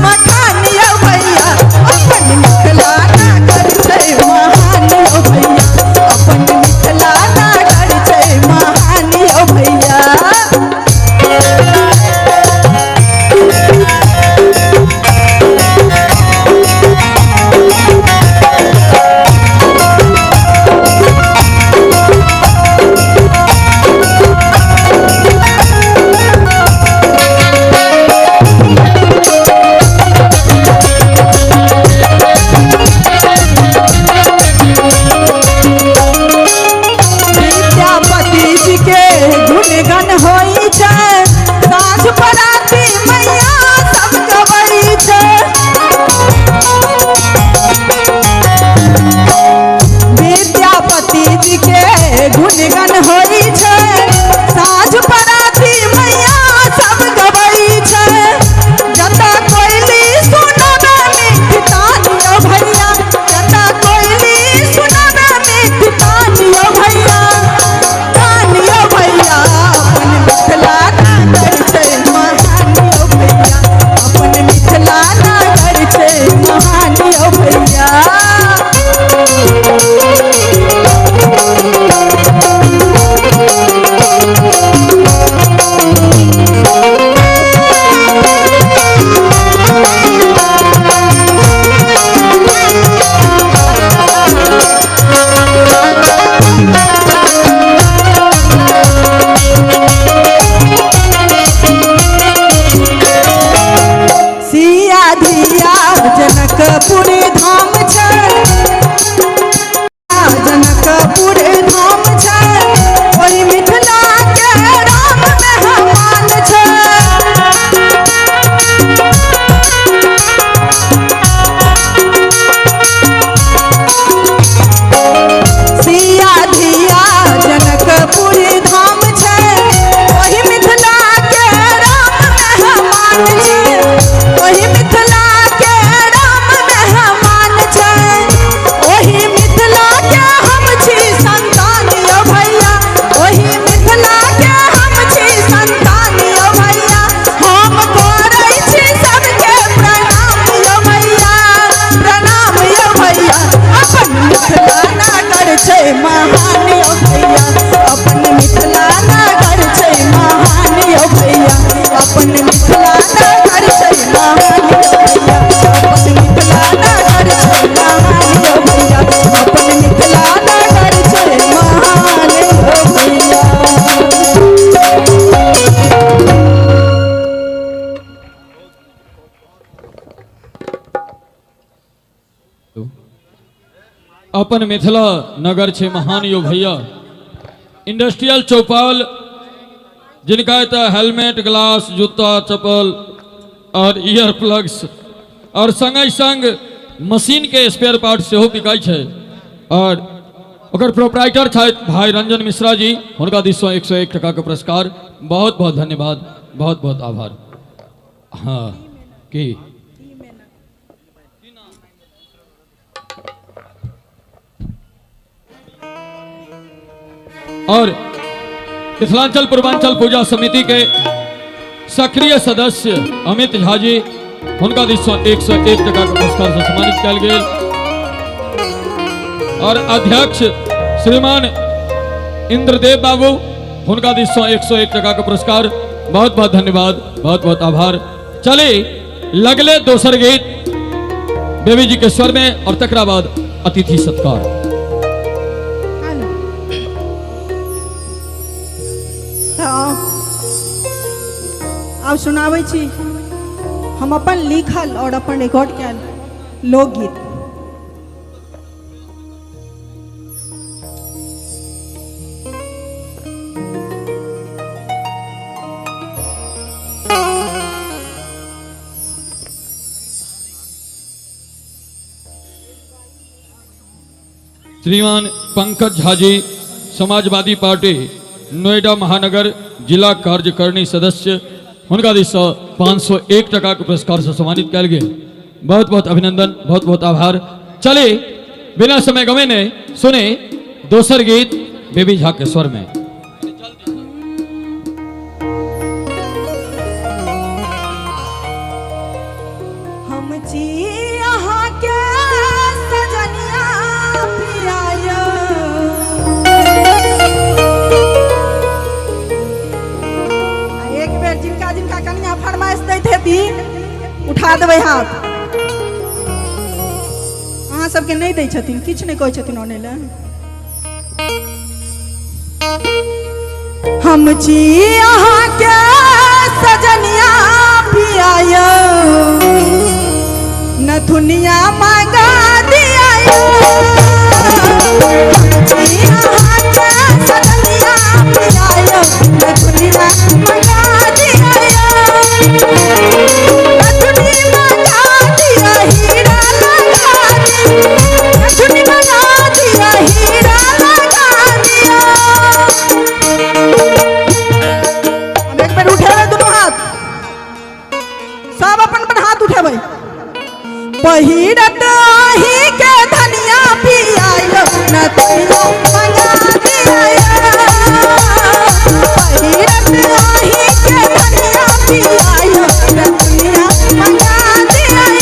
S19: मखान यो भैया। अपन मिथिला नागर छै महान यो भैया, अपन मिथिला नागर छै महान यो भैया। महान यौ भैया, अपन मिथिला नगर छै महान यौ भैया, अपन मिथिला नगर छै महान यौ भैया, अपन मिथिला नगर छै महान यौ भैया, अपन मिथिला नगर छै महान यौ भैया।
S8: अपन मिथिला नगर छे महान यो भैया। इंडस्ट्रियल चौपाल जिनका एतऽ हेलमेट, ग्लास, जूता, चप्पल और ईयर प्लग्स और संगे संग मशीन के स्पेयर पार्ट सेहो बिकाइ छै और ओकर प्रोपराइटर छथि भाई रंजन मिश्रा जी, हुनका दिससँ 101 टका के पुरस्कार। बहुत बहुत धन्यवाद, बहुत बहुत आभार। हाँ की और मिथिलांचल पूर्वांचल पूजा समिति के सक्रिय सदस्य अमित झा जी, हुनका दिससँ 101 टका के पुरस्कार से सम्मानित कयल गेल। और अध्यक्ष श्रीमान इंद्रदेव बाबू, हुनका दिससँ 101 टका के पुरस्कार। बहुत बहुत धन्यवाद, बहुत बहुत आभार। चले लगले दोसर गीत बेबी जी के स्वर में और तकरा बाद अतिथि सत्कार।
S19: आब सुनाबै छी हम अपन लिखल और अपन रिकॉर्ड कयल लोकगीत।
S8: श्रीमान पंकज झा जी, समाजवादी पार्टी नोएडा महानगर जिला कार्यकारिणी सदस्य, हुनका दिससँ 501 टका के पुरस्कार से सम्मानित कयल गेल। बहुत बहुत अभिनंदन, बहुत बहुत आभार। चले बिना समय गमेने सुने दोसर गीत बेबी झा के स्वर में।
S19: हम छी अहाँ के सजनिया पिया, एक बेर जिनका जिनका कनिया फरमाइश दैत हेती उठा देबै हाथ। अहाँ सबके नहि दै छथिन, किछु नहि कहै छथिन अनै लए। हम छी अहाँ के सजनिया पिया, नथुनिया मांगा दिया। हम छी अहाँ के सजनिया पिया, नथुनिया मांगा दिया, नथुनी मांगा दिया हीरा लगा दिया, नथुनी मांगा दिया हीरा लगा दिया। हम एक बेर उठेबै दुनू हाथ, सब अपन अपन हाथ उठेबै। पहिरत आही के धनिया पिया, नथुनिया मंगा दिया, पहिरत आही के धनिया पिया, नथुनिया मंगा दिया।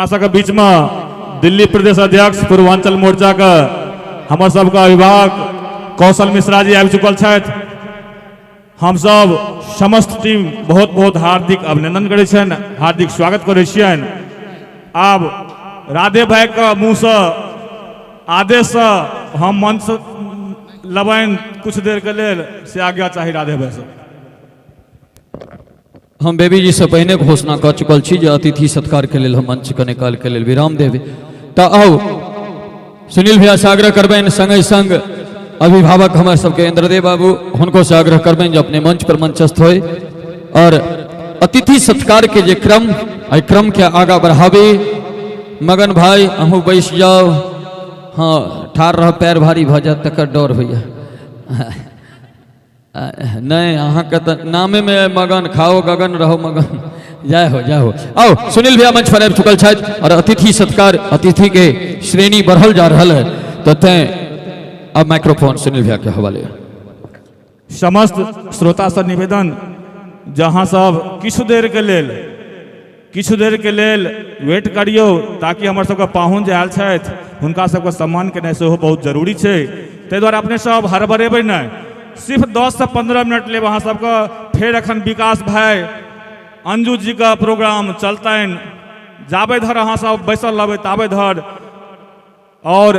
S3: हमरा सबके बीचमे दिल्ली प्रदेश अध्यक्ष पूर्वांचल मोर्चाके हमर सबके अभिभावक कौशल मिश्रा जी आबि चुकल छथि। हमसब समस्त टीम बहुत बहुत हार्दिक अभिनंदन करै छियनि, हार्दिक स्वागत करै छियनि। आब राधे भाईके मुँहसँ आदेशसँ हम मंच लेबनि कुछ देरके लेल, से आज्ञा चाही राधे भाईसँ।
S8: हम बेबी जी से पहिने घोषणा कऽ चुकल छी जे अतिथि सत्कार के लेल हम मंच कने काल के लेल विराम देबै। तऽ आउ सुनील भैया से आग्रह करबनि, संगे संग अभिभावक हमर सबके इंद्रदेव बाबू हुनको से आग्रह करबनि जे अपने मंच पर मंचस्थ होय और अतिथि सत्कार के जे क्रम, एहि क्रम के आगा बढ़ाबी। मगन भाई अहूँ बैस जाउ, हाँ ठाढ़ रह पैर भारी भऽ जायत तकर डर होइए। नहीं अहाँके तऽ नामेमे मगन, खाओ गगन रहो मगन। जय हो जय हो। आओ सुनील भैया मंच पर आबि चुकल छथि और अतिथि सत्कार अतिथि के श्रेणी बढ़ल जा रहल है, तो तैं अब माइक्रोफोन सुनील भैया के हवाले।
S3: समस्त श्रोता से निवेदन, जहाँ सब किछु देर के लेल किछु देर के लेल वेट करियौ ताकि हमर सबके पाहुन जे आयल छथि हुनका सबके सम्मान केनाइ सेहो बहुत जरूरी छै। ताहि दुआरे अपने सब हड़बड़ेबै नहि, सिर्फ 10 से 15 मिनट लेब अहाँ सबके। फेर एखन विकास भाई अंजू जी के प्रोग्राम चलतनि, जाबे धरि अहाँ सब बैसल रहबै ताबे धरि। और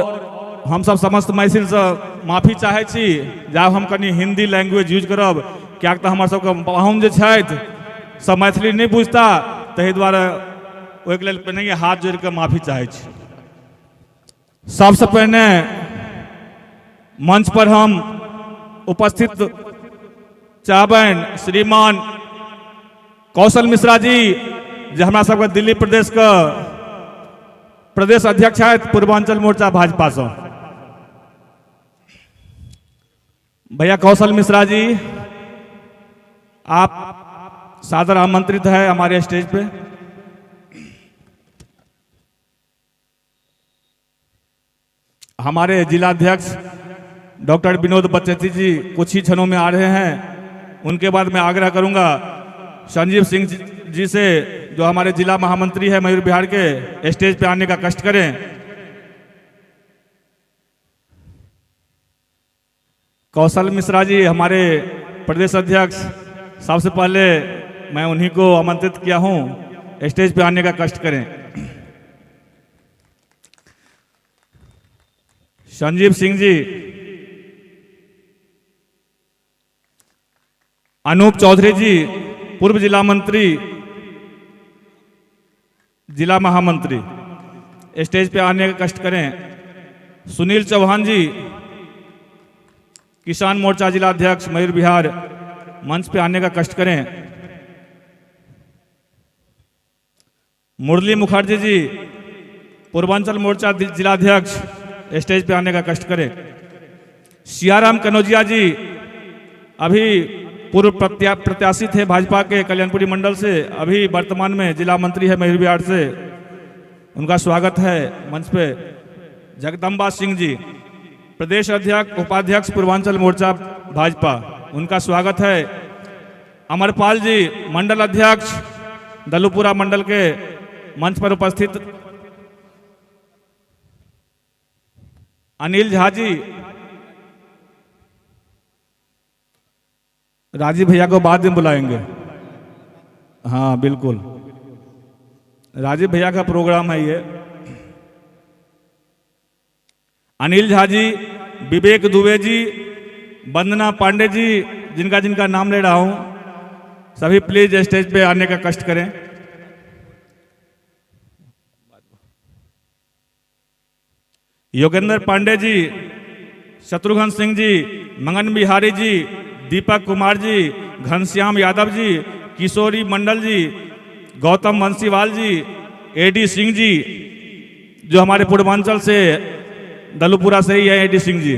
S3: हमसब समस्त मैथिलसँ माफी चाहै छी जाब हम कनि हिन्दी लैंग्वेज यूज करब, किएक तऽ हमर सबके पाहुन जे छथि सब मैथिली नहि बुझता, ताहि दुआरे ओहिके लेल पहिने हाथ जोड़ि कऽ माफी चाहै छी। सबसँ पहिने मंच पर हम उपस्थित चाहबनि श्रीमान कौशल मिश्रा जी, जे हमरा सबके दिल्ली प्रदेशके प्रदेश अध्यक्ष छथि पूर्वांचल मोर्चा भाजपा से। भैया कौशल मिश्रा जी आप सादर आमंत्रित है हमारे स्टेज पे। हमारे जिलाध्यक्ष डॉक्टर विनोद बचेती जी कुछ ही क्षणों में आ रहे हैं, उनके बाद मैं आग्रह करूंगा संजीव सिंह जी से, जो हमारे जिला महामंत्री है मयूर बिहार के, स्टेज पे आने का कष्ट करें। कौशल मिश्रा जी हमारे प्रदेश अध्यक्ष, सबसे पहले मैं उन्हीं को आमंत्रित किया हूं, स्टेज पे आने का कष्ट करें। संजीव सिंह जी, अनूप चौधरी जी पूर्व जिला मंत्री, जिला महामंत्री, स्टेज पे आने का कष्ट करें। सुनील चौहान जी किसान मोर्चा जिला अध्यक्ष मयूर बिहार, मंच पे आने का कष्ट करें। मुरली मुखर्जी जी पूर्वांचल मोर्चा जिलाध्यक्ष, स्टेज पे आने का कष्ट करें। सियाराम कनौजिया जी अभी पूर्व प्रत्याशी थे भाजपा के कल्याणपुरी मंडल से, अभी वर्तमान में जिला मंत्री है मयूर बिहार से, उनका स्वागत है मंच पे। जगदम्बा सिंह जी प्रदेश अध्यक्ष उपाध्यक्ष पूर्वांचल मोर्चा भाजपा, उनका स्वागत है। अमरपाल जी मंडल अध्यक्ष दलुपुरा मंडल के मंच पर उपस्थित। अनिल झा जी, राजीव भैया को बाद में बुलाएंगे, हाँ बिल्कुल राजीव भैया का प्रोग्राम है ये। अनिल झा जी, विवेक दुबे जी, वंदना पांडे जी, जिनका जिनका नाम ले रहा हूं, सभी प्लीज स्टेज पे आने का कष्ट करें। योगेंद्र पांडे जी, शत्रुघ्न सिंह जी, मंगन बिहारी जी, दीपक कुमार जी, घनश्याम यादव जी, किशोरी मंडल जी, गौतम बंसीवाल जी, एडी सिंह जी, जो हमारे पूर्वांचल से दलुपुरा से ही है एडी सिंह जी,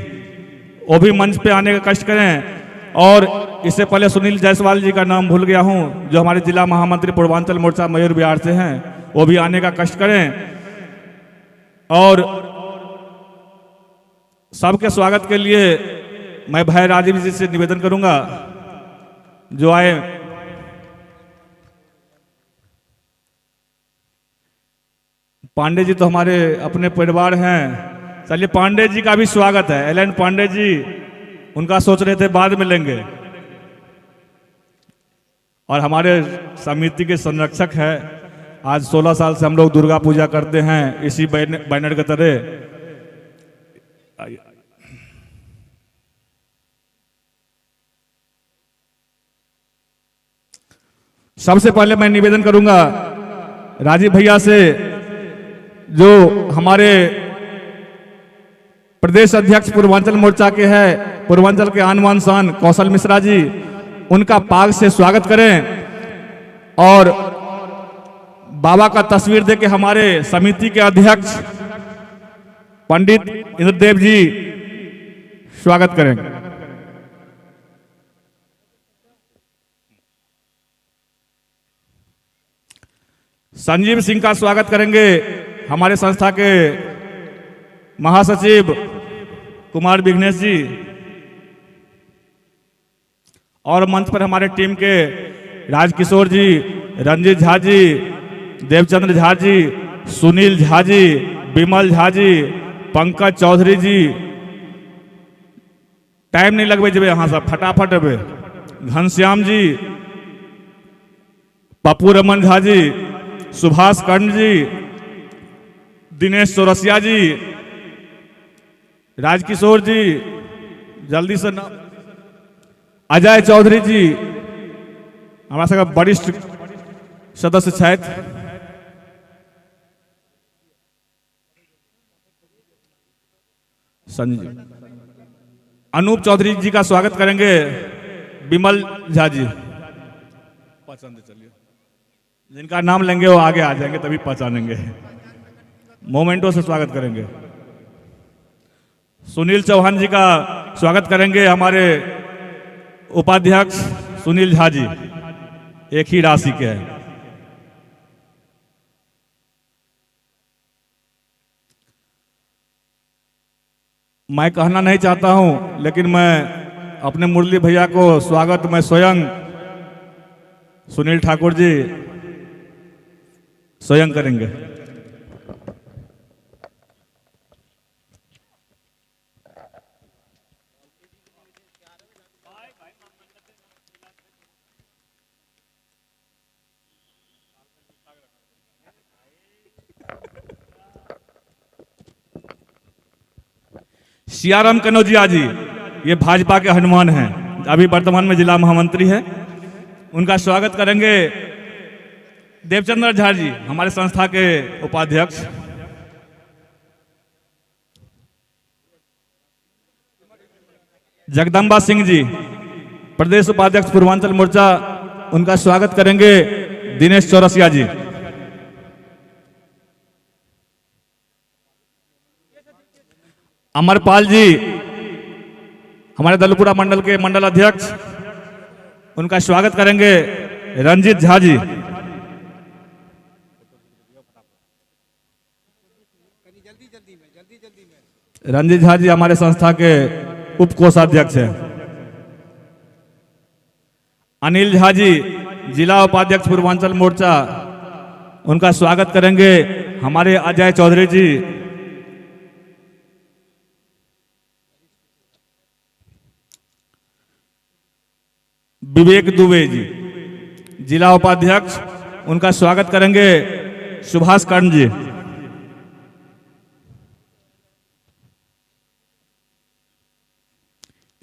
S3: वो भी मंच पे आने का कष्ट करें। और इससे पहले सुनील जायसवाल जी का नाम भूल गया हूँ, जो हमारे जिला महामंत्री पूर्वांचल मोर्चा मयूर बिहार से हैं, वो भी आने का कष्ट करें। और सबके स्वागत के लिए मैं भाई राजीव जी से निवेदन करूंगा जो आए। पांडे जी तो हमारे अपने परिवार हैं। चलिए पांडे जी का भी स्वागत है। एल एन पांडे जी, उनका सोच रहे थे बाद में लेंगे। और हमारे समिति के संरक्षक है। आज 16 साल से हम लोग दुर्गा पूजा करते हैं इसी बैनर के तरह। सबसे पहले मैं निवेदन करूंगा राजीव भैया से, जो हमारे प्रदेश अध्यक्ष पूर्वांचल मोर्चा के हैं, पूर्वांचल के आन बान शान कौशल मिश्रा जी, उनका पाग से स्वागत करें और बाबा का तस्वीर देके हमारे समिति के अध्यक्ष पंडित इंद्रदेव जी स्वागत करें। संजीव सिंह का स्वागत करेंगे हमारे संस्था के महासचिव कुमार विघ्नेश जी। और मंच पर हमारे टीम के राजकिशोर जी, रंजीत झा जी, देवचंद्र झा जी, सुनील झा जी, विमल झा जी, पंकज चौधरी जी। टाइम नहीं लगबे जेबै अहाँ सब, फटाफट एबै। घनश्याम जी, पप्पू रमन झा जी, सुभाष कर्ण जी, दिनेश चौरसिया जी, राजकिशोर जी, जल्दी से अजय चौधरी जी, हमारा सबके वरिष्ठ सदस्य छथि। संजीव अनूप चौधरी जी का स्वागत करेंगे विमल झा जी। पहचानते चलिए, जिनका नाम लेंगे वो आगे आ जाएंगे तभी पहचानेंगे। मोमेंटो से स्वागत करेंगे। सुनील चौहान जी का स्वागत करेंगे हमारे उपाध्यक्ष सुनील झा जी, एक ही राशि के हैं। मैं कहना नहीं चाहता हूं, लेकिन मैं अपने मुरली भैया को स्वागत मैं स्वयं सुनील ठाकुर जी स्वयं करेंगे। सियाराम कनौजिया जी, ये भाजपा के हनुमान हैं, अभी वर्तमान में जिला महामंत्री हैं, उनका स्वागत करेंगे देवचंद्र झा जी, हमारे संस्था के उपाध्यक्ष। जगदम्बा सिंह जी, प्रदेश उपाध्यक्ष पूर्वांचल मोर्चा, उनका स्वागत करेंगे दिनेश चौरसिया जी। अमरपाल जी, हमारे दलपुरा मंडल के मंडल अध्यक्ष, उनका स्वागत करेंगे रंजीत झा जी। रंजीत झा जी हमारे संस्था के उप कोषाध्यक्ष हैं। अनिल झा जी, जिला उपाध्यक्ष पूर्वांचल मोर्चा, उनका स्वागत करेंगे हमारे अजय चौधरी जी। विवेक दुबे जी, जिला उपाध्यक्ष, उनका स्वागत करेंगे सुभाष कर्ण जी।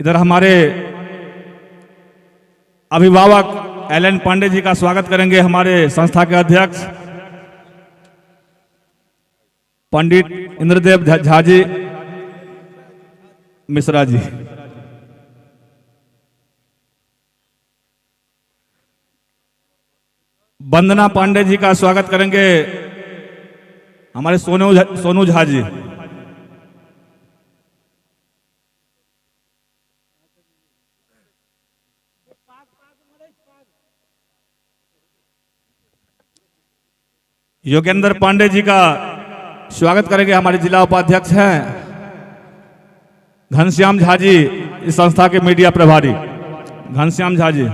S3: इधर हमारे अभिभावक एल एन पांडे जी का स्वागत करेंगे हमारे संस्था के अध्यक्ष पंडित इंद्रदेव झा जी मिश्रा जी। वंदना पांडे जी का स्वागत करेंगे हमारे सोनू झा जी। योगेंद्र पांडे जी का स्वागत करेंगे हमारे जिला उपाध्यक्ष हैं घनश्याम झा जी, इस संस्था के मीडिया प्रभारी घनश्याम झा जी।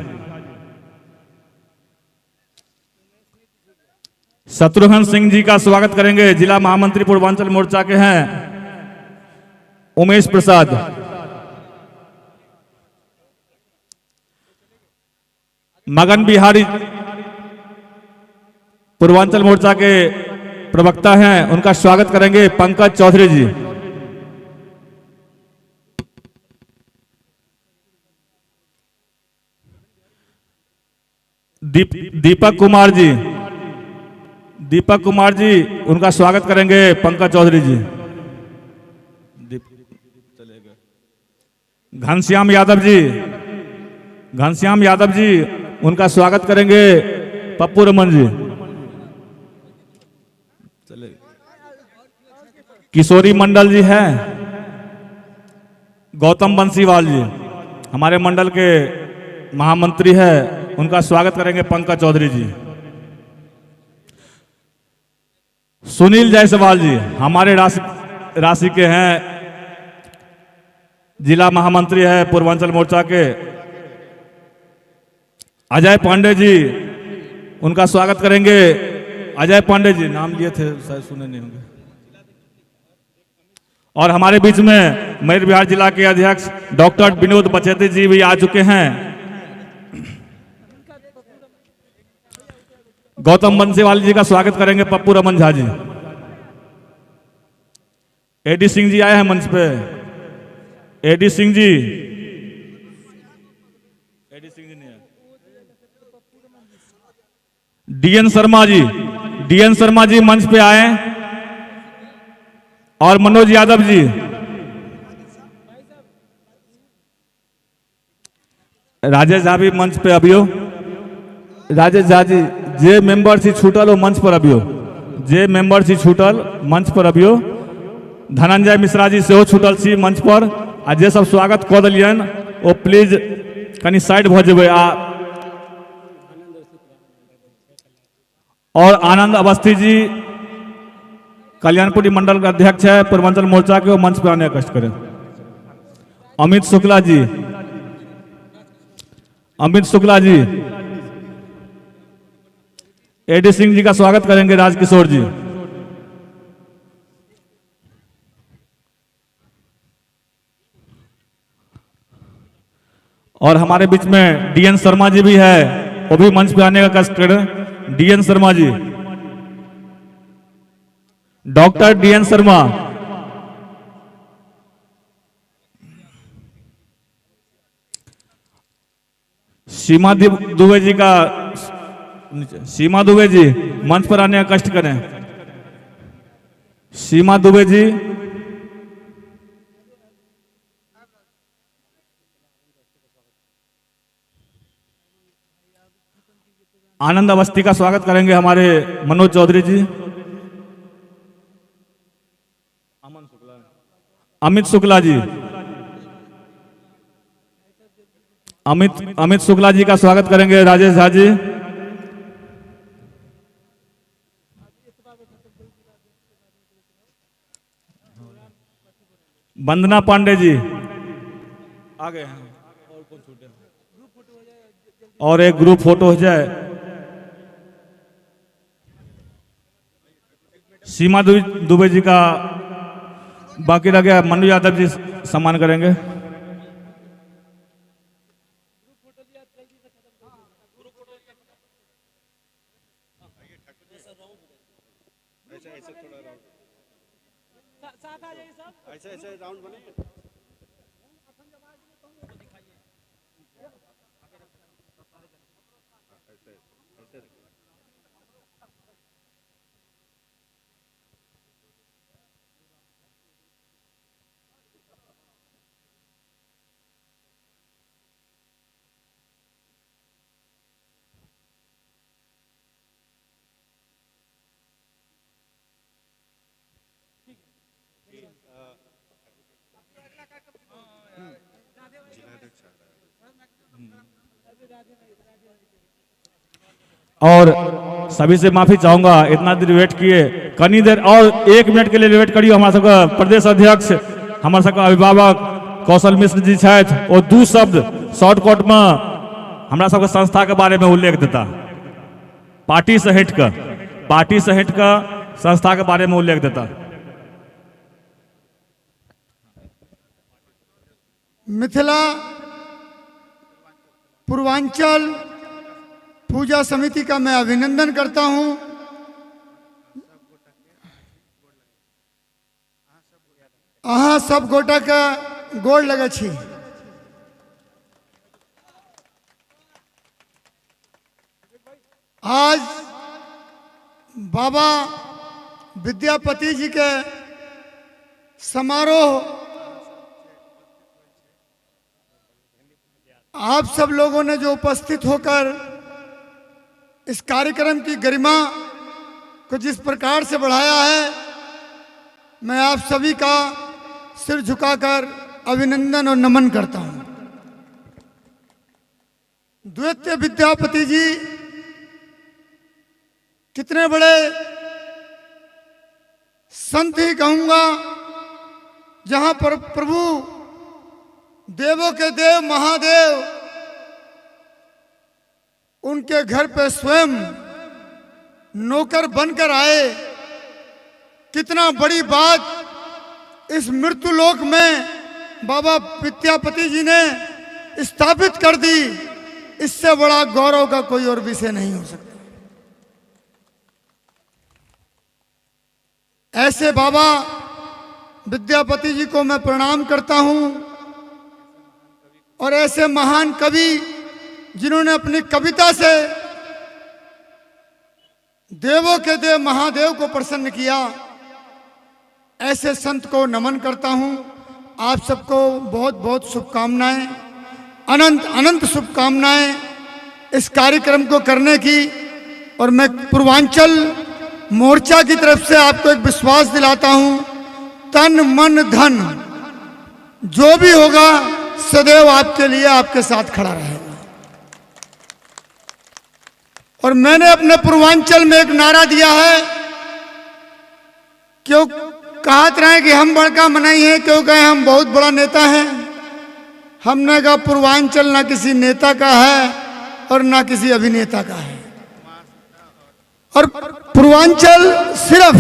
S3: शत्रुघ्न सिंह जी का स्वागत करेंगे, जिला महामंत्री पूर्वांचल मोर्चा के हैं उमेश प्रसाद। मगन बिहारी पूर्वांचल मोर्चा के प्रवक्ता हैं, उनका स्वागत करेंगे पंकज चौधरी जी। दीपक कुमार जी, दीपक कुमार जी उनका स्वागत करेंगे पंकज चौधरी जी। घनश्याम यादव जी, घनश्याम यादव जी उनका स्वागत करेंगे पप्पू रमन जी। किशोरी मंडल जी हैं, गौतम बंसीवाल जी हमारे मंडल के महामंत्री है, उनका स्वागत करेंगे पंकज चौधरी जी। सुनील जायसवाल जी हमारे राशि राशि के हैं, जिला महामंत्री है पूर्वांचल मोर्चा के। अजय पांडे जी उनका स्वागत करेंगे। अजय पांडे जी नाम लिए थे, शायद सुने नहीं होंगे। और हमारे बीच में मयूर विहार जिला के अध्यक्ष डॉक्टर विनोद बचेती जी भी आ चुके हैं। गौतम बंसीवाल जी का स्वागत करेंगे पप्पू रमन झा जी। एडी सिंह जी आए हैं मंच पे, एडी सिंह जी, एडी सिंह जी नहीं है। डीएन शर्मा जी, डीएन शर्मा जी मंच पे आए, और मनोज यादव जी। राजेश झा भी मंच पे अबियो। राजेश झा जी जे मेंबर छी छूटल ओ मंच पर अबियो, जे मेंबर छी छूटल मंच पर अबियो। धनंजय मिश्रा जी सेहो छूटल छी मंच पर, आ जे सब स्वागत कऽ देलियनि ओ प्लीज कनि साइड भऽ जेबै। आ और आनंद अवस्थी जी कल्याणपुरी मंडल के अध्यक्ष है पूर्वांचल मोर्चा के, वो मंच पर आने का कष्ट करें। अमित शुक्ला जी, अमित शुक्ला जी, एडी सिंह जी का स्वागत करेंगे राजकिशोर जी। और हमारे बीच में डीएन शर्मा जी भी है, वो भी मंच पे आने का कष्ट करें। DN Sharma ji, doctor DN Sharma. Seema Dubey ji का, सीमा दुबे जी मंच पर आने का कष्ट करें। सीमा दुबे जी, आनंद अवस्थी का स्वागत करेंगे हमारे मनोज चौधरी जी। अमित शुक्ला जी, अमित शुक्ला जी का स्वागत करेंगे राजेश झा जी। वंदना पांडे जी आ गए हैं, और एक ग्रुप फोटो हो जाए। सीमा दुबे जी का बाकी रह गया, मनु यादव जी सम्मान करेंगे। और सभी से माफी चाहूंगा, इतना देर वेट किए, कनी देर और 1 मिनट के लिए वेट करियो। हमारा सबका प्रदेश अध्यक्ष, हमारा सबका अभिभावक कौशल मिश्र जी छथि, और 2 शब्द शॉर्टकट में हमरा सबके संस्था के बारे में उल्लेख देता, पार्टी से हट कर। पार्टी से हटि कऽ संस्थाके बारेमे उल्लेख देता।
S20: मिथिला पूर्वांचल पूजा समिति का मैं अभिनंदन करता हूं। अहाँ सब गोटा के गोड़ लगे छी। आज बाबा विद्यापति जी के समारोह आप सब लोगों ने जो उपस्थित होकर इस कार्यक्रम की गरिमा को जिस प्रकार से बढ़ाया है, मैं आप सभी का सिर झुकाकर अभिनंदन और नमन करता हूं। द्वितीय विद्यापति जी कितने बड़े संत ही कहूंगा, जहां पर प्रभु देवों के देव महादेव उनके घर पे स्वयं नौकर बनकर आए। कितना बड़ी बात इस मृत्युलोक में बाबा विद्यापति जी ने स्थापित कर दी। इससे बड़ा गौरव का कोई और विषय नहीं हो सकता। ऐसे बाबा विद्यापति जी को मैं प्रणाम करता हूं और ऐसे महान कवि जिन्होंने अपनी कविता से देवों के देव महादेव को प्रसन्न किया, ऐसे संत को नमन करता हूं। आप सबको बहुत बहुत शुभकामनाएं, अनंत अनंत शुभकामनाएं इस कार्यक्रम को करने की। और मैं पूर्वांचल मोर्चा की तरफ से आपको एक विश्वास दिलाता हूं, तन मन धन जो भी होगा सदैव आपके लिए आपके साथ खड़ा रहेगा। और मैंने अपने पूर्वांचल में एक नारा दिया है, क्यों कहते रहे कि हम बड़का मनाई है, क्यों कहे हम बहुत बड़ा नेता हैं। हमने कहा पूर्वांचल ना किसी नेता का है और ना किसी अभिनेता का है। और पूर्वांचल सिर्फ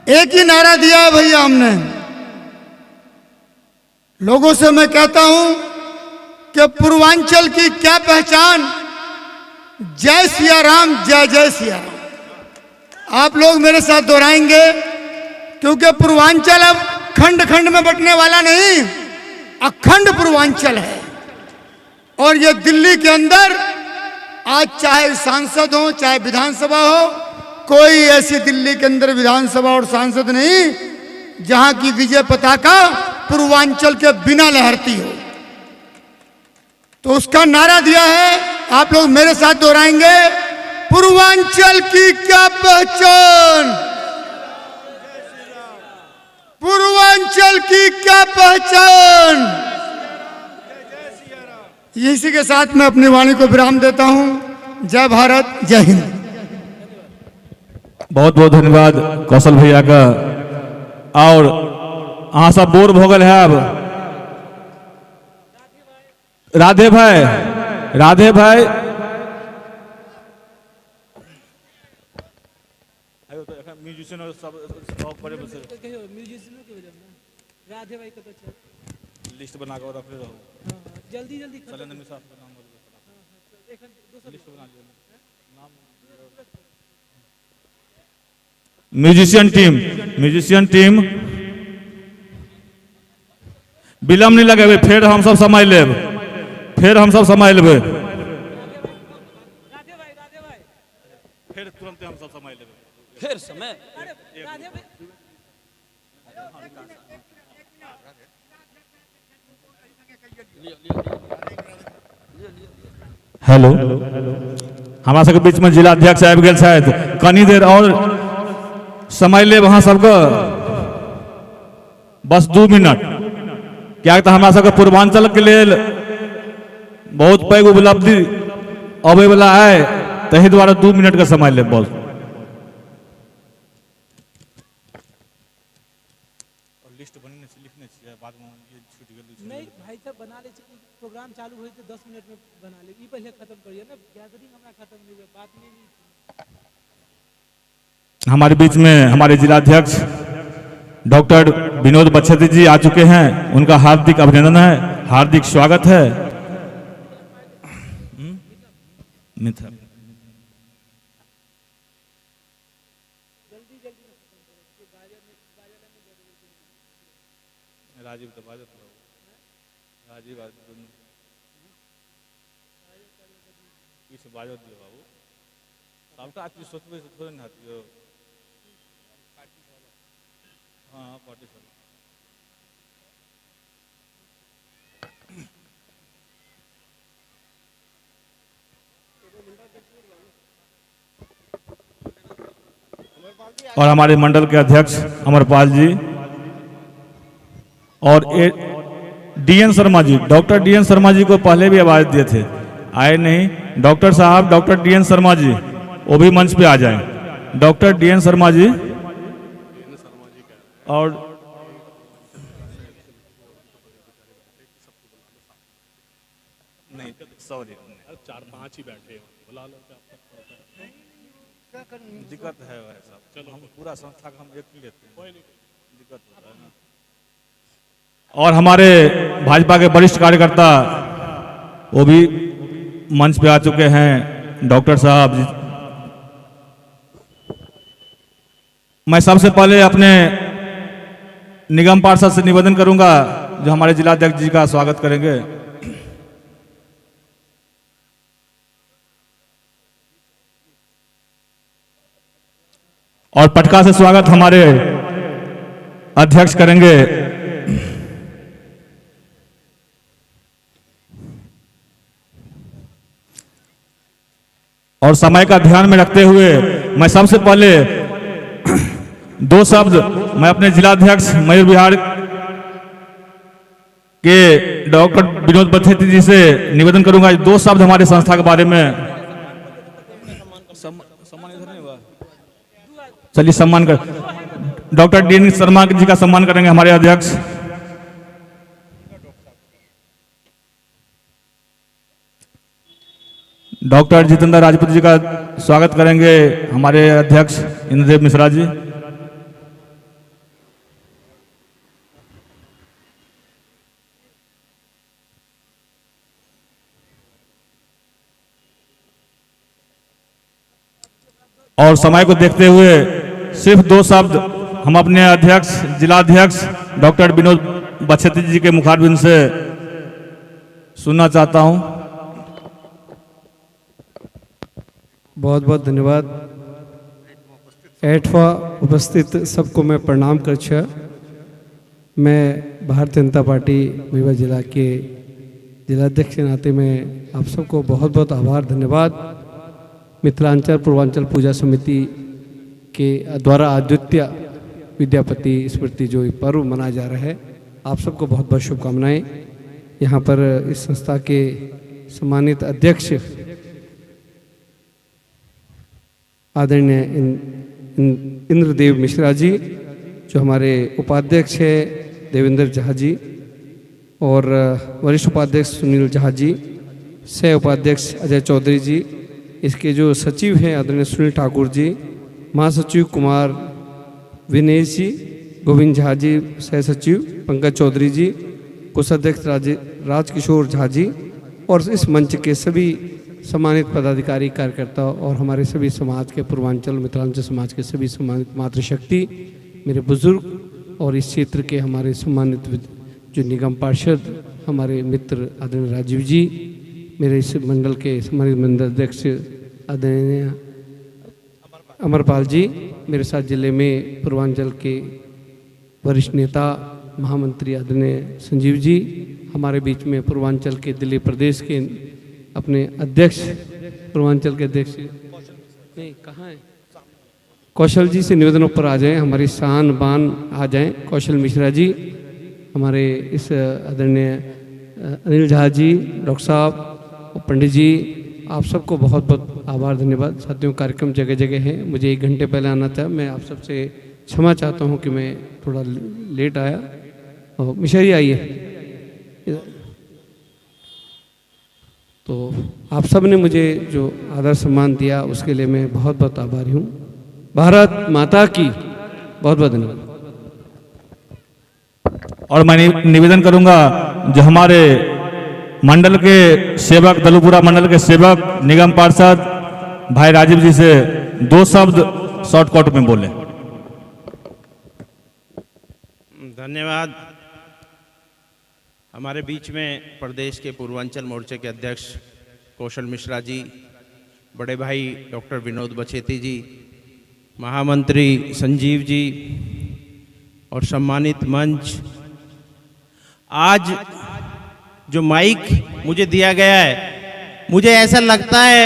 S20: एक ही नारा दिया है भैया हमने। लोगों से मैं कहता हूं कि पूर्वांचल की क्या पहचान, जय सिया राम, जय जय सिया राम। आप लोग मेरे साथ दोहराएंगे, क्योंकि पूर्वांचल अब खंड खंड में बंटने वाला नहीं, अखंड पूर्वांचल है। और ये दिल्ली के अंदर आज चाहे सांसद हो चाहे विधानसभा हो, कोई ऐसी दिल्ली के अंदर विधानसभा और सांसद नहीं जहां की विजय पताका पूर्वांचल के बिना लहरती हो। तो उसका नारा दिया है, आप लोग मेरे साथ दोहराएंगे, पूर्वांचल की क्या पहचान, पूर्वांचल की क्या पहचान। इसी के साथ मैं अपनी वाणी को विराम देता हूं। जय भारत, जय हिंद।
S3: बहुत बहुत धन्यवाद कौशल भैया का। और अहाँ सब बोर भऽ गेल हैब। राधे भाई, राधे भाई, लिस्ट बना के रखले रहू,
S6: जल्दी जल्दी
S3: नाम। म्यूजिशियन टीम, म्यूजिशियन टीम विलम्ब नहीं लगेबै, फेर हम सब समय लेब, फेर हम सब समय लेबै, फेर तुरंते हम सब समय लेबै,
S21: फेर समय।
S3: हेलो, हमरा सबके बीच में जिलाध्यक्ष आबि गेल छथि, कनी देर और समय लेब अहाँ सबके, बस 2 मिनट, कियाकि तऽ हमरा सबके पूर्वांचल के लेल बहुत पैघ उपलब्धि अबै वाला है, ताहि दुआरे 2 मिनट के समय लेब बस। लिस्ट बनेने छी, लिखने छियै, बाद में ये छूटि गेल।
S6: नहीं भाई साहब बना ले छी, प्रोग्राम चालू होय तऽ 10 मिनट में बना ले, ई पहिले खत्म करिए ना, गैदरिंग हमरा खत्म नहीं हुए, बात नहीं।
S3: हमारे बीच में हमारे जिलाध्यक्ष डॉक्टर विनोद बछेती जी आ चुके हैं, उनका हार्दिक अभिनंदन है, हार्दिक स्वागत है। राजीव तो बाजत रहो। राजीव किछु बाजत दियौ बाबू, सबटा चीज सोचबै से थोड़े ने हैत यौ। हाँ, पार्टी सब। और हमारे मंडल के अध्यक्ष अमरपाल जी और DN Sharma ji, doctor DN Sharma ji को पहले भी आवाज दिए थे, आए नहीं। डॉक्टर साहब, डॉक्टर डीएन शर्मा जी वो भी मंच पे आ जाएं। डॉक्टर डीएन शर्मा जी और नहीं, सॉरी,
S10: 4-5 ही बैठे हैं, बुला लो।
S3: दिक्कत है भाई साहब, चलो हम पूरा संस्था का हम एक ही लेते हैं, दिक्कत होता है ना। और हमारे भाजपा के वरिष्ठ कार्यकर्ता वो भी मंच पे आ चुके हैं, डॉक्टर साहब। मैं सबसे पहले अपने निगम पार्षद से निवेदन करूंगा जो हमारे जिलाध्यक्ष जी का स्वागत करेंगे। और पटका से स्वागत हमारे अध्यक्ष करेंगे। और समय का ध्यान में रखते हुए मैं सबसे पहले 2 शब्द मैं अपने जिलाध्यक्ष मयूर विहार के डॉक्टर विनोद बछेती जी से निवेदन करूंगा, 2 शब्द हमारे संस्था के बारे में। चलिए सम्मान कर, डॉक्टर डी शर्मा जी का सम्मान करेंगे हमारे अध्यक्ष। डॉक्टर जितेंद्र राजपूत जी का स्वागत करेंगे हमारे अध्यक्ष इंद्रदेव मिश्रा जी। और समय को देखते हुए सिर्फ 2 शब्द हम अपने अध्यक्ष जिलाध्यक्ष डॉक्टर विनोद बछेती जी के मुखारबिंद से सुनना चाहता हूं।
S21: बहुत बहुत धन्यवाद। एठवा उपस्थित सबको मैं प्रणाम कर। मैं भारतीय जनता पार्टी महीवा जिला के जिलाध्यक्ष के नाते मैं आप सबको बहुत बहुत आभार धन्यवाद। मिथिलांचल पूर्वांचल पूजा समिति के द्वारा अद्वितीय विद्यापति स्मृति जो पर्व मनाया जा रहा है, आप सबको बहुत बहुत शुभकामनाएं। यहाँ पर इस संस्था के सम्मानित अध्यक्ष आदरणीय इंद्रदेव मिश्रा जी, जो हमारे उपाध्यक्ष हैं देवेंद्र झा जी, और वरिष्ठ उपाध्यक्ष सुनील झा जी, सह उपाध्यक्ष अजय चौधरी जी, इसके जो सचिव हैं आदरणीय सुनील ठाकुर जी, महासचिव कुमार विनेश जी, गोविंद झा जी सह सचिव, पंकज चौधरी जी, कोषाध्यक्ष राजकिशोर झा जी, और इस मंच के सभी सम्मानित पदाधिकारी कार्यकर्ता और हमारे सभी समाज के पूर्वांचल मिथिलांचल समाज के सभी सम्मानित मातृशक्ति, मेरे बुजुर्ग और इस क्षेत्र के हमारे सम्मानित जो निगम पार्षद हमारे मित्र आदरणीय राजीव जी, मेरे इस मंडल के सम्मानित मंडल अध्यक्ष आदरणीय अमरपाल जी, मेरे साथ जिले में पूर्वांचल के वरिष्ठ नेता महामंत्री आदरणीय संजीव जी, हमारे बीच में पूर्वांचल के दिल्ली प्रदेश के अपने अध्यक्ष, पूर्वांचल के अध्यक्ष नहीं कहाँ है, कौशल जी से निवेदनों पर आ जाएं, हमारी शान बान आ जाएं कौशल मिश्रा जी, हमारे इस आदरणीय अनिल झा जी, डॉक्टर साहब और पंडित जी, आप सबको बहुत बहुत आभार धन्यवाद। साथियों, कार्यक्रम जगह जगह है, मुझे 1 घंटे पहले आना था, मैं आप सबसे क्षमा चाहता हूँ कि मैं थोड़ा लेट आया। और मिश्रा जी आइए। तो आप सब ने मुझे जो आदर सम्मान दिया उसके लिए मैं बहुत बहुत आभारी हूँ। भारत माता की। बहुत बहुत धन्यवाद।
S3: और मैं निवेदन करूंगा जो हमारे मंडल के सेवक, दलूपुरा मंडल के सेवक निगम पार्षद भाई राजीव जी से 2 शब्द शॉर्टकट में बोले।
S4: धन्यवाद। हमारे बीच में प्रदेश के पूर्वांचल मोर्चे के अध्यक्ष कौशल मिश्रा जी, बड़े भाई डॉक्टर विनोद बछेती जी, महामंत्री संजीव जी और सम्मानित मंच, आज जो माइक मुझे दिया गया है, मुझे ऐसा लगता है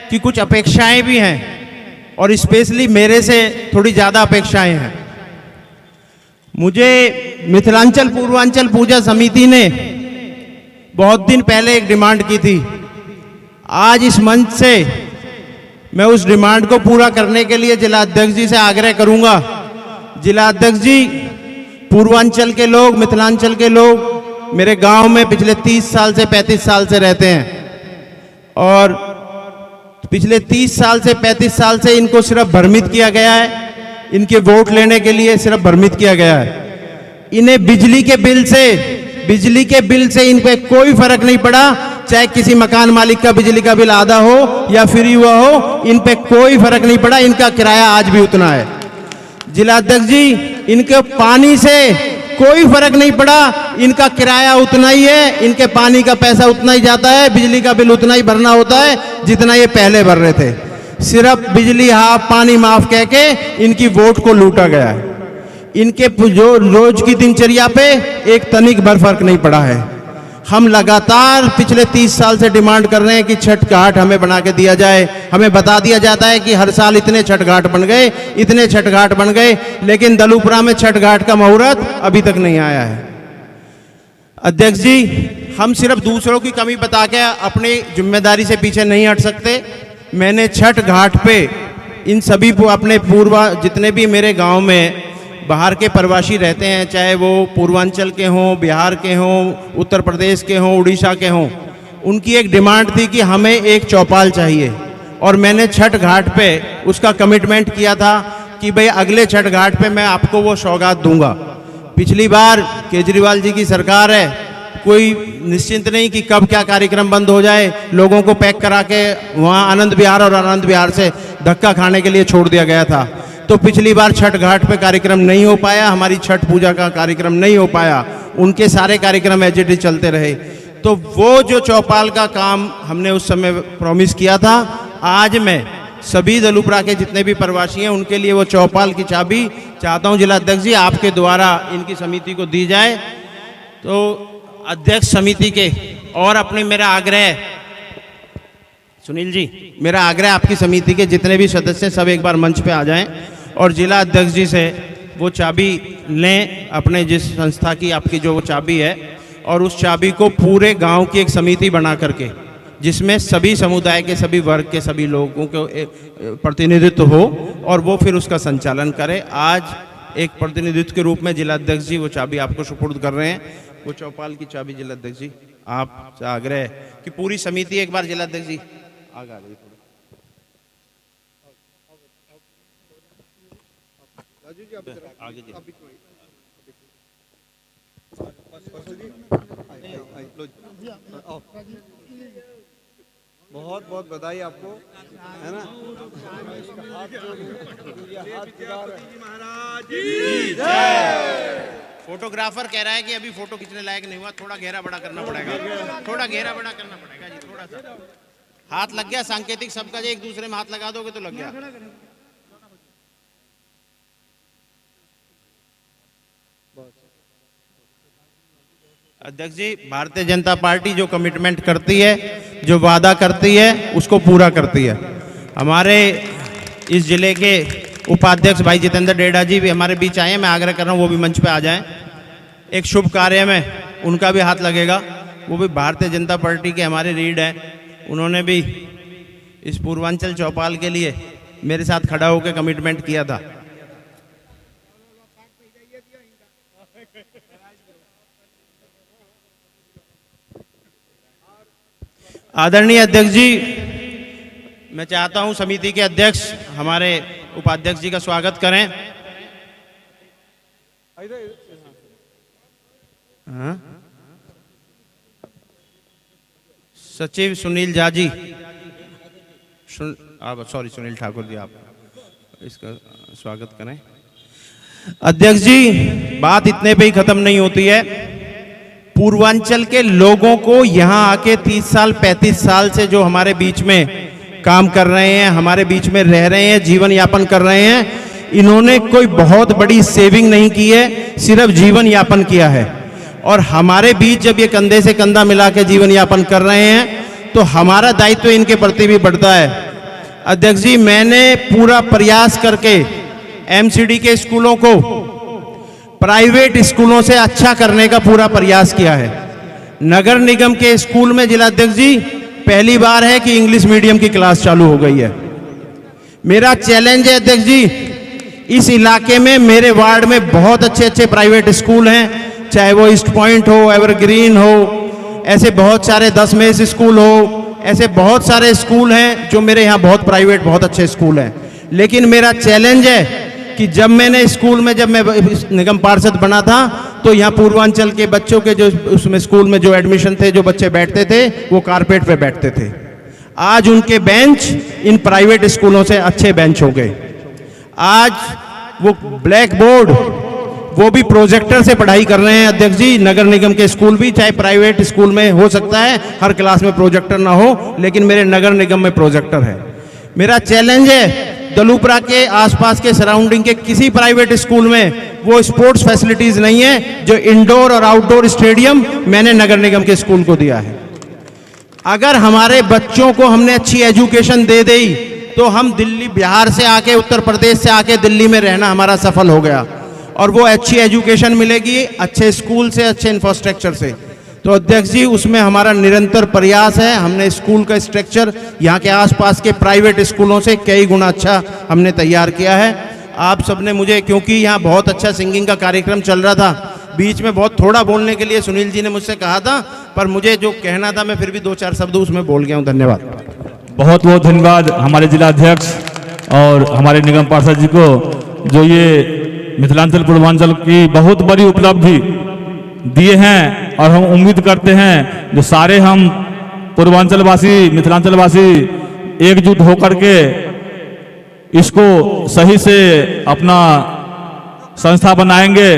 S4: कि कुछ अपेक्षाएं भी हैं और स्पेशली मेरे से थोड़ी ज़्यादा अपेक्षाएं हैं। मुझे मिथिलांचल पूर्वांचल पूजा समिति ने बहुत दिन पहले एक डिमांड की थी। आज इस मंच से मैं उस डिमांड को पूरा करने के लिए जिला अध्यक्ष जी से आग्रह करूंगा। जिला अध्यक्ष जी, पूर्वांचल के लोग, मिथिलांचल के लोग मेरे गांव में पिछले 30 साल से 35 साल से रहते हैं और पिछले 30 साल से 35 साल से इनको सिर्फ भ्रमित किया गया है, इनके वोट लेने के लिए सिर्फ भ्रमित किया गया है। इन्हें बिजली के बिल से इन पे कोई फर्क नहीं पड़ा, चाहे किसी मकान मालिक का बिजली का बिल आधा हो या फ्री हुआ हो, इन पे कोई फर्क नहीं पड़ा, इनका किराया आज भी उतना है। जिला अध्यक्ष जी, इनके पानी से कोई फर्क नहीं पड़ा, इनका किराया उतना ही है, इनके पानी का पैसा उतना ही जाता है, बिजली का बिल उतना ही भरना होता है जितना ये पहले भर रहे थे। सिर्फ बिजली हाफ पानी माफ कह के इनकी वोट को लूटा गया है। इनके जो रोज की दिनचर्या पे एक तनिक भर फर्क नहीं पड़ा है। हम लगातार पिछले 30 साल से डिमांड कर रहे हैं कि छठ घाट हमें बना के दिया जाए। हमें बता दिया जाता है कि हर साल इतने छठ घाट बन गए, इतने छठ घाट बन गए, लेकिन दलूपुरा में छठ घाट का मुहूर्त अभी तक नहीं आया है। अध्यक्ष जी, हम सिर्फ दूसरों की कमी बता के अपनी जिम्मेदारी से पीछे नहीं हट सकते। मैंने छठ घाट पे इन सभी अपने पूर्व जितने भी मेरे गाँव में बाहर के प्रवासी रहते हैं, चाहे वो पूर्वांचल के हों, बिहार के हों, उत्तर प्रदेश के हों, उड़ीसा के हों, उनकी एक डिमांड थी कि हमें एक चौपाल चाहिए और मैंने छठ घाट पे उसका कमिटमेंट किया था कि भाई अगले छठ घाट पे मैं आपको वो सौगात दूंगा। पिछली बार केजरीवाल जी की सरकार है, कोई निश्चिंत नहीं कि कब क्या कार्यक्रम बंद हो जाए, लोगों को पैक करा के वहाँ आनंद विहार और आनंद विहार से धक्का खाने के लिए छोड़ दिया गया था। तो पिछली बार छठ घाट पे कार्यक्रम नहीं हो पाया, हमारी छठ पूजा का कार्यक्रम नहीं हो पाया, उनके सारे कार्यक्रम एज it is चलते रहे। तो वो जो चौपाल का काम हमने उस समय प्रॉमिस किया था, आज मैं सभी दलूपुरा के जितने भी प्रवासी हैं उनके लिए वो चौपाल की चाबी चाहता हूँ जिला अध्यक्ष जी आपके द्वारा इनकी समिति को दी जाए। तो अध्यक्ष समिति के और अपने मेरा आग्रह, सुनील जी, मेरा आग्रह आपकी समिति के जितने भी सदस्य सब एक बार मंच पे आ जाएं और जिला अध्यक्ष जी से वो चाबी लें, अपने जिस संस्था की आपकी जो वो चाबी है, और उस चाबी को पूरे गांव की एक समिति बना करके जिसमें सभी समुदाय के सभी वर्ग के सभी लोगों को प्रतिनिधित्व हो और वो फिर उसका संचालन करे। आज एक प्रतिनिधित्व के रूप में जिला अध्यक्ष जी वो चाबी आपको सुपुर्द कर रहे हैं, वो चौपाल की चाबी जिला अध्यक्ष जी आपसे आग्रह है कि पूरी समिति एक बार जिला अध्यक्ष जी आगे आ जाइए। आगे जी।
S22: बहुत बहुत बधाई आपको, है ना।
S4: फोटोग्राफर कह रहा है कि अभी फोटो खींचने लायक नहीं हुआ, थोड़ा घेरा बड़ा करना पड़ेगा, थोड़ा घेरा बड़ा करना पड़ेगा जी, थोड़ा सा हाथ लग गया, सांकेतिक सबका जी, एक दूसरे में हाथ लगा दोगे तो लग गया। अध्यक्ष जी, भारतीय जनता पार्टी जो कमिटमेंट करती है, जो वादा करती है, उसको पूरा करती है। हमारे इस जिले के उपाध्यक्ष भाई जितेंद्र डेढ़ा जी भी हमारे बीच आए हैं, मैं आग्रह कर रहा हूँ वो भी मंच पे आ जाएं। एक शुभ कार्य में उनका भी हाथ लगेगा, वो भी भारतीय जनता पार्टी के हमारे रीड हैं, उन्होंने भी इस पूर्वांचल चौपाल के लिए मेरे साथ खड़ा होकर कमिटमेंट किया था। आदरणीय अध्यक्ष जी, मैं चाहता हूं समिति के अध्यक्ष हमारे उपाध्यक्ष जी का स्वागत करें। हाँ? सचिव सुनील झा जी, आप सॉरी सुनील ठाकुर जी, आप इसका स्वागत करें। अध्यक्ष जी, बात इतने पे ही खत्म नहीं होती है। पूर्वांचल के लोगों को यहाँ आके 30 साल 35 साल से जो हमारे बीच में काम कर रहे हैं, हमारे बीच में रह रहे हैं, जीवन यापन कर रहे हैं, इन्होंने कोई बहुत बड़ी सेविंग नहीं की है, सिर्फ जीवन यापन किया है। और हमारे बीच जब ये कंधे से कंधा मिला के जीवन यापन कर रहे हैं तो हमारा दायित्व इनके प्रति भी बढ़ता है। अध्यक्ष जी, मैंने पूरा प्रयास करके एमसीडी के स्कूलों को प्राइवेट स्कूलों से अच्छा करने का पूरा प्रयास किया है। नगर निगम के स्कूल में जिलाध्यक्ष जी पहली बार है कि इंग्लिश मीडियम की क्लास चालू हो गई है। मेरा चैलेंज है अध्यक्ष जी, इस इलाके में मेरे वार्ड में बहुत अच्छे अच्छे प्राइवेट स्कूल हैं, चाहे वो ईस्ट पॉइंट हो, एवरग्रीन हो, ऐसे बहुत सारे दसमेश स्कूल हो, ऐसे बहुत सारे स्कूल हैं जो मेरे यहाँ बहुत प्राइवेट बहुत अच्छे स्कूल हैं। लेकिन मेरा चैलेंज है कि जब मैंने स्कूल में, जब मैं निगम पार्षद बना था तो यहाँ पूर्वांचल के बच्चों के जो उसमें स्कूल में जो एडमिशन थे, जो बच्चे बैठते थे वो कारपेट पे बैठते थे। आज उनके बेंच इन प्राइवेट स्कूलों से अच्छे बेंच हो गए। आज वो ब्लैक बोर्ड, वो भी प्रोजेक्टर से पढ़ाई कर रहे हैं अध्यक्ष जी। नगर निगम के स्कूल भी, चाहे प्राइवेट स्कूल में हो सकता है हर क्लास में प्रोजेक्टर ना हो, लेकिन मेरे नगर निगम में प्रोजेक्टर है। मेरा चैलेंज है दलूपरा के आसपास के सराउंडिंग के किसी प्राइवेट स्कूल में वो स्पोर्ट्स फैसिलिटीज नहीं है जो इंडोर और आउटडोर स्टेडियम मैंने नगर निगम के स्कूल को दिया है। अगर हमारे बच्चों को हमने अच्छी एजुकेशन दे दी तो हम दिल्ली, बिहार से आके, उत्तर प्रदेश से आके दिल्ली में रहना हमारा सफल हो गया। और वो अच्छी एजुकेशन मिलेगी अच्छे स्कूल से, अच्छे इंफ्रास्ट्रक्चर से। तो अध्यक्ष जी, उसमें हमारा निरंतर प्रयास है। हमने स्कूल का स्ट्रक्चर यहाँ के आसपास के प्राइवेट स्कूलों से कई गुना अच्छा हमने तैयार किया है। आप सबने मुझे, क्योंकि यहाँ बहुत अच्छा सिंगिंग का कार्यक्रम चल रहा था, बीच में बहुत थोड़ा बोलने के लिए सुनील जी ने मुझसे कहा था, पर मुझे जो कहना था मैं फिर भी 2-4 शब्द उसमें बोल गया हूँ। धन्यवाद।
S3: बहुत बहुत धन्यवाद हमारे जिलाध्यक्ष और हमारे निगम पार्षद जी को, जो ये मिथिलांचल पूर्वांचल की बहुत बड़ी उपलब्धि दिए हैं। और हम उम्मीद करते हैं जो सारे हम पूर्वांचलवासी, मिथिलांचलवासी एकजुट होकर के इसको सही से अपना संस्था बनाएंगे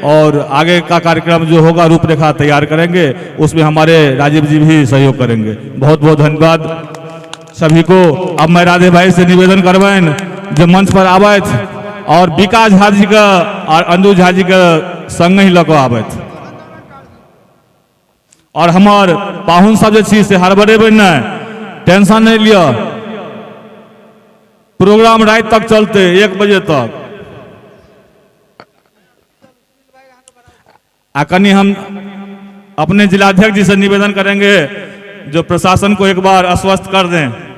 S3: और आगे का कार्यक्रम जो होगा रूपरेखा तैयार करेंगे, उसमें हमारे राजीव जी भी सहयोग करेंगे। बहुत बहुत धन्यवाद सभी को। अब मैं राधे भाई से निवेदन करबनि जो मंच पर आबथि और विकास झा जी का और अंजू झा जी के संग ही लऽ कऽ आबथि। और हमार पाहुन सब जे छी से हड़बड़ेबै नहि, टेंशन नहीं लिअ, प्रोग्राम राति तक चलते 1 बजे तक। आ कनी हम अपने जिलाध्यक्ष जी से निवेदन करेंगे जो प्रशासन को एक बार आश्वस्त कर दें।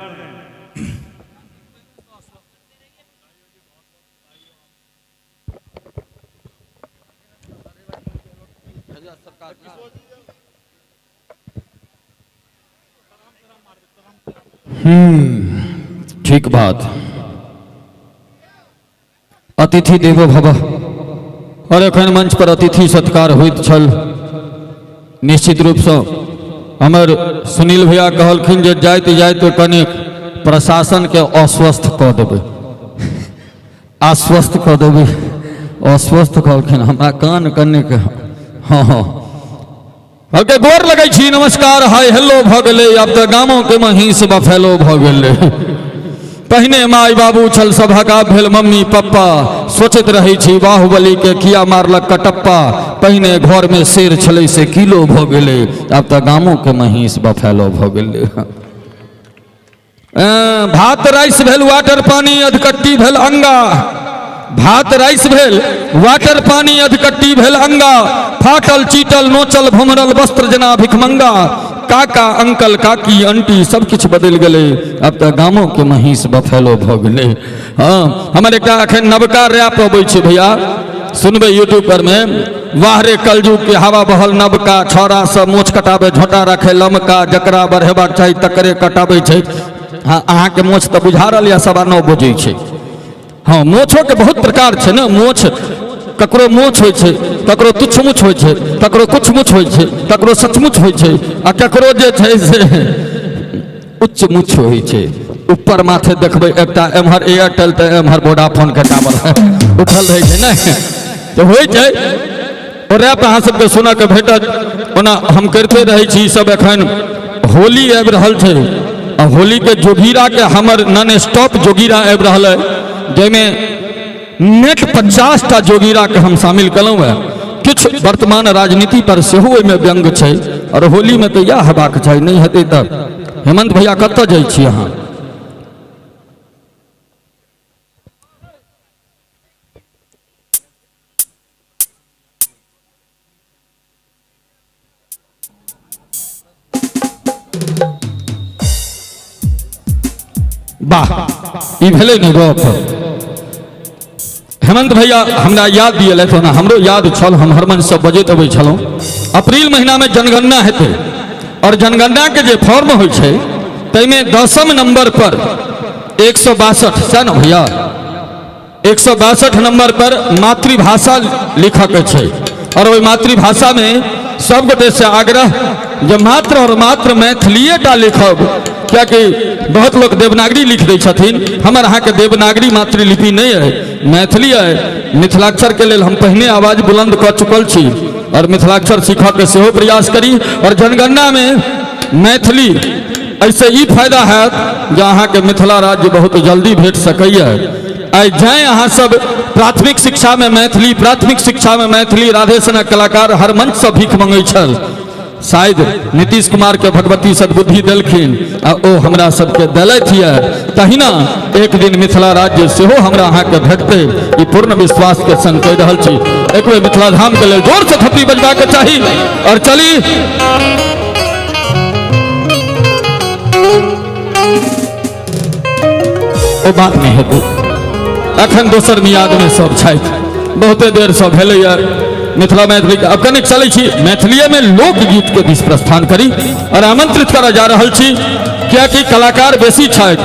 S8: ठीक बात। अतिथि देवो भव। और एखन मंच पर अतिथि सत्कार होइत छल। निश्चित रूपसँ हमर सुनील भैया कहलखिन जे जाइत जाइत कनिक प्रशासन के अस्वस्थ कऽ देबै, आश्वस्त कऽ देबै, अस्वस्थ कहलखिन। हमरा कान कनिक हाँ हाँ कहलकै गोर लगै छी, नमस्कार, हाय हेलो भऽ गेलै। आब तऽ गामो के महींस बफेलो भऽ गेलै। पहिने माय बाबू छल सभक, आब भेल मम्मी पप्पा। सोचैत रहै छी बाहुबली के किया मारलक कटप्पा। पहिने घर में शेर छलै से किलो भऽ गेलै, आब तऽ गामो के महींस बफेलो भऽ गेलै। भात राइस भेल वाटर पानी, अधकट्टी भेल अंगा। भात राइस भेल वाटर पानी, अधकट्टी भेल अंगा। फाटल चीटल नोचल भमरल वस्त्र जना भिखमंगा। काका अंकल काकी आंटी सब किछु बदलि गेलै, आब तऽ गामो के महींस बफेलो भऽ गेलै। हाँ, हमर एकटा एखन नवका रैप अबै छै भैया, सुनबै यूट्यूब पर में। वाह रे कलयुग के हवा बहल नवका, छौड़ा सब मोछ कटाबै झोटा रखे लमका। जकरा बढ़ेबाक चाही तकरे कटाबै छै। हाँ, अहाँके मोछ तऽ बुझा रहल यऽ 9:15 बजै छै। हँ, मोछोके बहुत प्रकार छै ने। मोछ ककरो मोछ होइ छै, ककरो तुच्छ-मुच्छ होइ छै, ककरो कुछ-मुछ होइ छै, ककरो सचमुच होइ छै, आ ककरो जे छै से उच्च-मुच्छ होइ छै। ऊपर माथे देखबै एकटा एम्हर एयरटेल तऽ एम्हर वोडाफोनके टावर उठल रहै छै ने, तऽ होइ छै। ओ रैप अहाँ सबके सुनऽके भेटत। ओना हम करिते रहै छी सब। एखन होली आबि रहल छै आ होलीके जोगीराके हमर नॉन स्टॉप जोगीरा आबि रहल है, जाहिमे नेट 50टा जोगीराके हम शामिल केलहुँ हेँ। किछु वर्तमान राजनीति पर सेहो ओहिमे व्यंग्य छै, आओर होलीमे तऽ इएह हेबाक चाही, नहि हेतै तऽ हेमंत भैया कतऽ जाइ छी अहाँ? वाह, ई भेलै ने गप। हेमंत भैया हमरा याद दिएलथि, ओना हमरो याद छल, हम हरमन सब बजैत अबै छलहुँ। अप्रैल महीनामे जनगणना हेतै, और जनगणनाके जे फॉर्म होइ छै ताहिमे 10म नंबर पर 162, सएह ने भैया, 162 नंबर पर मातृभाषा लिखऽके छै। और ओहि मातृभाषामे सब गोटे से आग्रह जे मात्र और मात्र मैथिलीए टा लिखब, कियाकि बहुत लोक देवनागरी लिख दै छथिन। हमर अहाँके देवनागरी मातृलिपि नहि अइ, मैथिली अइ। मिथिलाक्षर के लेल हम पहिने आवाज बुलंद कऽ चुकल छी, और मिथिलाक्षर सीखऽके सेहो प्रयास करी। और जनगणनामे मैथिली एहिसँ ई फायदा हैत जे अहाँके मिथिला राज्य बहुत जल्दी भेट सकैए। आइ जाए अहाँ सब प्राथमिक शिक्षा में मैथिली, प्राथमिक शिक्षा में मैथिली, राधे सनक कलाकार हर मंच से भीख मंगै छल। शायद नीतीश कुमार के भगवती सद्बुद्धि देलखिन आ ओ हमरा सबके देलथि यऽ, तहिना एक दिन मिथिला राज्य सेहो हमरा अहाँके भेटतै, ई पूर्ण विश्वास के संग कहि रहल छी। एक बेर मिथिला धाम के लेल जोर से थप्पी बजबा के चाही। और चली ओ बात नहीं हेतै, अखन दोसर मियाद में सब छथि, बहुते देर से भेलैए मिथिला मैथिली। अब कनिक चलै छी मैथिलीए में लोकगीत के दिस प्रस्थान करी और आमंत्रित करऽ जा रहल छी, कियाकि कलाकार बेसी छथि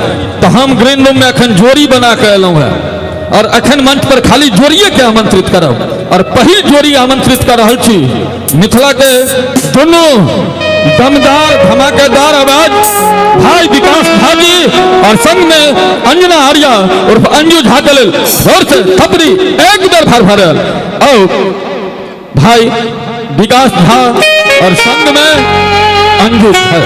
S8: तऽ हम ग्रीन रूम में अखन जोड़ी बना के एलहुँ हेँ, और अखन मंच पर खाली जोड़िए के आमंत्रित करब। और पहिल जोड़ी आमंत्रित कर रहल छी मिथिला के दुनू दमदार धमाकेदार आवाज भाई विकास झा जी और संग में अंजना आर्या उर्फ अंजू झा के लेल जोर से थपड़ी एक बेर भर भरल। और भाई विकास झा और संग में Anju Jha.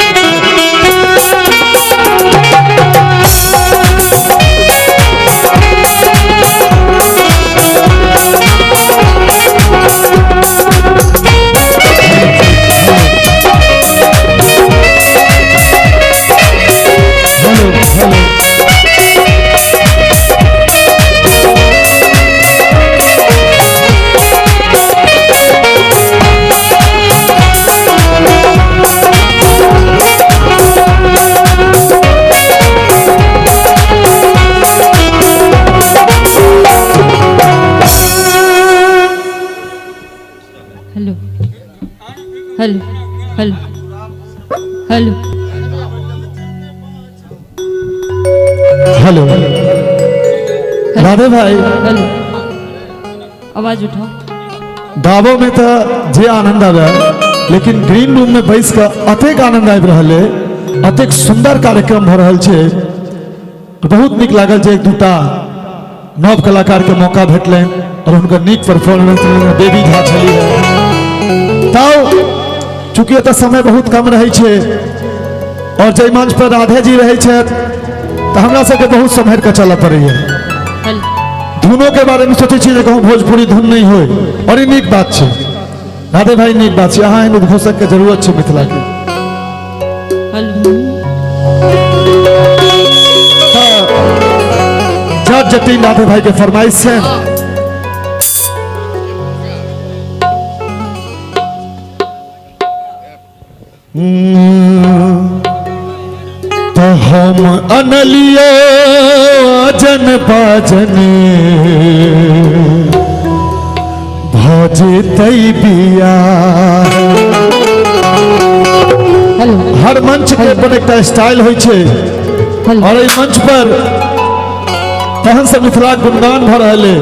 S11: Hello hello hello hello
S14: hello Radhe भाई,
S11: हेलो, आवाज उठाओ।
S14: गाबो में तो जे आनंद आवे, लेकिन ग्रीन रूम में बैस के अतेक आनंद आबि रहल है, अतेक सुंदर कार्यक्रम भ रहल छै, बहुत नीक लागल जे एक दूटा नव कलाकार के मौका भेटलनि और हुनकर नीक परफॉर्मेंस बेबी झा छली। तब चूँकि एतऽ समय बहुत कम रहै छै और जाहि मंच पर राधे जी रहै छथि तऽ हमरा सबके बहुत सम्हरि कऽ चलऽ पड़ैया। धुनो के बारे में सोचै छी जे कहूँ भोजपुरी धुन नहीं होय, और ई नीक बात छै राधे भाई, नीक बात छै। अहाँ एहन उद्घोषक के जरूरत छै मिथिला के। जट जटिन राधे भाई के फरमाइश छै। तो हम अनलियो अजन बाजन भजतै बिया। हर मंच के अपन एकटा स्टाइल होइ छै और एहि मंच पर तहन से मिथिला गुणगान भऽ रहल अइ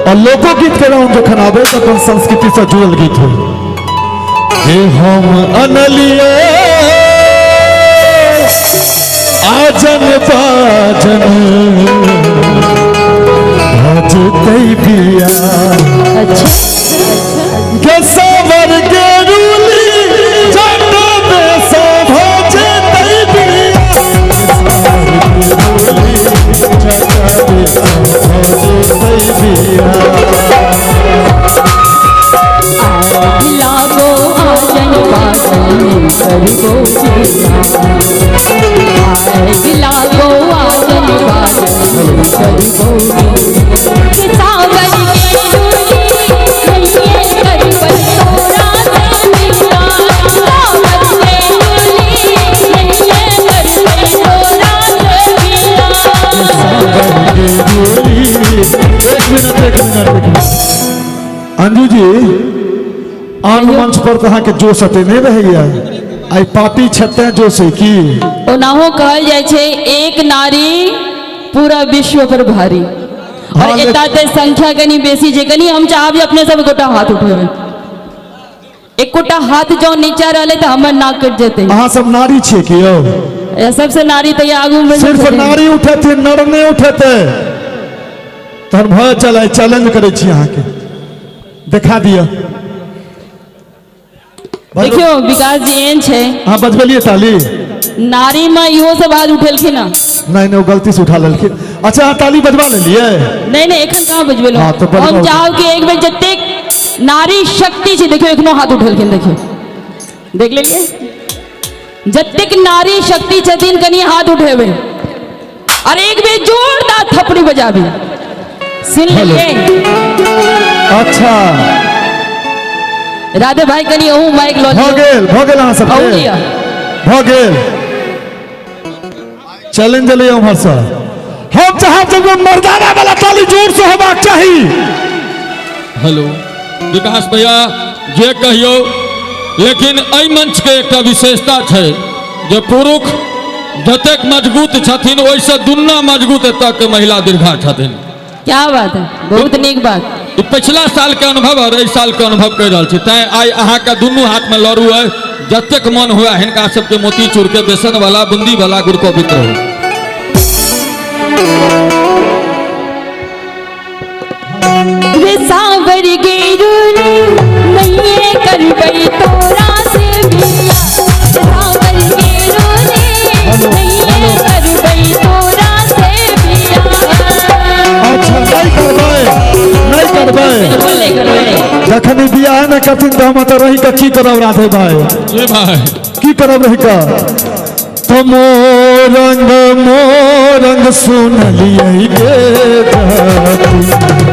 S14: और लोकोगीत के राउंड जखन आबै तऽ अपन संस्कृति से जुड़ल गीत होइ। हे हम अनलिए आजन बाजन भजतै बिया।
S11: अच्छा
S14: के सावर के रूली जट में सो भजतै बिया। जट में सो भजतै बिया।
S11: लागो आजन बाजन करबो लागो आजन बाजन करबो सावर के रूली नैये करबै तोरा से बिया। सावर के रूली नैये करबै तोरा से बिया।
S14: एक मिनट एक मिनट एक मिनट अंजू जी, आन मंच पर तो अहाँके जोश एते नहि रहैया, आइ पार्टी छते जोश है की?
S11: ओनाहो कहल जाइ छै एक नारी पूरा विश्व पर भारी। और एता ते संख्या कनी बेसी छै, कनी हम चाहब जे अपने सब गोटा हाथ उठेबै। एकोटा हाथ जँ नीचा रहलै तऽ हमर नाक कटि जेतै।
S14: अहाँ सब नारी छियै की यौ?
S11: सबसे नारी तऽ आगू में
S14: सिर्फ नारी उठेथिन, नर नहि उठेतै। तहन भय चलै, चैलेंज करै छी अहाँके, देखा दिअ।
S11: देखियौ विकास जी एहन छै।
S14: अहाँ बजबेलियै ताली?
S11: नारी में इहो सब हाथ उठेलखिन हँ।
S14: नहीं नहीं, वो गलती से उठा लेलखिन। अच्छा अहाँ ताली बजबा लेलियै?
S11: नहीं नहीं, एखन कहाँ बजबेलहुँ।
S14: हाँ, तो बजबाउ।
S11: हम चाहब कि एक बेर जतेक नारी शक्ति छै, देखियौ एखनो हाथ उठेलखिन, देखियौ देख लेलियै, जतेक नारी शक्ति छथिन कनी हाथ उठेबै और एक बेर जोरदार थपड़ी बजाबी। सुन लेलियै?
S14: अच्छा
S11: राधे भाई कनी अहूँ माइक लऽ
S14: भऽ गेल, भऽ गेल अहाँ सबके, भऽ गेल। चैलेंज एलै उम्हर से। हम चाहब जे मर्दाना वाला ताली जोर से होबाक चाही।
S8: हेलो विकास भैया, जे कहियो, लेकिन एहि मंच के एकटा विशेषता छै जे पुरुष जतेक मजबूत छथिन ओहिसँ दुन्ना मजबूत एतऽ के महिला दीर्घा छथिन।
S11: क्या बात है, बहुत नीक बात।
S8: पिछला साल के अनुभव और एहि साल के अनुभव कहि रहल छी, तैं आइ अहाँके दुनू हाथ में लड़ू अइ, जतेक मन हुए हिनका सबके मोतीचूर के बेसन वाला बूंदी वाला गुड़ को रहू।
S11: सावर के रूली नैये करबै तोरा से बिया। सावर के रूली नैये करबै तोरा से बिया।
S14: अच्छा नहीं करबै, नहीं करबै,
S11: बिल्कुल नहीं करबै।
S14: जखन बियाह न करथिन तऽ हम तऽ रही कऽ की करब राधे भाई?
S8: जी भाई
S14: की करब रही कऽ? तो मोरंग मोरंग सुनलियै गे जाति,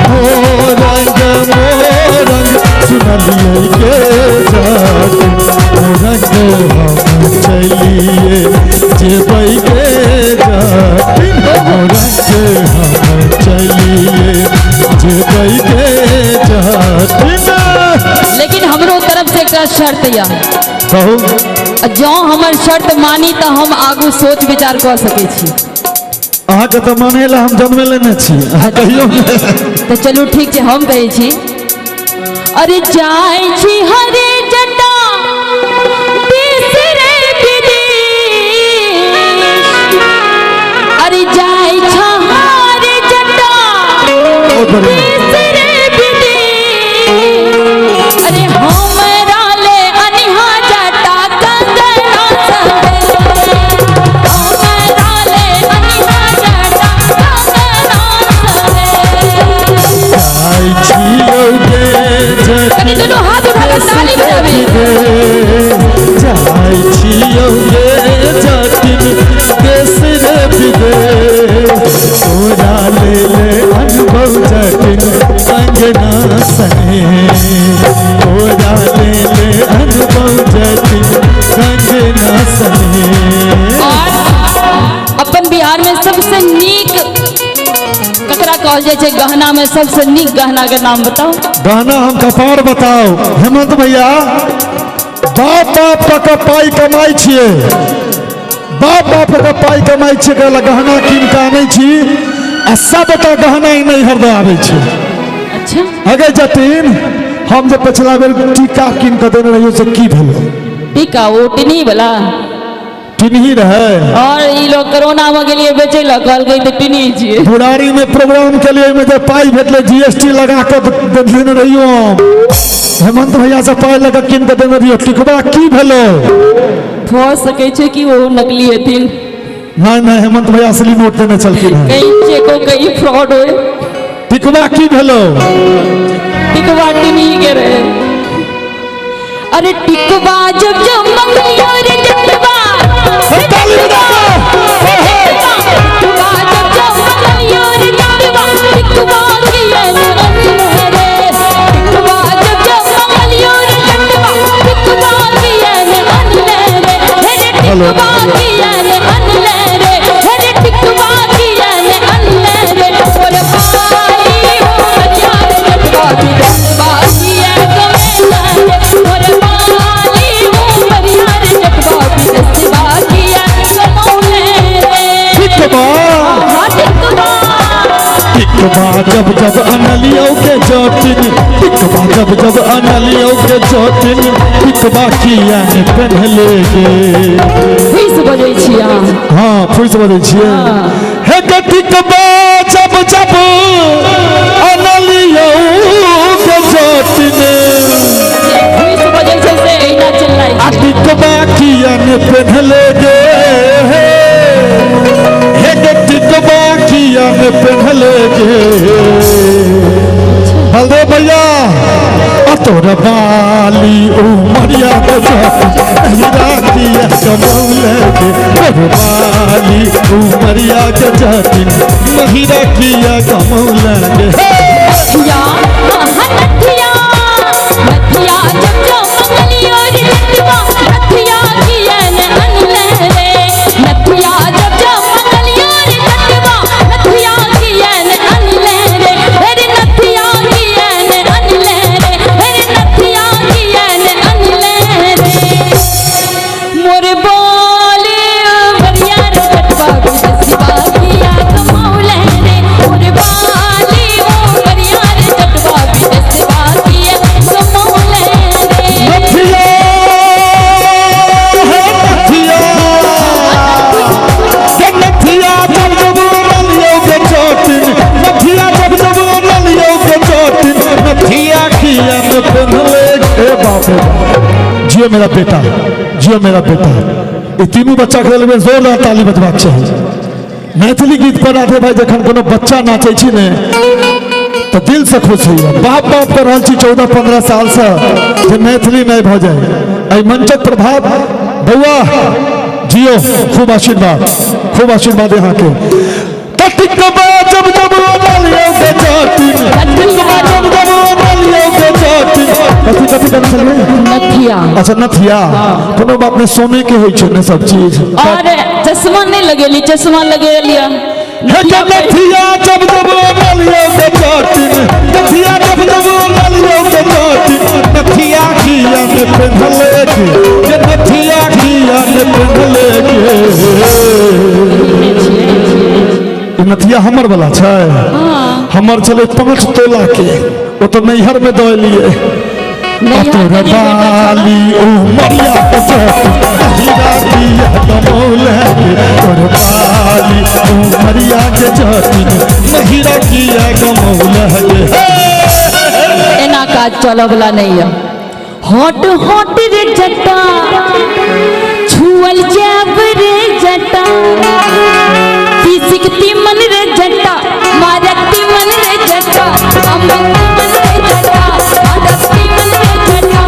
S14: मोरंग मोरंग सुनलियै गे जाति, मोरंग हम चलिए जेबै गे जाति, मोरंग हम चलिए जेबै गे जाति।
S11: लेकिन हमरो तरफ से एकटा शर्त या
S14: कहू।
S11: जँ हमर शर्त मानी तऽ हम आगू सोच विचार कऽ सकै छी।
S14: अहाँके तऽ मानै लए हम जन्मे लेने छी, अहाँ कहियौ।
S11: तऽ चलू ठीक छै, हम कहै छी। अरे जाइ छी हरे जटा बिसरे विदेश, अरे जाइ छ हरे जटा बिसरे विदेश, अरे हमरा ले अनिहा जटा कंगना सवे, हमरा ले अनिहा जटा कंगना सवे।
S14: जाइ छियौ गे
S11: कनी दुनू हाथ उठा कऽ ताली बजाबी।
S14: जाइ छियौ गे जटिन देश रे विदेश, तोरा ले ले अनुभव जटिन कंगना सने, तोरा ले ले अनुभव जटिन कंगना सने।
S11: और अपन बिहार में सबसे नीक ककरा कहल जाइ छै गहना में? सबसे नीक गहना के नाम बताओ।
S14: गहना हम कपार बताओ हेमंत भैया, बाप बाप कऽ पाइ कमाइ छियै, बाप बाप कऽ पाइ कमाइ छियै, गहना कीन कऽ आनै छी। आ सबटा गहना ई नैहर दऽ आबै छै।
S11: अच्छा
S14: अगे जतीन, हम जे पछिला बेर टीका कीन कऽ देने रहियो से की भेलो?
S11: टीका ओ टिनी वाला
S14: टिनही रहे।
S11: और ई लोग कोरोना में गेलिए बेचै लए, कहलकै तऽ टिनी छियै।
S14: बुरारी में प्रोग्राम के लिए ओहिमे जे पाई भेटलै जीएसटी लगा कऽ देने रहियो हम। हेमंत भैया से पाई लगा कीन कऽ देने रहियो। टिकबा की भेलो?
S11: भऽ सकै छै कि ओ नकली हेथिन।
S14: नहीं नहीं, हेमंत भैया असली नोट देने छलखिन हँ।
S11: कहीं चेको कहीं फ्रॉड होय।
S14: टिकबा की भेलो?
S11: टिकबा टिनी के रहे। अरे टिकबा जब जब मंगलियो रे जटवा, टिकबा जब जब मंगलियो रे जटवा, टिकबा किया रे, टिकबा जब जब मंगलियो रे जटवा, टिकबा किया रे अनले रे, हे टिकबा किया रे अनले रे, हे टिकबा किया रे अनले रे, और पाली हो यार जटवा टिकबा किया कमेला रे, और पाली हो यार जटवा टिकबा किया कमौले रे।
S14: टिकबा
S11: टिकबा
S14: टिकबा जब जब अनलियो के जटिन, टिकबा जब जब अनलियो के जटिन, टिकबा किया ने पहनले गे।
S11: फुइस बजै छी अहाँ?
S14: हाँ फुइस बजै छियै। हे गे टिकबा जब जब अनलियो के जटिन,
S11: फुइस बजै छै से एहिना चिल्लाइ
S14: आ टिकबा किया ने पहनले गे, हे गे टिकबा किया ने पहनले गे। बलदेव भैया तोर बाली उमरिया के हीरा किया कमौले गे, तोर बाली उमरिया के जटिन महीरा किया कमौले गे।
S11: नथिया नथिया नथिया जब जब मंगलियो रे जटवा, नथिया किया ने अनले रे, नथिया जब जब मंगलियो रे जटवा, नथिया किया ने अनले रे, हे नथिया किया ने अनले रे, हे नथिया किया ने अनले रे, मोर बोले बरिया रे जटवा बिसवा किया कमौले रे, मोर बाली ओ बरिया रे जटवा बिसवा किया कमौले रे।
S14: नथिया हे नथिया के नथिया जब जब अनलियो के जटिन, नथिया जब जब अनलियो के जटिन, नथिया किया ने पहनले गे। बाप रे बाप, जियो मेरा बेटा, जियो मेरा बेटा। ई तीनू बच्चा के लेल जोरदार ताली बजबाक चाही। मैथिली गीत पर राधे भाई जखन कोनो बच्चा नाचै छी ने तो दिल से खुश होइए। बाप बाप कर रहल छी 14-15 साल से जे मैथिली नहीं भऽ जाए। एहि मंचक प्रभाव बौआ जियो, खूब आशीर्वाद, खूब आशीर्वाद यहाँ के। टिकबा जब जब अनलियो के जटिन, टिकबा जब जब अनलियो के जटिन। कथी कथी गाना छलै?
S11: नथिया।
S14: अच्छा नथिया, कोनो बात नहीं, सोने के होइ छै ने सब चीज।
S11: और चश्मा नहीं लगेली, चश्मा लगेलिया।
S14: नथिया जब जब अनलियो के जटिन, नथिया जब जब अनलियो के जटिन, नथिया किया ने पहनले गे, नथिया किया ने पहनले गे। नथिया हमर वाला छै, हमर छलै 5 तोला के, ओ तो नैहर में दऽ एलियै। तोर बाली उमरिया के हीरा किया कमौले गे, तोर बाली उमरिया के जटिन महीरा किया कमौले गे।
S11: एना काज चलऽ वाला नहीं है। हट हट रे जटा, छुअल जाब रे जटा, पीसिकती मन रे जटा, मारती मन रे जटा, अमती मन रे जटा, मारती मन रे जटा,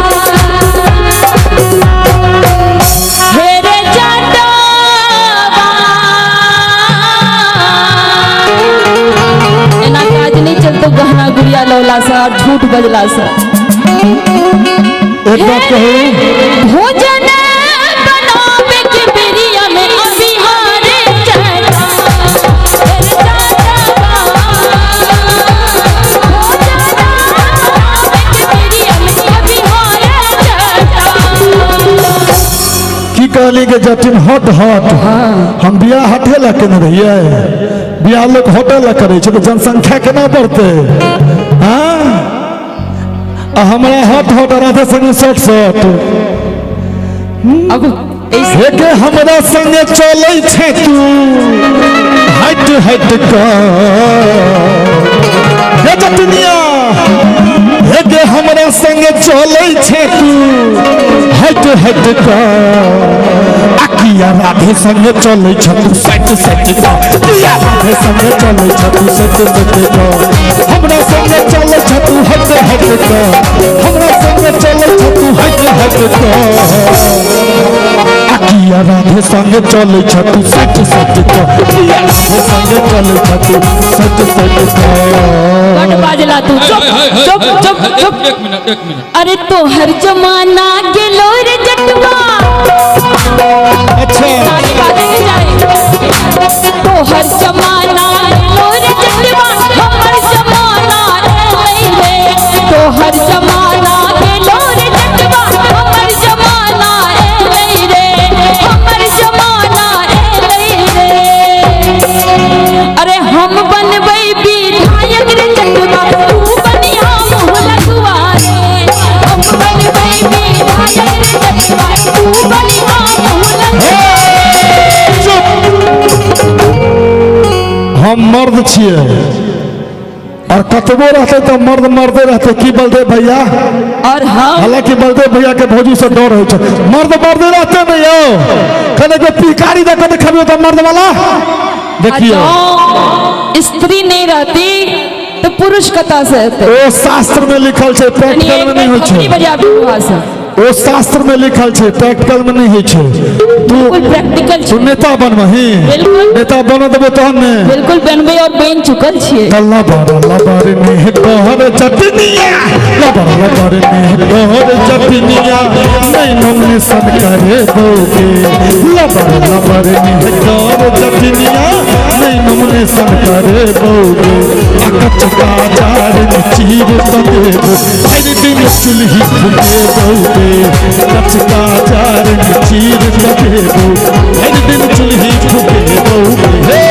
S11: हे रे जटा। एना काज नहीं चलतो गहना गुड़िया लौला सा और झूठ बजला सा।
S14: एक बात कहूं,
S11: भोजन बनावे के बेरिया में अबिहारे जटा, भोजन बनावे के बेरिया में अबिहारे जटा।
S14: की
S15: कहली के जटिन हट हट। हम बियाह हटे ला केने रहियै, बियाह लोक होटल ला करै छै तऽ जनसंख्या केना बढ़तै? हाँ, आ हमरा हट हट राधे संगे सट सट। हे के हमरा संगे चलै छै तू हट हट कऽ, हे जटिनिया, हे के हमरा संगे चलै छै तू हट हट कऽ, आ किया राधे संगे चलै छै तू सट सट कऽ, किया राधे संगे चलै छै तू सट सट कऽ, हमरा संगे चलै छै तू हट हट कऽ, हमरा संगे चलै छै तू हट हट कऽ, आ किया राधे संगे चलै छै तू सट सट कऽ, किया राधे संगे चलै छै तू सट सट कऽ।
S11: बड बाजला तू, चुप चुप चुप चुप।
S8: एक मिनट एक मिनट।
S11: अरे तो हर जमाना गेलो रे जटवा।
S15: अच्छा
S11: तो हर जमाना गेलो रे जटवा, हमर जमाना एलै रे। तो हर जमाना गेलो रे जटवा, हमर जमाना एलै रे, हमर जमाना एलै रे। अरे हम बनबै विधायक रे जटवा, तू बनिहा मुँह लगुआ रे। हम बनबै विधायक रे जटवा, तू बनिहा मुँह लगुआ।
S15: हम मर्द छियै और कतबो रहते तो मर्द मर्दे रहते। की बलदेव भैया?
S11: और हम
S15: हालांकि बलदेव भैया के भौजी से डर होइ छै, मर्द मर्दे रहते नहीं यौ। कने के पिकारी दे के देखबियो तो मर्द वाला देखियो।
S11: स्त्री नहीं रहती तो पुरुष कता से रहते।
S15: ओ शास्त्र में लिखल छै, प्रैक्टिकल में नहीं होइ छै। ओ शास्त्र में लिखल छै, प्रैक्टिकल में नहीं होइ छै। तू
S11: प्रैक्टिकल
S15: तू नेता बनबही, नेता बन देबो तहन ने।
S11: बिल्कुल बनबे और बन चुकल छियै।
S15: लबर लबर में कहर चटनिया, लबर लबर में कहर चटनिया, नहीं नॉमिनेशन करे दोगे। लबर लबर में कहर चटनिया, नहीं नॉमिनेशन करे दोगे। अकच बाजार में चीर तो देबो, हर दिन चुल्ही फूके दोगे। कच बाजार में चीर तो देबो, हर दिन चुल्ही फूके दोगे।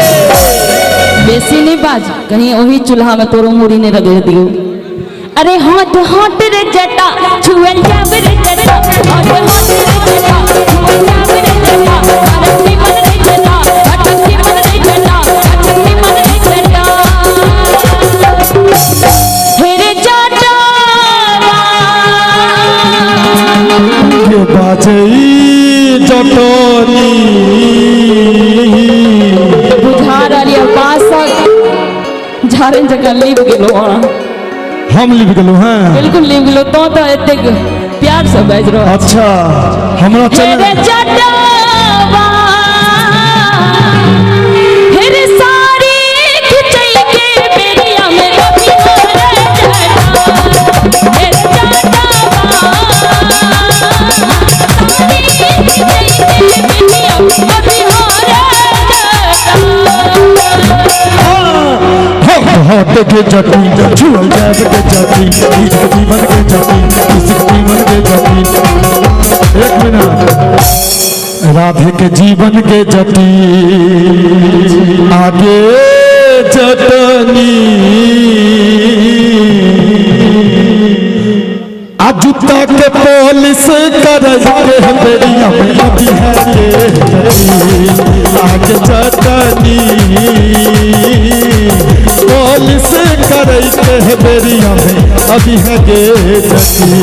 S11: बेसी नहीं बाज, कहीं वही चूल्हा में तोरो मूड़ी ने रगड़ दियो। अरे हट हट रे जटा छुअल जाब रे जटा, हट हट रे जटा छुअल जाब रे जटा, अरे मन रे जटा, अटकी मन रे जटा, अटकी मन रे जटा, हे रे जटा
S15: के बाजे जटनी।
S11: बुझा रहलियै बासक झारन जकाँ लीप गेलो।
S15: हम लीप गेलो? हैं
S11: बिल्कुल लीप गेलो। तो तो एतेक प्यार से बाजि रहल।
S15: अच्छा हमरा चल
S11: हे जटवा, हे रे सारी खिचै के बेरिया में अभी रे जटा, हे रे जटवा, सारी खिचै के बेरिया में अभी रे जटा।
S15: हट के जटी छुअल जाब के जटी, जीवन के जटी, जीवन के जटी। एक मिनट, राधे के जीवन के जटी आगे जटनी, आ जूता के पॉलिश कर के बेरिया में अभी है के जटी, आगे जटनी पॉलिश करे के बेरिया में अभी है के जटी।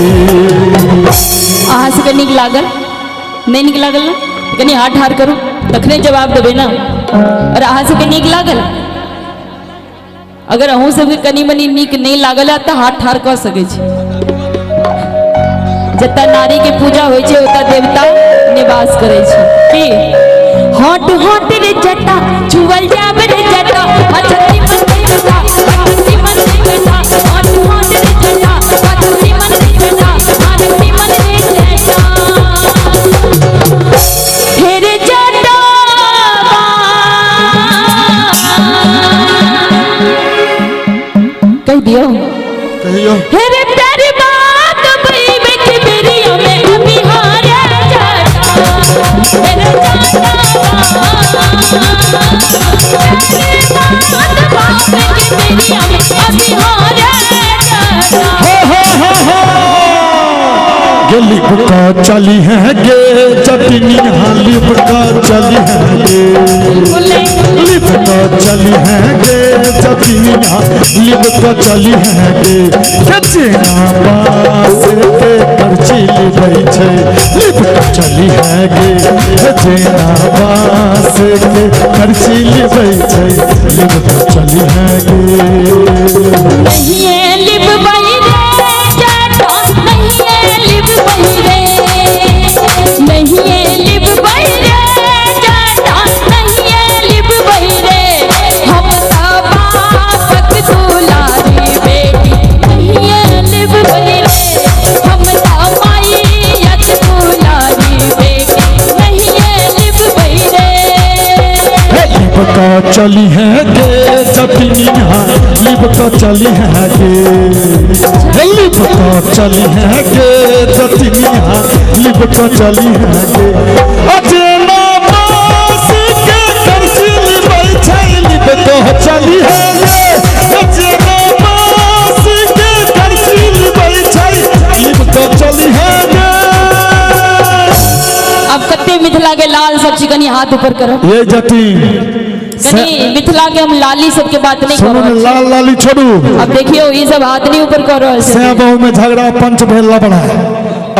S11: अहाँ सबके नीक लागल? नहीं नीक लागल ना? कनी हाथ ठार करू तखने जवाब देबै ना। और अहाँ सबके नीक लागल? अगर अहूँ सबके कनी मनी नीक नहीं लागल है तऽ हाथ ठार कऽ सकै छी। जतऽ नारी के पूजा होइ छै ओतऽ देवता निवास करै छै। की हट हट रे जटा छुअल जाब रे जटा, अछती मन रे जटा, अछती मन रे जटा, हट हट रे जटा, अछती मन रे जटा, अछती मन रे जटा, हे रे जटा। कह दियो
S15: कहियो।
S11: हे रे तेरी बात बई के बेरिया में अभी हारे जटा,
S15: लिपका चली है गे जटिनिया लिपका चली है गे लिपका चली है गे जटिनिया लिपका चली है गे कचना बास के करची लिबै छै लिपका चली है गे कचना बास के करची लिबै छै लिपका चली है गे।
S17: नहीं लिपबै रे जटा नहीं लिपबै रे नहीं लिपबै रे जटा नहीं लिपबै रे हम सब बापक दुलारी बेटी नहीं लिपबै रे हम सब माइयक दुलारी बेटी नहीं लिपबै रे।
S15: लिपका चली है गे जटिनिया लिपका चली है गे लिपका चली है गे जटिनिया लिपका चली है गे अजना बास के करची लिबै छै लिपका चली है गे अजना बास के करची लिबै छै लिपका चली है गे।
S11: अब कते मिथिला के लाल सब छी कनी हाथ ऊपर करो।
S15: ये जटिन
S11: कनी मिथिला के हम लाली सब के बात नहीं
S15: सुनू
S11: करो।
S15: लाल लाली छोड़ू।
S11: अब देखियो ये सब हाथ नहीं ऊपर करो।
S15: सैं बहु में झगड़ा पंच भेल लबड़ा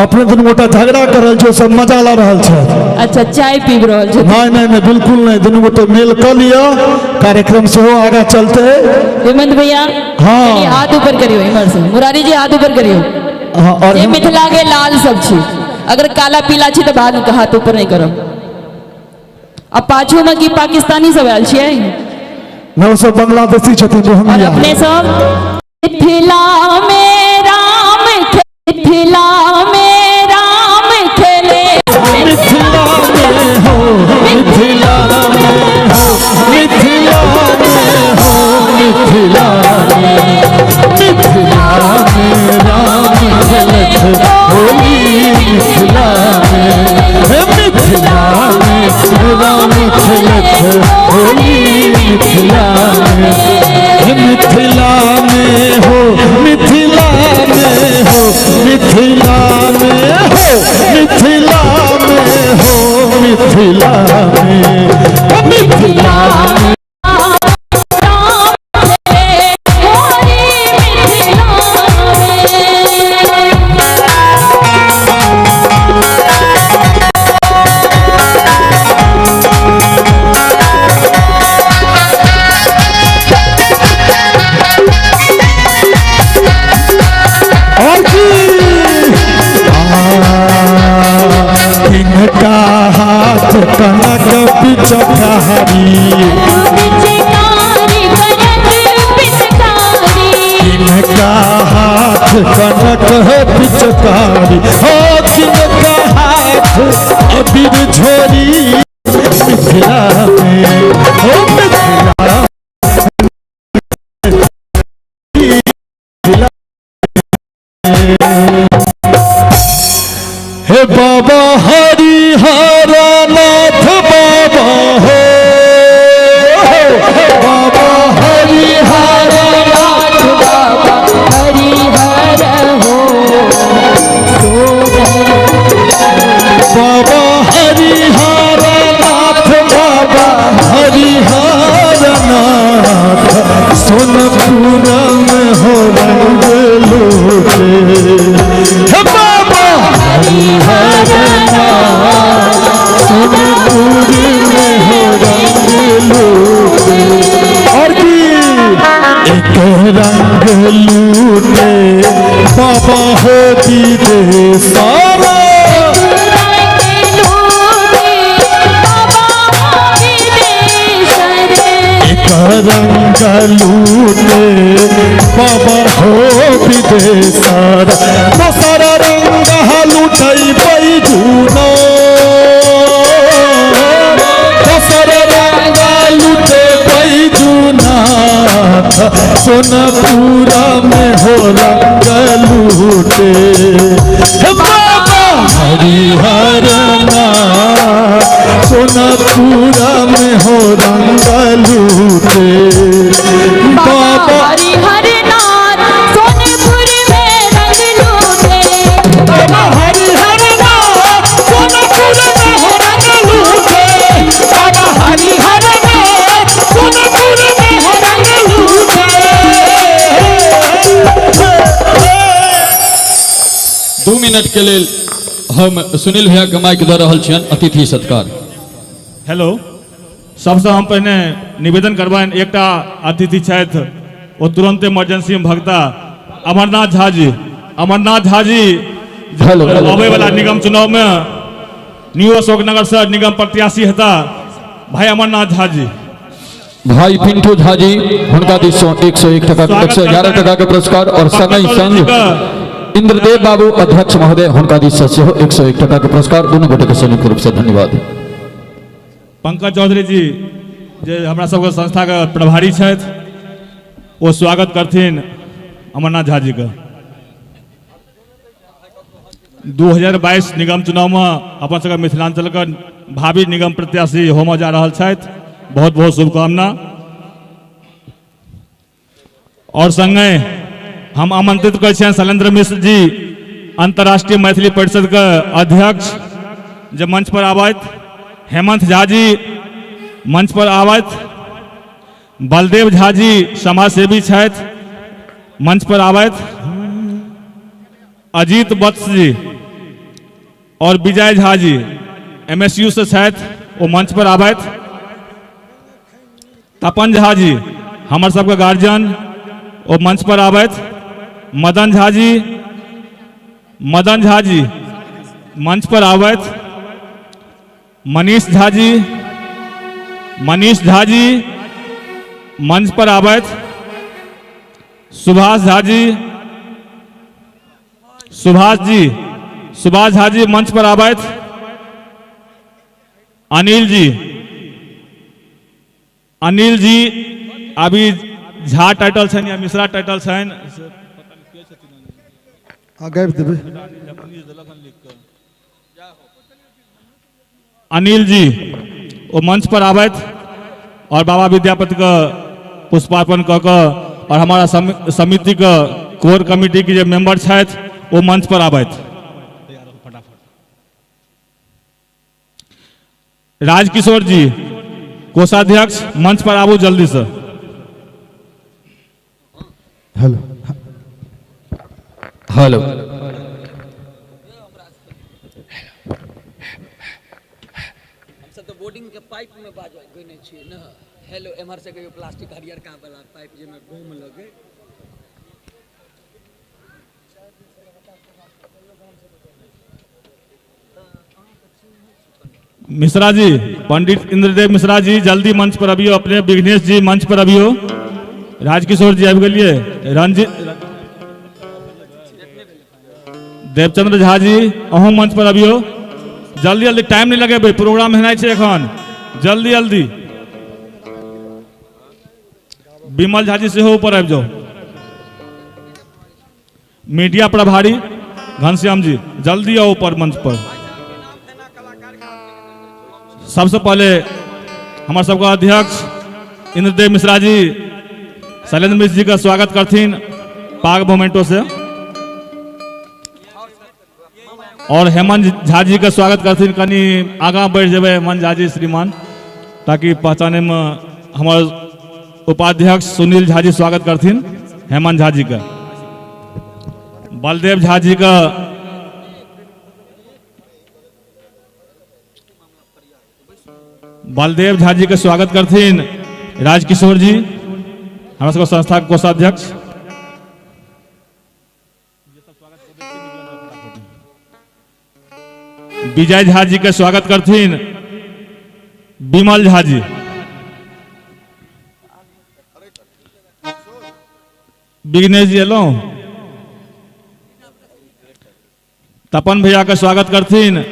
S15: अपने दुनू गोटा झगड़ा कर रहल छै सब मजा ला रहल छै।
S11: अच्छा चाय पीब रहल छै।
S15: नहीं नहीं नहीं बिल्कुल नहीं दुनू गोटे मेल क लिअ कार्यक्रम सेहो आगा चलते।
S11: हेमंत भैया
S15: हाँ
S11: कनी हाथ ऊपर करियो इमहर से मुरारी जी हाथ ऊपर करियो।
S15: हाँ और
S11: जे मिथिला के लाल सब छी अगर काला पीला छी तो बाद में हाथ ऊपर नहीं करो। अब पाछू में की पाकिस्तानी सब आयल छियै
S15: न सब बांग्लादेशी छथिन
S11: और अपने सब मिथिला में राम मिथिला में राम खेले
S15: मिथिला में हो मिथिला में हो मिथिला में हो मिथिला में मिथिला में राम खेलत होली मिथिला में मिथिला में राम खेलत होली मिथिला में मिथिला में हो मिथिला में हो मिथिला में हो मिथिला में हो मिथिला में मिथिला में। इनका हाथ कनक पिचकारी इनका हाथ कनक पिचकारी हो किनका हाथ अबीर झोरी मिथिला में हो मिथिला हे बाबा हरि हर नाथ बाबा हो बाबा हरि हर नाथ
S11: बाबा हरि हर हो
S15: बाबा हरि हर नाथ बाबा हरि हर नाथ सोनपुर में हो रंग लूटे बाबा हरि हर नाथ सोनपुर में हो रंग लूटे और की एक रंग लूटे बाबा हो विदेशारा एक रंग लूटे बाबा हो विदेशारा दोसर रंग लूटै बैजूना दोसर रंग लूटे बैजूनाथ सोनपुरा में हो रंग लूटे बाबा हरि हर नाथ सोनपुरा में हो रंग लूटे बाबा
S11: हरि हर नाथ सोनपुर में रंग लूटे
S15: बाबा हरि हर
S8: 2 मिनट के लेल हम सुनील भैया के माइक दऽ रहल छियनि अतिथि सत्कार।
S3: हेलो, सबसँ हम पहिने निवेदन करबनि, एकटा अतिथि छथि ओ तुरंत इमरजेंसी में भगता, अमरनाथ झा जी। अमरनाथ झा जी
S8: हेलो।
S3: अबै वाला निगम चुनाव में न्यू अशोकनगर से निगम प्रत्याशी हेता भाई अमरनाथ झा जी।
S8: भाई पिंटू झा जी हुनका दिस सँ 101 टका, 111 टका के पुरस्कार और संगहि संग इंद्रदेव बाबू अध्यक्ष महोदय हुनका दिस सँ सेहो 101 टका के पुरस्कार। दुनू गोटे के संयुक्त रूप से धन्यवाद।
S3: पंकज चौधरी जी जे हमरा सबके संस्था के प्रभारी छथि ओ स्वागत करथिन अमरनाथ झा जी के। 2022 निगम चुनाव में अपन सबके मिथिलांचल के भावी निगम प्रत्याशी होमय जा रहल छथि, बहुत बहुत शुभकामना। और संगे हम आमंत्रित करै छियनि शैलेंद्र मिश्र जी, अंतर्राष्ट्रीय मैथिली परिषद के अध्यक्ष, जे मंच पर आबथि। हेमंत झा जी मंच पर आबथि। बलदेव झा जी समाजसेवी छथि, मंच पर आबथि। अजीत वत्स जी और विजय झा जी एमएसयू से छथि, ओ मंच पर आबथि। तपन झा जी हमर सबके गार्जियन, ओ मंच पर आबथि। मदन झा जी, मदन झा जी मंच पर आबथि। मनीष झा जी, मनीष झा जी मंच पर आबथि। सुभाष झा जी, सुभाष जी, सुभाष झा जी मंच पर आबथि। अनिल जी, अनिल जी अभी झा टाइटल छनि या मिश्रा टाइटल छनि,
S14: गाबि देबै।
S3: अनिल जी ओ मंच पर आबथि और बाबा विद्यापति के पुष्पार्पण कऽ कऽ और हमारा समिति के कोर कमिटी के जे मेंबर छथि ओ मंच पर आबथि। राजकिशोर जी कोषाध्यक्ष मंच पर आबू जल्दी से।
S14: हेलो
S8: हेलो,
S7: हमसब तऽ बोर्डिंग के पाइप में बाजऽ गने छियै ने। हेलो, एम्हर से कहियो प्लास्टिक हरियरका वाला पाइप जाहिमे गोम लगे।
S3: मिश्रा जी, पंडित इंद्रदेव मिश्रा जी जल्दी मंच पर अबियो। अपने विघ्नेश जी मंच पर अबियो। राजकिशोर जी आबि गेलियै। रंजित देवचंद्र झा जी अहूँ मंच पर अबियो। जल्दी जल्दी, टाइम नहीं लगेबै, प्रोग्राम हेनाइ छै एखन, जल्दी जल्दी। विमल झा जी सेहो ऊपर आबि जाउ। मीडिया प्रभारी घनश्याम जी जल्दी आओ ऊपर मंच पर। सबसे पहले हमारे सबका अध्यक्ष इंद्रदेव मिश्रा जी शैलेंद्र मिश्र जी का स्वागत करथिन पाग मोमेंटो से, और हेमंत झा जी का स्वागत करथिन। कनी आगा बढ़ जेबै हेमंत झा जी श्रीमान, ताकि पहचाने में हमारे उपाध्यक्ष सुनील झा जी स्वागत करथिन हेमंत झा जी का। बलदेव झा जी का बलदेव झा जी के स्वागत करथिन राजकिशोर जी हमारा सबके संस्था के कोषाध्यक्ष। विजय झा जी के स्वागत करथिन विमल झा जी। विघ्नेश जी एलहुँ। तपन भैया के स्वागत करथिन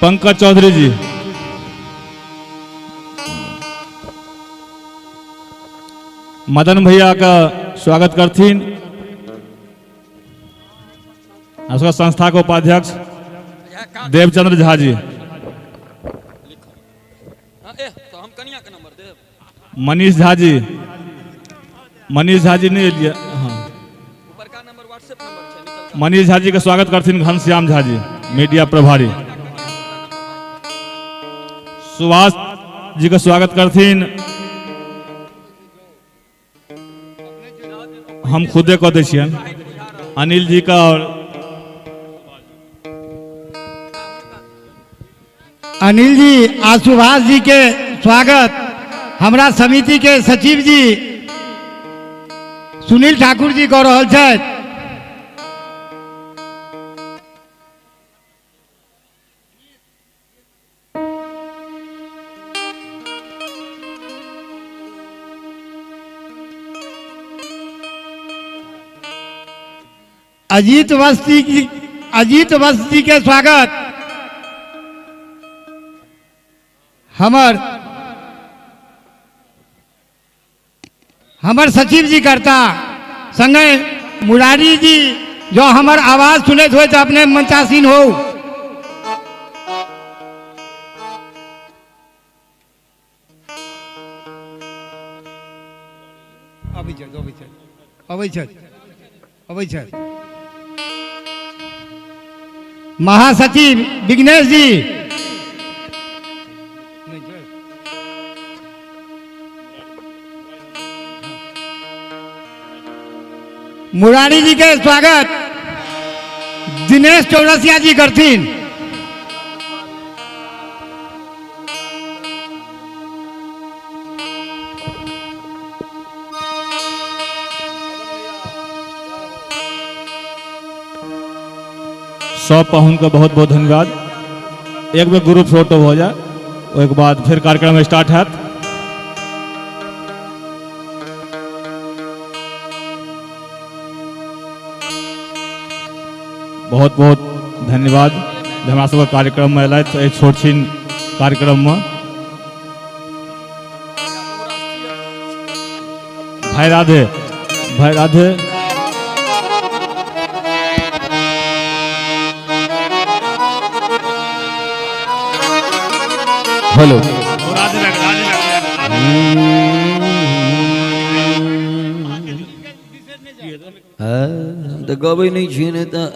S3: पंकज चौधरी जी। मदन भैया का स्वागत करथिन उसका संस्था के उपाध्यक्ष देवचंद्र झा जी। मनीष झा जी, मनीष झा जी नहीं लिए, हाँ मनीष झा जी का स्वागत करथिन घनश्याम झा जी मीडिया प्रभारी। सुभाष जी का स्वागत करथिन, हम खुदे कह दै छियनि। अनिल जी का और
S20: अनिल जी आ सुभाष जी के स्वागत हमरा समिति के सचिव जी सुनील ठाकुर जी कऽ रहल छथि। अजीत वस्ती की अजीत वस्ती के स्वागत हमर हमर सचिव जी करता, संगे मुरारी जी जो हमर आवाज सुनैत हो तो अपने मंचासीन हो। अबै छथि अबै छथि अबै छथि अबै छथि महासचिव विघ्नेश जी। मुरारी जी के स्वागत दिनेश चौरसिया जी करथिन।
S3: सब पाहुन का बहुत बहुत धन्यवाद। एक बेर ग्रुप फोटो हो जाए, ओहिके बाद फिर कार्यक्रम स्टार्ट हैत। बहुत बहुत धन्यवाद जे हमरा सबके कार्यक्रम में अयलथि एहि छोट छिन कार्यक्रम में। भाई राधे, भाई राधे।
S8: हेलो हम तऽ गबै नहि छियै ने तऽ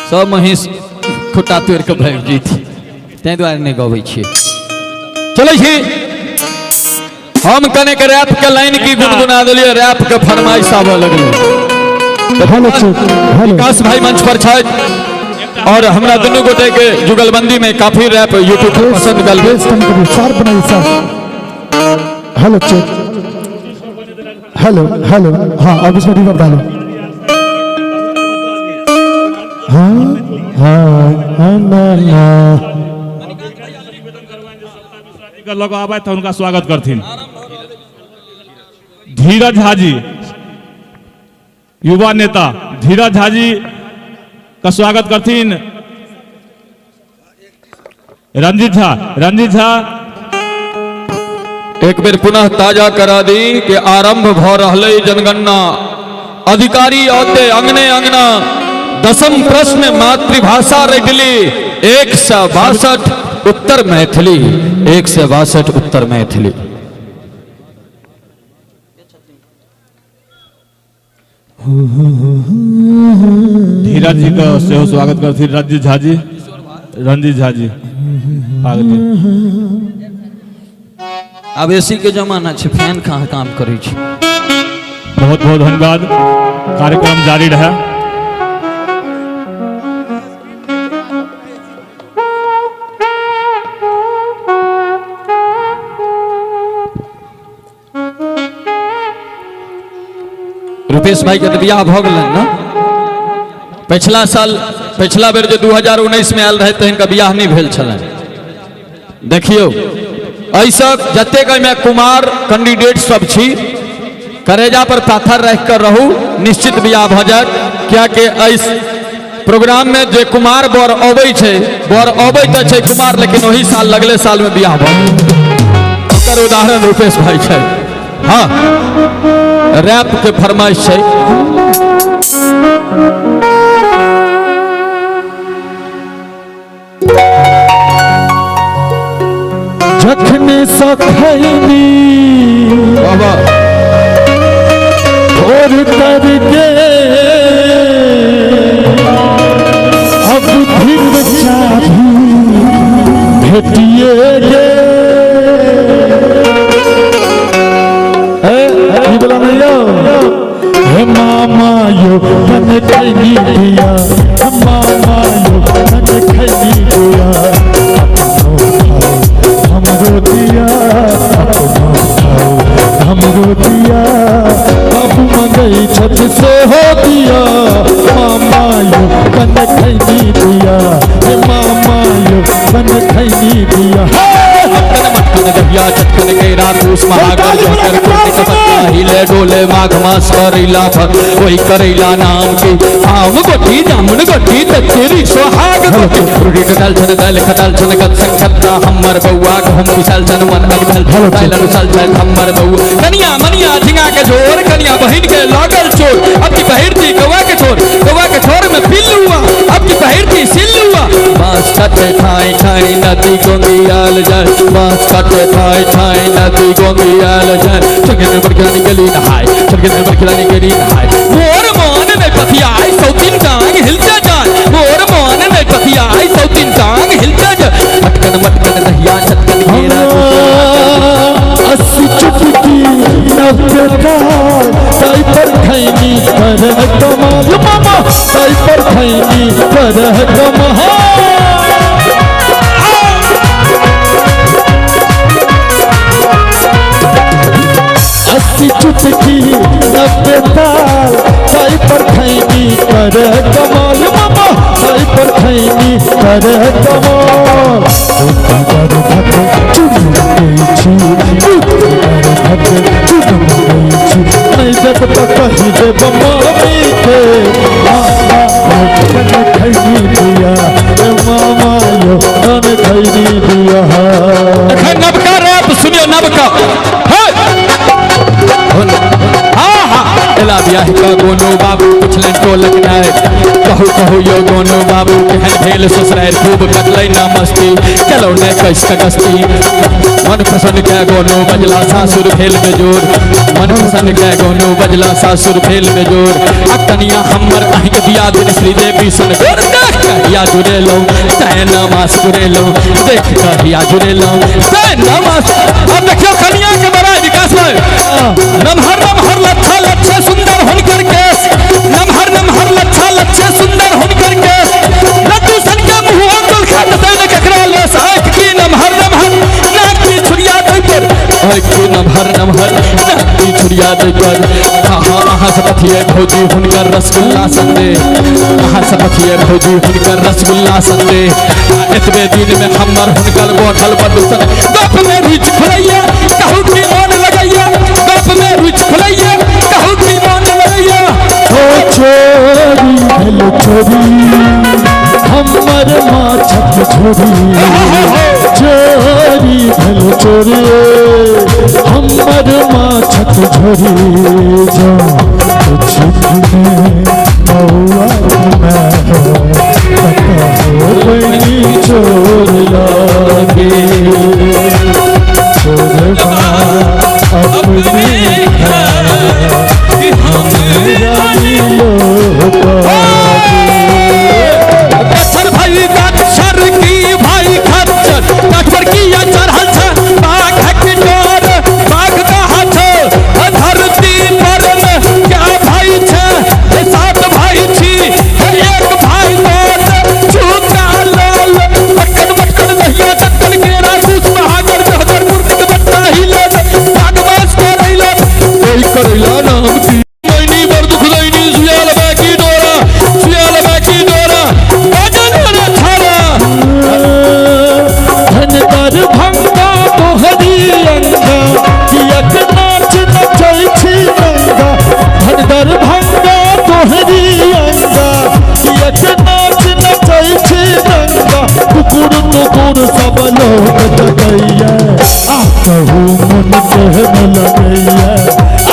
S8: सब महींस खुट्टा तोड़ि कऽ भागि जैती, ताहि दुआरे नहि गबै छियै। चलै छी हम कनेक रैप के लाइन की गुनगुना देलियै, रैप के फरमाइश आबऽ लगलै। विकास भाई मंच पर छथि और हमरा दुनू गोटे के जुगलबंदी में काफी रैप यूट्यूब पर पसंद कल गेल।
S14: हेलो चेक, हेलो हेलो, हाँ अब इसमें रिवर्ब डालो। हाँ हाँ हाँ ना ना
S3: लग आबै तऽ हुनका स्वागत करथिन। धीरज झा जी, युवा नेता धीरज झा जी का स्वागत करथिन। रंजीत झा, रंजीत झा।
S8: एक बेर पुनः ताजा करा दी कि आरंभ भ रहलै जनगणना, अधिकारी औते अंगने अंगना, दसम प्रश्न मातृभाषा रटली, 162 उत्तर मैथिली, 162 उत्तर मैथिली।
S3: धीरज जी का सेहो स्वागत करथिन रंजीत झा जी, रंजीत झा जी।
S7: आब एसी के जमाना छै, फैन कहाँ काम करै छै।
S3: बहुत बहुत धन्यवाद। कार्यक्रम जारी रहे।
S8: रुपेश भाई के तऽ बियाह भऽ गेलनि ने? पिछला साल, पिछला बेर जे 2019 में आयल रहे तऽ हिनका बियाह नहि भेल छलनि। देखियौ एहिसँ जतेक एहिमे कुमार कैंडिडेट सब छी, करेजा पर पाथर राखि कऽ रहू, निश्चित बियाह भऽ जायत। कियाकि एहि प्रोग्राम में जे कुमार बर अबै छै, बर अबै तऽ छै कुमार, लेकिन ओही साल लगले साल में बियाह भऽ गेल। ओकर उदाहरण रुपेश भाई छै। हाँ रैप के फरमाइश छै।
S15: जखने सखैनी
S8: बाबा
S15: भोर करके अब दिन चाभी भेटिए गे। ए की बोला नहीं यो? हे मामा यो हो दिया मामा यो बन खैनी दिया हे मामा यो बन खैनी दिया।
S8: मटकन दहिया चटकन केरा पूस महागर जोकर कुंड कपत्ता हिले डोले माघ मास करैला फल वही करैला नाम की आम गोटी जामुन गोटी तेरी सोहाग गोटी रुटी टटल छन दल खटल छन गत संखत्ता हमर बउआ गहुम पिसल छन मन अगल दाइल अनुसल छन हमर बउआ कनिया मनिया झिंगा के झोर कनिया बहिन के लागल चोर अब की पहिरती गवा के छोर गवा के छोर में पिल्लुआ अब की पहिरती सिल्लुआ बांस काटे ठाई ठाई नदी गोंदियाल जाए बांस काटे ठाई ठाई नदी गोंदियाल जाए चरखे में बरखिलानी गली नहाए चरखे में बरखिलानी गली नहाए मोर मान में पथियाई सौतीन टांग हिलते जाए मोर मान में पथियाई सौतीन टांग हिलते जाए मटकन मटकन दहिया चटकन घेरा
S15: 80 चुटकी 90 ताल ताई पर खैनी कर कमाल मामा ताई पर खैनी कर कमाल। 80 चुटकी 90 ताल ताई पर खैनी कर कमाल मामा ताई पर खैनी कर कमाल। नहीं देब तो कही देब मामी के मामा बन खैनी दिया मामा यो बन खैनी दिया।
S8: नबका रैप सुनियो नबका हाँ हाँ एला बियाह का गोनू बाबू पुछलन टोलक नाय कहू कहू यो गोनू बाबू केहन भेल ससुरारि खूब कटलै ना मस्ती चलो ने कस के गस्ती मन प्रसन्न के गोनू बजला सासुर भेल बेजोर मन प्रसन्न के गोनू बजला सासुर भेल बेजोर आ कनिया हमर अहिं के दिया दिन श्रीदेवी सन गोर देख कहिया जुड़ेलौं तैं ना मास जुड़ेलौं देख कहिया जुड़ेलौं तैं ना मास। अब देखियो कनिया के बड़ाई विकास भाई नमहर नमहर लच्छा लच्छे सुंदर हुनकर केस नमहर नमहर लच्छा लच्छे सुंदर हुनकर केस लड्डू सन के मुँह अंगुल खाट दैन ककरा लेस आँख की नमहर नमहर नाक की छुरिया दै पर आँख की नमहर नमहर नाक की छुरिया दै पर। हाँ हाँ अहाँ सपथिए भौजी हुनकर रसगुल्ला संदे अहाँ सपथिए भौजी हुनकर रसगुल्ला संदे एतबे दिन में हमर हुनकर बढ़ल प्रदूषण गप में रुचि खुलैया कहू की मन लगैया गप में रुचि खुलैया कहू की मन लगैया।
S15: हो चोरी भेल चोरी हमर माछक झोरी चोरी भेल चोरी हमर माछक झोरी जो बउआ में चोर लागे चोरबा अपने
S8: खच्चर भाई खच्चर की भाई खच्चर खच्चर किया चढ़ल छ बाघक डोर बाघ कहाँ छ धरती पर क्या भाई छ 7 भाई छी एक भाई तोर झूठा लाल मटकन मटकन दहिया चटकन केरा कुछ महागर जहर मुर्तिक बट्टा हिले बागवास करैला कोई करैला नाम की मैनी बड़ दुख दैनी सुयाल बाकी डोरा सुयाल बाकी डोरा बाजन रे छाड़ा
S15: धन दर भंगा तोहरी अंगा कियक नाच नचै छी नंगा धन दर भंगा तोहरी अंगा कियक नाच नचै छी नंगा कुकुर कुकुर सब लोग तकैया आ कहू मन केहन लगैया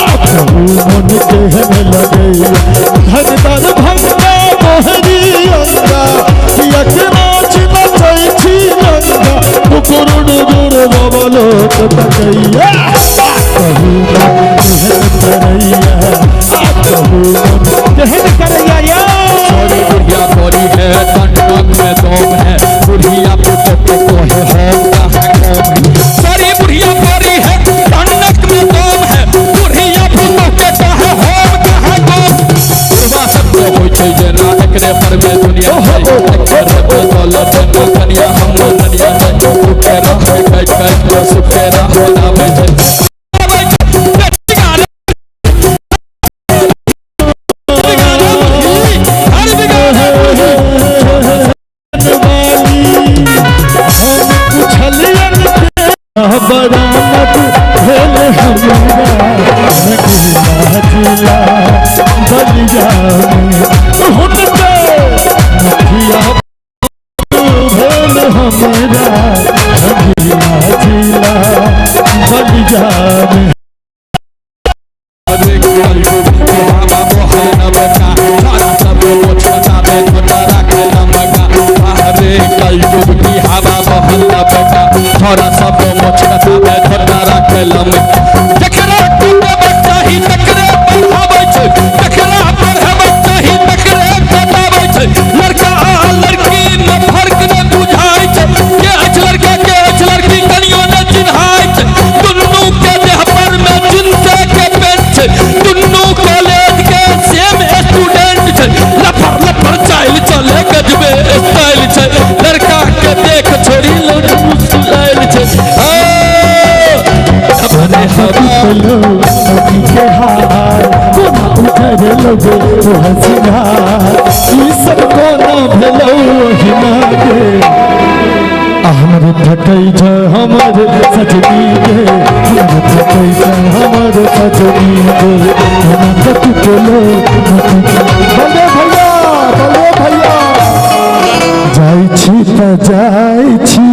S15: आ कहू मन केहन लगैया धन दर भंगा तोहरी अंगा कियक नाच नचै छी नंगा कुकुर कुकुर सब लोग तकैया आ कहू मन केहन करैया आ कहू मन केहन करैया या।
S8: छोरी बुढ़िया बोरी है टंडक में दम है बुढ़िया पुतों के कोहे हम कहाँ कम है छोरी बुढ़िया बोरी है टंडक में दम है बुढ़िया पुतों के कहे हम कहाँ कम बुढ़वा सबके होई छै जेना एकरे पर में दुनिया छै एकरे पर दौलत जेना कनिया हमर ननिया छै सुखे रह काटि काटि के सुखे रह बनाबै छै।
S15: बरामद भेल हमरा रंगीला जिला बलिया में हुनके मुखिया भेल हमरा रंगीला जिला बलिया में।
S8: थोड़ा सब मोछता थोड़ा रखलम जकरा टूटबक चाही तकरे बढ़ाबै छै, जकरा बढ़ाबक चाही तकरे घटाबै छै। लड़का आ लड़की में फर्क नहि बुझाइ छै, के अछि लड़का के अछि लड़की कनियो नहि चिन्हाइ छै। दुनू के देह पर में जिनसे के पेंट छै, दुनू कॉलेज के सेम स्टूडेंट छै। लफर लफर चालि चले गजबे स्टाइल छै, लड़का के देख छोड़ी लौट मुस्कुराइल छै।
S15: सब कोना भेलौ हिना गे, हमर थकै छै हमर सजनी गे, हमर थकै छै हमर सजनी गे। कोना टूटलो बलदेव भैया, बलदेव भैया जाइ छी तऽ जाइ छी,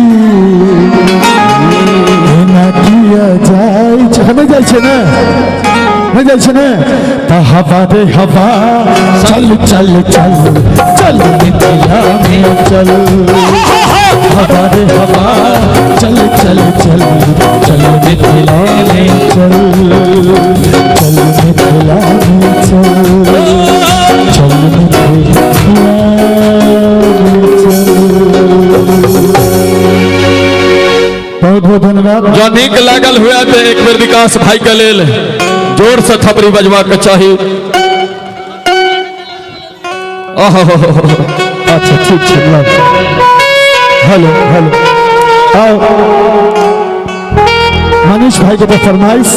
S15: एना किया जाइ छी? हमे जाइ छियै ने, नहि जाइ छियै ने? तऽ हवा रे हवा चल चल चल चल मिथिला में चल, हवा रे हवा चल चल चल चल मिथिला में चल, चल मिथिला में चल, चल मिथिला में चल। बहुत बहुत धन्यवाद।
S8: जो नीक लागल हुए तो एक बेर विकास भाई के लेल जोर से थपड़ी बजवा के चाही।
S15: अच्छा ठीक छै, हेलो हेलो आओ मनीष भाई के फरमाइश,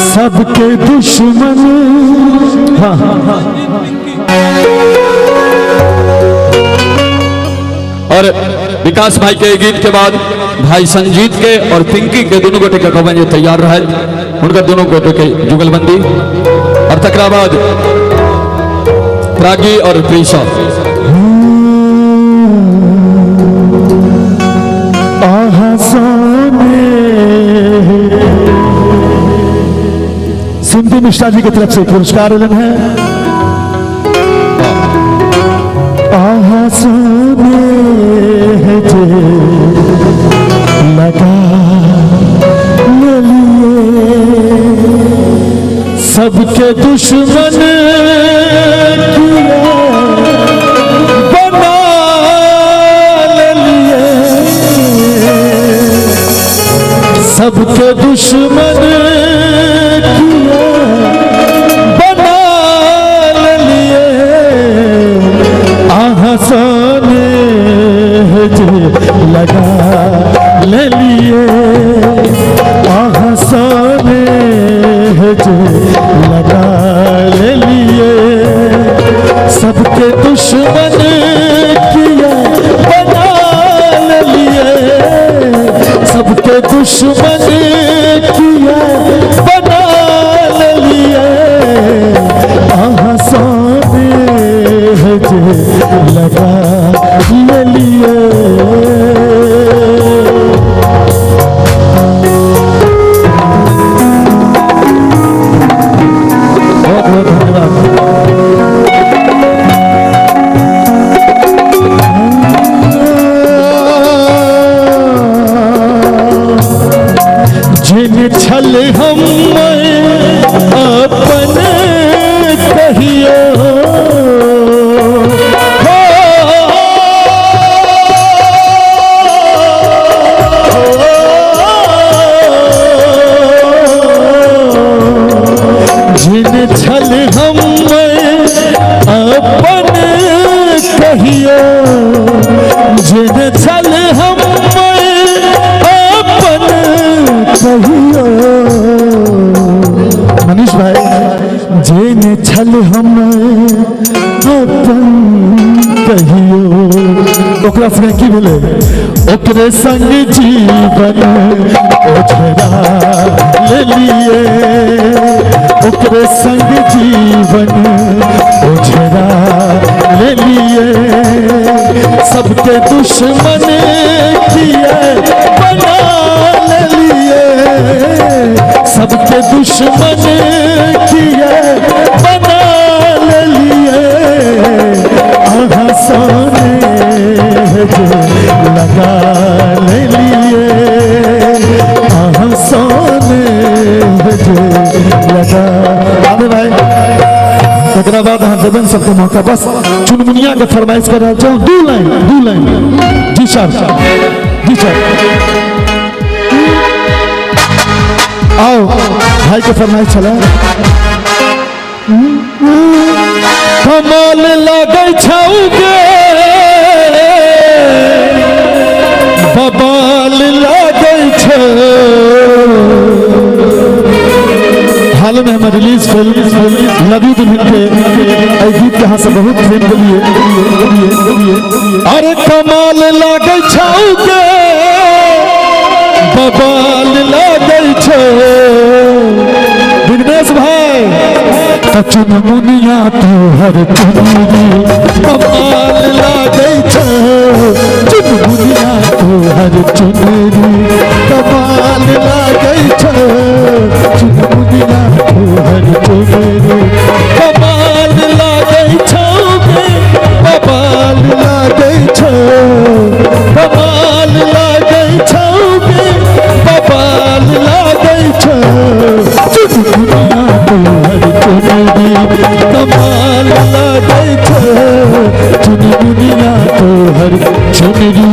S15: सबके दुश्मन। हाँ हाँ।
S8: और विकास भाई के गीत के बाद भाई संजीत के और पिंकी के दोनों गोटे के कहबनि जे तैयार रहे, हुनकर दोनों गोटे के जुगलबंदी। और तकरा बाद प्रागी और प्रीशा।
S15: सिंधु मिश्रा जी की तरफ से पुरस्कार एलन है। आहा सोने जे लगा ले लिए, सबके दुश्मन किया बना ले लिए, सबके दुश्मन किया बना ले लिए। आहा सोने जे लगा ले लिए, आहा सोने जे लगा ले लिए, सबके दुश्मन किया बना ले लिए, सबके दुश्मन किया बना ले लिए। आहा सोने जे लगा ले लिए। बहुत बहुत धन्यवाद। जिन छल हम अपन कहियो, जिन छल हम अपन कहियो, जिन छल हम अपन कहियो। मनीष भाई जिन छल हम अपन कहियो, ओकरा संगे की भेलै ओकरे संग जीवन ओझरा लेलिए ओकरे संग जीवन ओझरा लेलिए सबके दुश्मन किए बना लेलिए सबके दुश्मन किए बना लेलिए अहाँ सोने जे लगा लेलिए अहाँ सोने जे लगा। आबे भाई तकरा बाद अहाँ देबनि सबके मौका बस चुनमुनिया के फरमाइश कर रहल छौ दू लाइन जी सर जी सर आओ भाई के फरमाइश छलै कमाल लगै छौ गे बबाल लगै छौ। हाल में हमारे रिलीज फिल्म लवी दुल्हन के एहि गीत के अहाँ सब बहुत प्रेम देलिए। अरे कमाल लगै छौ गे बबाल लगै छौ विघ्नेश भाई चुनमुनिया तोहर चुनरी कमाल लागै छौ चुनमुनिया तोहर चुनरी कमाल लागै छौ चुनमुनिया तोहर चुनरी कमाल लागै छौ गे बबाल लागै छौ कमाल लागै छौ गे बबाल लागै छौ चुनमुनिया तोहर चुनरी कमाल लागै छौ चुनमुनिया तोहर चुनरी।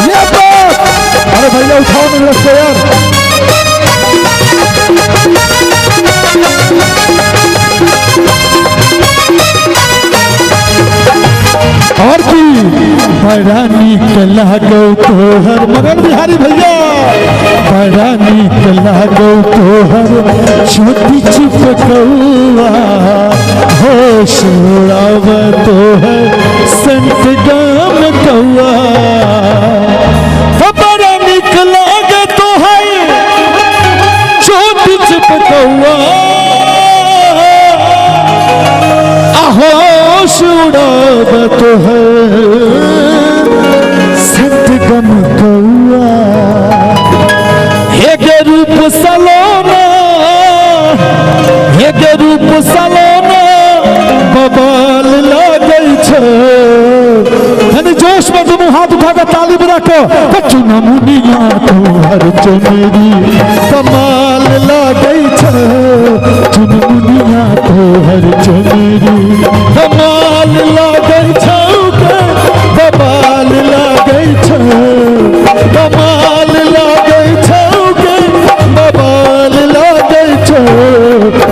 S15: ये बात अरे भैया उठाओ मेरे रस्ते यार। और की बड़ा नीक लागौ तोहर मगन बिहारी भैया बड़ा नीक लागौ तोहर छोटी चिपकौआ होश उड़ाव तोहर संत गाम कौआ बड़ा नीक लागे तोहर छोटी चिपकौआ होश उड़ाव तोहर संत गम कौआ हे गे रूप सलोना हे गे रूप सलोना बबाल लागै छौ। यानी जोश में दुनू हाथ उठा के ताली बजा के चुनमुनिया तोहर चुनरी कमाल लागै छौ चुनमुनिया तोहर चुनरी कमाल लागै छौ गे बबाल लागै छौ कमाल लागै छौ गे बबाल लागै छौ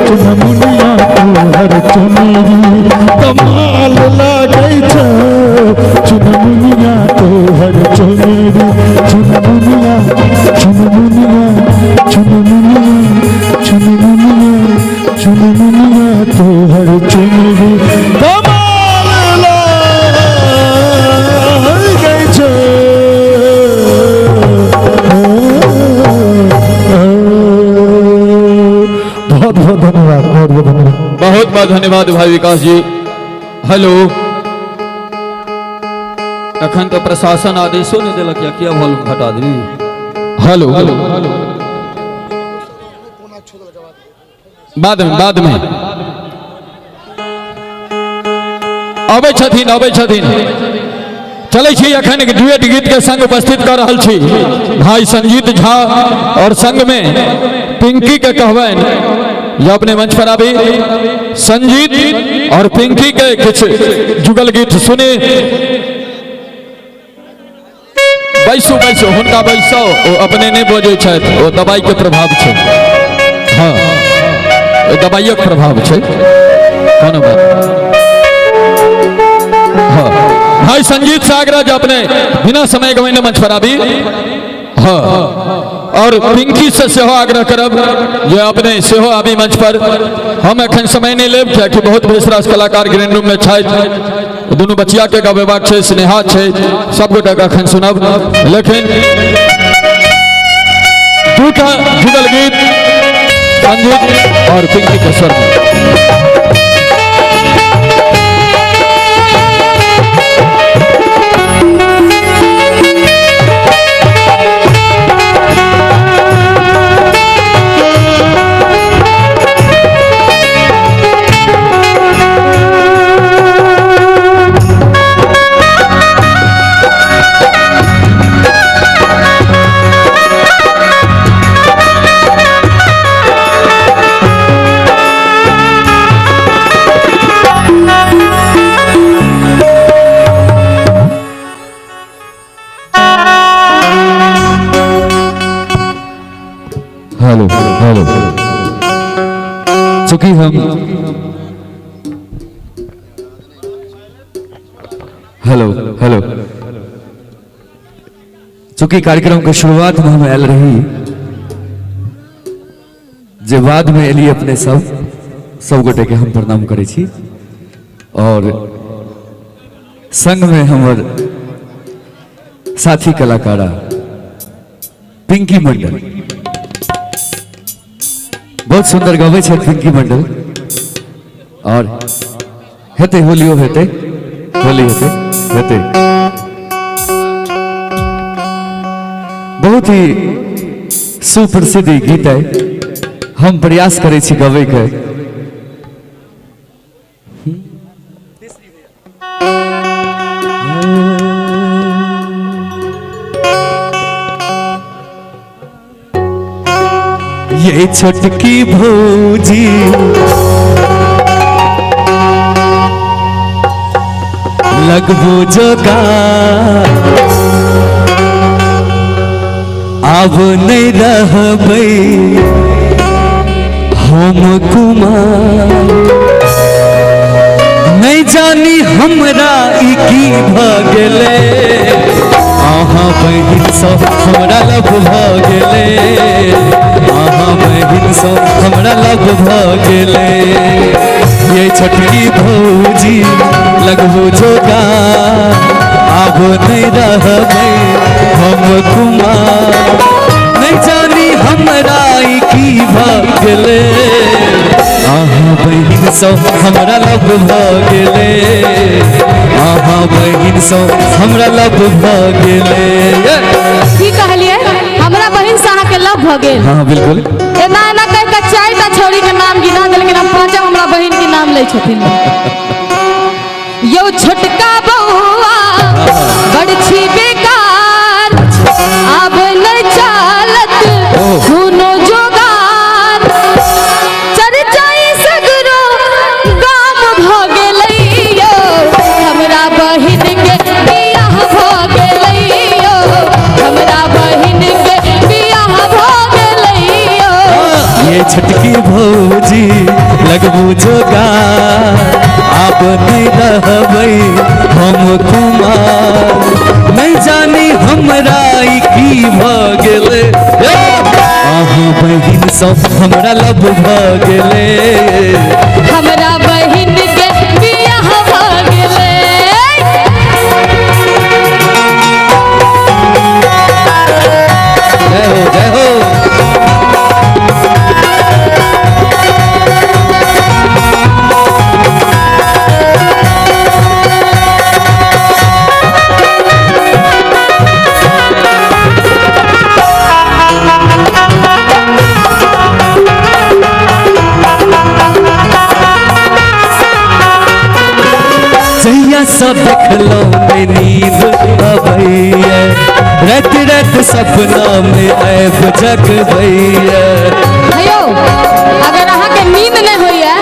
S15: चुनमुनिया तोहर चुनरी कमाल लागै छौ चुनमुनिया तोहर चुनरी चुनमुनिया चुनमुनिया चुनमुनिया चुनमुनिया चुनमुनिया तोहर चुनरी कमाल लागै छौ। बहुत बहुत धन्यवाद बहुत बहुत धन्यवाद
S8: बहुत बहुत धन्यवाद भाई विकास जी। हेलो अखन तो प्रशासन आदेशो नहीं दिलक या किया वॉल्यूम घटा दी। हेलो बाद में अबै छथिन चलै छी अखन एक डुएट गीत के संग उपस्थित कर रहल छी भाई संजीत झा और संग में पिंकी के कहबनि जे अपने मंच पर आबी संजीत और पिंकी के किछु जुगल गीत सुनी। बैसू बैसू हुनका बैसो ओ अपने नहीं बजै छथि ओ दवाई के प्रभाव छै। हाँ ओ दवाइयक प्रभाव छै कोनो बात। हाँ भाई संजीत सागरा जो अपने बिना समय गवाने मंच पर आबी। हाँ, और पिंकी से सेहो आग्रह करब जे अपने सेहो आबी मंच पर। हम एखन समय नहीं लेब कियाकि बहुत बेस रास कलाकार ग्रीन रूम में छथि, दुनू बचिया के गबेबाक छै, स्नेहा छै, सब गोटा के एखन सुनब। लेकिन दूटा जुगल गीत संजीत और पिंकी के स्वर में।
S1: हेलो हेलो, चूंकि हम हेलो हेलो चूंकि कार्यक्रम के शुरुआत में हम आयल रही, जे बाद में एली अपने सब सब गोटे के हम प्रणाम करै छी। और संग में हमर साथी कलाकारा पिंकी मंडल, बहुत सुंदर गबै छै पिंकी मंडल। और हेतै होलियो, हेतै होली, हेतै हेतै। बहुत ही सुप्रसिद्ध गीत है, हम प्रयास करै छी गबै के। ये छोटकी भौजी लगबो जोगा, आब नहीं रहबै हम कुमार, नहीं जानी हमरा ई की भ गेलै, अहाँ बहिन सँ हमरा लव भ गेलै, अहाँ बहिन सँ हमरा लव भ गेलै। ये छोटकी भौजी लगबो जोगा, आब नहीं रहबै हम कुमार, नहीं जानी हमरा ई की भ गेलै, अहाँ बहिन सँ हमरा लव भ गेलै, अहाँ बहिन सँ हमरा लव भ गेलै।
S11: की कहलिए? हमरा बहिन से अहाँके लव भ गेल?
S1: हाँ बिल्कुल।
S11: एना एना कहि के 4टा छौड़ी के नाम गिना देलखिन, हम 5 हमरा बहिन के नाम लै छथिन। यौ छोटका बौआ बड़ छी बेकार, आब नहीं चलत कोनो जोगार, चर्चा सगरो गाम भ गेलै यौ, हमरा बहिन के बियाह भ गेलै यौ, हमरा बहिन के बियाह भ गेलै यौ।
S1: ये छोटकी भौजी लगबू जोगार, आब नहीं रहबै हम कुमार, नहीं जानी हमरा ई की भ गेलै, अहाँ बहिन सँ हमरा लव भ गेलै,
S11: हमरा बहिन के बियाह भ गेलै।
S1: जय हो जय हो। जहिया सब देखलो में नींद अबैया, रात रात सपना में आब जगबैया।
S11: हेयो, अगर अहाँ के नींद नहीं होइए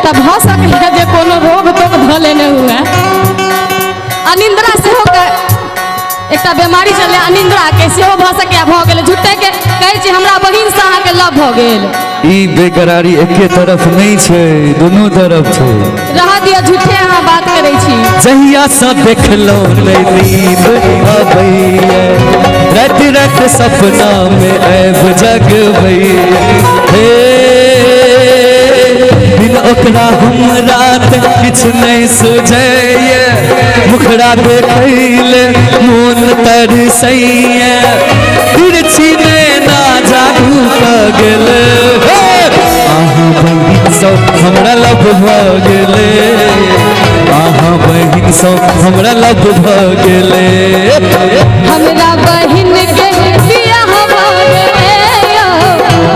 S11: तब भऽ सकैए जे कोनो रोग तोग धऽ लेने हुए। अनिंद्रा सेहो एकटा बीमारी चले अनिंद्रा के सेहो भऽ सकैए भऽ गेलै। झूठे के कहै छी हमरा बहिन से अहाँके लव भऽ गेल।
S1: ई बेकरारी एके तरफ नहीं छै, दोनों तरफ छै।
S11: रह दिया, झूठे अहाँ बात करै छी।
S1: जहिया सब देखलो नहीं नींद अबैया,
S2: राति राति सपना में आबि जगबैया। हे बिन ओकरा हमरा त किछु नहि सुझैया, मुखड़ा देखैले मोन तरसैया, तिरछी नैना जादू कऽ गेलै। अहाँ बहिन सब हमरा लव भऽ गेलै, अहाँ बहिन सब हमरा लव भऽ गेलै।
S9: हमरा बहिन के बियाह भऽ गेलै,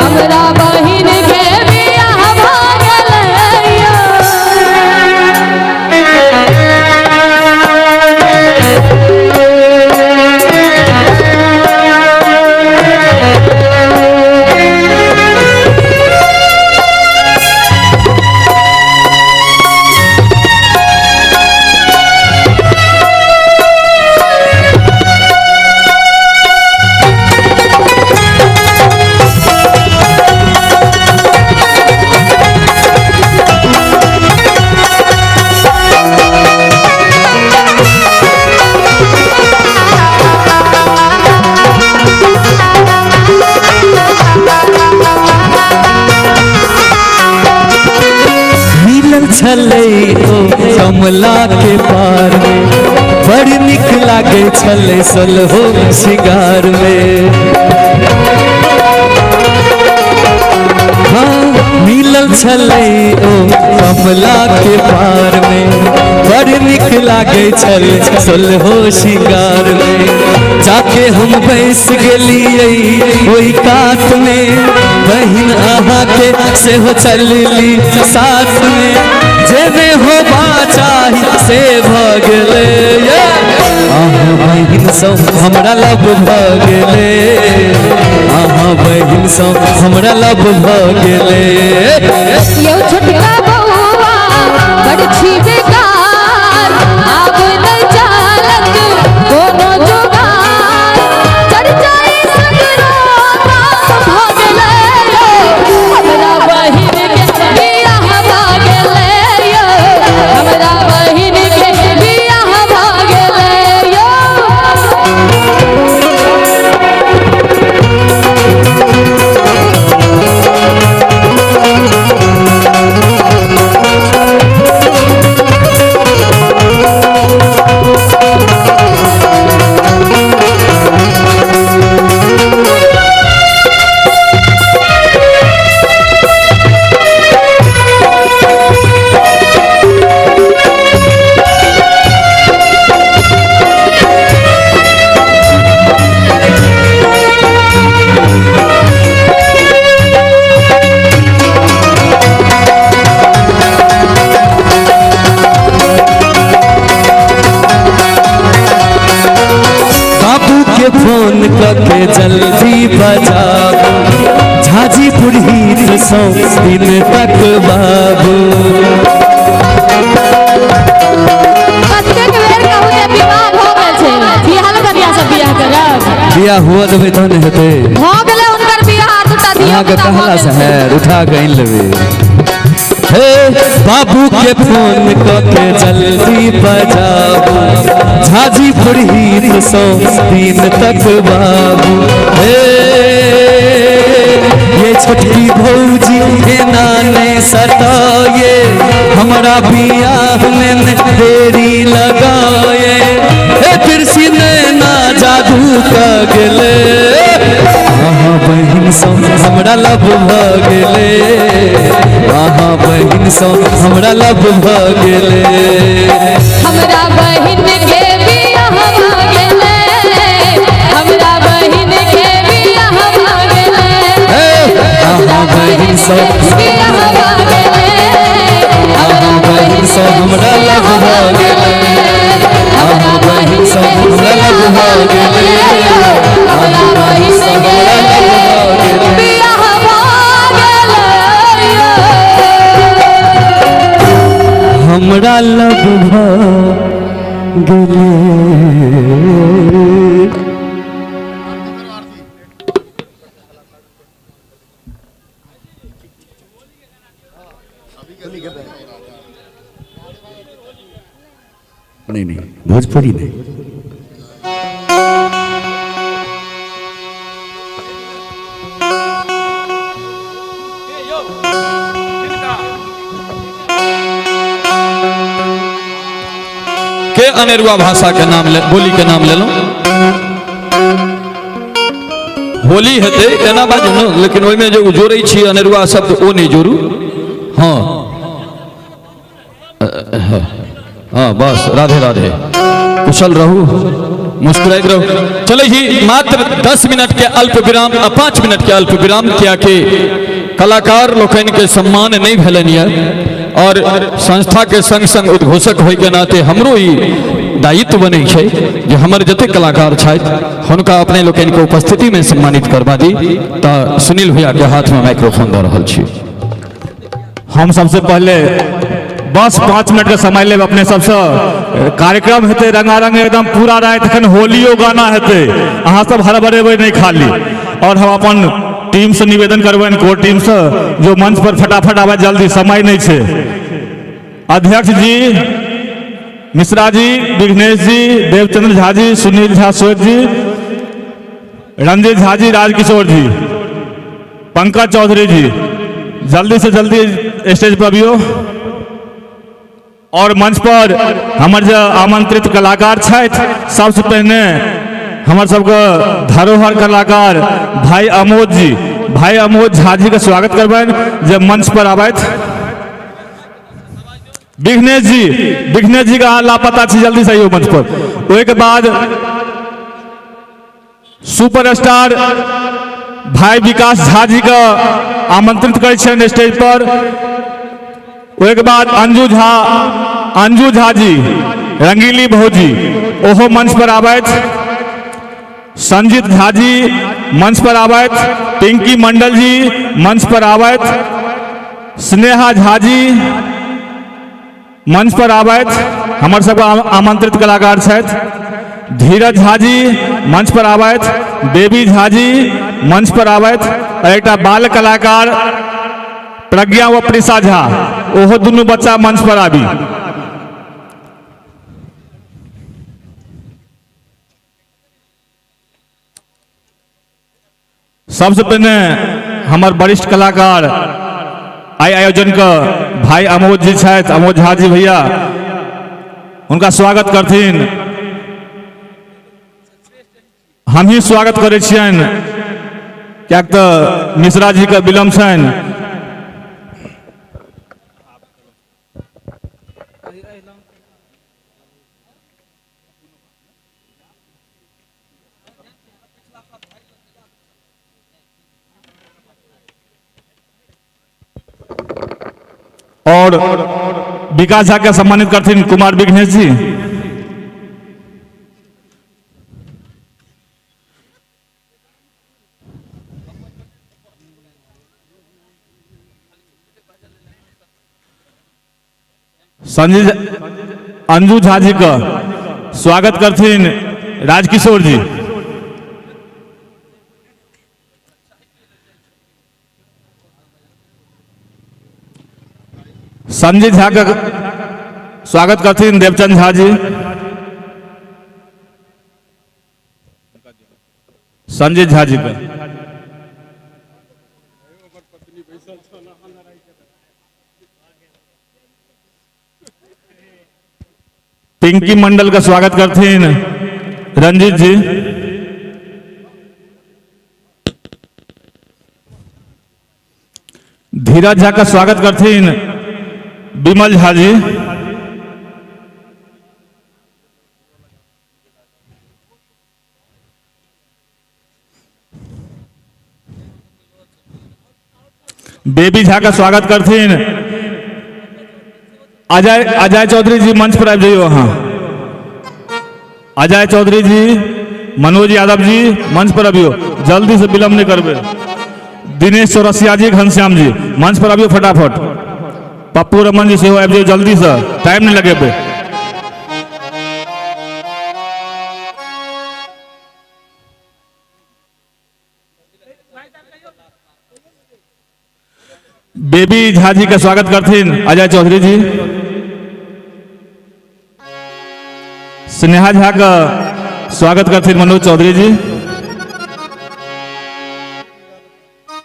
S9: हमरा बहिन के बियाह भऽ गेलै।
S2: मिलल छलै ओ कमला के पार में, बड़ निक लागे छलै सलहो सिंगार में। हाँ मिलल छलै ओ कमला के पार में, बड़ निक लागे छलै सलहो सिंगार में। जाके हम बैस गेलियै ओहि कात में, बहिन अहाँ के सेहो चलली साथ में, जेने होबा चाही से भऽ गेलै। अहाँ बहिन सब हमरा लव भऽ गेलै, अहाँ बहिन सब हमरा लव भऽ गेलै।
S9: यौ छोटका बौआ बड़ छी बेकार, आब नहि चलत कोनो जोगार, चर्चाई सगरो गाम भऽ गेलै। हमरा बहिन के बियाह भऽ गेलै, हमरा बहिन के बियाह भऽ गेलै।
S2: बाबू के फोन करके जल्दी बजाबू, झाजीपुर ही 100 दिन तक बाबू।
S9: कतेक बेर कहू जे विवाह भऽ गेल छै, बियाह कहिया से बियाह करब?
S2: बियाह हुआ देबै तहन हेतै।
S9: भऽ गेलै हुनकर बियाह, दूटा धिया
S2: अहाँके
S9: पुता भऽ
S2: कहला
S9: गेल
S2: से
S9: छै।
S2: है उठा के आनि लेबै। हे बाबू के फोन करके जल्दी बजाबू, झाजीपुर ही 100 दिन तक बाबू। हे ये छोटकी भौजी एना नहीं सताए, हमरा बियाह में न देरी लगाए, हे तिरछी नैना जादू कऽ गेलै। अहाँ बहिन सब हमरा लव भऽ गेलै, अहाँ बहिन सब हमरा लव भऽ गेलै।
S9: हमरा बहिन के बियाह भऽ गेलै, हमरा बहिन के बियाह भऽ गेलै।
S2: अहाँ बहिन सब
S9: बियाह भऽ गेलै,
S2: अहाँ बहिन सब हमरा लव भऽ गेलै, अहाँ बहिन सब हमरा लव भऽ गेलै,
S9: हमरा बहिन के बियाह भऽ गेलै।
S2: हमरा लव भऽ गेलै। नहीं नहीं, भोजपुरी नहीं।
S8: के अनेरुआ भाषा के नाम ले, बोली के नाम लेलहुँ। होली हेतै एना बाजू ने, लेकिन ओहिमे जे जोड़ै छी अनेरुआ शब्द ओ नहि जोड़ू। हाँ हाँ बस, राधे राधे, कुशल रहू, मुस्कुराइत रहू। चलै छी मात्र 10 मिनट के अल्प विराम, 5 मिनट के अल्प विराम, कियाकि कलाकार लोकनि के सम्मान नहीं भेलनि यऽ और संस्था के संग संग उद्घोषक होय के नाते हमरो ई दायित्व बनै छै जे हमर जते कलाकार छथि हुनका अपने लोकनि के उपस्थिति में सम्मानित करबा दी। तऽ सुनील भैया के हाथ में माइक्रोफोन दऽ रहल छी।
S3: हम सबसे पहले बस 5 मिनट के समय लेब अपने सबसे। कार्यक्रम हेतै रंगारंग एकदम पूरा राति, एखन होलियो गाना हेतै, अहाँ सब हड़बड़ेबै नहीं खाली। और हम अपन टीम से निवेदन करबनि, कोर टीम से, जो मंच पर फटाफट आबै, जल्दी समय नहीं छै। अध्यक्ष जी, मिश्रा जी, विघ्नेश जी, देवचंद्र झा जी, सुनील झा सोच जी, रंजीत झा जी, राजकिशोर जी, पंकज चौधरी जी, जल्दी से जल्दी स्टेज पर अबियौ। और मंच पर हमर जे आमंत्रित कलाकार छथि, सबसे पहिने हमर सबके धरोहर कलाकार भाई अमोद जी, भाई अमोद झा जी के स्वागत करबनि जे मंच पर आबथि। विघ्नेश जी, विघ्नेश जी के अहाँ लापता छी, जल्दी से अइयौ मंच पर। ओहिके बाद सुपरस्टार भाई विकास झा जी के आमंत्रित करै छियनि स्टेज पर। ओहिके बाद अंजू झा जी, रंगीली भौजी ओहो मंच पर आबथि। संजीत झा जी मंच पर आबथि, पिंकी मंडल जी मंच पर आबथि, स्नेहा झा जी मंच पर आबथि, हमर सबके आमंत्रित कलाकार छथि। धीरज झा जी मंच पर आबथि, बेबी झा जी मंच पर आबथि, और एकटा बाल कलाकार प्रज्ञा व प्रिशा झा ओहो दुनू बच्चा मंच पर आबी। सबसे पहिने हमर वरिष्ठ कलाकार आई आयोजन के भाई अमोद जी छथि, अमोद झा जी भैया, हुनका स्वागत करथिन। हम ही स्वागत करै छियनि, कियाक तऽ मिश्रा जी के विलम्ब छनि। और विकास झा के सम्मानित करथिन कुमार विघ्नेश जी। संजय अंजू झा जी का स्वागत करथिन राजकिशोर जी। संजय झा का स्वागत करथिन देवचंद झा जी। संजय झा जी का पिंकी मंडल का स्वागत करथिन रंजीत जी। धीरज झा का स्वागत करथिन विमल झा जी। बेबी झा का स्वागत करथिन अजय चौधरी जी। मंच पर आबि जाइयो अहाँ। अजय चौधरी जी, मनोज यादव जी मंच पर अबियो, जल्दी से विलंब नहीं करबे। दिनेश चौरसिया जी, घनश्याम जी मंच पर अबियो फटाफट। पप्पू रमन जी सेहो आबि जाइयो जल्दी से, टाइम नहीं लगेबे। बेबी झा जी का स्वागत करथिन अजय चौधरी जी। स्नेहा झा का स्वागत करथिन मनोज चौधरी जी,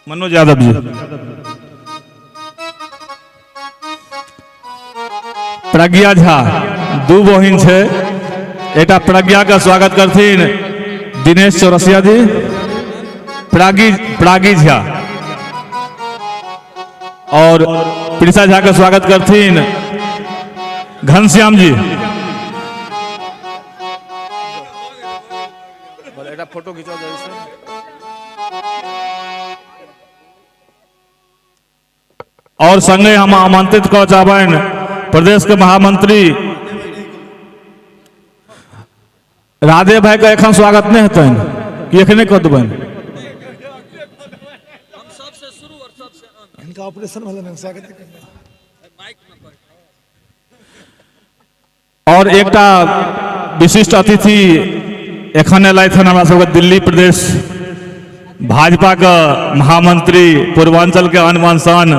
S3: मनोज यादव जी। प्रज्ञा झा दू बहिन छै, एकटा प्रज्ञा के स्वागत करथिन दिनेश चौरसिया जी, प्रागी प्रागी झा, और प्रिसा झा के स्वागत करथिन घनश्याम जी।
S22: फोटो खिंचा।
S3: और संगे हम आमंत्रित कर चाहबनि प्रदेश के महामंत्री राधे भाई के एखन स्वागत नहीं हेतनि कि एखने कऽ देबनि?
S20: इनका ऑपरेशन भेलनि, स्वागत करना।
S3: और एकटा विशिष्ट अतिथि एखन एलथि हन हमरा सबके दिल्ली प्रदेश भाजपा के महामंत्री पूर्वांचल के अनमान शान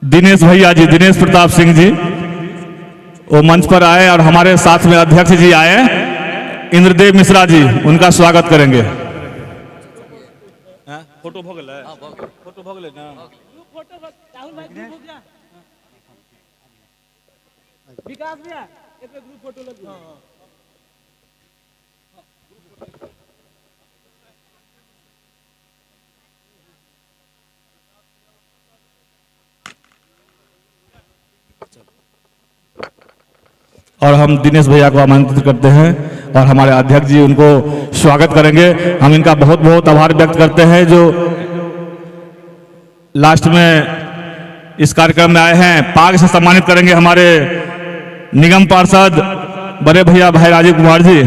S3: दिनेश भैया जी, दिनेश प्रताप सिंह जी, वो मंच पर आए और हमारे साथ में अध्यक्ष जी आए इंद्रदेव मिश्रा जी, उनका स्वागत करेंगे। फोटो भ गेलै, फोटो भ गेलै ना?
S6: विकास भैया एक ग्रुप फोटो लग।
S3: और हम दिनेश भैया को आमंत्रित करते हैं और हमारे अध्यक्ष जी उनको स्वागत करेंगे। हम इनका बहुत बहुत आभार व्यक्त करते हैं जो लास्ट में इस कार्यक्रम में आए हैं। पाग से सम्मानित करेंगे हमारे निगम पार्षद बड़े भैया भाई राजीव कुमार जी,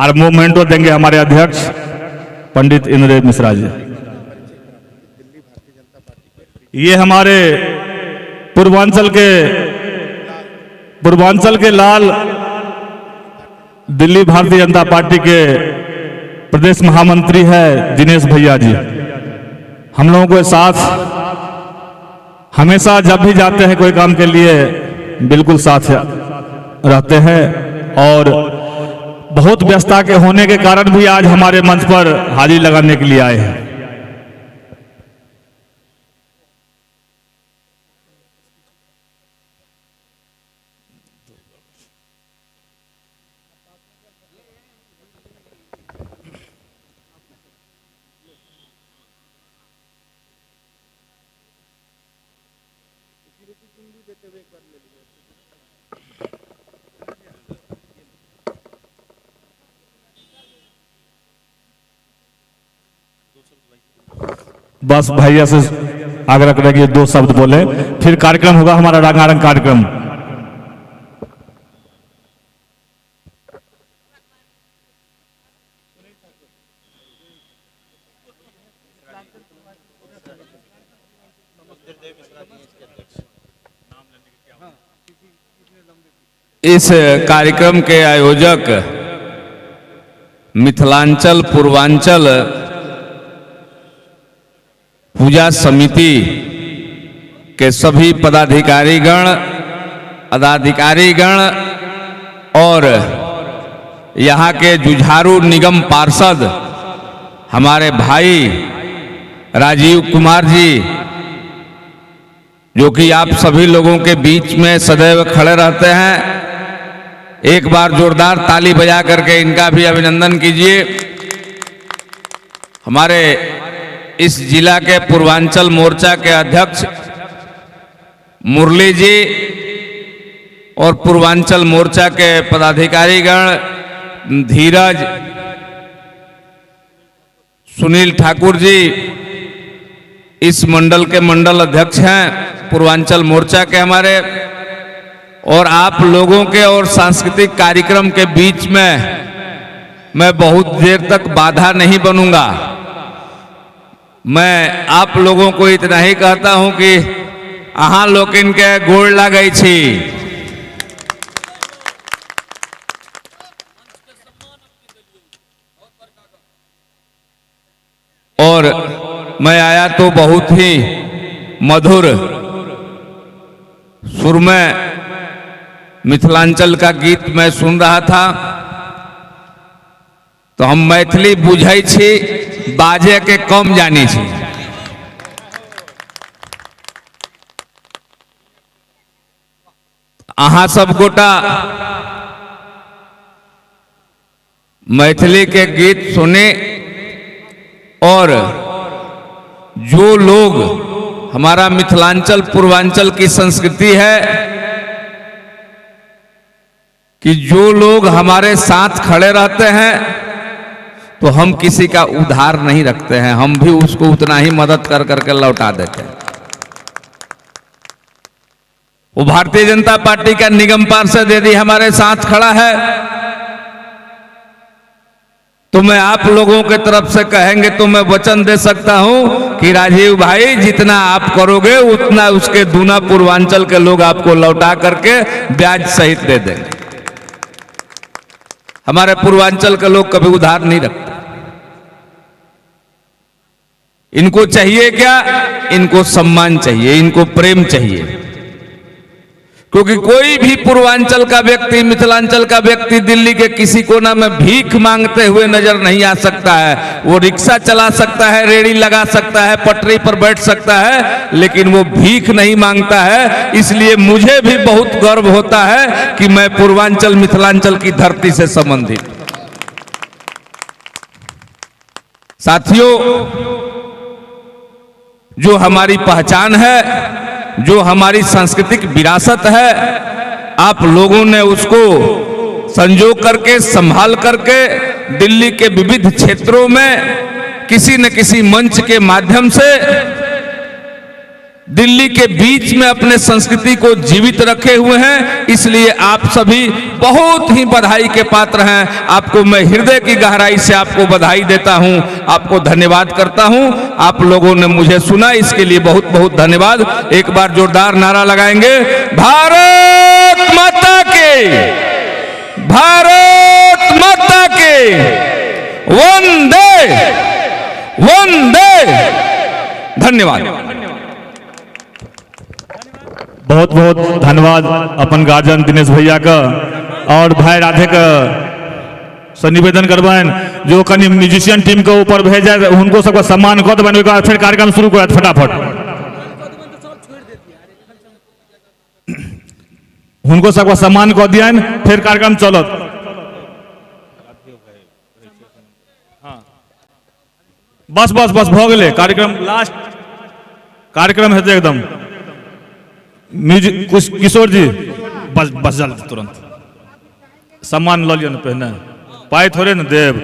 S3: और मोमेंटो देंगे हमारे अध्यक्ष पंडित इंद्रदेव मिश्रा जी। ये हमारे पूर्वांचल के लाल दिल्ली भारतीय जनता पार्टी के प्रदेश महामंत्री है दिनेश भैया जी। हम लोगों के साथ हमेशा जब भी जाते हैं कोई काम के लिए बिल्कुल साथ रहते हैं, और बहुत व्यस्तता के होने के कारण भी आज हमारे मंच पर हाजिरी लगाने के लिए आए हैं। बस भैया से आग्रह करेंगे दो शब्द बोले, फिर कार्यक्रम होगा हमारा रंगारंग कार्यक्रम।
S5: इस कार्यक्रम के आयोजक मिथिलांचल पूर्वांचल पूजा समिति के सभी पदाधिकारीगण, पदाधिकारीगण और यहाँ के जुझारू निगम पार्षद हमारे भाई राजीव कुमार जी, जो कि आप सभी लोगों के बीच में सदैव खड़े रहते हैं, एक बार जोरदार ताली बजा करके इनका भी अभिनंदन कीजिए। हमारे इस जिला के पूर्वांचल मोर्चा के अध्यक्ष मुरली जी और पूर्वांचल मोर्चा के पदाधिकारीगण धीरज, सुनील ठाकुर जी इस मंडल के मंडल अध्यक्ष हैं पूर्वांचल मोर्चा के हमारे, और आप लोगों के और सांस्कृतिक कार्यक्रम के बीच में मैं बहुत देर तक बाधा नहीं बनूंगा। मैं आप लोगों को इतना ही कहता हूं कि अहाँ लोकिन के गोड़ लगै छी। और मैं आया तो बहुत ही मधुर सुर में मिथिलांचल का गीत मैं सुन रहा था, तो हम मैथिली बुझै छी, बाजे के कम जानी छी। अहाँ सब गोटा मैथिली के गीत सुने और जो लोग हमारा मिथिलांचल पूर्वांचल की संस्कृति है कि जो लोग हमारे साथ खड़े रहते हैं तो हम किसी का उधार नहीं रखते हैं, हम भी उसको उतना ही मदद कर करके लौटा देते हैं। वो भारतीय जनता पार्टी का निगम पार्षद यदि हमारे साथ खड़ा है तो मैं आप लोगों के तरफ से कहेंगे तो मैं वचन दे सकता हूं कि राजीव भाई जितना आप करोगे उतना उसके दूना पूर्वांचल के लोग आपको लौटा करके ब्याज सहित दे देंगे। हमारे पूर्वांचल के लोग कभी उधार नहीं रखते। इनको चाहिए क्या? इनको सम्मान चाहिए, इनको प्रेम चाहिए। क्योंकि कोई भी पूर्वांचल का व्यक्ति, मिथिलांचल का व्यक्ति दिल्ली के किसी कोना में भीख मांगते हुए नजर नहीं आ सकता है। वो रिक्शा चला सकता है, रेड़ी लगा सकता है, पटरी पर बैठ सकता है, लेकिन वो भीख नहीं मांगता है। इसलिए मुझे भी बहुत गर्व होता है कि मैं पूर्वांचल मिथिलांचल की धरती से संबंधित। साथियों, जो हमारी पहचान है, जो हमारी सांस्कृतिक विरासत है, आप लोगों ने उसको संजो करके, संभाल करके दिल्ली के विविध क्षेत्रों में किसी न किसी मंच के माध्यम से दिल्ली के बीच में अपने संस्कृति को जीवित रखे हुए हैं। इसलिए आप सभी बहुत ही बधाई के पात्र हैं। आपको मैं हृदय की गहराई से आपको बधाई देता हूं, आपको धन्यवाद करता हूं। आप लोगों ने मुझे सुना, इसके लिए बहुत बहुत धन्यवाद। एक बार जोरदार नारा लगाएंगे, भारत माता के, भारत माता के, वंदे वंदे। धन्यवाद।
S3: बहुत बहुत धन्यवाद अपन गार्जियन दिनेश भैया का और भाई राधे का से निवेदन करबनि जो कनि म्यूजिशियन टीम के ऊपर भेज जाए, उनको सबका सम्मान कऽ देबनि, ओकर बाद फिर कार्यक्रम शुरू करत फटाफट। हुनको सबका सम्मान कऽ दियनि, फिर कार्यक्रम चलत। बस बस बस भऽ गेलै कार्यक्रम, लास्ट कार्यक्रम हेतै एकदम। म्यूजिक किशोर जी बस बस जल्दी तुरंत सम्मान लऽ लिअ ने, पहिने पाइ थोड़े ने देब।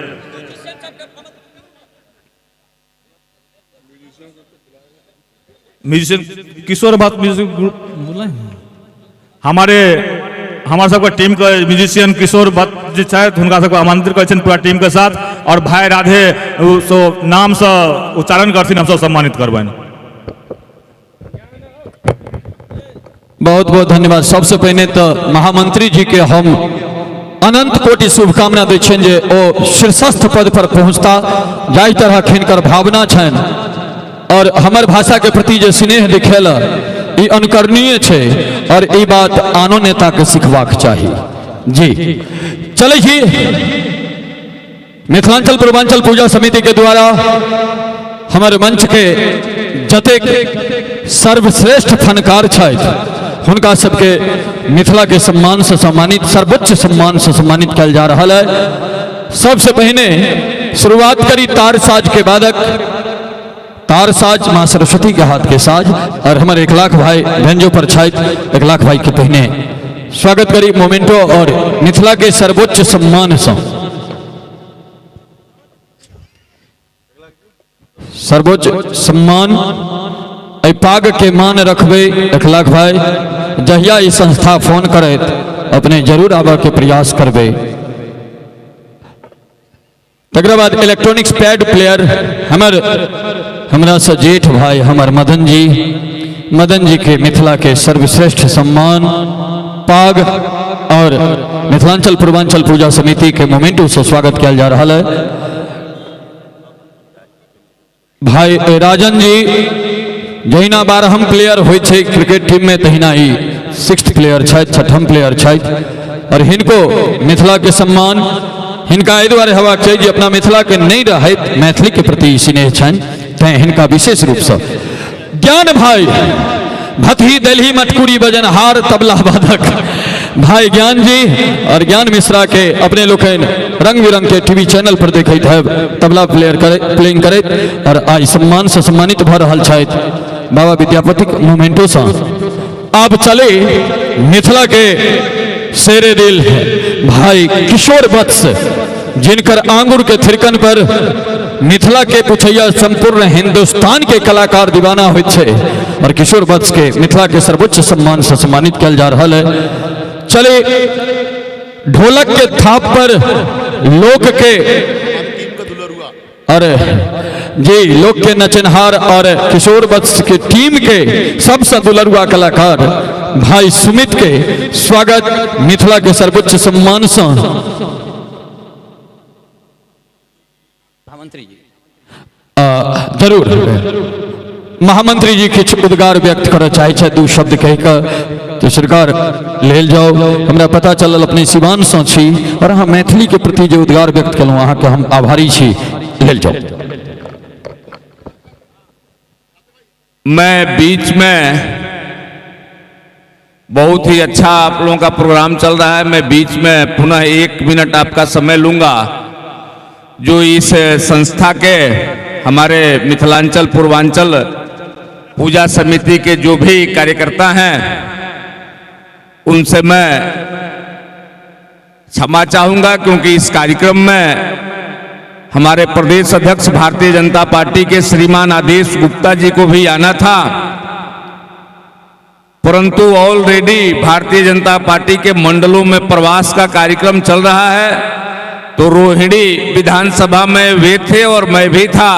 S3: म्यूजिशियन किशोर भट्ट म्यूजिक ग्रुप बोला हमारे हमारे सबके टीम के म्यूजिशियन किशोर भट्ट जी छथि, हुनका सबके आमंत्रित करै छियनि पूरा टीम के साथ। और भाई राधे सो नाम से उच्चारण करथिन, हमसब सम्मानित करबनि।
S8: बहुत बहुत धन्यवाद। सबसे पहिने तो महामंत्री जी के हम अनंत कोटि शुभकामना दै छियनि जे ओ शीर्षस्थ पद पर पहुँचता, जाहि तरहक हिनकर भावना छनि और हमर भाषा के प्रति जे स्नेह दिखेला ई अनुकरणीय छै और ई बात आनो नेता के सिखबाक चाही। जी चलै छी मिथिलांचल पूर्वांचल पूजा समिति के द्वारा हमर मंच के जतेक सर्वश्रेष्ठ फनकार छथि हुनका सबके मिथिला के सम्मान से सम्मानित, सर्वोच्च सम्मान से सम्मानित कयल जा रहा है। सबसे पहिने शुरुआत करी तार साज के बादक, तार साज माँ सरस्वती के हाथ के साज और हमारे 1 लाख भाई व्यंजो पर छथि, 1 लाख भाई के पहिने स्वागत करी मोमेंटो और मिथिला के सर्वोच्च सम्मान से सर्वोच्च सम्मान एहि पाग के मान रखबे 1 लाख भाई। जहिया ई संस्था फोन करत अपने जरूर आबऽ के प्रयास करबे। तकरा बाद इलेक्ट्रॉनिक्स पैड प्लेयर हमर हमरा से जेठ भाई हमर मदन जी, मदन जी के मिथिला के सर्वश्रेष्ठ सम्मान पाग और मिथिलांचल पूर्वांचल पूजा समिति के मोमेंटो से स्वागत किया जा रहा है। भाई राजन जी जहिना 12हम प्लेयर होइ छै क्रिकेट टीम में तहिना ई 6th player छथि, 6ठम प्लेयर छथि और हिनको मिथिला के सम्मान हिनका एहि दुआरे हेबाक चाही जे अपना मिथिला के नहि रहैत मैथिली के प्रति स्नेह छनि, तैं हिनका विशेष रूपसँ। ज्ञान भाई भतही दलही मटकुरी बजनहार तबला वादक भाई ज्ञान जी और ज्ञान मिश्रा के अपने लोकनि रंग बिरंग के टीवी चैनल पर देखैत हैब तबला प्लेयर करे प्लेइंग करैत और आइ सम्मान से सम्मानित भऽ रहल छथि बाबा विद्यापतिक मोमेंटो सँ। आब चले मिथिला के शेरे दिल भाई किशोर वत्स, जिनकर आंगुर के थिरकन पर मिथिला के पुछैया संपूर्ण हिंदुस्तान के कलाकार दीवाना होइत छै और किशोर वत्स के मिथिला के सर्वोच्च सम्मान से सम्मानित कयल जा रहल है। चले ढोलक के थाप पर लोक के अरे जी लोक के नचनहार और किशोर वत्स के टीम के सबसे दुलरुआ कलाकार भाई सुमित के स्वागत मिथिला के सर्वोच्च सम्मान से।
S7: महामंत्री जी
S8: जरूर महामंत्री जी किछु उद्गार व्यक्त करऽ चाहै छथि, दू शब्द कहि कऽ तो सरकार लेल जाओ। हमरा पता चलल अपने सिवान सँ छी और अहाँ मैथिली के प्रति जे उद्गार व्यक्त केलहुँ अहाँके हम आभारी छी, लेल जाओ।
S5: मैं बीच में बहुत ही अच्छा आप लोगों का प्रोग्राम चल रहा है, मैं बीच में पुनः 1 मिनट आपका समय लूंगा। जो इस संस्था के हमारे मिथिलांचल पूर्वांचल पूजा समिति के जो भी कार्यकर्ता हैं उनसे मैं क्षमा चाहूंगा, क्योंकि इस कार्यक्रम में हमारे प्रदेश अध्यक्ष भारतीय जनता पार्टी के श्रीमान आदेश गुप्ता जी को भी आना था, परंतु ऑलरेडी भारतीय जनता पार्टी के मंडलों में प्रवास का कार्यक्रम चल रहा है, तो रोहिणी विधानसभा में वे थे और मैं भी था,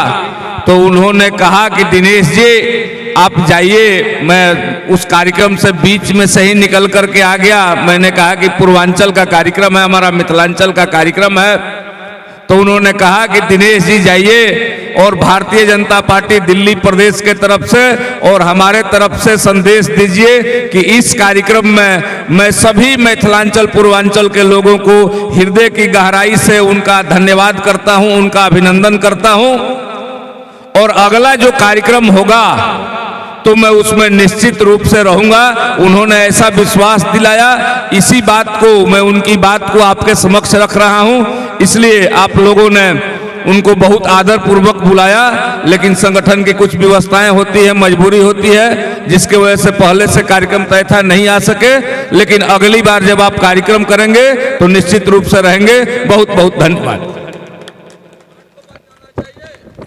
S5: तो उन्होंने कहा कि दिनेश जी आप जाइए, मैं उस कार्यक्रम से बीच में से ही निकल करके आ गया। मैंने कहा कि पूर्वांचल का कार्यक्रम है, हमारा मिथिलांचल का कार्यक्रम है, तो उन्होंने कहा कि दिनेश जी जाइए और भारतीय जनता पार्टी दिल्ली प्रदेश के तरफ से और हमारे तरफ से संदेश दीजिए कि इस कार्यक्रम में मैं सभी मिथिलांचल पूर्वांचल के लोगों को हृदय की गहराई से उनका धन्यवाद करता हूं, उनका अभिनंदन करता हूं, और अगला जो कार्यक्रम होगा तो मैं उसमें निश्चित रूप से रहूंगा। उन्होंने ऐसा विश्वास दिलाया, इसी बात को मैं उनकी बात को आपके समक्ष रख रहा हूं, इसलिए आप लोगों ने उनको बहुत आदर पूर्वक बुलाया, लेकिन संगठन की कुछ व्यवस्थाएं होती है, मजबूरी होती है, जिसके वजह से पहले से कार्यक्रम तय था, नहीं आ सके, लेकिन अगली बार जब आप कार्यक्रम करेंगे तो निश्चित रूप से रहेंगे। बहुत बहुत धन्यवाद।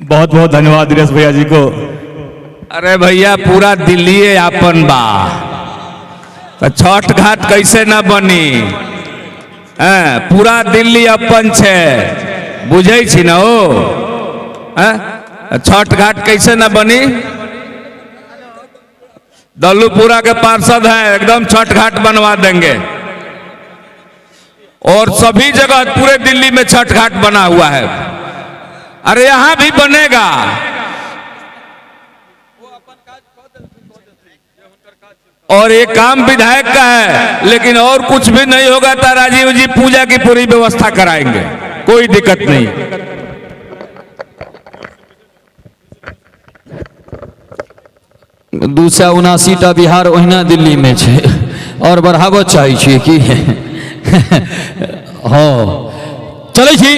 S3: बहुत बहुत धन्यवाद दिनेश भैया जी को।
S5: अरे भैया पूरा दिल्ली आपन बा, तो छठ घाट कैसे ना बनी, पूरा दिल्ली अपन छे, बुझै छी ना ओ, छठ घाट कैसे ना बनी। दल्लूपुरा के पार्षद हैं, एकदम छठ घाट बनवा देंगे, और सभी जगह पूरे दिल्ली में छठ घाट बना हुआ है, अरे यहां भी बनेगा। और ये काम विधायक का है, लेकिन और कुछ भी नहीं होगा तो राजीव जी पूजा की पूरी व्यवस्था कराएंगे, कोई दिक्कत नहीं।
S8: 279 टा बिहार ओहिना दिल्ली में छे और बढ़ाबऽ चाहै छियै की? हाँ चलै छी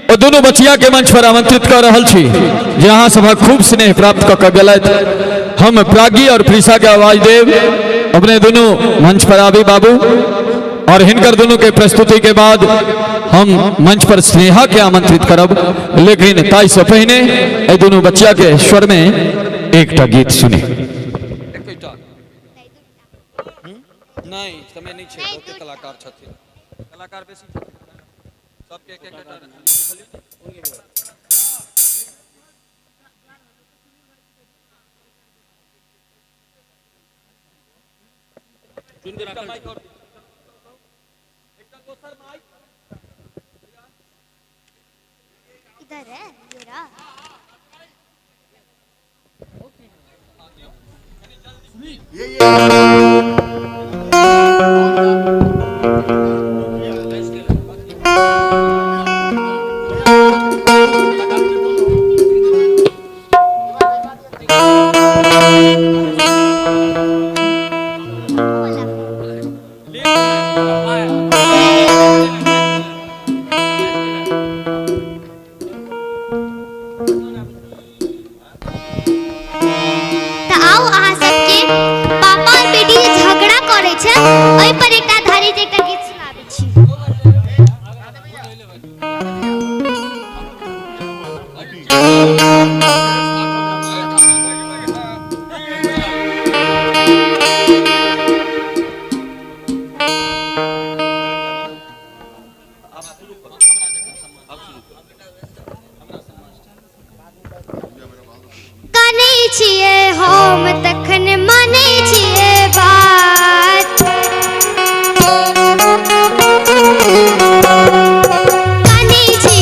S8: ओ दुनू बचिया के मंच पर आमंत्रित कर रहल छी जे अहाँ सभक खूब स्नेह प्राप्त कऽ के गेलथि। हम प्रागी और प्रीषा के आवाज देव, अपने दुनू मंच पर आबी बाबू, और हिनकर दुनू के प्रस्तुति के बाद हम मंच पर स्नेहा के आमंत्रित करब, लेकिन ताहि से पहिने एहि दुनू बच्चा के स्वर में एकटा गीत सुनी।
S7: नहीं समय नहीं छै, बहुते कलाकार छथिन, कलाकार बेसी छथिन, सबके एक एक।
S18: इधर है ये रहा। कनै छियै हम तखन मानै छियै बात। कनै छियै।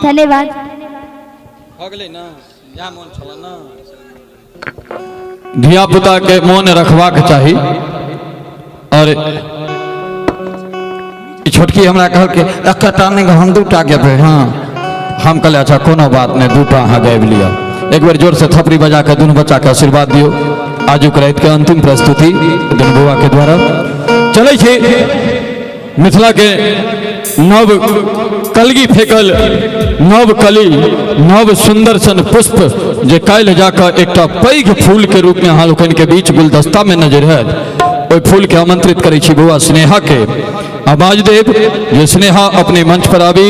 S18: धन्यवाद।
S8: धिया पुता के मोन रखबाक चाही। और छोटकी हमरा कहलकै एकटा नहीं हम दूटा गेबै। हाँ हम कहले अच्छा कोनो बात नहीं, दूटा अहाँ गाबि लिअ। एक बेर जोर से थपड़ी बजा के दुनू बच्चा के आशीर्वाद दियौ। आजुक राति के अंतिम प्रस्तुति दुनू बौआ के द्वारा चलै छी। मिथिला के नव कलगी फेकल नव कली नव सुंदर सन पुष्प जे काल्हि जाकर एकटा पैघ फूल के रूप में अहाँ लोकनि के बीच गुलदस्ता में नजर हैत, ओहि फूल के आमंत्रित करै छी बौआ स्नेहा के। आवाज देव जे स्नेहा अपने मंच पर आबी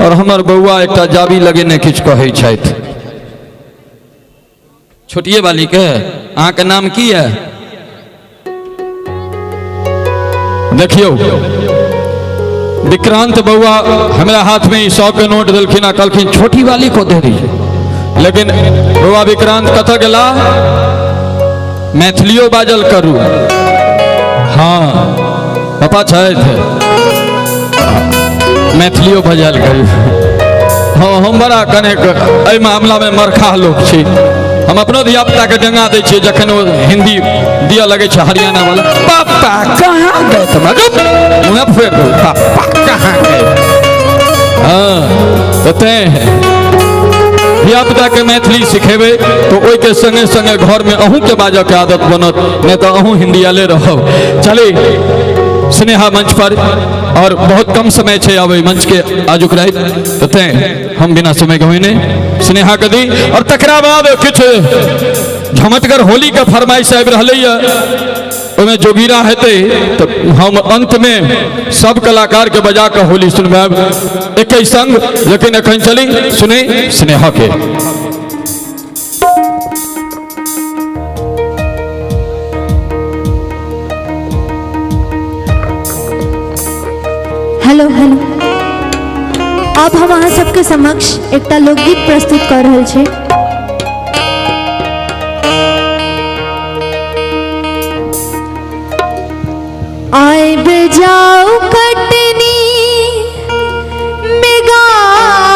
S8: और हमर बौआ एकटा जाबी लगेने किछु कहै छथि। छोटिए वाली के अहाँके नाम की है? देखियौ विक्रांत बउआ हमरा हाथ में 100 के नोट दिलखिन आ कहलखिन छोटी वाली को दे दीजिए। लेकिन बउआ विक्रांत कतऽ गेला? मैथिलियो बाजल करू। हाँ पापा छथि, मैथिलियो बजल करू। हाँ हम बड़ा कनेक एहि मामलामे मरखा लोक छी। हम अपनो धिया पुता के डंगा दै छियै जखन ओ हिंदी दिया लगै छै हरियाणा वाला, पापा कहाँ गए तुम? मुँह फेर दो, पापा कहाँ गए? हाँ तो तें धिया पुता के मैथिली सिखेबै तो ओहिके संगे संगे घर में अहूँ के बाजऽ के आदत बनत, नहीं तो अहूँ हिंदियाले रहब। चली स्नेहा मंच पर, और बहुत कम समय छै आबै मंच के आजुक राति, तो तें हम बिना समय गवेने स्नेहा के दी। और तकरा बाद किछु झमटगर होली के फरमाइश आबि रहलैए, ओहिमे जोगीरा हेतै तो हम अंत में सब कलाकार के बजा के होली सुनबायब एक संग। लेकिन एखन चली सुने स्नेहा के।
S16: हेलो हेलो, अब हम अहाँ सबके समक्ष एकटा लोकगीत प्रस्तुत कर रहल छी। आइब जाओ कटनी में गाम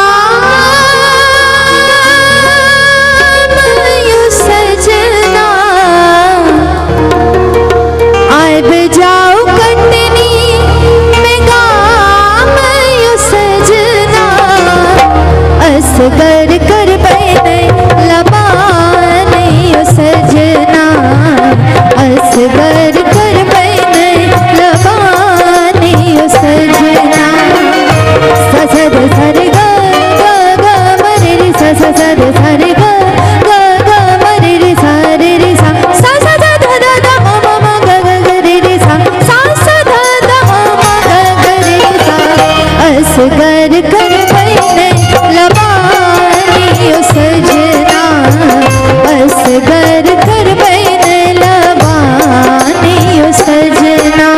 S16: यो सजना, आइब जाओ कटनी में गाम यो सजना, असगर कर बैने लबान यो सजना, असगर कर बैने लबान यो सजना। स स रे स रे ग ग ग म रे रे स स स रे स रे ग ग ग म रे रे सा रे रे सा सा सा ध ध ध ध म म म ग ग ग रे रे सा सा सा ध ध म म ग ग रे सा, असगर कर बैने लबान यो सजना, असगर कर बैने लबान यो सजना।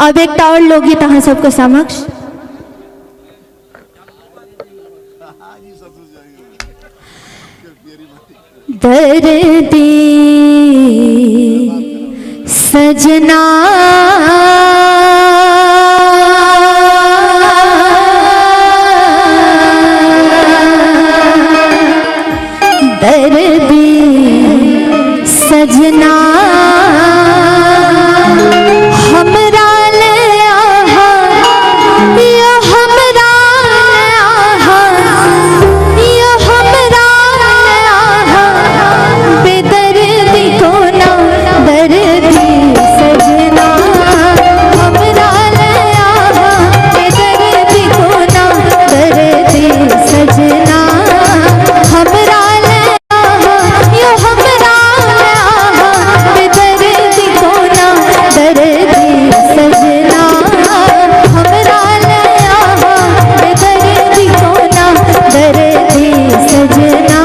S16: अब एकटा और लोकगीत अहाँ सबके समक्ष। दर्दी सजना दर्दी सजना हमरा ले आहा यो हमरा ले आहा यो हमरा ले आहा बेदर्दी कोना दर्दी सजना हमरा ले आहा बेदर्दी कोना दर्दी सजना हमरा ले आहा यो हमरा ले आहा बेदर्दी कोना दर्दी सजना हमरा ले आहा बेदर्दी कोना दर्दी सजना।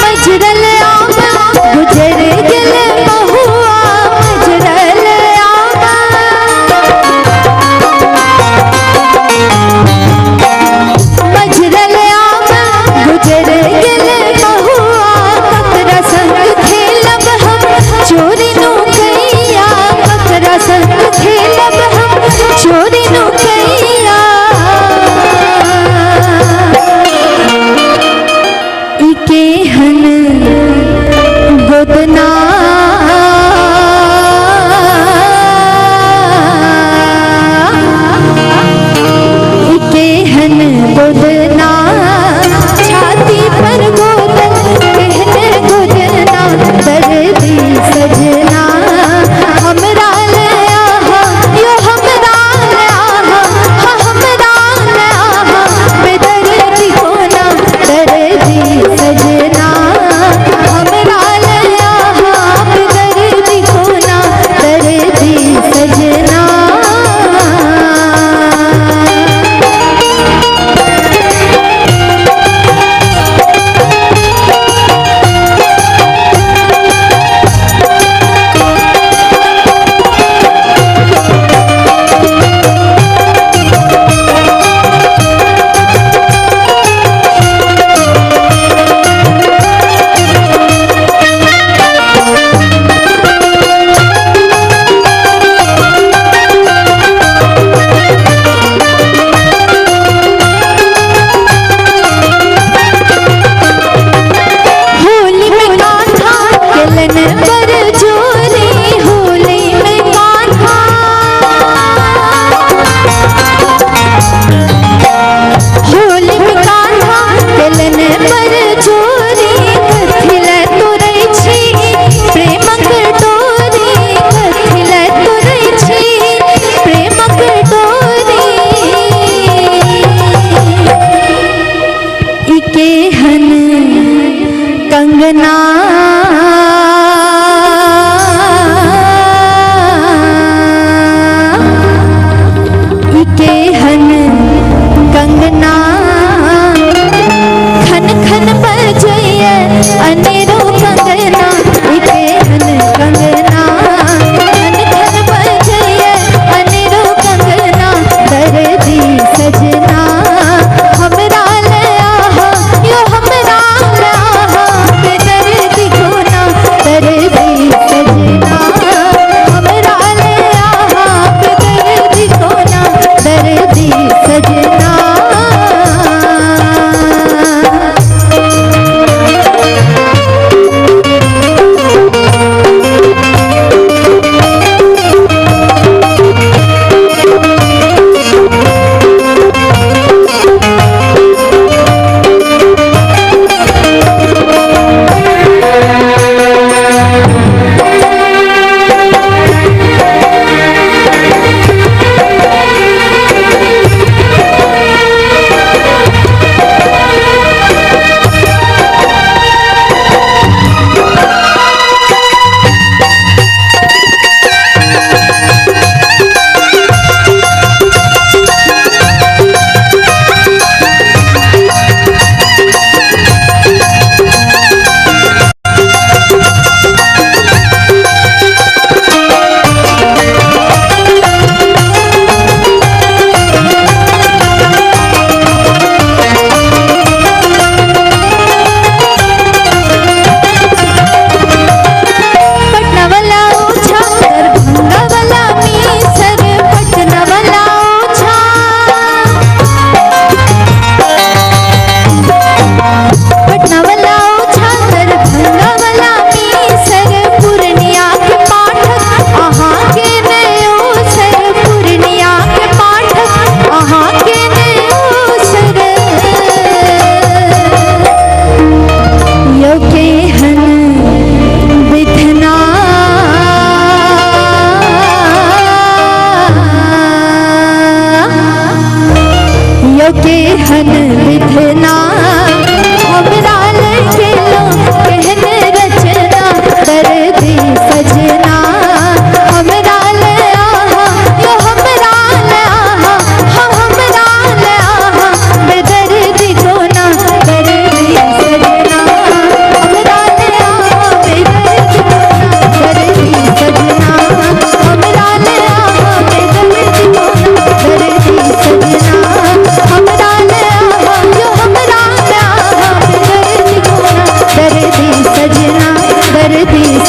S16: मजरल आमा गुजर गेल महुआ मजरल आमा मजरल आमा गुजर गेल महुआ ककरा संग खेलब हम चोरी नुकैया ककरा संग खेलब हम चोरी नुकैया केहन गोदना केहन गोदना छाती पर गोदन केहन गोदना दर्दी सजना हमरा ले आहा यो हमरा ले आहा हाँ हमरा ले आहा बेदर्दी कोना दर्दी सजना हमरा ले आहा बेदर्दी कोना दर्दी सजना। होली में कान्हा केलन पर जोरी होली में कान्हा होली में कान्हा केलन पर जोरी कथिला तोरै छी प्रेमक डोरी कथिला तोरै छी प्रेमक डोरी ई केहन कंगना ई केहन कंगना खन खन बजैया अनेरो कंगना ई केहन कंगना खन खन बजैया अनेरो कंगना दर्दी सजना हमरा ले आहा यो हमरा ले आहा बेदर्दी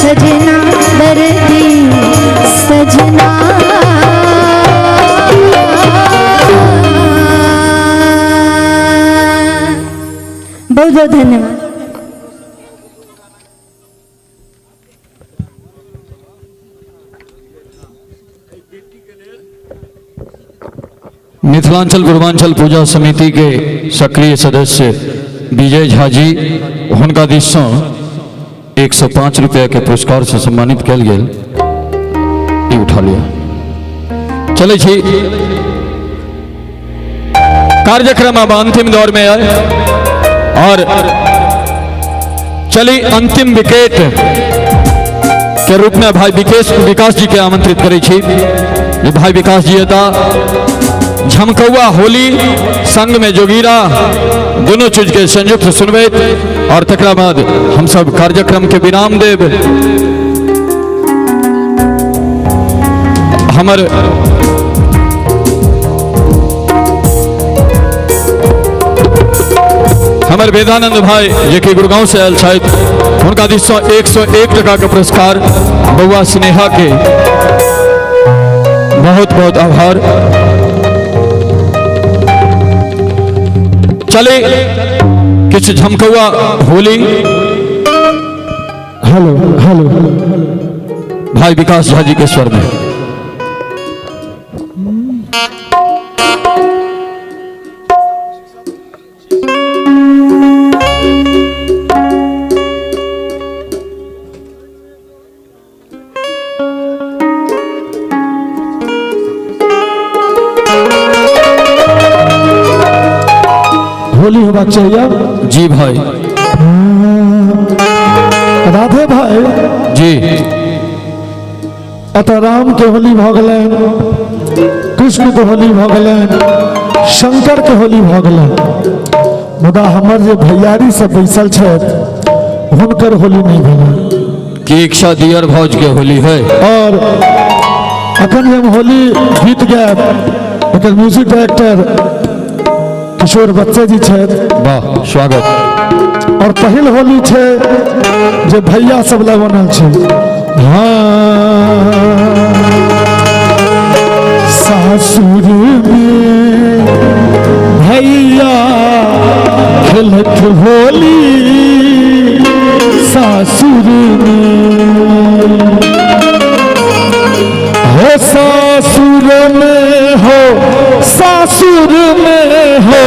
S12: सजना दर्दी सजना। बहुत बहुत धन्यवाद।
S8: मिथिलांचल पूर्वांचल पूजा समिति के सक्रिय सदस्य विजय झा जी हुनका दिस सँ 105 रुपया के पुरस्कार से सम्मानित कयल गेल। ई उठा लिया। चलै छी कार्यक्रम अब अंतिम दौर में आए और चली अंतिम विकेट के रूप में भाई विकास जी के आमंत्रित करै छी। भाई विकास जी एता झमकौआ होली संग में जोगीरा दोनों चीज के संयुक्त सुनबैत और तकरा बाद हम सब कार्यक्रम के विराम देव। हमर हमर वेदानंद भाई जे कि गुड़गांव से आयल छथि हुनका दिस सँ 101 टका के पुरस्कार बउआ स्नेहा के बहुत बहुत आभार। चले किछु झमकौआ होली।
S15: हेलो हेलो
S8: भाई विकास झा जी के स्वर में।
S15: होली होबाक चाहिए
S8: जी भाई।
S15: राधे भाई
S8: जी
S15: अतः राम के होली भऽ गेलनि, कृष्ण के होली भऽ गेलनि, शंकर के होली भऽ गेलनि, मुदा हमर जे भैयारी सब बैसल छथि हुनकर होली नहीं भेलनि।
S8: की इच्छा दियर भौज के होली है।
S15: और अखन हम होली गीत गायब एकर म्यूजिक डायरेक्टर किशोर बच्चे जी छथि।
S8: वाह स्वागत।
S15: और पहिल होली छै जे भैया सब लए बनल छै। हाँ सासुर में भैया खेलत होली सासुर में, हो सासुर में, हो सासुर में, हो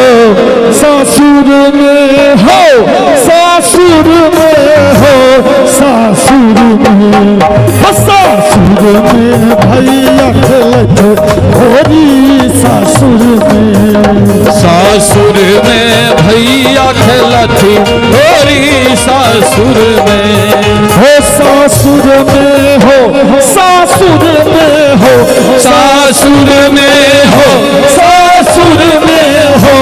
S15: सासुर में, हो सासुर में, हो सासुर में, हो सासुर में भैया खेलत होली सासुर में,
S8: सासुर में भैया खेलत होली सासुर में,
S15: हो सासुर में, हो सासुर में, हो
S8: सासुर में, हो
S15: सासुर में, हो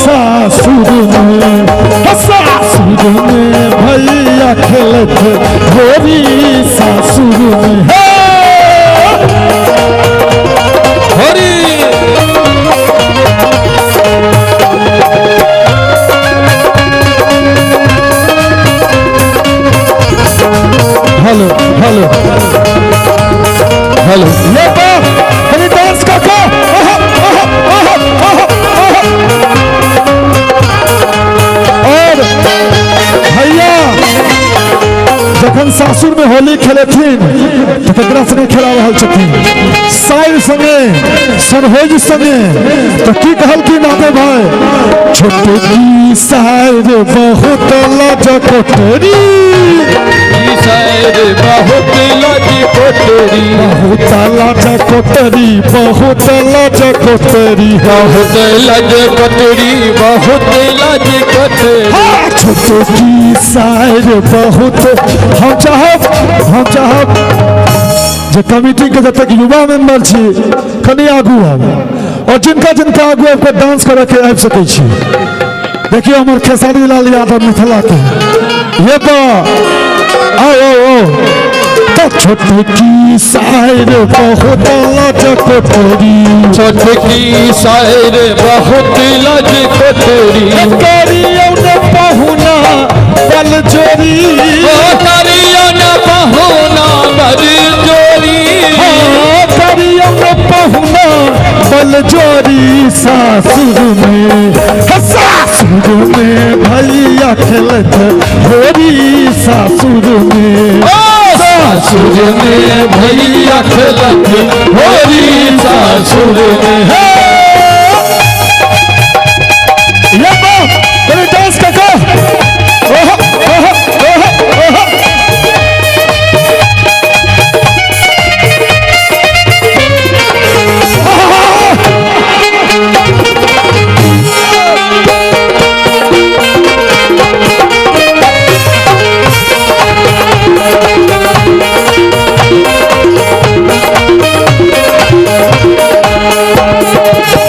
S15: सासुर में, हो सासुर में भैया खेलत होली सासुर में।
S8: होली
S15: हेलो हेलो
S8: हेलो
S15: ये बात डांस का और भैया जखन सासुर में होली खेलथिन तो केकरा संगे खेला रहल छथिन, साइर संगे सरहोज संगे। तो की कहलखिन राधे भाई, छोटकी साइर बहुत लाज कोटरी,
S8: साइर बहुत लाज कोटरी,
S15: बहुत लाज कोटरी, बहुत लाज कोटरी,
S8: बहुत लाज कोटरी, बहुत लाज कोटरी।
S15: छोटकी साइर बहुत। हम चाहब जे कमिटी के जब तक युवा मेंबर छी कनी आगू आबू और जिनका जिनका आगू आबि कऽ डांस करऽ के आबि सकै छी। देखियौ हमर खेसारी लाल यादव मिथिला के ये तो आओ आओ आओ। तो छोटकी साइर बहुत लाज कोटरी,
S8: छोटकी साइर बहुत लाज कोटरी,
S15: करियौ न पहुना पल जोरी,
S8: करियौ न पहुना
S15: बलजोरी सासुर में, सासुर में भैया खेलत होरी सासुर में,
S8: सासुर में भैया खेलत होरी सासुर में।
S15: ये बात डांस काका, ओहो ओहो ओहो ओहो।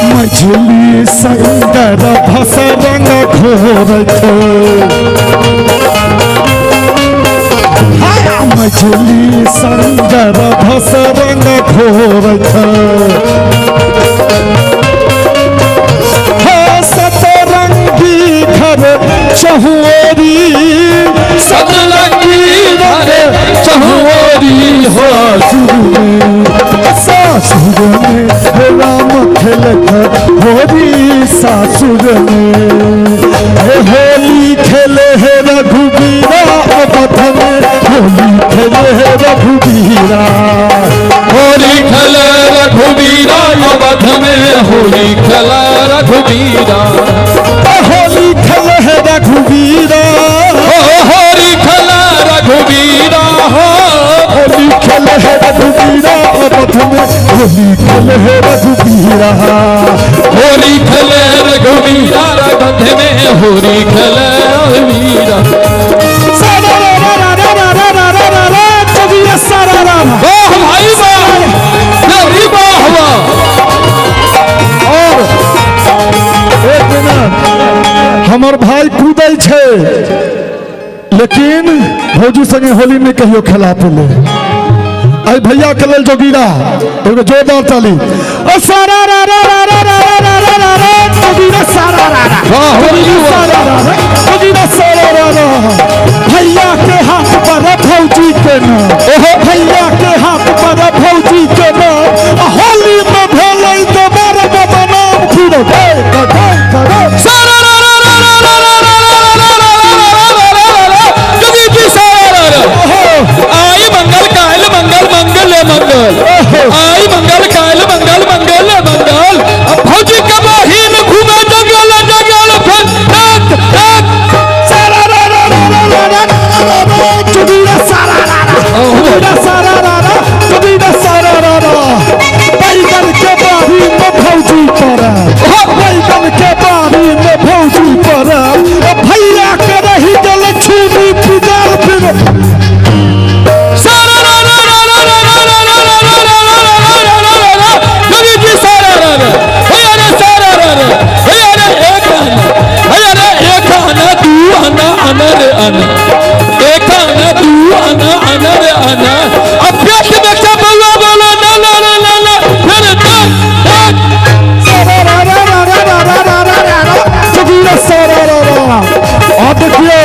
S15: मझली संगर भस रंग घोरत, मझली संगर भस रंग घोरत, सतरंगी घर चहुओरी,
S8: सतरंगी घर चहुओरी।
S15: सासुर में, सासुर में राम खेलत होरी सासुर में, होली खेले है रघुबीरा अवध में, होली खेले है रघुबीरा,
S8: होली खेले रघुबीरा अवध में, होली खेले रघुबीरा,
S15: होली खेले है रघुबीरा,
S8: होली खेले रघुबीरा,
S15: होली खेले है रघुबीरा अवध में, होली खेले है रघुबीरा,
S8: होली खेले रघुबीरा अवध में, होली खेले रघुबीरा। वाह भाई वाह, वाह वाह।
S15: और एक मिनट, हमर भाई कूदै छै लेकिन भौजी संगे होली में कहियो खेला पेले। आई भैया के लेल जोगीरा एगो जोरदार ताली। ओ सारा रा रा रा रा रा रा रा रा रा जोगीरा सारा रा रा, जोगीरा सारा रा रा, जोगीरा सारा रा रा। भैया के हाथ पर भौजी के नाम, ओहो भैया के हाथ पर भौजी के नाम, होली में भेलै दोबारा बदनाम। फिर
S8: सारा रा रा रा रा रा रा रा रा रा रा जोगी जी सारा रा रा। आई मंगल काल मंगल मंगल मंगल, आई मंगल काल मंगल मंगल मंगल, अब भौजी के बहिन घूमे जंगल जंगल फिर एक एक
S15: सारा रा रा रा रा रा रा रा जोगीरा सारा रा रा, जोगीरा सारा रा रा, जोगीरा सारा रा रा। बैगन के बारी में भौजी पर, बैगन के बारी में भौजी पर, भैया के रही गल छुरी पिजाल फिर
S8: सारा रा रा रा रा रा रा रा रा रा रा रा रा रा रा जोगी जी सारा रा रा। भैया रे सारा रा रा, भैया रे एक आना, भैया रे एक आना दू आना आना रे आना, एक आना दू आना आना रे आना। अब पेट में क्या बउआ बोला ना ना ना ना ना फिर तक तक
S15: सारा रा रा रा रा रा रा रा रा रा जोगीरा सारा रा रा। आप देखियो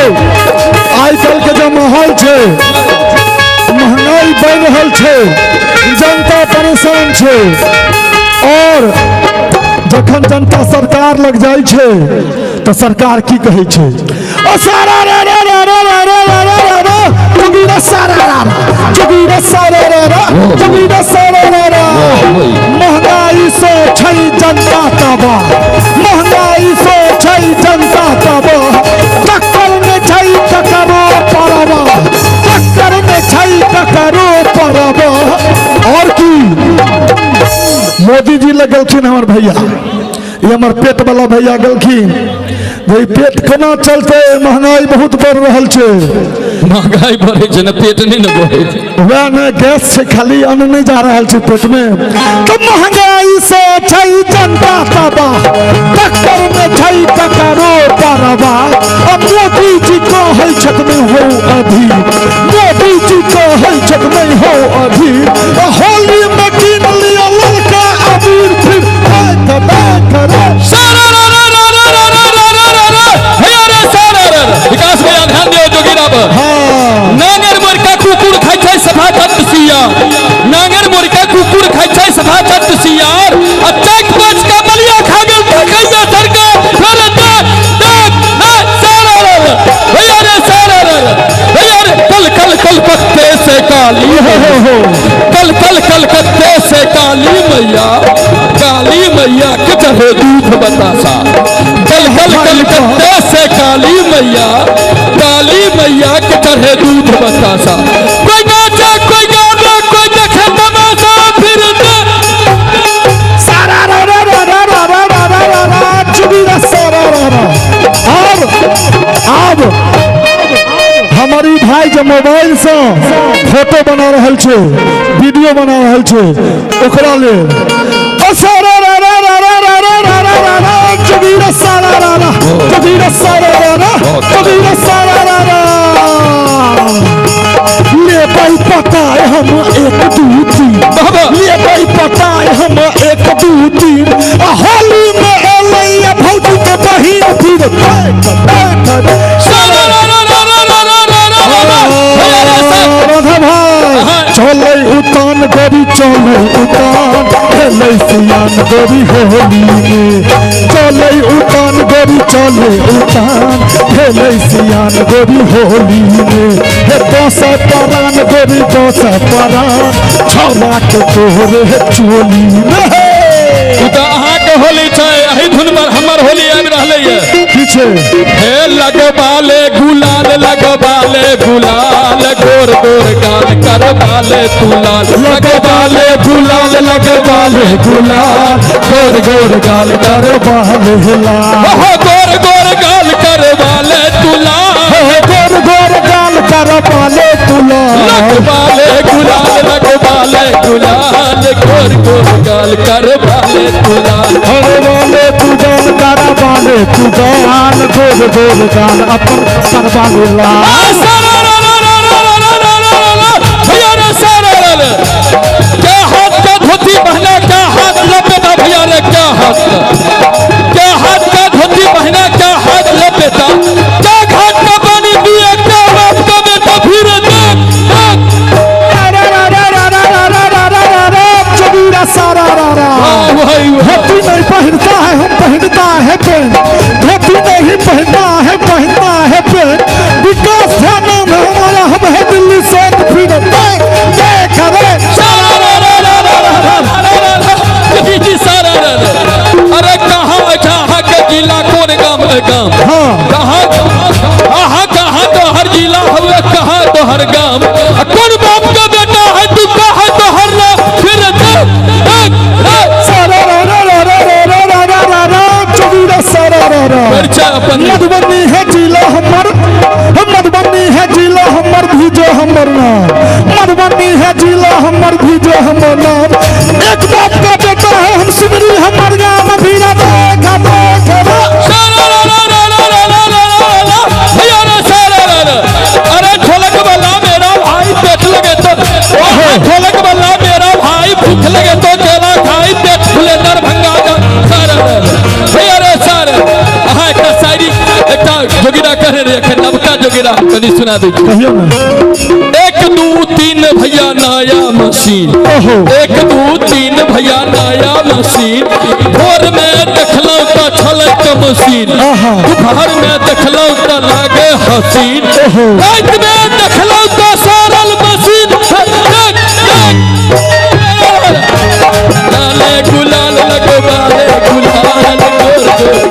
S15: आइ काल्हि के जे माहौल छै, महंगाई बढ़ि रहल छै, जनता परेशान छै, और जखन जनता सरकार लग जाइ छै तऽ सरकार की कहै छै, ओ सारा रा रा रा रा रा रा रा रा रा जोगीरा सारा रा रा, जोगीरा सारा रा रा, जोगीरा सारा रा रा। महंगाई से छै जनता तबाह, महंगाई से छै जनता तबाह, टक्कर में छै टकरो परवा, टक्कर में छै टकरो परवा। और की मोदी जी लग गेलखिन हमर भैया, ये हमर पेट वाला भैया गेलखिन, जे पेट केना चलते, महंगाई बहुत बढ़ रहल छै,
S8: महंगाई बढ़े छै ने पेट नहीं ने बढ़े छै,
S15: वएह ने गैस छै खाली, अन्न नहीं जा रहल छै पेट में। तो महंगाई से छै जनता तबाह, टक्कर में छै टकरो परवा, अब मोदी जी कहै छथि नहीं हो अधीर, मोदी जी कहै छथि नहीं हो अधीर, होली में कीन लिअ ललका अबीर फिर
S8: सारा रा रा रा रा रा रा रा रा रा भैया रे सारा रा रा। विकास भैया ध्यान दियो जोगीरा पर। नांगर मुर्गा कुकुर खाइ छै सभा छत सियार, नांगर मुर्गा कुकुर खाइ छै सभा छत सियार, आ चैक पर
S2: काली हो कल कल कलकत्ते से काली मैया, काली मैया के चढ़े दूध बतासा। कल कल कलकत्ते से काली मैया, काली मैया के चढ़े दूध बतासा। कोई नाचे कोई गाना कोई देखे तमाशा, फिर
S15: सारा रा रा रा रा रा रा रा रा रा रा चुबीरा सारा रा रा। और अब हमारी भाई जो मोबाइल से फोटो बना रहल छे, वीडियो बना रहल छे, ओकरा ले ओ सारा रा रा रा रा रा रा रा रा रा रा चुबीरा सारा रा रा, चुबीरा सारा रा रा, चुबीरा सारा रा रा। ले भाई पता है हम 1 2 3, ले भाई पता है हम 1 2 3, होली में एलै भौजी के बहिन फिर
S2: सारा रा रा रा रा रा रा रा रा।
S15: राधा भाई चले उतान गोरी, चले उतान खेलै सियान गोरी होली में। चले उतान गोरी, चले उतान खेलै सियान गोरी होली में। हे बस परान गोरी, बस परान छौड़ा के तोहरे चोली में।
S2: तो अहाँके होली छै, एही धुन पर हमर होली आबि रहलै ये।
S15: की छै?
S2: हे लगबाले गुलाल, लगबाले गुलाल, गोर गोर गाल करबाले तू लाल। लगबाले गुलाल, लगबाले गुलाल, गोर गोर गाल
S15: करबाले लाल।
S2: हो गोर गोर गाल करबाले तू लाल,
S15: गोर गोर गाल करबाले तू लाल।
S2: लगबाले गुलाल, लगबाले गुलाल, गोर गोर गाल करबाले तू लाल।
S15: करबाले तू गाल, करबाले तू गाल, गोर गोर गाल अपन करबाले लाल।
S2: सारा रा रा रा रा रा रा रा रा भैया रे सारा रा रा। क्या हाथ का धोती पहना, क्या हाथ लपेटा भैया रे, क्या हाथ का, क्या हाथ का धोती पहना, क्या हाथ लपेटा, क्या घाट का पानी पिए, क्या बाप का बेटा फिर देख देख।
S15: रा रा रा रा रा रा रा रा रा रा रा चबीरा सारा रा रा। धोती नहीं पहनता है हम, पहनता है पेन, धोती नहीं पहनता है, पहनता है पेन। विकास है नाम है हमारा, हम है दिल्ली से फिर देख देख रे
S2: सारा रा रा रा रा रा रा रा रा जी सारा रा रा। अरे कहाँ कहाँ के जिला, कौन गांव है गांव?
S15: हाँ
S2: कहाँ कहाँ कहाँ तो हर जिला हुए, कहाँ तो हर गांव, कौन बाप का बेटा है तू, कहाँ तो हर नाम फिर देख देख
S15: सारा रा रा रा रा रा रा रा रा रा चबीरा सारा रा रा। मधुबनी है जिला हमर, मधुबनी है जिला हमर, भीजो हमर नाम। मधुबनी है जिला हमर, भीजो हमर नाम। एक बाप का बेटा है हम, सिमरी हमर गाम, भीरा देखा देख
S2: सारा रा रा रा रा रा रा रा रा भैया रे सारा रा रा। अरे ढोलक वाला मेरा भाई पेट लगे तो, ढोलक वाला मेरा भाई भूख लगे तो केला खाई, पेट फूले दरभंगा का सारा रा रा भैया रे सारा। अहाँ एकटा शायरी, एकटा जोगिरा कहने रहियै, एखन नवका जोगिरा कनि सुना दै छी। 1 2 3 भैया नया मशीन, 1 2 3 भैया नया मशीन, भोर में देखलहुँ तऽ छलै के मशीन, दोपहर में देखलहुँ तऽ लागे हसीन, राति में देखलहुँ तऽ सड़ल मशीन। देख देख लाले गुलाल लगबाले गुलाल, गोर गोर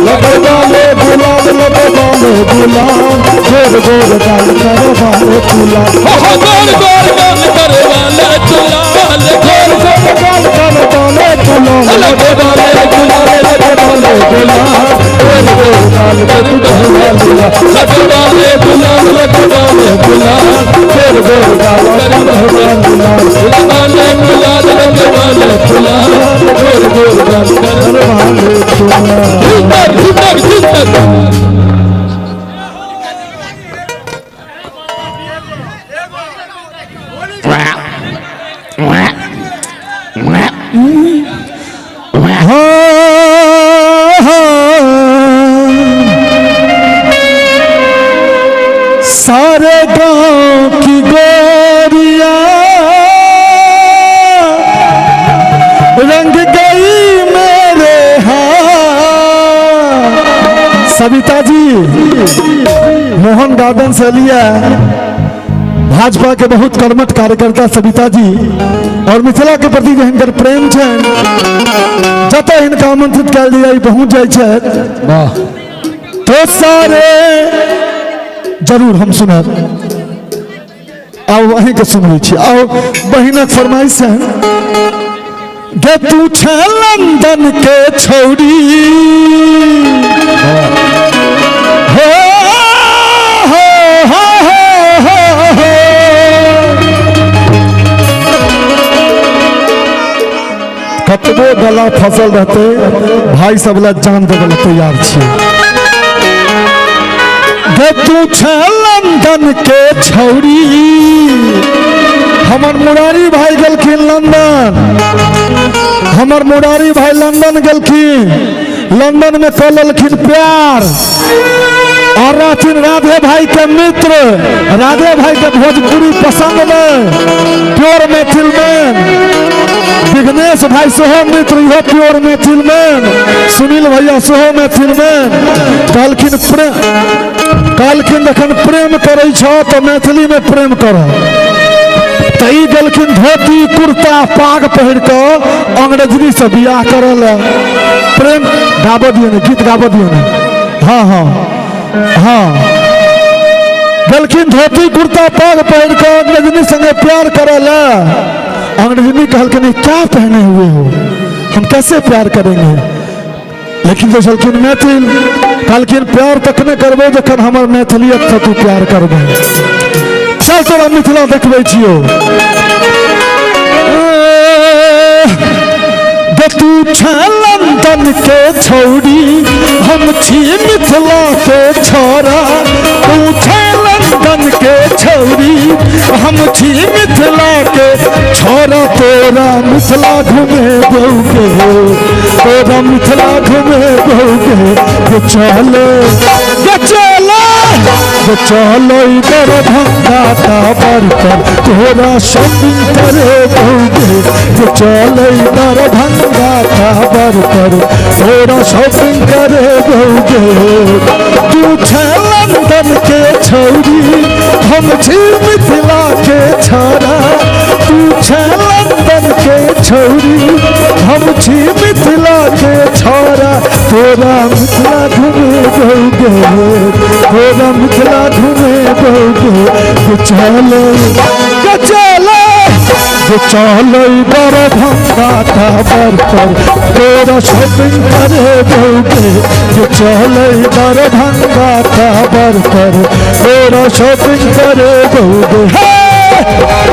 S15: लगबाले गुलाल, लगबाले गुलाल, गोर गोर गाल करबाले गुलाल।
S2: गोर गोर गाल करबाले गुलाल,
S15: गोर गोर गाल करबाले गुलाल,
S2: लगबाले गुलाल,
S15: लगबाले गुलाल, गोर गोर गाल करबाले गुलाल,
S2: लगबाले गुलाल, लगबाले गुलाल,
S15: गोर गोर गाल करबाले गुलाल,
S2: लगबाले गुलाल, लगबाले गुलाल, गोर गोर गाल
S15: करबाले गुलाल।
S2: झुक झुक झुक।
S15: सारे गांव की गोरियां रंग गई मेरे हाथ। सविता जी मोहन गार्डन से लिया
S14: भाजपा के बहुत कर्मठ कार्यकर्ता सविता जी और मिथिला के प्रति जे हिनकर प्रेम छनि, जतऽ हिनका आमंत्रित कयल जाय पहुँच जाइ छथि।
S8: वाह।
S14: तो सारे जरूर हम सुनब। आउ अहींके सुनबै छी। आउ बहिनक फरमाइश है गे तू छे लंदन के छौरी, हो हो हो हो हो, कतबो गला फसल रहते भाई सब ला जान देवे ला तैयार छी। गे तू छे लंदन के छौरी, हमर मुरारी भाई गेलखिन लंदन, हमर मुरारी भाई लंदन गेलखिन, लंदन में कऽ लेलखिन प्यार और रहथिन राधे भाई के मित्र, राधे भाई के भोजपुरी पसंद में प्योर मैथिल मैन, विघ्नेश भाई सेहो मित्र, इहो प्योर मैथिल मैन, सुनील भैया सेहो मैथिल मैन। कहलखिन प्रेम, कहलखिन जखन प्रेम करै छौ तऽ मैथिली में प्रेम कर। तऽ ई गेलखिन धोती कुर्ता पाग पहिर कऽ अंग्रेजी से बियाह करऽ लए। प्रेम गाबऽ दियौ ने, गीत गाबऽ दियौ ने। हाँ हाँ हाँ, गेलखिन धोती कुर्ता पाग पहिर कऽ अंग्रेजनी संगे प्यार करऽ लए। अंग्रेजनी कहलखिन क्या पहने हुए हो, हम कैसे प्यार करेंगे। लेकिन जो छलखिन मैथिल, कहलखिन प्यार तखने करबै जखन हमर मैथिलियत से तू प्यार करबै। चल तोरा मिथिला देखबै छियौ। तू छे लंदन के छौरी, हम छी मिथिला के छोरा, तू छे लंदन के छौरी, हम छी मिथिला के छोरा, तोरा मिथिला घूमे बौगे, तोरा मिथिला घूमे बौगे, चले चले चलो दरभंगा टावर पर तोरा शॉपिंग करे बौगे, चलो दरभंगा टावर पर तोरा शॉपिंग करे बौगे। तू छे लंदन के छौरी, हम छी मिथिला के छोरा, तू छे लंदन के छौरी, हम छी मिथिला के छोरा, तोरा मिथिला घूमे बौगे, तोरा मिथिला घूमे बौगे, चले चले चलो दरभंगा टावर पर तोरा शॉपिंग करे बौगे, चलो दरभंगा टावर पर तोरा शॉपिंग करे बौगे।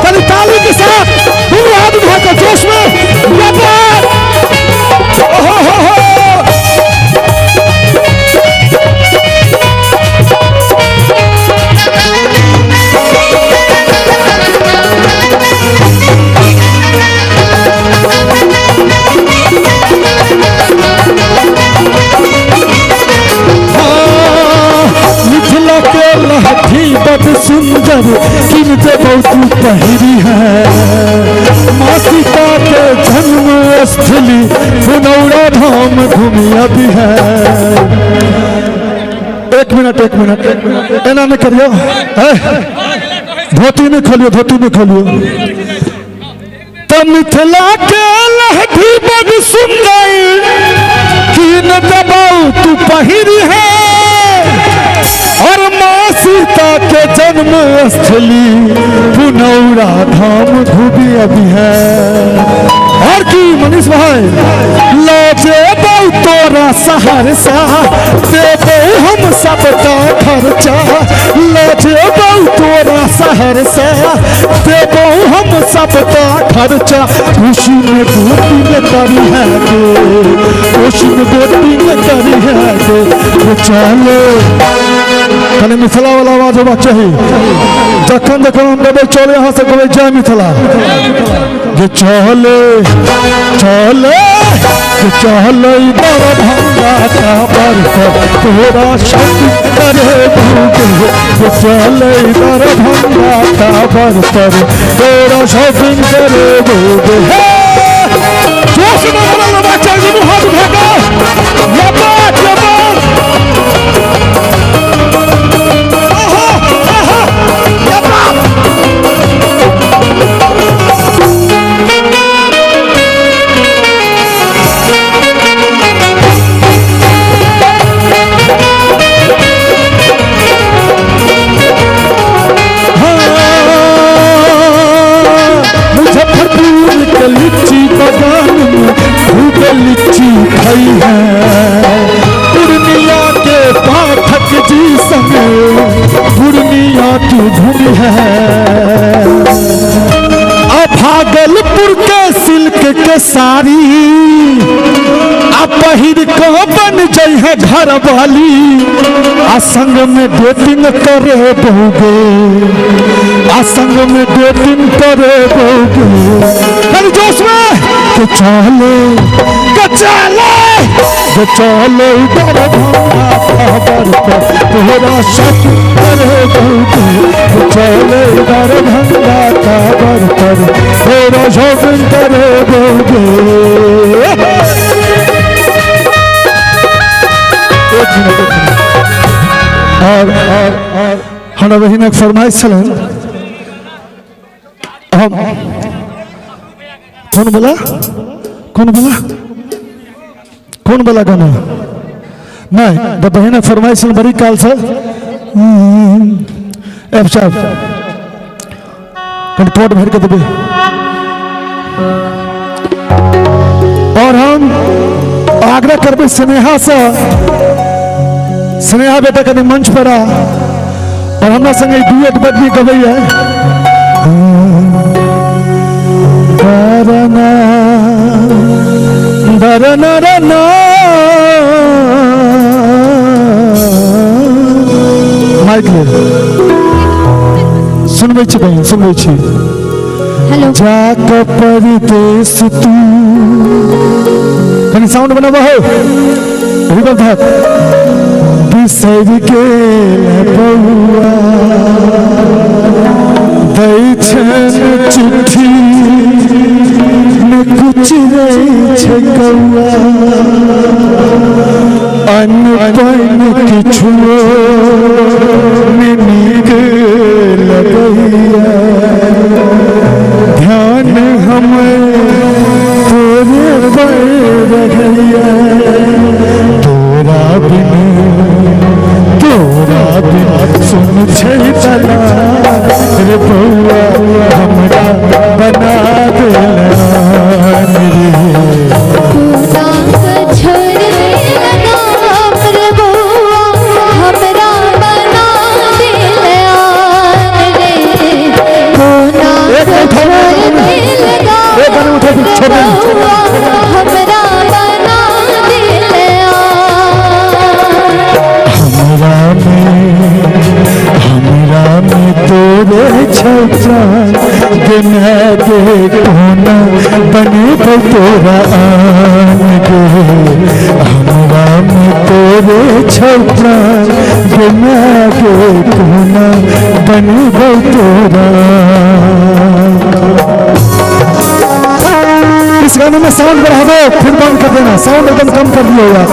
S14: चलिए ताली के साथ दोनों हाथ उठाकर जोश में। हो हो हो, मिथिला के लहठी बड़ सुंदर किन देबौ तू पहिरी है, माँ सीता के जन्म स्थली पुनौरा धाम घूमी अभी है। एक मिनट एक मिनट, एना नहीं करियो, धोती नहीं खोलियो, धोती नहीं खोलियो। तो मिथिला के लहठी बड़ सुंदर किन देबौ तू पहिरी है, और माँ सीता के जन्म स्थली पुनौरा धाम घूमी अभी है। और की मनीष भाई लो जेबौ तोरा सहरसा, देबौ हम सबटा खर्चा, लो जेबौ तोरा सहरसा, देबौ हम सबटा खर्चा, खुशी में गोटी में करी है गे, खुशी में गोटी में करी है गे। चलो कने मिथिला वाला आवाज होबाक चाही, जखन जखन हम गबै चले अहाँ सब गबै जय मिथिला। जे चले चले चले दरभंगा टावर पर तोरा शॉपिंग करे बौगे, चले दरभंगा टावर पर तोरा शॉपिंग करे बौगे। जोश में बोलल होबाक चाही, दुनू हाथ उठा कऽ। आहा आहा,
S15: के साड़ी आ पहिर को बन जइहे घर वाली आ संग में डेटिंग करे बहुगे आ संग में डेटिंग करे बहुगे अरे जोश में के चले के चले के चले दरभंगा खबर पर तोरा शक करे बहुगे के चले दरभंगा खबर पर तोरा शॉपिंग करे बहुगे। और हमरा बहिनक फरमाइश छलनि हम कौन बोला कौन बोला कौन बोला गाना नहीं तो बहिनक फरमाइश छलनि बड़ी काल से एफ साहब कनि पॉट भरि के देबै। और हम आग्रह करबै स्नेहा से, स्नेहा बेटा कनि मंच पर आ और हमरा संगे डुएट बड नीक गबैया। दरना दरना रना माइक ले सुनबै छी बहिन सुनबै छी।
S16: हेलो
S15: जाक परदेश तू कनि साउंड बनाबऽ हो रिबल धक बिसरि गेल बौआ दै छनि चिट्ठी ने कुचरै छै कौआ अन्न पानि किछुओ ने नीक लगैया ध्यान हमर तोरे पर रहैया तोरा बिन सुन छै तला रे बौआ हमरा बना देला रे हमरा में तोरे छौ प्राण गे मैं गे कोना बनेबै तोरा आन गे हमरा में तोरे छौ प्राण गे मैं गे कोना बनेबै तोरा। इस गाने में साउंड बढ़ा दो फिर बंद कर देना, साउंड एकदम कम कर दिया यार।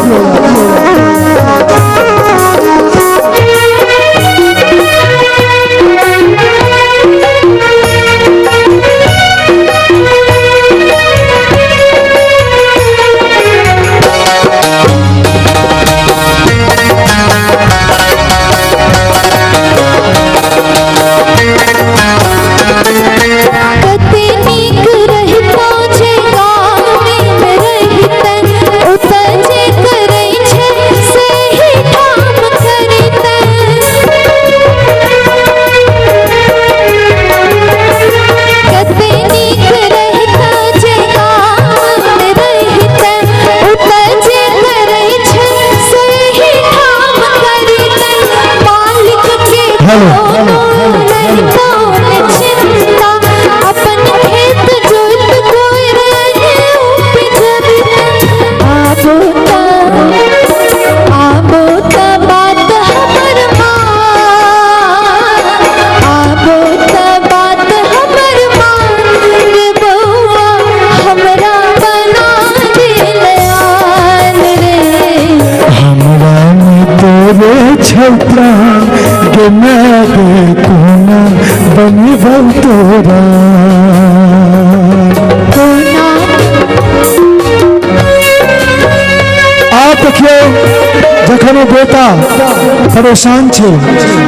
S15: आप देखियो जखन बेटा परेशान छै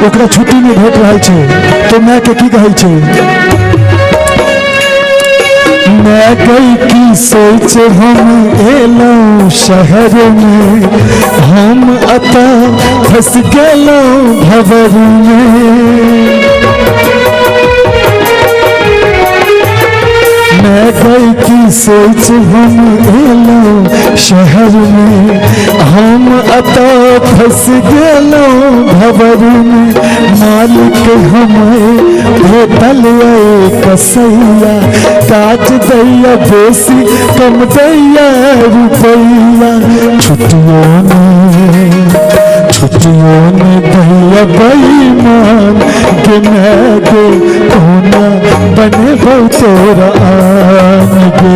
S15: ओकरा छुट्टी नहीं भेट रहा छै तो my के की कहै छै मैं गई की सोच हम एलौं शहर में हम अतः फंस गेलौं भंवर में मैं गई की सोच हम एलहुँ शहर में, हम अतः फंस गेलहुँ भवर में। मालिक हमें भेटल कसैया, काज दैया बेसी कम दैया रुपैया। छुट्टियों में दैया बेईमान गिने गे, कोना बनेबौ तोरा आन गे।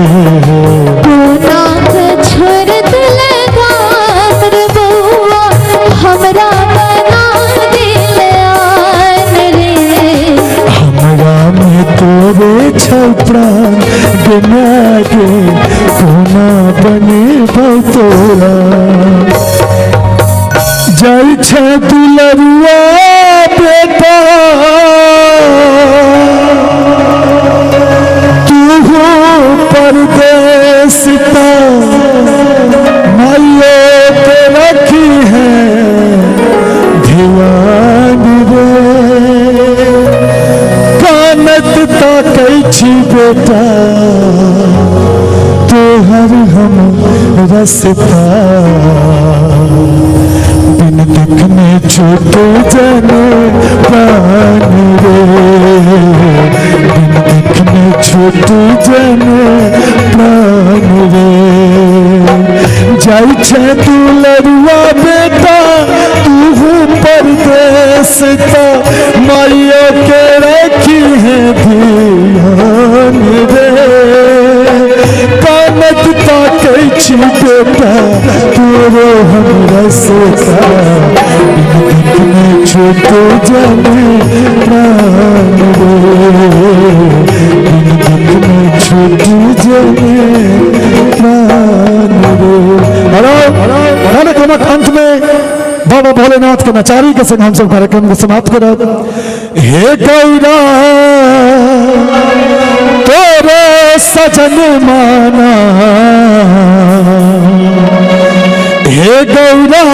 S17: कोना के छोड़ दिले गाम रे बउआ, हमरा बना दिले आन रे।
S15: हमरा में तोरे छौ प्राण गिने गे, कोना बनेबौ तोरा। जाइ छै दुलरुआ बेटा तू परदेस ता, माइयो के रखी है ध्यान रे। कानत ताकै छी बेटा तोहर हम रसता, बिन देखने छूटे जाने प्राण रे, बिन देखने छूटे जाने प्राण रे। जाइ छै दुलरुआ बेटा तू परदेस ता, माइयो के रखी है ध्यान रे। कानत ताकै छी बेटा तोरो हम रसता, बिन देखने छूटे जाने प्राण रे, बिन देखने छूटे जाने प्राण रे।
S14: कार्यक्रमक अंत में बाबा भोलेनाथ के नचारी के संग हम सब कार्यक्रम को समाप्त करब।
S15: हे गौरा तोरे सजन माना, हे गौरा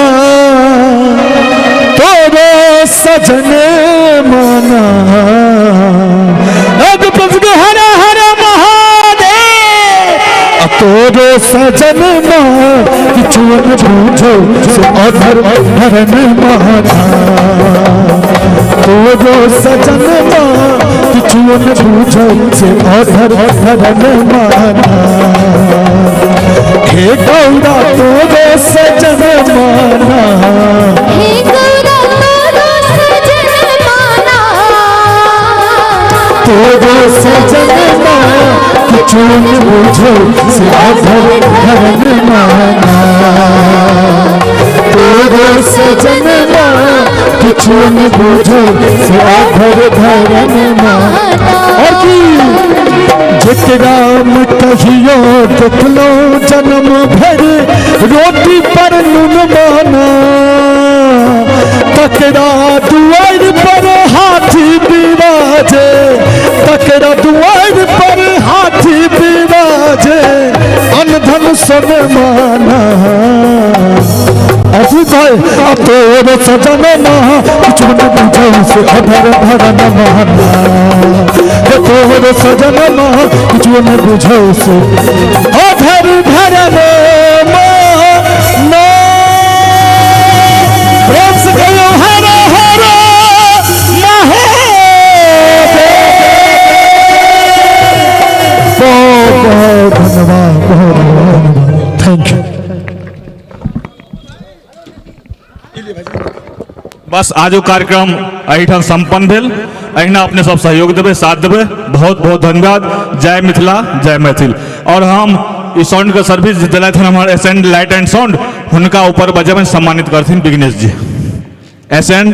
S15: तोरे सजन माना। अब हर हर महादेव तोरे सजन मान, किछुअन बूझो से अधर भरन माना। तोरो सजन मान, किछुअन बूझो से अधर भरन माना। हे गौरा तोरो सजन माना,
S17: हे गौरा तोरो सजन माना।
S15: तोरो सजन मान, किछुअन बूझो से अधर भरन माना। तोरो सजन मान, किछुअन बूझो से अधर भरन माना। और की जेकराम कहियो देखलो जन्म भर रोटी पर नून माना, तकरा दुआर पर हाथी बिराजे, तकरा दुआर पर हाथी बिराजे, अनधन सुन माना। अजी भाई तोर सजन माँ, किछुअन बूझो से अधर भरन माना। तोर सजन माँ, किछुअन बूझो से अधर भरन माना। प्रेम से कहियो हर हर महादेव।
S14: बहुत बहुत धन्यवाद, बहुत बहुत धन्यवाद, thank you.
S3: बस आजो कार्यक्रम एहिठाम संपन्न भेल। अहिना अपने सब सहयोग देबै, साथ देबै। बहुत बहुत धन्यवाद। जय मिथिला, जय मैथिल। और हम इस साउंड के सर्विस दिलथि हन हमर S N light and sound, हुनका ऊपर बजेबनि, सम्मानित करथिन Vighnesh ji. S N